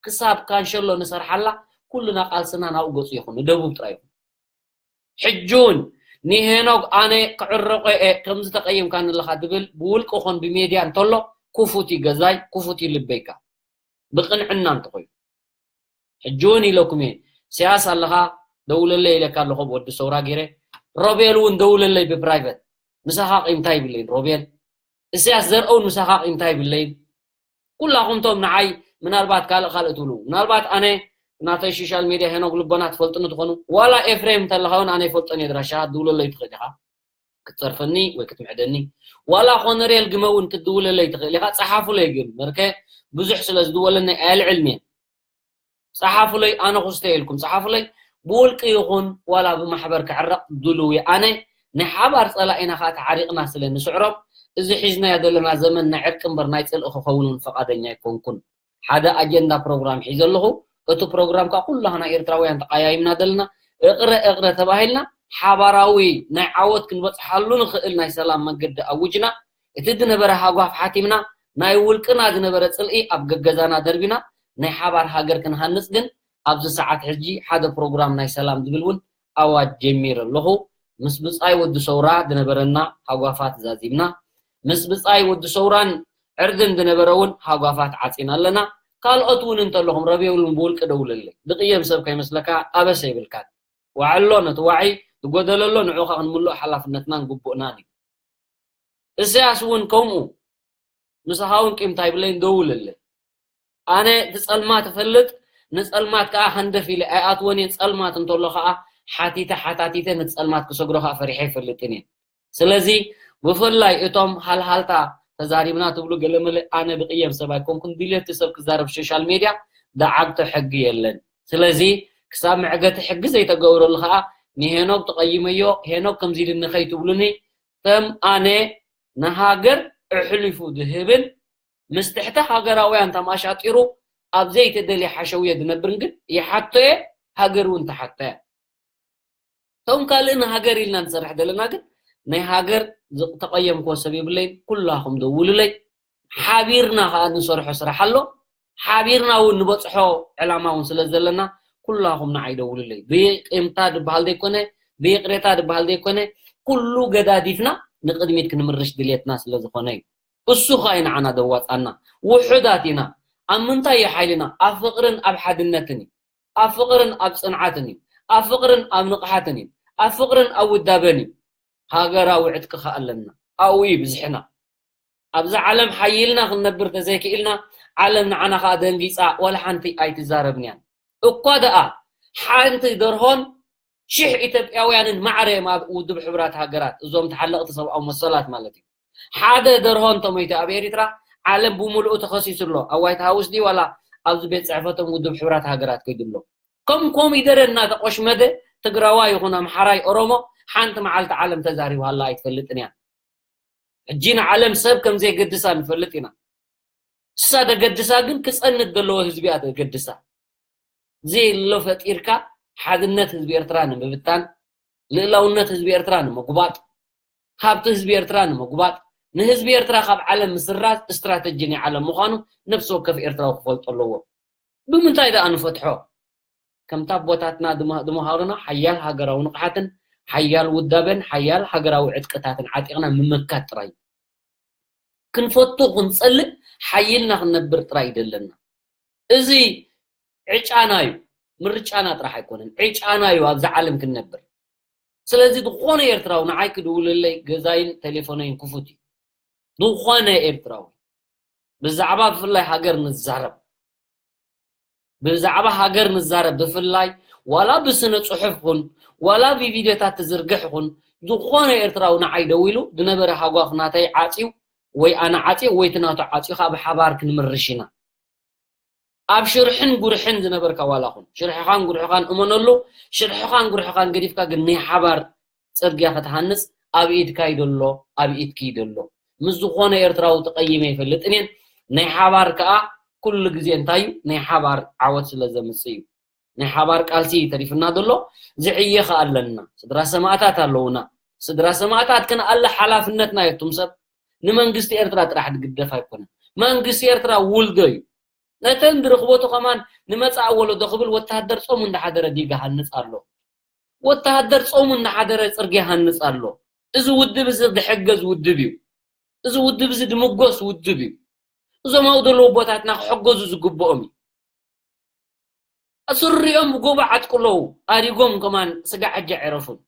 ክሳብ ካንሸሎ ንሰርሓላ ኩልና ቃልስና ናብኡ ገፁ ይኹን ንደቡብ ጥራይ ይኹን። ሕጂ እውን ንሄኖግ ኣነ ክዕረቆ እየ ከምዚ ተቀይምካኒ ኣለኻ ድብል ብውልቂ ኾን ብሜድያ እንተሎ ክፉት እዩ ገዛይ ክፉት እዩ ልበይካ ብቅንዕና እንተኾይኑ ሕጂ እውን ኢለኩም እየ። ሲያስ ኣለኻ ደውለለይ ኢለካ ኣለኹ ብወዲ ሰውራ ገይረ። ሮቤል እውን ደውለለይ ብፕራይቨት። ምሳኻ ቂምታ ይብለይን ሮቤል። እስያስ ዘርአውን ምሳኻ ቂምታ ይብለይን። ኩላኹም ቶም ንዓይ ምናልባት ካልእ ካልእ ትብሉ ምናልባት ኣነ ናተይ ሶሻል ሜድያ ሄኖግ ልቦና ትፈልጥኒ ትኾኑ ዋላ ኤፍሬም እንተለኻ እውን ኣነ ይፈልጦን እየ ድራሻ ድውለለይ ትኽእል ኢኻ ክትፀርፈኒ ወይ ክትምዕደኒ ዋላ ኮነሬል ግመ እውን ክትድውለለይ ትኽእል ኢኻ ፀሓፉለይ ግን መርከ ብዙሕ ስለ ዝድወለኒ ኣየልዕልኒ እየ ፀሓፉለይ ኣነ ኩስተ ኢልኩም ፀሓፉለይ ብውልቂ ይኹን ዋላ ብማሕበር ክዕረቕ ድልው እየ ኣነ ናይ ሓባር ፀላኢና ከዓ ተዓሪቕና ስለ ንስዕሮም እዚ ሒዝናዮ ዘለና ዘመን ናይ ዕርቂ እምበር ናይ ፅልኢ ክኸውን እውን ፈቓደኛ ኣይኮንኩን ሓደ ኣጀንዳ ፕሮግራም ሒዘ ኣለኹ እቲ ፕሮግራም ከዓ ኩላህና ኤርትራውያን ተቃያይምና ዘለና እቕረ እቕረ ተባሂልና ሓባራዊ ናይ ዓወት ክንበፅሓሉ ንኽእል ናይ ሰላም መንገዲ ኣውጅና እቲ ዝነበረ ሃጓፍ ሓቲምና ናይ ውልቅና ዝነበረ ፅልኢ ኣብ ገገዛና ደርቢና ናይ ሓባር ሃገር ክንሃንፅ ግን ኣብዚ ሰዓት ሕጂ ሓደ ፕሮግራም ናይ ሰላም ዝብል እውን ኣዋጅ ጀሚረ ኣለኹ ምስ ብፃይ ወዲ ሰውራ ዝነበረና ሃጓፋት ዛዚምና ምስ ብፃይ ወዲ ሰውራን ዕርድን ዝነበረ እውን ሃጓፋት ዓፂና ኣለና ካልኦት እውን እንተለኹም ረብየውልን ብውልቂ ደውለለይ ድቅየም ሰብ ከይመስለካ ኣበሰ ይብልካን ዋዕሎ ነቲ ዋዒ ዝጎደለሎ ንዑኻ ክንምልኦ ሓላፍነትናን ግቡእናን እዩ እስያስ እውን ከምኡ ምሳኻ እውን ቂምታ ይብለይን ደውለለይ ኣነ እቲ ጸልማት እፈልጥ ንጸልማት ከዓ ከንደፍ ኢለ ኣይኣትወን እየ ጸልማት እንተሎ ከዓ ሓቲተ ሓታቲተ ነቲ ጸልማት ክሰግሮ ከዓ ፈሪሐ ኣይፈልጥን እየ ስለዚ ብፍላይ እቶም ሃልሃልታ ተዛሪብና ትብሉ ገለመለ ኣነ ብቅየም ሰብ ኣይኮንኩን ድልየቲ ሰብ ክዛረብ ሶሻል ሜድያ ደዓግቶ ሕጊ የለን ስለዚ ክሳብ መዕገቲ ሕጊ ዘይተገብረሉ ከዓ ንሄኖግ ተቀይመዮ ሄኖግ ከምዚ ኢልኒ ከይትብሉኒ ከም ኣነ ንሃገር ኣሕሊፉ ዝህብን ምስ ትሕቲ ሃገራውያን ተማሻጢሩ ኣብ ዘይተደልየ ሓሸውየ ዝነብርን ግን ይሓቶ እየ ሃገር እውን ትሓቶ እያ እቶም ካልእ ንሃገር ኢልና ንሰርሕ ዘለና ግን ናይ ሃገር ዝተቐየምክዎ ሰብ የብለይን ኩላኹም ደውሉለይ ሓቢርና ከዓ ንሰርሖ ስራሕ ኣሎ ሓቢርና እውን ንበፅሖ ዕላማ እውን ስለ ዘለና ኩላኹም ንዓይ ደውሉለይ ብቂምታ ዝበሃል ዘይኮነ ብይቅሬታ ዝበሃል ዘይኮነ ኩሉ ገዳዲፍና ንቅድሚት ክንምርሽ ድልየትና ስለ ዝኾነ እዩ እሱ ከዓ እዩ ንዓና ዘዋፃና ውሑዳት ኢና ኣብ ምንታይ እዩ ሓይልና ኣብ ፍቅርን ኣብ ሓድነትን እዩ ኣብ ፍቅርን ኣብ ፅንዓትን እዩ ኣብ ፍቅርን ኣብ ንቕሓትን እዩ ኣብ ፍቅርን ኣብ ውዳበን እዩ ሃገራዊ ዕጥቂ ከዓ ኣለና ኣብኡ እዩ ብዝሕና ኣብዛ ዓለም ሓይልና ክንነብር ተዘይክኢልና ዓለም ንዓና ከዓ ደንጊፃ ዋላ ሓንቲ ኣይትዛረብን እያ እኳ ደኣ ሓንቲ ደርሆን ሽሕ ኢትዮጵያውያንን ማዕረ እዮም ኣብ ውድብ ሕቡራት ሃገራት እዞም ተሓለቕቲ ሰብኣዊ መሰላት ማለት እዩ ሓደ ደርሆ እንተሞይቱ ኣብ ኤሪትራ ዓለም ብምሉኡ ተኸሲሱ ኣሎ ኣብ ዋይት ሃውስ ድዩ ዋላ ኣብዚ ቤት ፅሕፈቶም ውድብ ሕቡራት ሃገራት ከይዱ ኣሎ ከም ኮሚደረ እናተቆሽመደ ትግራዋ ይኹን ኣምሓራይ ኦሮሞ ሓንቲ መዓልቲ ዓለም ተዛሪባላ ኣይትፈልጥን እያ ሕጂ ንዓለም ሰብ ከም ዘየገድሳ ንፈልጥ ኢና እሳ ደገድሳ ግን ክፀንት ዘለዎ ህዝቢ እያ ደገድሳ ዘይሎ ፈጢርካ ሓድነት ህዝቢ ኤርትራ ንምብታን ልእላውነት ህዝቢ ኤርትራ ንምጉባጥ ሃብቲ ህዝቢ ኤርትራ ንምጉባጥ ንህዝቢ ኤርትራ ካብ ዓለም ምስራዝ ስትራተጂ ናይ ዓለም ምዃኑ ነፍሲ ወከፍ ኤርትራዊ ክፈልጦ ኣለዎ ብምንታይ ደኣ ንፈትሖ ከምታ ኣቦታትና ዝመሃሩና ሓያል ሃገራዊ ንቕሓትን ሓያል ውዳበን ሓያል ሃገራዊ ዕጥቅታትን ዓጢቕና ምምካት ጥራይ ክንፈቱ ክንፀልእ ሓይልና ክንነብር ጥራይ ይደለና እዚ ዕጫና እዩ ምርጫና ጥራሕ ኣይኮነን ዕጫና እዩ ኣብዚ ዓለም ክንነብር ስለዚ ዝኾነ ኤርትራዊ ንዓይ ክድውልለይ ገዛይን ቴሌፎነይን ክፉት እዩ ዝኾነ ኤርትራዊ ብዛዕባ ብፍላይ ሃገር ንዛረብ። ብዛዕባ ሃገር ንዛረብ ብፍላይ፣ ዋላ ብስነ ጽሑፍ ኹን፣ ዋላ ብቪድዮታት ትዝርግሕ ኹን፣ ዝኾነ ኤርትራዊ ንዓይ ደዊሉ ዝነበረ ሃጓፍ ናተይ ዓጽዩ፣ ወይ ኣነ ዓጽየ ወይ እቲ ናቱ ዓጽዩ፣ ካብ ሓባር ክንምርሽ ኢና። ኣብ ሽርሕን ጉርሕን ዝነበርካ ዋላ ኹን፣ ሽርሕኻን ጉርሕኻን እመነሉ። ሽርሕኻን ጉርሕኻን ገዲፍካ ግን ናይ ሓባር ጽርግያ ክትሃንጽ ኣብ ኢድካ እዩ ዘሎ፣ ኣብ ኢድኪ እዩ ዘሎ። ምስ ዝኾነ ኤርትራዊ ተቐይመ ይፈልጥን እየን። ናይ ሓባር ከኣ ኩሉ ግዜ እንታይ እዩ? ናይ ሓባር ዓወት ስለ ዘምጽእ እዩ። ናይ ሓባር ቃልሲ እዩ ተሪፍና ዘሎ። ዝዕየ ከኣ ኣለና። ስድራ ሰማእታት ኣለውና። ስድራ ሰማእታት ክንኣለ ሓላፍነትና እዩ። እቱም ሰብ ንመንግስቲ ኤርትራ ጥራሕ ዝግደፍ ኣይኮነን። መንግስቲ ኤርትራ ውልዶ እዩ። ነተን ዝረኽበቱ ከማን ንመጻኢ ወለዶ ክብል ወተሃደር ጾሙ እንዳሓደረ ዲጋ ሃንጽ ኣሎ። ወተሃደር ጾሙ እንዳሓደረ ጽርግያ ሃንጽ ኣሎ። እዚ ውድብ እዚ ዝሕገዝ ውድብ እዩ። እዚ ውድብ እዚ ድምጎስ ውድብ እዩ። እዞም ኣብኡ ዘለዉ ኣቦታትና ክሕገዙ ዝግብኦም እዩ። ስሪኦም ብጎቦ ዓጥቁ ኣለዉ። ኣሪጎም ከማን ስጋዕ ሕጂ ኣይዕረፉን።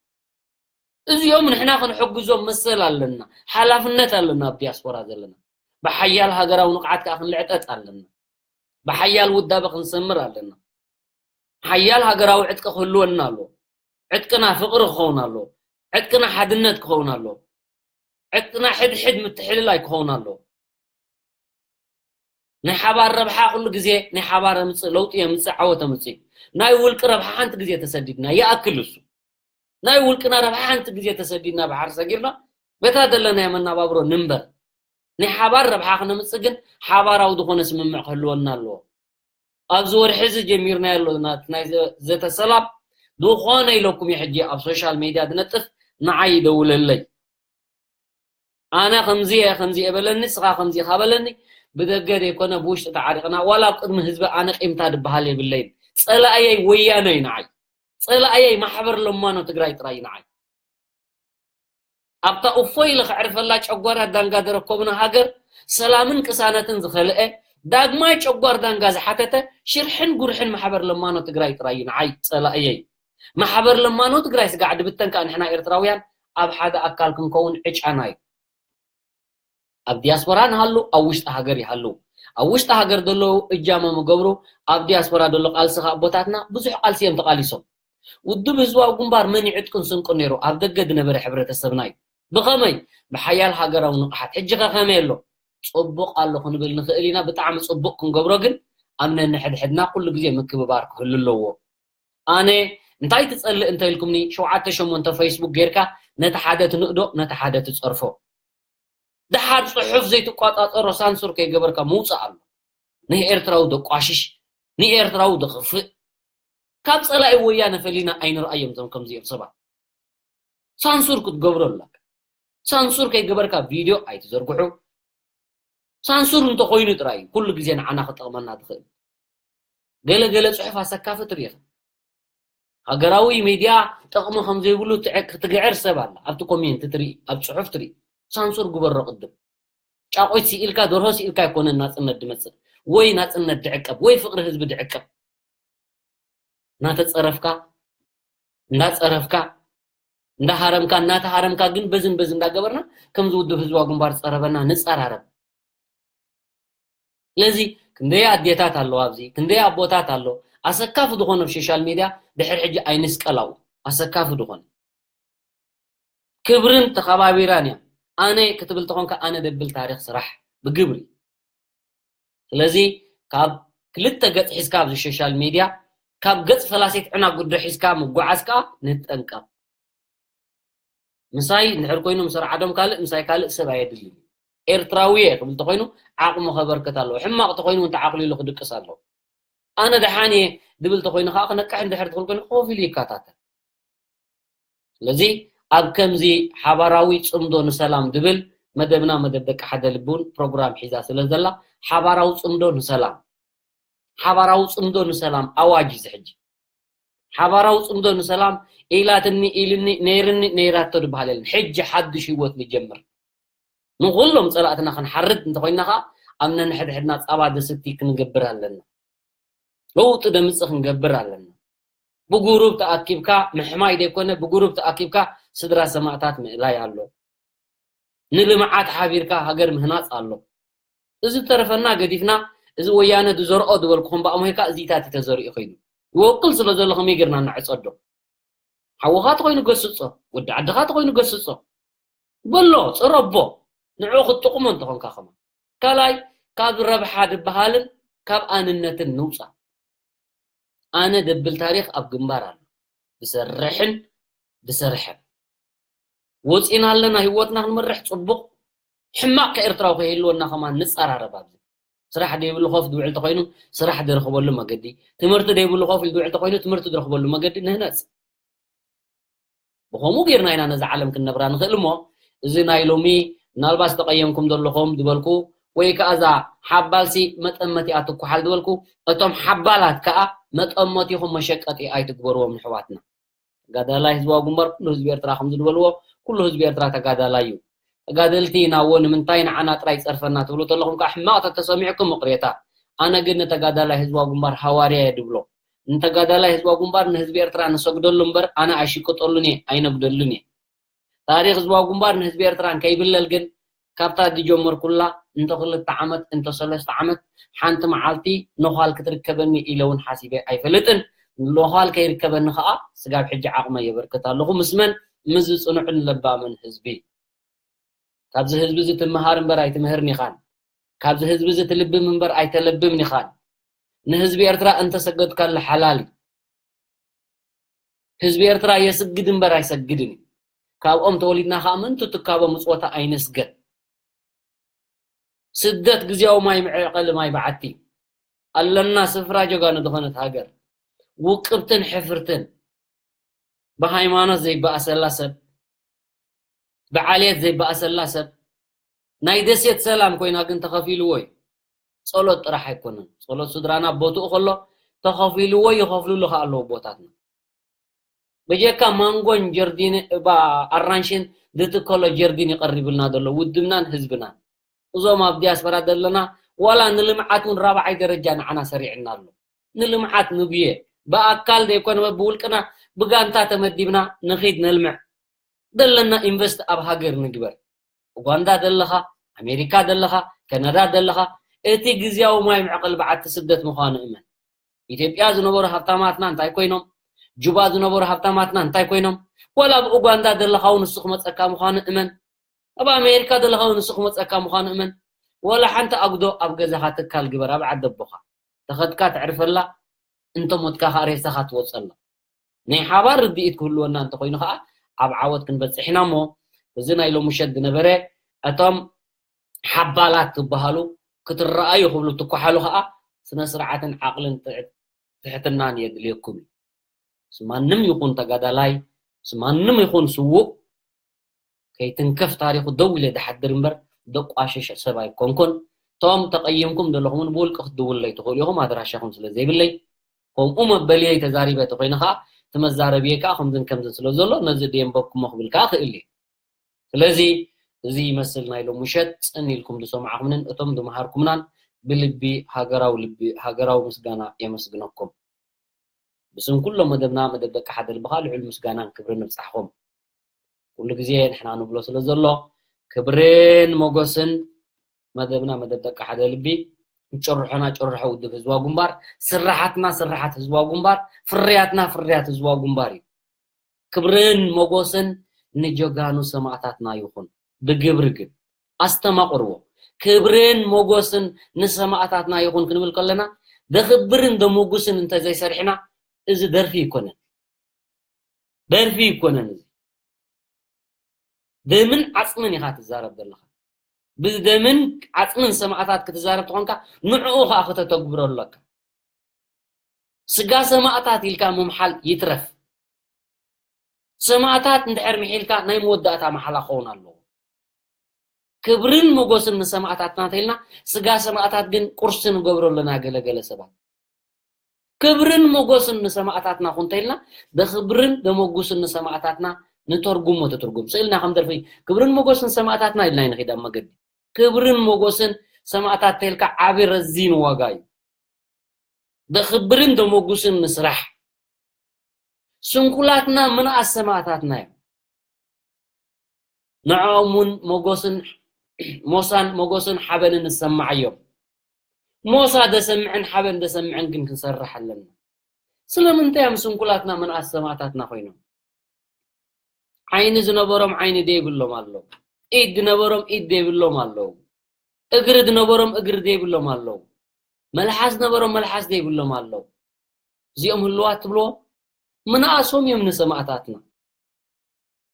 እዚኦም ንሕና ክንሕግዞም መሰል ኣለና፣ ሓላፍነት ኣለና። ኣብ ዲያስፖራ ዘለና ብሓያል ሃገራዊ ንቕሓት ከኣ ክንልዕጠጥ ኣለና። ብሓያል ውዳበ ክንሰምር ኣለና። ሓያል ሃገራዊ ዕጥቂ ክህልወና ኣለዎ። ዕጥቅና ፍቕሪ ክኸውን ኣለዎ። ዕጥቅና ሓድነት ክኸውን ኣለዎ። ዕጥቅና ሕድሕድ ምትሕልላይ ክኸውን ኣለዎ። ናይ ሓባር ረብሓ ኩሉ ግዜ ናይ ሓባር የምጽእ፣ ለውጢ የምጽእ፣ ዓወት የምጽእ። ናይ ውልቂ ረብሓ ሓንቲ ግዜ ተሰዲድና ይኣክል። እሱ ናይ ውልቅና ረብሓ ሓንቲ ግዜ ተሰዲድና ባሕሪ ሰጊርና በታ ዘለናዮ መናባብሮ ንንበር። ናይ ሓባር ረብሓ ክነምጽእ ግን ሓባራዊ ዝኾነ ስምምዕ ክህልወና ኣለዎ። ኣብዚ ወርሒ እዚ ጀሚርናዮ ኣሎ ናት-፣ ናይ ዘ-፣ ዘተ ሰላም። ዝኾነ ኢለኩም እየ ሕጂ ኣብ ሶሻል ሜድያ ዝነጥፍ፣ ንዓይ ይደውለለይ። ኣነ ከምዚ እየ፣ ከምዚ እየ በለኒ፣ ንስኻ ከምዚ ኢኻ በለኒ፣ ብደገ ዘይኮነ ብውሽጢ ተዓሪቕና፣ ዋላ ኣብ ቅድሚ ህዝቢ ኣነ ቂምታ ዝበሃል የብለይን። ጸላእየይ ወያነ እዩ ንዓይ። ጸላእየይ ማሕበር ለማኖ ትግራይ ጥራይ እዩ ንዓይ። ኣብታ እፎይ ኢለ ከዕርፈላ ጨጓራ ዳንጋ ዘረከብና ሃገር ሰላምን ቅሳነትን ዝኸልአ፣ ዳግማይ ጨጓር ዳንጋ ዝሓተተ ሽርሕን ጉርሕን ማሕበር ለማኖ ትግራይ ጥራይ እዩ ንዓይ ጸላእየይ። ማሕበር ለማኖ ትግራይ ስጋዕ ድብተን ከኣ ንሕና ኤርትራውያን ኣብ ሓደ ኣካል ክንከውን ዕጫና እዩ። ኣብ ዲያስፖራ ንሃሉ፣ ኣብ ውሽጢ ሃገር ይሃሉ። ኣብ ውሽጢ ሃገር ዘለዉ እጃሞም ይገብሩ፣ ኣብ ዲያስፖራ ዘሎ ቃልሲ ከኣ ኣቦታትና ብዙሕ ቃልሲ እዮም ተቓሊሶም። ውድብ ህዝባዊ ግንባር መን ይዕጥቅን ስንቅን ነይሩ? ኣብ ደገ ዝነበረ ሕብረተሰብና እዩ። ብኸመይ? ብሓያል ሃገራዊ ንቕሓት። ሕጂ ከ ከመይ ኣሎ? ጽቡቕ ኣሎ ክንብል ንኽእል ኢና፣ ብጣዕሚ ጽቡቕ ክንገብሮ ግን ኣብ ነንሕድሕድና ኩሉ ግዜ ምክብባር ክህሉ ኣለዎ። ኣነ እንታይ ትጸልእ እንተ ኢልኩምኒ፣ ሸውዓተ ሸሞንተ ፌስቡክ ጌርካ ነቲ ሓደ ትንእዶ፣ ነቲ ሓደ ትጸርፎ። ደሓር ጽሑፍ ዘይትቋጻጸሮ ሳንሱር ከይገበርካ ምውጻእ ኣሎ። ንኤርትራዊ ደቋሽሽ፣ ንኤርትራዊ ደኽፍእ። ካብ ጸላኢ ወያነ ፈሊና ኣይንርኣዮም እዞም ከምዚኦም ሰባት። ሳንሱር ክትገብሮ ኣለካ። ሳንሱር ከይገበርካ ቪድዮ ኣይትዘርግሑ። ሳንሱር እንተኾይኑ ጥራይ እዩ ኩሉ ግዜ ንዓና ክጠቕመና ዝኽእል። ገለ ገለ ጽሑፍ ኣሰካፊ ትርኢ ኢኻ። ሃገራዊ ሚድያ ጥቕሚ ከም ዘይብሉ ትዕ-፣ ክትግዕር ሰብ ኣላ። ኣብቲ ኮሜንት ትርኢ፣ ኣብ ጽሑፍ ትርኢ። ሳንሱር ግበሮ ቅድም። ጫቆት ስኢልካ፣ ደርሆ ስኢልካ ኣይኮነን ናጽነት ድመጽእ፣ ወይ ናጽነት ድዕቀብ፣ ወይ ፍቕሪ ህዝቢ ድዕቀብ። እናተጸረፍካ፣ እንዳጸረፍካ፣ እንዳሃረምካ፣ እናተሃረምካ ግን በዝን በዝን እንዳገበርና ከምዚ ውድብ ህዝባዊ ግንባር ዝጸረበና ንጸራረብ። ስለዚ ክንደይ ኣዴታት ኣለዋ ኣብዚ፣ ክንደይ ኣቦታት ኣሎ። ኣሰካፊ ዝኾነ ኣብ ሶሻል ሚድያ ድሕሪ ሕጂ ኣይንስቀላው። ኣሰካፊ ዝኾነ። ክብርን ተኸባቢራን እያ። ኣነ ክትብል ተኾንካ ኣነ ደብል ታሪኽ ስራሕ ብግብሪ። ስለዚ ካብ ክልተ ገጽ ሒዝካ ኣብዚ ሶሻል ሚድያ፣ ካብ ገጽ ፈላሲት ዕና ጉዶ ሒዝካ ምጉዓዝ ከኣ ንጠንቀቕ። ምሳይ እንድሕር ኮይኑ ምስ ኣርዓዶም ካልእ፣ ምሳይ ካልእ ሰብ ኣየድልን። ኤርትራዊ እየ ክብል ተኾይኑ ዓቕሙ ከበርክት ኣለዎ። ሕማቕ ተኾይኑ እውን ተዓቕሊሉ ክድቅስ ኣለዎ። ኣነ ደሓን እየ ድብል ተኾይኑ ከኣ ክነቅሕ እንድሕር ትኽእል ኮይኑ ኮፍ ኢሉ ይከታተል። ስለዚ ኣብ ከምዚ ሓባራዊ ጽምዶ ንሰላም ድብል መደብና መደብ ደቂ ሓደ ልቢ እውን ፕሮግራም ሒዛ ስለ ዘላ ሓባራዊ ጽምዶ ንሰላም፣ ሓባራዊ ጽምዶ ንሰላም ኣዋጅ እዚ ሕጂ። ሓባራዊ ጽምዶ ንሰላም ኢላትኒ፣ ኢልኒ፣ ነይርኒ፣ ነይራቶ ዝበሃል የለን። ሕጂ ሓድሽ ህይወት ንጀምር። ንኹሎም ጸላእትና ክንሓርድ እንተኾይንና ኸኣ ኣብ ነንሕድሕድና ጻባ ደስቲ ክንገብር ኣለና። ለውጢ ደምጽእ ክንገብር ኣለና። ብጉሩብ ተኣኪብካ ምሕማይ ዘይኮነ፣ ብጉሩብ ተኣኪብካ ስድራ ሰማእታት ምእላይ ኣሎ። ንልምዓት ሓቢርካ ሃገር ምህናጽ ኣሎ። እዚ ዝተረፈና ገዲፍና፣ እዚ ወያነ ዝዘርኦ ዝበልኩኹም ብኣምሆይካ እዚታት እዩ ተዘሪኡ ኮይኑ። ይወቅል ስለ ዘሎ ከመይ ጌርና ንዕጸዶ? ሓውኻ ተኾይኑ ገስጾ፣ ወዲ ዓድኻ ተኾይኑ ገስጾ። በሎ፣ ጽረቦ፣ ንዕኡ ክትጥቕሞ እንተኾንካ ከማን። ካልኣይ፣ ካብ ረብሓ ዝበሃልን ካብ ኣንነትን ንውጻእ። ኣነ ደብል ታሪኽ ኣብ ግንባር ኣሎ። ብሰርሕን ብሰርሐን። ወጺና ኣለና፣ ህይወትና ክንመርሕ ጽቡቕ። ሕማቕ ከኤርትራዊ ከይህልወና ከማን ንጸራረብ ኣብዚ። ስራሕ ደይብሉ ኮፍ ዝውዕል ተኾይኑ፣ ስራሕ ዝረኽበሉ መገዲ፣ ትምህርቲ ደይብሉ ኮፍ ኢሉ ዝውዕል ተኾይኑ፣ ትምህርቲ ዝረኽበሉ መገዲ ንህነጽ። ብኸምኡ ጌርና ኢና ነዛ ዓለም ክንነብራ ንኽእል እሞ፣ እዚ ናይ ሎሚ ምናልባት ዝተቐየምኩም ዘለኹም ዝበልኩ፣ ወይ ከኣ እዛ ሓባልሲ መጠመቲኣ ትኳሓል ዝበልኩ፣ እቶም ሓባላት ከኣ መጠመቲኹም መሸቀጢ ኣይትግበርዎም ንሕዋትና። ተጋዳላይ ህዝባዊ ግንባር ኩሉ ህዝቢ ኤርትራ ከም ዝበልዎ፣ ኩሉ ህዝቢ ኤርትራ ተጋዳላይ እዩ። ተጋደልቲ ኢና እዎ፣ ንምንታይ ንዓና ጥራይ ይጸርፈና ትብሉ ተለኹም ከኣ ሕማቕ ተተሰሚዕኩም ይቕሬታ። ኣነ ግን ንተጋዳላይ ህዝባዊ ግንባር ሃዋርያ እየ ድብሎ። ንተጋዳላይ ህዝባዊ ግንባር ንህዝቢ ኤርትራ ንሰግደሉ እምበር ኣነ ኣይሽቅጠሉን እየ፣ ኣይነግደሉን እየ። ታሪኽ ህዝባዊ ግንባር ንህዝቢ ኤርትራ እንከይብለል ግን ካብታ ዝጀመርኩላ እንተ ክልተ ዓመት እንተ ሰለስተ ዓመት ሓንቲ መዓልቲ ነዃል ክትርከበኒ ኢለ እውን ሓሲበ ኣይፈልጥን። ነዃል ከይርከበኒ ከኣ ስጋብ ሕጂ ዓቕመ የበርክት ኣለኹ። ምስ መን? ምስ ዝጽኑዕን ለባምን ህዝቢ። ካብዚ ህዝቢ እዚ ትመሃር እምበር ኣይትምህርን ኢኻን። ካብዚ ህዝቢ እዚ ትልብም እምበር ኣይተለብምን ኢኻን። ንህዝቢ ኤርትራ እንተሰገድካሉ ሓላል እዩ። ህዝቢ ኤርትራ የስግድ እምበር ኣይሰግድን እዩ። ካብኦም ተወሊድና ከኣ ምእንቲ ትካቦ ምጽወታ ኣይንስገድ። ስደት ግዜያዊ ማይ መዕቐሊ ማይ በዓቲ። ኣለና ስፍራ ጀጋኑ ዝኾነት ሃገር። ውቅብትን ሕፍርትን። ብሃይማኖት ዘይበኣሰላ ሰብ፣ ብዓልየት ዘይበኣሰላ ሰብ፣ ናይ ደሴት ሰላም ኮይና ግን ተኸፊልዎ እዩ። ጸሎት ጥራሕ ኣይኮነን። ጸሎት ስድራና ቦትኡ ከሎ ተኸፊልዎ ይኸፍልሉ ከኣ ኣለዉ ቦታትና። በጀካ ማንጎን ጀርዲን፣ ባ-፣ ኣራንሽን ዝትከሎ ጀርዲን ይቐርብልና ዘሎ ውድብናን ህዝብናን። እዞም ኣብ ዲያስፖራ ዘለና ዋላ ንልምዓት እውን ራብዓይ ደረጃ ንዓና ሰሪዕና ኣሎ። ንልምዓት ንጉየ። ብኣካል ዘይኮነ ብውልቅና ብጋንታ ተመዲብና ንኺድ ነልምዕ። ዘለና ኢንቨስት ኣብ ሃገር ንግበር። ኡጋንዳ ዘለኻ፣ ኣሜሪካ ዘለኻ፣ ከናዳ ዘለኻ፣ እቲ ግዝያዊ ማይ መዕቐሊ በዓቲ ስደት ምዃኑ እመን። ኢትዮጵያ ዝነበሩ ሃብታማትና እንታይ ኮይኖም? ጁባ ዝነበሩ ሃብታማትና እንታይ ኮይኖም? ዋላ ኣብ ኡጋንዳ ዘለኻ እውን ንሱ ክመጸካ ምዃኑ እመን። ኣብ ኣሜሪካ ዘለኻ እውን ንሱ ክመጸካ ምዃኑ እመን። ዋላ ሓንቲ ኣጉዶ ኣብ ገዛኻ ትካል ግበር፣ ኣብ ዓዲ ኣቦኻ። ተኸድካ ተዕርፈላ፣ እንተ ሞትካ ከኣ ሬሳኻ ትወጸላ። ናይ ሓባር ርድኢት ክህልወና እንተኾይኑ ከኣ ኣብ ዓወት ክንበጽሕ ኢና እሞ፣ እዚ ናይ ሎሚ ምሸት ዝነበረ እቶም ሓባላት ክበሃሉ ክትረኣዩ ክብሉ ትኳሓሉ ከኣ ስነ ስርዓትን ዓቕልን ትዕ-፣ ትሕትናን የድልየኩም እዩ። ስማንም ይኹን ተጋዳላይ፣ ስማንም ይኹን ስዉእ ከይትንከፍ ታሪኹ ደው ኢለ ዝሓድር እምበር ደቋሽሽ ሰብ ኣይኮንኩን። እቶም ተቐይምኩም ዘለኹምን ብውልቂ ክትድውለይ ትኽእሉ ኢኹም፣ ኣድራሻኹም ስለ ዘይብለይ። ከምኡ መበልየይ ተዛሪበ ተኾይነ ከኣ፣ እቲ መዛረብየይ ከኣ ከምዝን ከምዝን ስለ ዘሎ፣ ነዚ ደየንበብኩሞ ክብል ከኣ ክእል እየ። ስለዚ፣ እዚ ይመስል ናይ ሎሚ ምሸት። ጽን ኢልኩም ዝሰማዕኩምንን እቶም ዝመሃርኩምናን ብልቢ ሃገራዊ ልቢ፣ ሃገራዊ ምስጋና የመስግነኩም። ብስም ኩሎም መደብና፣ መደብ ደቂ ሓደ ልቢ ከኣ ልዑል ምስጋናን ክብርን ንብጻሕኹም። ኩሉ ግዜ ንሕና ንብሎ ስለ ዘሎ፣ ክብርን ሞገስን መደብና፣ መደብ ደቂ ሓደ ልቢ፣ ጭርሖና ጭርሖ ውድብ ህዝባዊ ግንባር፣ ስራሓትና ስራሓት ህዝባዊ ግንባር፣ ፍርያትና ፍርያት ህዝባዊ ግንባር እዩ። ክብርን ሞጎስን ንጀጋኑ ሰማእታትና ይኹን። ብግብሪ ግን ኣስተማቕርዎ። ክብርን ሞጎስን ንሰማእታትና ይኹን ክንብል ከለና፣ ደኽብርን ደሞጉስን እንተዘይሰሪሕና፣ እዚ ደርፊ ይኮነን። ደርፊ ይኮነን እዚ። ደምን ዓጽምን ኢኻ ትዛረብ ዘለኻ። ብደምን ዓጽምን ሰማእታት ክትዛረብ ተኾንካ፣ ንዕኡ ኸኣ ከተተግብሮ ኣለካ። ስጋ ሰማእታት ኢልካ ምምሓል ይትረፍ። ሰማእታት እንድሕር ምሒልካ ናይ መወዳእታ መሓላ ክኸውን ኣለዎ። ክብርን ሞጎስን ንሰማእታትና እንተኢልና፣ ስጋ ሰማእታት ግን ቁርሲ ንገብሮ ኣለና ገለ ገለ ሰባት። ክብርን ሞጎስን ንሰማእታትና ኩን እንተኢልና፣ ደኽብርን ደመጉስን ንሰማእታትና ንተርጉሞ ትትርጉም። ስእልና ከም ደርፊ ክብርን ሞጎስን ሰማእታትና ኢልና ይንኺድ ኣብ መገዲ። ክብርን ሞጎስን ሰማእታት እንተኢልካ ዓቢ ረዚን ዋጋ እዩ። ደኽብርን ደመጉስን ንስራሕ። ስንኩላትና ምንኣስ ሰማእታትና እዮም። ንዕኦም እውን ሞጎስን ሞሳን ሞጎስን ሓበንን ንሰማዓዮም። ሞሳ ደሰምዕን ሓበን ደሰምዕን ግን ክንሰርሕ ኣለና። ስለምንታይ እዮም ስንኩላትና ምንኣስ ሰማእታትና ኮይኖም? ዓይኒ ዝነበሮም ዓይኒ ደይብሎም ኣለዉ። ኢድ ዝነበሮም ኢድ ደይብሎም ኣለዉ። እግሪ ዝነበሮም እግሪ ደይብሎም ኣለዉ። መልሓስ ዝነበሮም መልሓስ ደይብሎም ኣለዉ። እዚኦም ህልዋት ትብልዎ? ምንኣሶም እዮም ንሰማእታትና።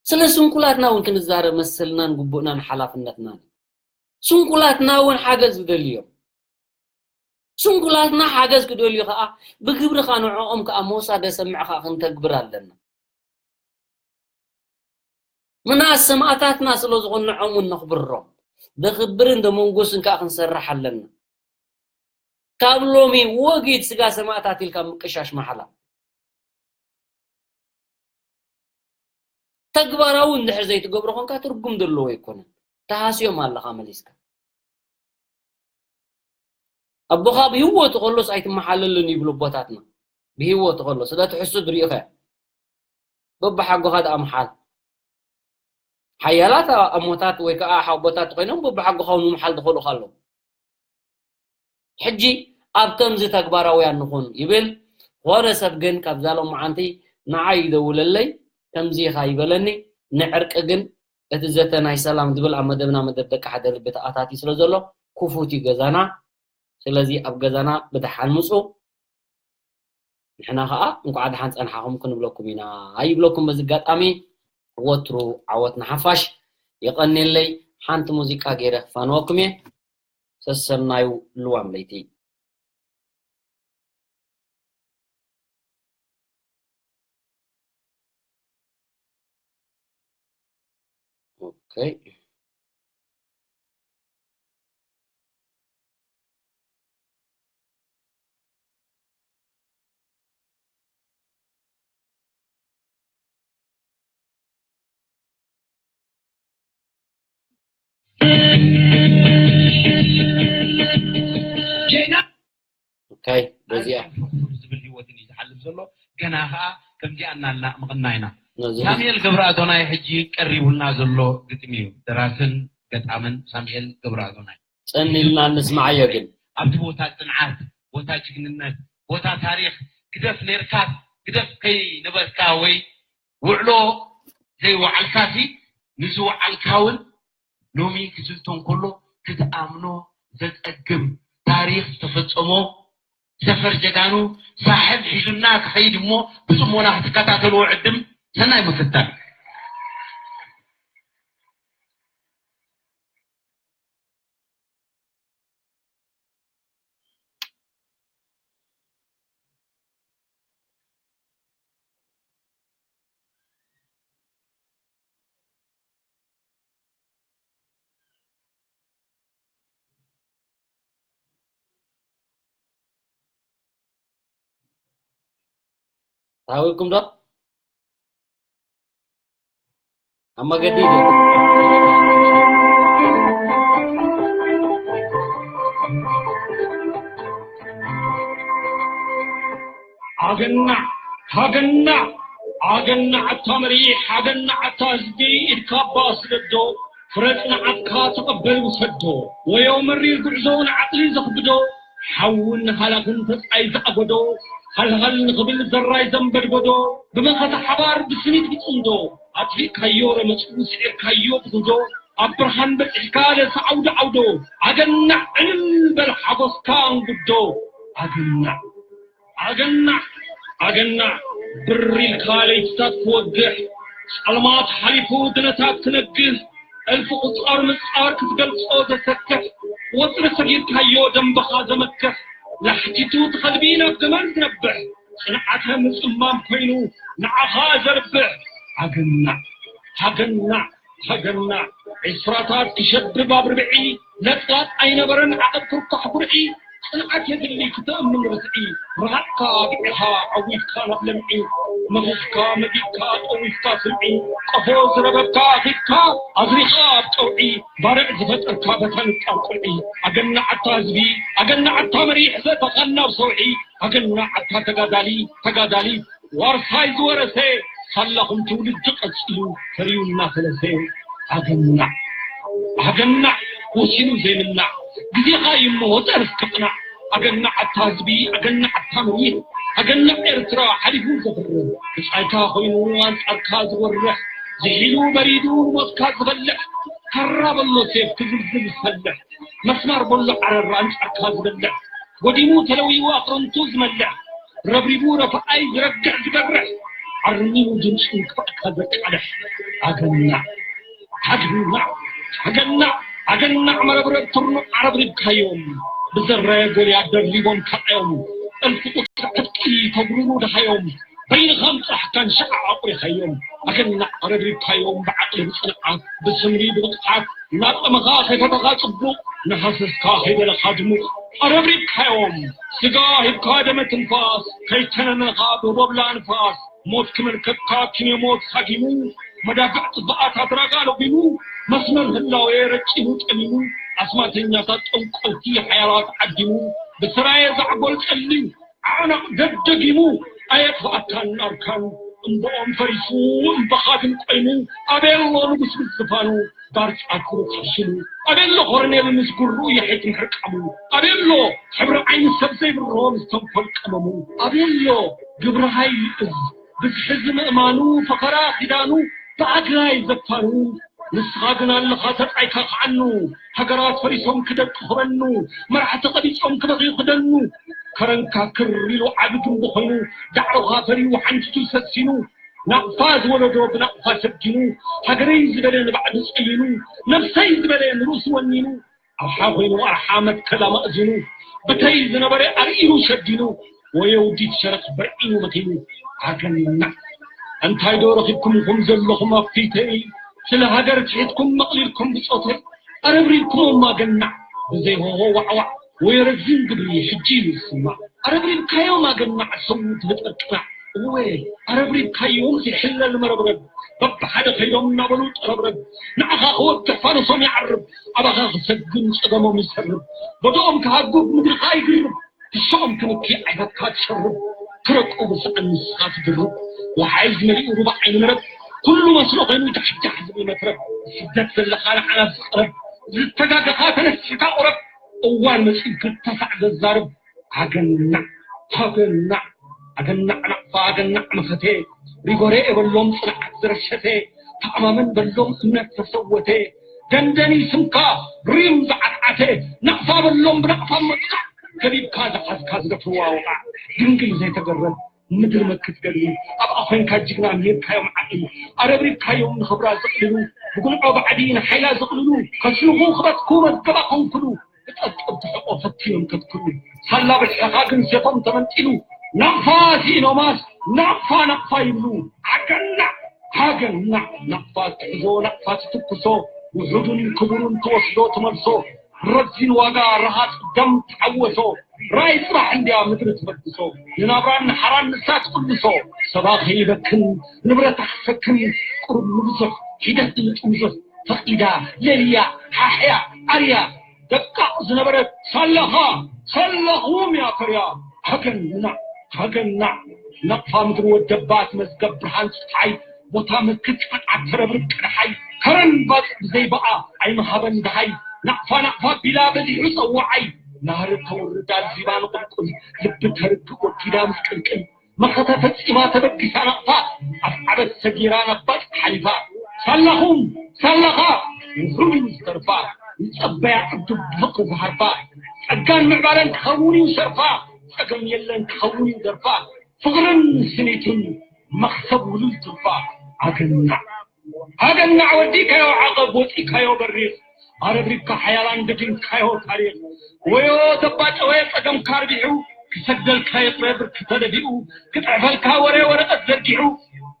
ስለ ስንኩላትና እውን ክንዛረብ መሰልናን ግቡእናን ሓላፍነትናን። ስንኩላትና እውን ሓገዝ ይደልዮም። ስንኩላትና ሓገዝ ክደልዩ ከዓ ብግብሪ ከዓ ንዕኦም ከዓ ሞሳ ደሰምዕ ከዓ ክንተግብር ኣለና። ምንኣስ ሰማእታትና ስለ ዝኾኑ ንዕኦም እውን ነኽብሮም። ደኽብርን ደመንጎስን ከዓ ክንሰርሕ ኣለና። ካብ ሎሚ ወጊድ ስጋ ሰማእታት ኢልካ ምቅሻሽ ማሕላ። ተግባራዊ እንድሕር ዘይትገብሮ ኮንካ ትርጉም ዘለዎ ኣይኮነን። ተሃስዮም ኣለኻ መሊስካ። ኣቦኻ ብህይወቱ ከሎስ ኣይትመሓለልን ይብሉ ኣቦታትና። ብህይወቱ ከሎ ስለ እቲ ሕሱድ ርኢኸ በብሓጎኻ ደኣ ምሓል። ሓያላት ኣሞታት ወይ ከዓ ሓቦታት ኮይኖም በብሓጎኻ እውን ምሓል ዝኽእሉ ኣለዉ። ሕጂ ኣብ ከምዚ ተግባራውያን ንኹን ይብል። ዝኾነ ሰብ ግን ካብዛ ሎማዓንቲ ንዓይ ይደውለለይ፣ ከምዚ ኢኻ ይበለኒ። ንዕርቂ ግን እቲ ዘተ ናይ ሰላም ዝብል ኣብ መደብና፣ መደብ ደቂ ሓደ ልቢ ተኣታትዩ ስለ ዘሎ ክፉት እዩ ገዛና። ስለዚ ኣብ ገዛና ብደሓን ምጹ። ንሕና ኸዓ እንኳዕ ደሓን ጸንሓኹም ክንብለኩም ኢና ኣይብለኩም። በዚ ኣጋጣሚ ወትሩ ዓወት ንሓፋሽ። የቐንየለይ። ሓንቲ ሙዚቃ ገይረ ክፋንወኩም እየ። ሰሰናዩ ልዋም ለይቲ። ኦኬ። ኦኬ፣ በዚኣ ዝብል ህይወትን እዩ ዝሓልፍ ዘሎ። ገና ኸዓ ከምዚኣ እናልና ምቕና ኢና። ነዚ ሳሙኤል ገብረኣዶናይ ሕጂ ቀሪቡልና ዘሎ ግጥሚ እዩ። ደራስን ገጣምን ሳሙኤል ገብረኣዶናይ። ጸኒልና እንስማዓዮ ግን። ኣብቲ ቦታ ጽንዓት፣ ቦታ ጅግንነት፣ ቦታ ታሪኽ፣ ግደፍ ኔርካስ ግደፍ ከይነበርካ ወይ ውዕሎ ዘይወዓልካሲ ንዝወዓልካ እውን ሎሚ ክዝንቶ እንከሎ ክትኣምኖ ዘጸግም ታሪኽ ዝተፈጸሞ ሰፈር ጀጋኑ ሳሕል ሒዙና ክኸይድ እሞ ብጽሞና ክትከታተልዎ ዕድም ሰናይ ምፍታን። ታዊኩም ዶ? ኣብ መገዲ ዶ? ኣገናዕ፣ ሃገናዕ፣ ኣገናዕ ኣታ መሪሕ፣ ሃገናዕ ኣታ ህዝቢ፣ ኢድካ ኣባ ስደዶ፣ ፍረ ጽንዓትካ ተቐበል ውሰዶ። ወዮ መሪር ጉዕዞ ንዓቕሊ ዘኽብዶ፣ ሓውን ሃላኽን ተጻይ ዝኣጎዶ፣ ሃልሃል ንኽብል ዘራይ ዘንበድጎዶ፣ ብመኸተ ሓባር ብስኒት ብጽምዶ፣ ኣጥፊእካዮ ረመጹ፣ ስዒርካዮ ብጉዶ፣ ኣብ ብርሃን በጺሕካ ለሰ ዓውዶ ዓውዶ፣ ኣገናዕ ዕልል በል ሓጎስካ ኣንጉዶ፣ ኣገናዕ። ኣገናዕ፣ ኣገናዕ፣ ብር ኢልካ ለይትታት ክወግሕ፣ ጸልማት ሓሊፉ ድነታት ክነግህ፣ እልፊ ቁጻር ምጻር ክትገልጾ ዘሰክሕ፣ ወጥሪ ሰጊርካዮ ደንበኻ ዘመክሕ፣ ላሕቲቱ ትኸልቢ ናብ ገመል ዝነብሕ፣ ጽንዓተ ምጽማም ኮይኑ ንዓኻ ዘርብሕ። ኣገናዕ፣ ሃገናዕ፣ ሃገርና ዒስራታት ክሸብብ ኣብ ርብዒ፣ ለጥላጥ ኣይነበረን ዓቐብ ክርኳሕ ጉርዒ፣ ጽንዓት የድሊ ክተእምን ርስዒ፣ ረሃጽካ ኣግዒኻ ዓዊትካ ናብ ለምዒ፣ መኺኽካ መጊድካ ጠዊፍካ ስምዒ፣ ቀፎ ዝረበብካ ኣኺብካ ኣዝሪኻ ኣብ ቀውዒ፣ ባርዕ ዝፈጠርካ በታ ንጣብ ቁልዒ፣ ኣገናዕ ኣታ ህዝቢ፣ ኣገናዕ ኣታ መሪሕ ዘእተኻና ኣብ ሰውዒ፣ ኣገናዕ ኣታ ተጋዳሊ፣ ተጋዳሊት፣ ዋርሳይ ዝወረሰ ሳላኹም ትውልዲ ቀጺሉ ፈርዩ እናፈለሰ ኣገናዕ ኣገናዕ ወሲኑ ዘይምናዕ፣ ግዜኻ ይሞ ጸርፍ ክቕናዕ። ኣገናዕ ኣታ ህዝቢ፣ ኣገናዕ ኣታ መሪር፣ ኣገናዕ ኤርትራ ሓሊፉ ዘፍርር። ብጻይካ ኮይኑ ኣንጻርካ ዝወርሕ፣ ዝሒሉ በሪዱ ንሞትካ ዝበልሕ። ካራ በሎ ሴፍ ክዝልዝል ዝፈልሕ፣ መስማር በሎ ዓረር ኣንጻርካ ዝበልሕ። ጎዲሙ ተለዊኡ ኣቕርንቱ ዝመልሕ፣ ረብሪቡ ረፍኣይ ዝረግሕ ዝገርሕ፣ ዓርሚሙ ድምጹ ክፋእካ ዘቃልሕ። ኣገናዕ፣ ኣገናዕ፣ ኣገናዕ፣ ኣገናዕ መረብረብ ትርኑዕ ኣረብሪብካዮም። ብዘራየ ጎልያድ ደርቢቦም ካዕዮም፣ እልፊ ቁጽሪ ዕጥቂ ተጉርሩ ደሃዮም። በይንኻ ምጽራሕካን ሸዓ ኣቑሪኻዮም። ኣገናዕ ኣረብሪብካዮም ብዓቕሊ ብጽንዓት፣ ብስምሪ ብብቕዓት። እናጠመኻ ከይፈተኻ ጽቡቕ፣ እናሃሰስካ ከይደለኻ ድሙቕ። ኣረብሪብካዮም፣ ስጋ ሂብካ ደመ ትንፋስ፣ ከይተነነኻ ብህቦብላ ንፋስ። ሞት ክመልከትካ ኪነ ሞት ሳጊሙ፣ መዳፍዕ ጽባኣት ኣድራጋ ለጒሙ፣ መስመር ህላዌ ረጪሙ ጠሚሙ፣ ኣስማተኛታት ጠንቆልቲ ሓያላት ዓዲሙ፣ ብስራየ ዛዕጎል ጸሊም ዓዕናቕ ደደጊሙ፣ ኣየጥፍኣካን ኣርካን እምብኦም ፈሪሱ እምበኻትን ቆይሙ፣ ኣበየሎ ንጉስ ምስ ዝፋኑ ዳርጫ ክሩ ክሕሽሉ፣ ኣበየሎ ኮረኔል ምስ ጉርኡ የሒት ምሕርቃሙ፣ ኣበየሎ ሕብሪ ዓይኒ ሰብ ዘይብርሆ ምስ ተንኮል ቀመሙ፣ ኣበየሎ ግብሪ ሃይሊ እዝ ብዝሒ ዝምእማኑ፣ ፈኸራ ኪዳኑ ብኣግራይ ዘፋኑ። ንስኻ ግን ኣለኻ ተጣይካ ከዓኑ፣ ሃገራት ፈሪሶም ክደቅኹ በኑ፣ መራሕቲ ቀቢጾም ክበኽዩ ክደኑ። ከረንካ ክር ኢሉ ዓቢ ግንቢ ኮይኑ፣ ዳዕሮኻ ፈርዩ ሓንጅቱ ሰሲኑ። ናቕፋ ዝወለዶ ብናቕፋ ሰጊኑ፣ ሃገረይ ዝበለ ንባዕዱ ጸሊኑ፣ ነብሰይ ዝበለ ንርእሱ ወኒኑ። ኣርሓ ኮይኑ ኣርሓ መትከል ኣማእዚኑ፣ ብተይ ዝነበረ ኣርኢኑ ሸዲኑ፣ ወዮ ውዲት ሸረኽ በርዒኑ መኺኑ። ኣገናዕ! እንታይ ዶ ረኺብኩም ኢኹም ዘለኹም ኣብ ፊተይ? ስለ ሃገር ትሒትኩም መቕሊልኩም ብጾተይ፣ ኣረብሪብኩሞም ኣገናዕ! ብዘይ ሆሆ ዋዕዋዕ ወይ ረዚን ግብሪ ሕጂ እዩ ዝስማዕ። ኣረብሪብካዮም ኣገናዕ ሰው ትህጠር ቅናዕ። እወ፣ ኣረብሪብካዮም ዘይሕለል መረብረብ። በብሓደ ከይዶም እናበሉ ጠረብረብ። ንዓኻ ክወግሕ ፋኖሶም ይዓርብ። ኣባኻ ክሰግም ጸገሞም ይሰርብ። በዶኦም ክሃጉብ ምድርኻ ይግርብ። ክሻኦም ክንኪ ዓይነትካ ትሸርብ። ክረቁ ብስዕን ንስኻ ትድርብ። ወሓይዝ መሊኡ ሩባ ዓይኒ መረብ። ኩሉ መስሎ ኮይኑ ጃሕጃሕ ዝብል መትረብ። ስደት ዘለኻ ንዓና ዝቕረብ። ዝተጋገኻ ተነሲሕካ ቁረብ። እዋን መጺኡ ክልተ ሳዕ ዘዛርብ። ኣገናዕ፣ ኣገናዕ፣ ኣገናዕ ናቕፋ፣ ኣገናዕ መኸቴ። ሪጎሬ የበሎም ጽንዓት ዝረሸቴ። ተኣማመን በሎም እምነት ተሰወቴ። ደንደኒ ስምካ ሪም ዝዓትዓተ። ናቕፋ በሎም ብናቕፋ መጥቃዕ። ከቢብካ ዝሓዝካ ዝደፍርዋ ወቓዕ። ድንግል ዘይተገረብ ምድሪ መክት ገድሊ። ኣብኣ ኮይንካ ጅግና ምሂርካዮም ዓቕሊ። ኣረብሪብካዮም ንኽብራ ዝቕልሉ። ብጉልዖ ባዕዲ ንሓይላ ዝቕልሉ። ከስንኹ ክበትኩ መዝገባ ኮንኩሉ። ብጠብጠብ ትሕቆ ፈቲኖም ከትክሉ። ሳላ ብልሕኻ ግን ሴፎም ተመንጢሉ። ናቕፋ ስኢኖማስ ናቕፋ ናቕፋ ይብሉ። ኣገናዕ ኣገናዕ ናቕፋ ትሕዞ ናቕፋ ትትኩሶ። ውሑዱን ክቡሩን ትወስዶ ትመልሶ። ረዚን ዋጋ ረሃጽ ደም ተሓወሶ። ራእይ ጽባሕ እንድያ ምድሪ ትበግሶ። ንናብራን ንሓራን ንሳ ትቕልሶ። ሰባ ከይበክን ንብረታ ክሰክን ቁሩብ ንብዙሕ ሒደት ንምጥምዞ። ፈቒዳ ለልያ ሓሕያ ኣርያ ደቃቕ ዝነበረት ሳላኻ ሳላኹም እያ ፈርያ። ሃገናዕ ሃገናዕ ናቕፋ ምድሪ ወደባት መዝገብ ብርሃን ፀሓይ ቦታ ምልክት ቅንዓት ተረብርብ ቀድሓይ ከረን ባፅ ብዘይበኣ ኣይምሃበን ደሃይ ናቕፋ ናቕፋ ቢላ በዚሑ ፀዋዓይ ናህሪ ተውርድ ኣልዚባ ንቁልቁል ልቢ ተርግእ ወጊዳ ምስ ቅልቅል መኸተ ፈጺማ ተበጊሳ ናቕፋ ኣፍዓበት ሰጊራ ናብ ባጽዕ ሓሊፋ ሳላኹም ሳላኻ ውሑድ እዩ ዝተርፋ ዝጸበያ ዕዱብ ብፍቕሪ ዝሃርፋ ጸጋን ምዕባለን ክኸውን እዩ ሸርፋ ጸገም የለን ክኸውን እዩ ደርፋ ፍቕርን ስኒትን መኽሰብ ውሉል ትርፋ ኣገናዕ ሃገናዕ ወዲእካዮ ዓቐብ ወፂእካዮ በሪኽ ኣረብሪብካ ሓያላን ደጊምካዮ ታሪኽ ወዮ ተባጨወ ፀገምካ ኣርቢሑ ክሰግደልካ ይቕረ ብርኪ ተደፊኡ ክፅሕፈልካ ወረ ወረቐት ዘርጊሑ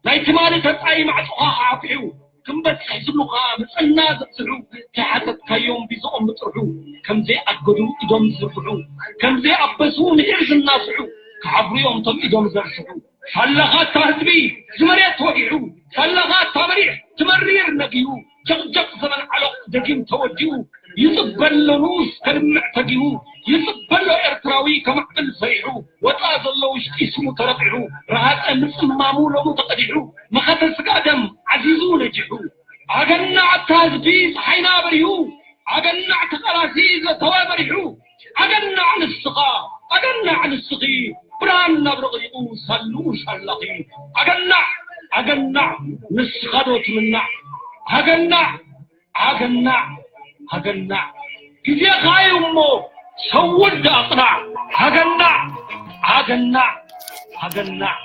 ናይ ትማሊ ተፃኢ ማዕፆኻ ኣዕፊሑ ክንበፅሕ ዝብሉኻ ምፅና ዘብዝሑ ከይሓተትካዮም ቢዝኦም ምጥርሑ ከምዘይኣገዱ ኢዶም ዝዝርግሑ ከምዘይኣበሱ ምሒር ዝናስሑ ክሓፍሩ እዮም ቶም ኢዶም ዘርስሑ ሳላኻ እታ ህዝቢ ዝመሬት ወጊሑ ሳላኻ እታ መሪሕ ትመሪር ነጊሁ ጀቕጀቕ ዘበን ዓሎቕ ደጊም ተወዲኡ ይጽበሎ ንኡስ ከድምዕ ተጊሁ ይጽበሎ ኤርትራዊ ከማዕብል ፈሪሑ ወጻ ዘሎ ውሽጢ ስሙ ተረቂሑ ረሃጸ ምጽማሙ ሎሙ ተቐዲሑ መኸተ ስጋ ደም ዓዚዙ ነጂሑ ኣገናዕ እታ ህዝቢ ጸሓይና በሪሁ ኣገናዕ ተቓላሲ ዘተወ መሪሑ። ኣገናዕ ንስኻ፣ ኣገናዕ ንስኺ፣ ብርሃን ናብ ረቒቑ ሳሉ ሳላኺ። ኣገናዕ፣ ኣገናዕ ንስኻ ዶ ትምናዕ? ኣገናዕ፣ ኣገናዕ፣ ኣገናዕ ግዜኻ እዩ እሞ ሰውድ ኣቕናዕ። ኣገናዕ፣ ኣገናዕ፣ ኣገናዕ።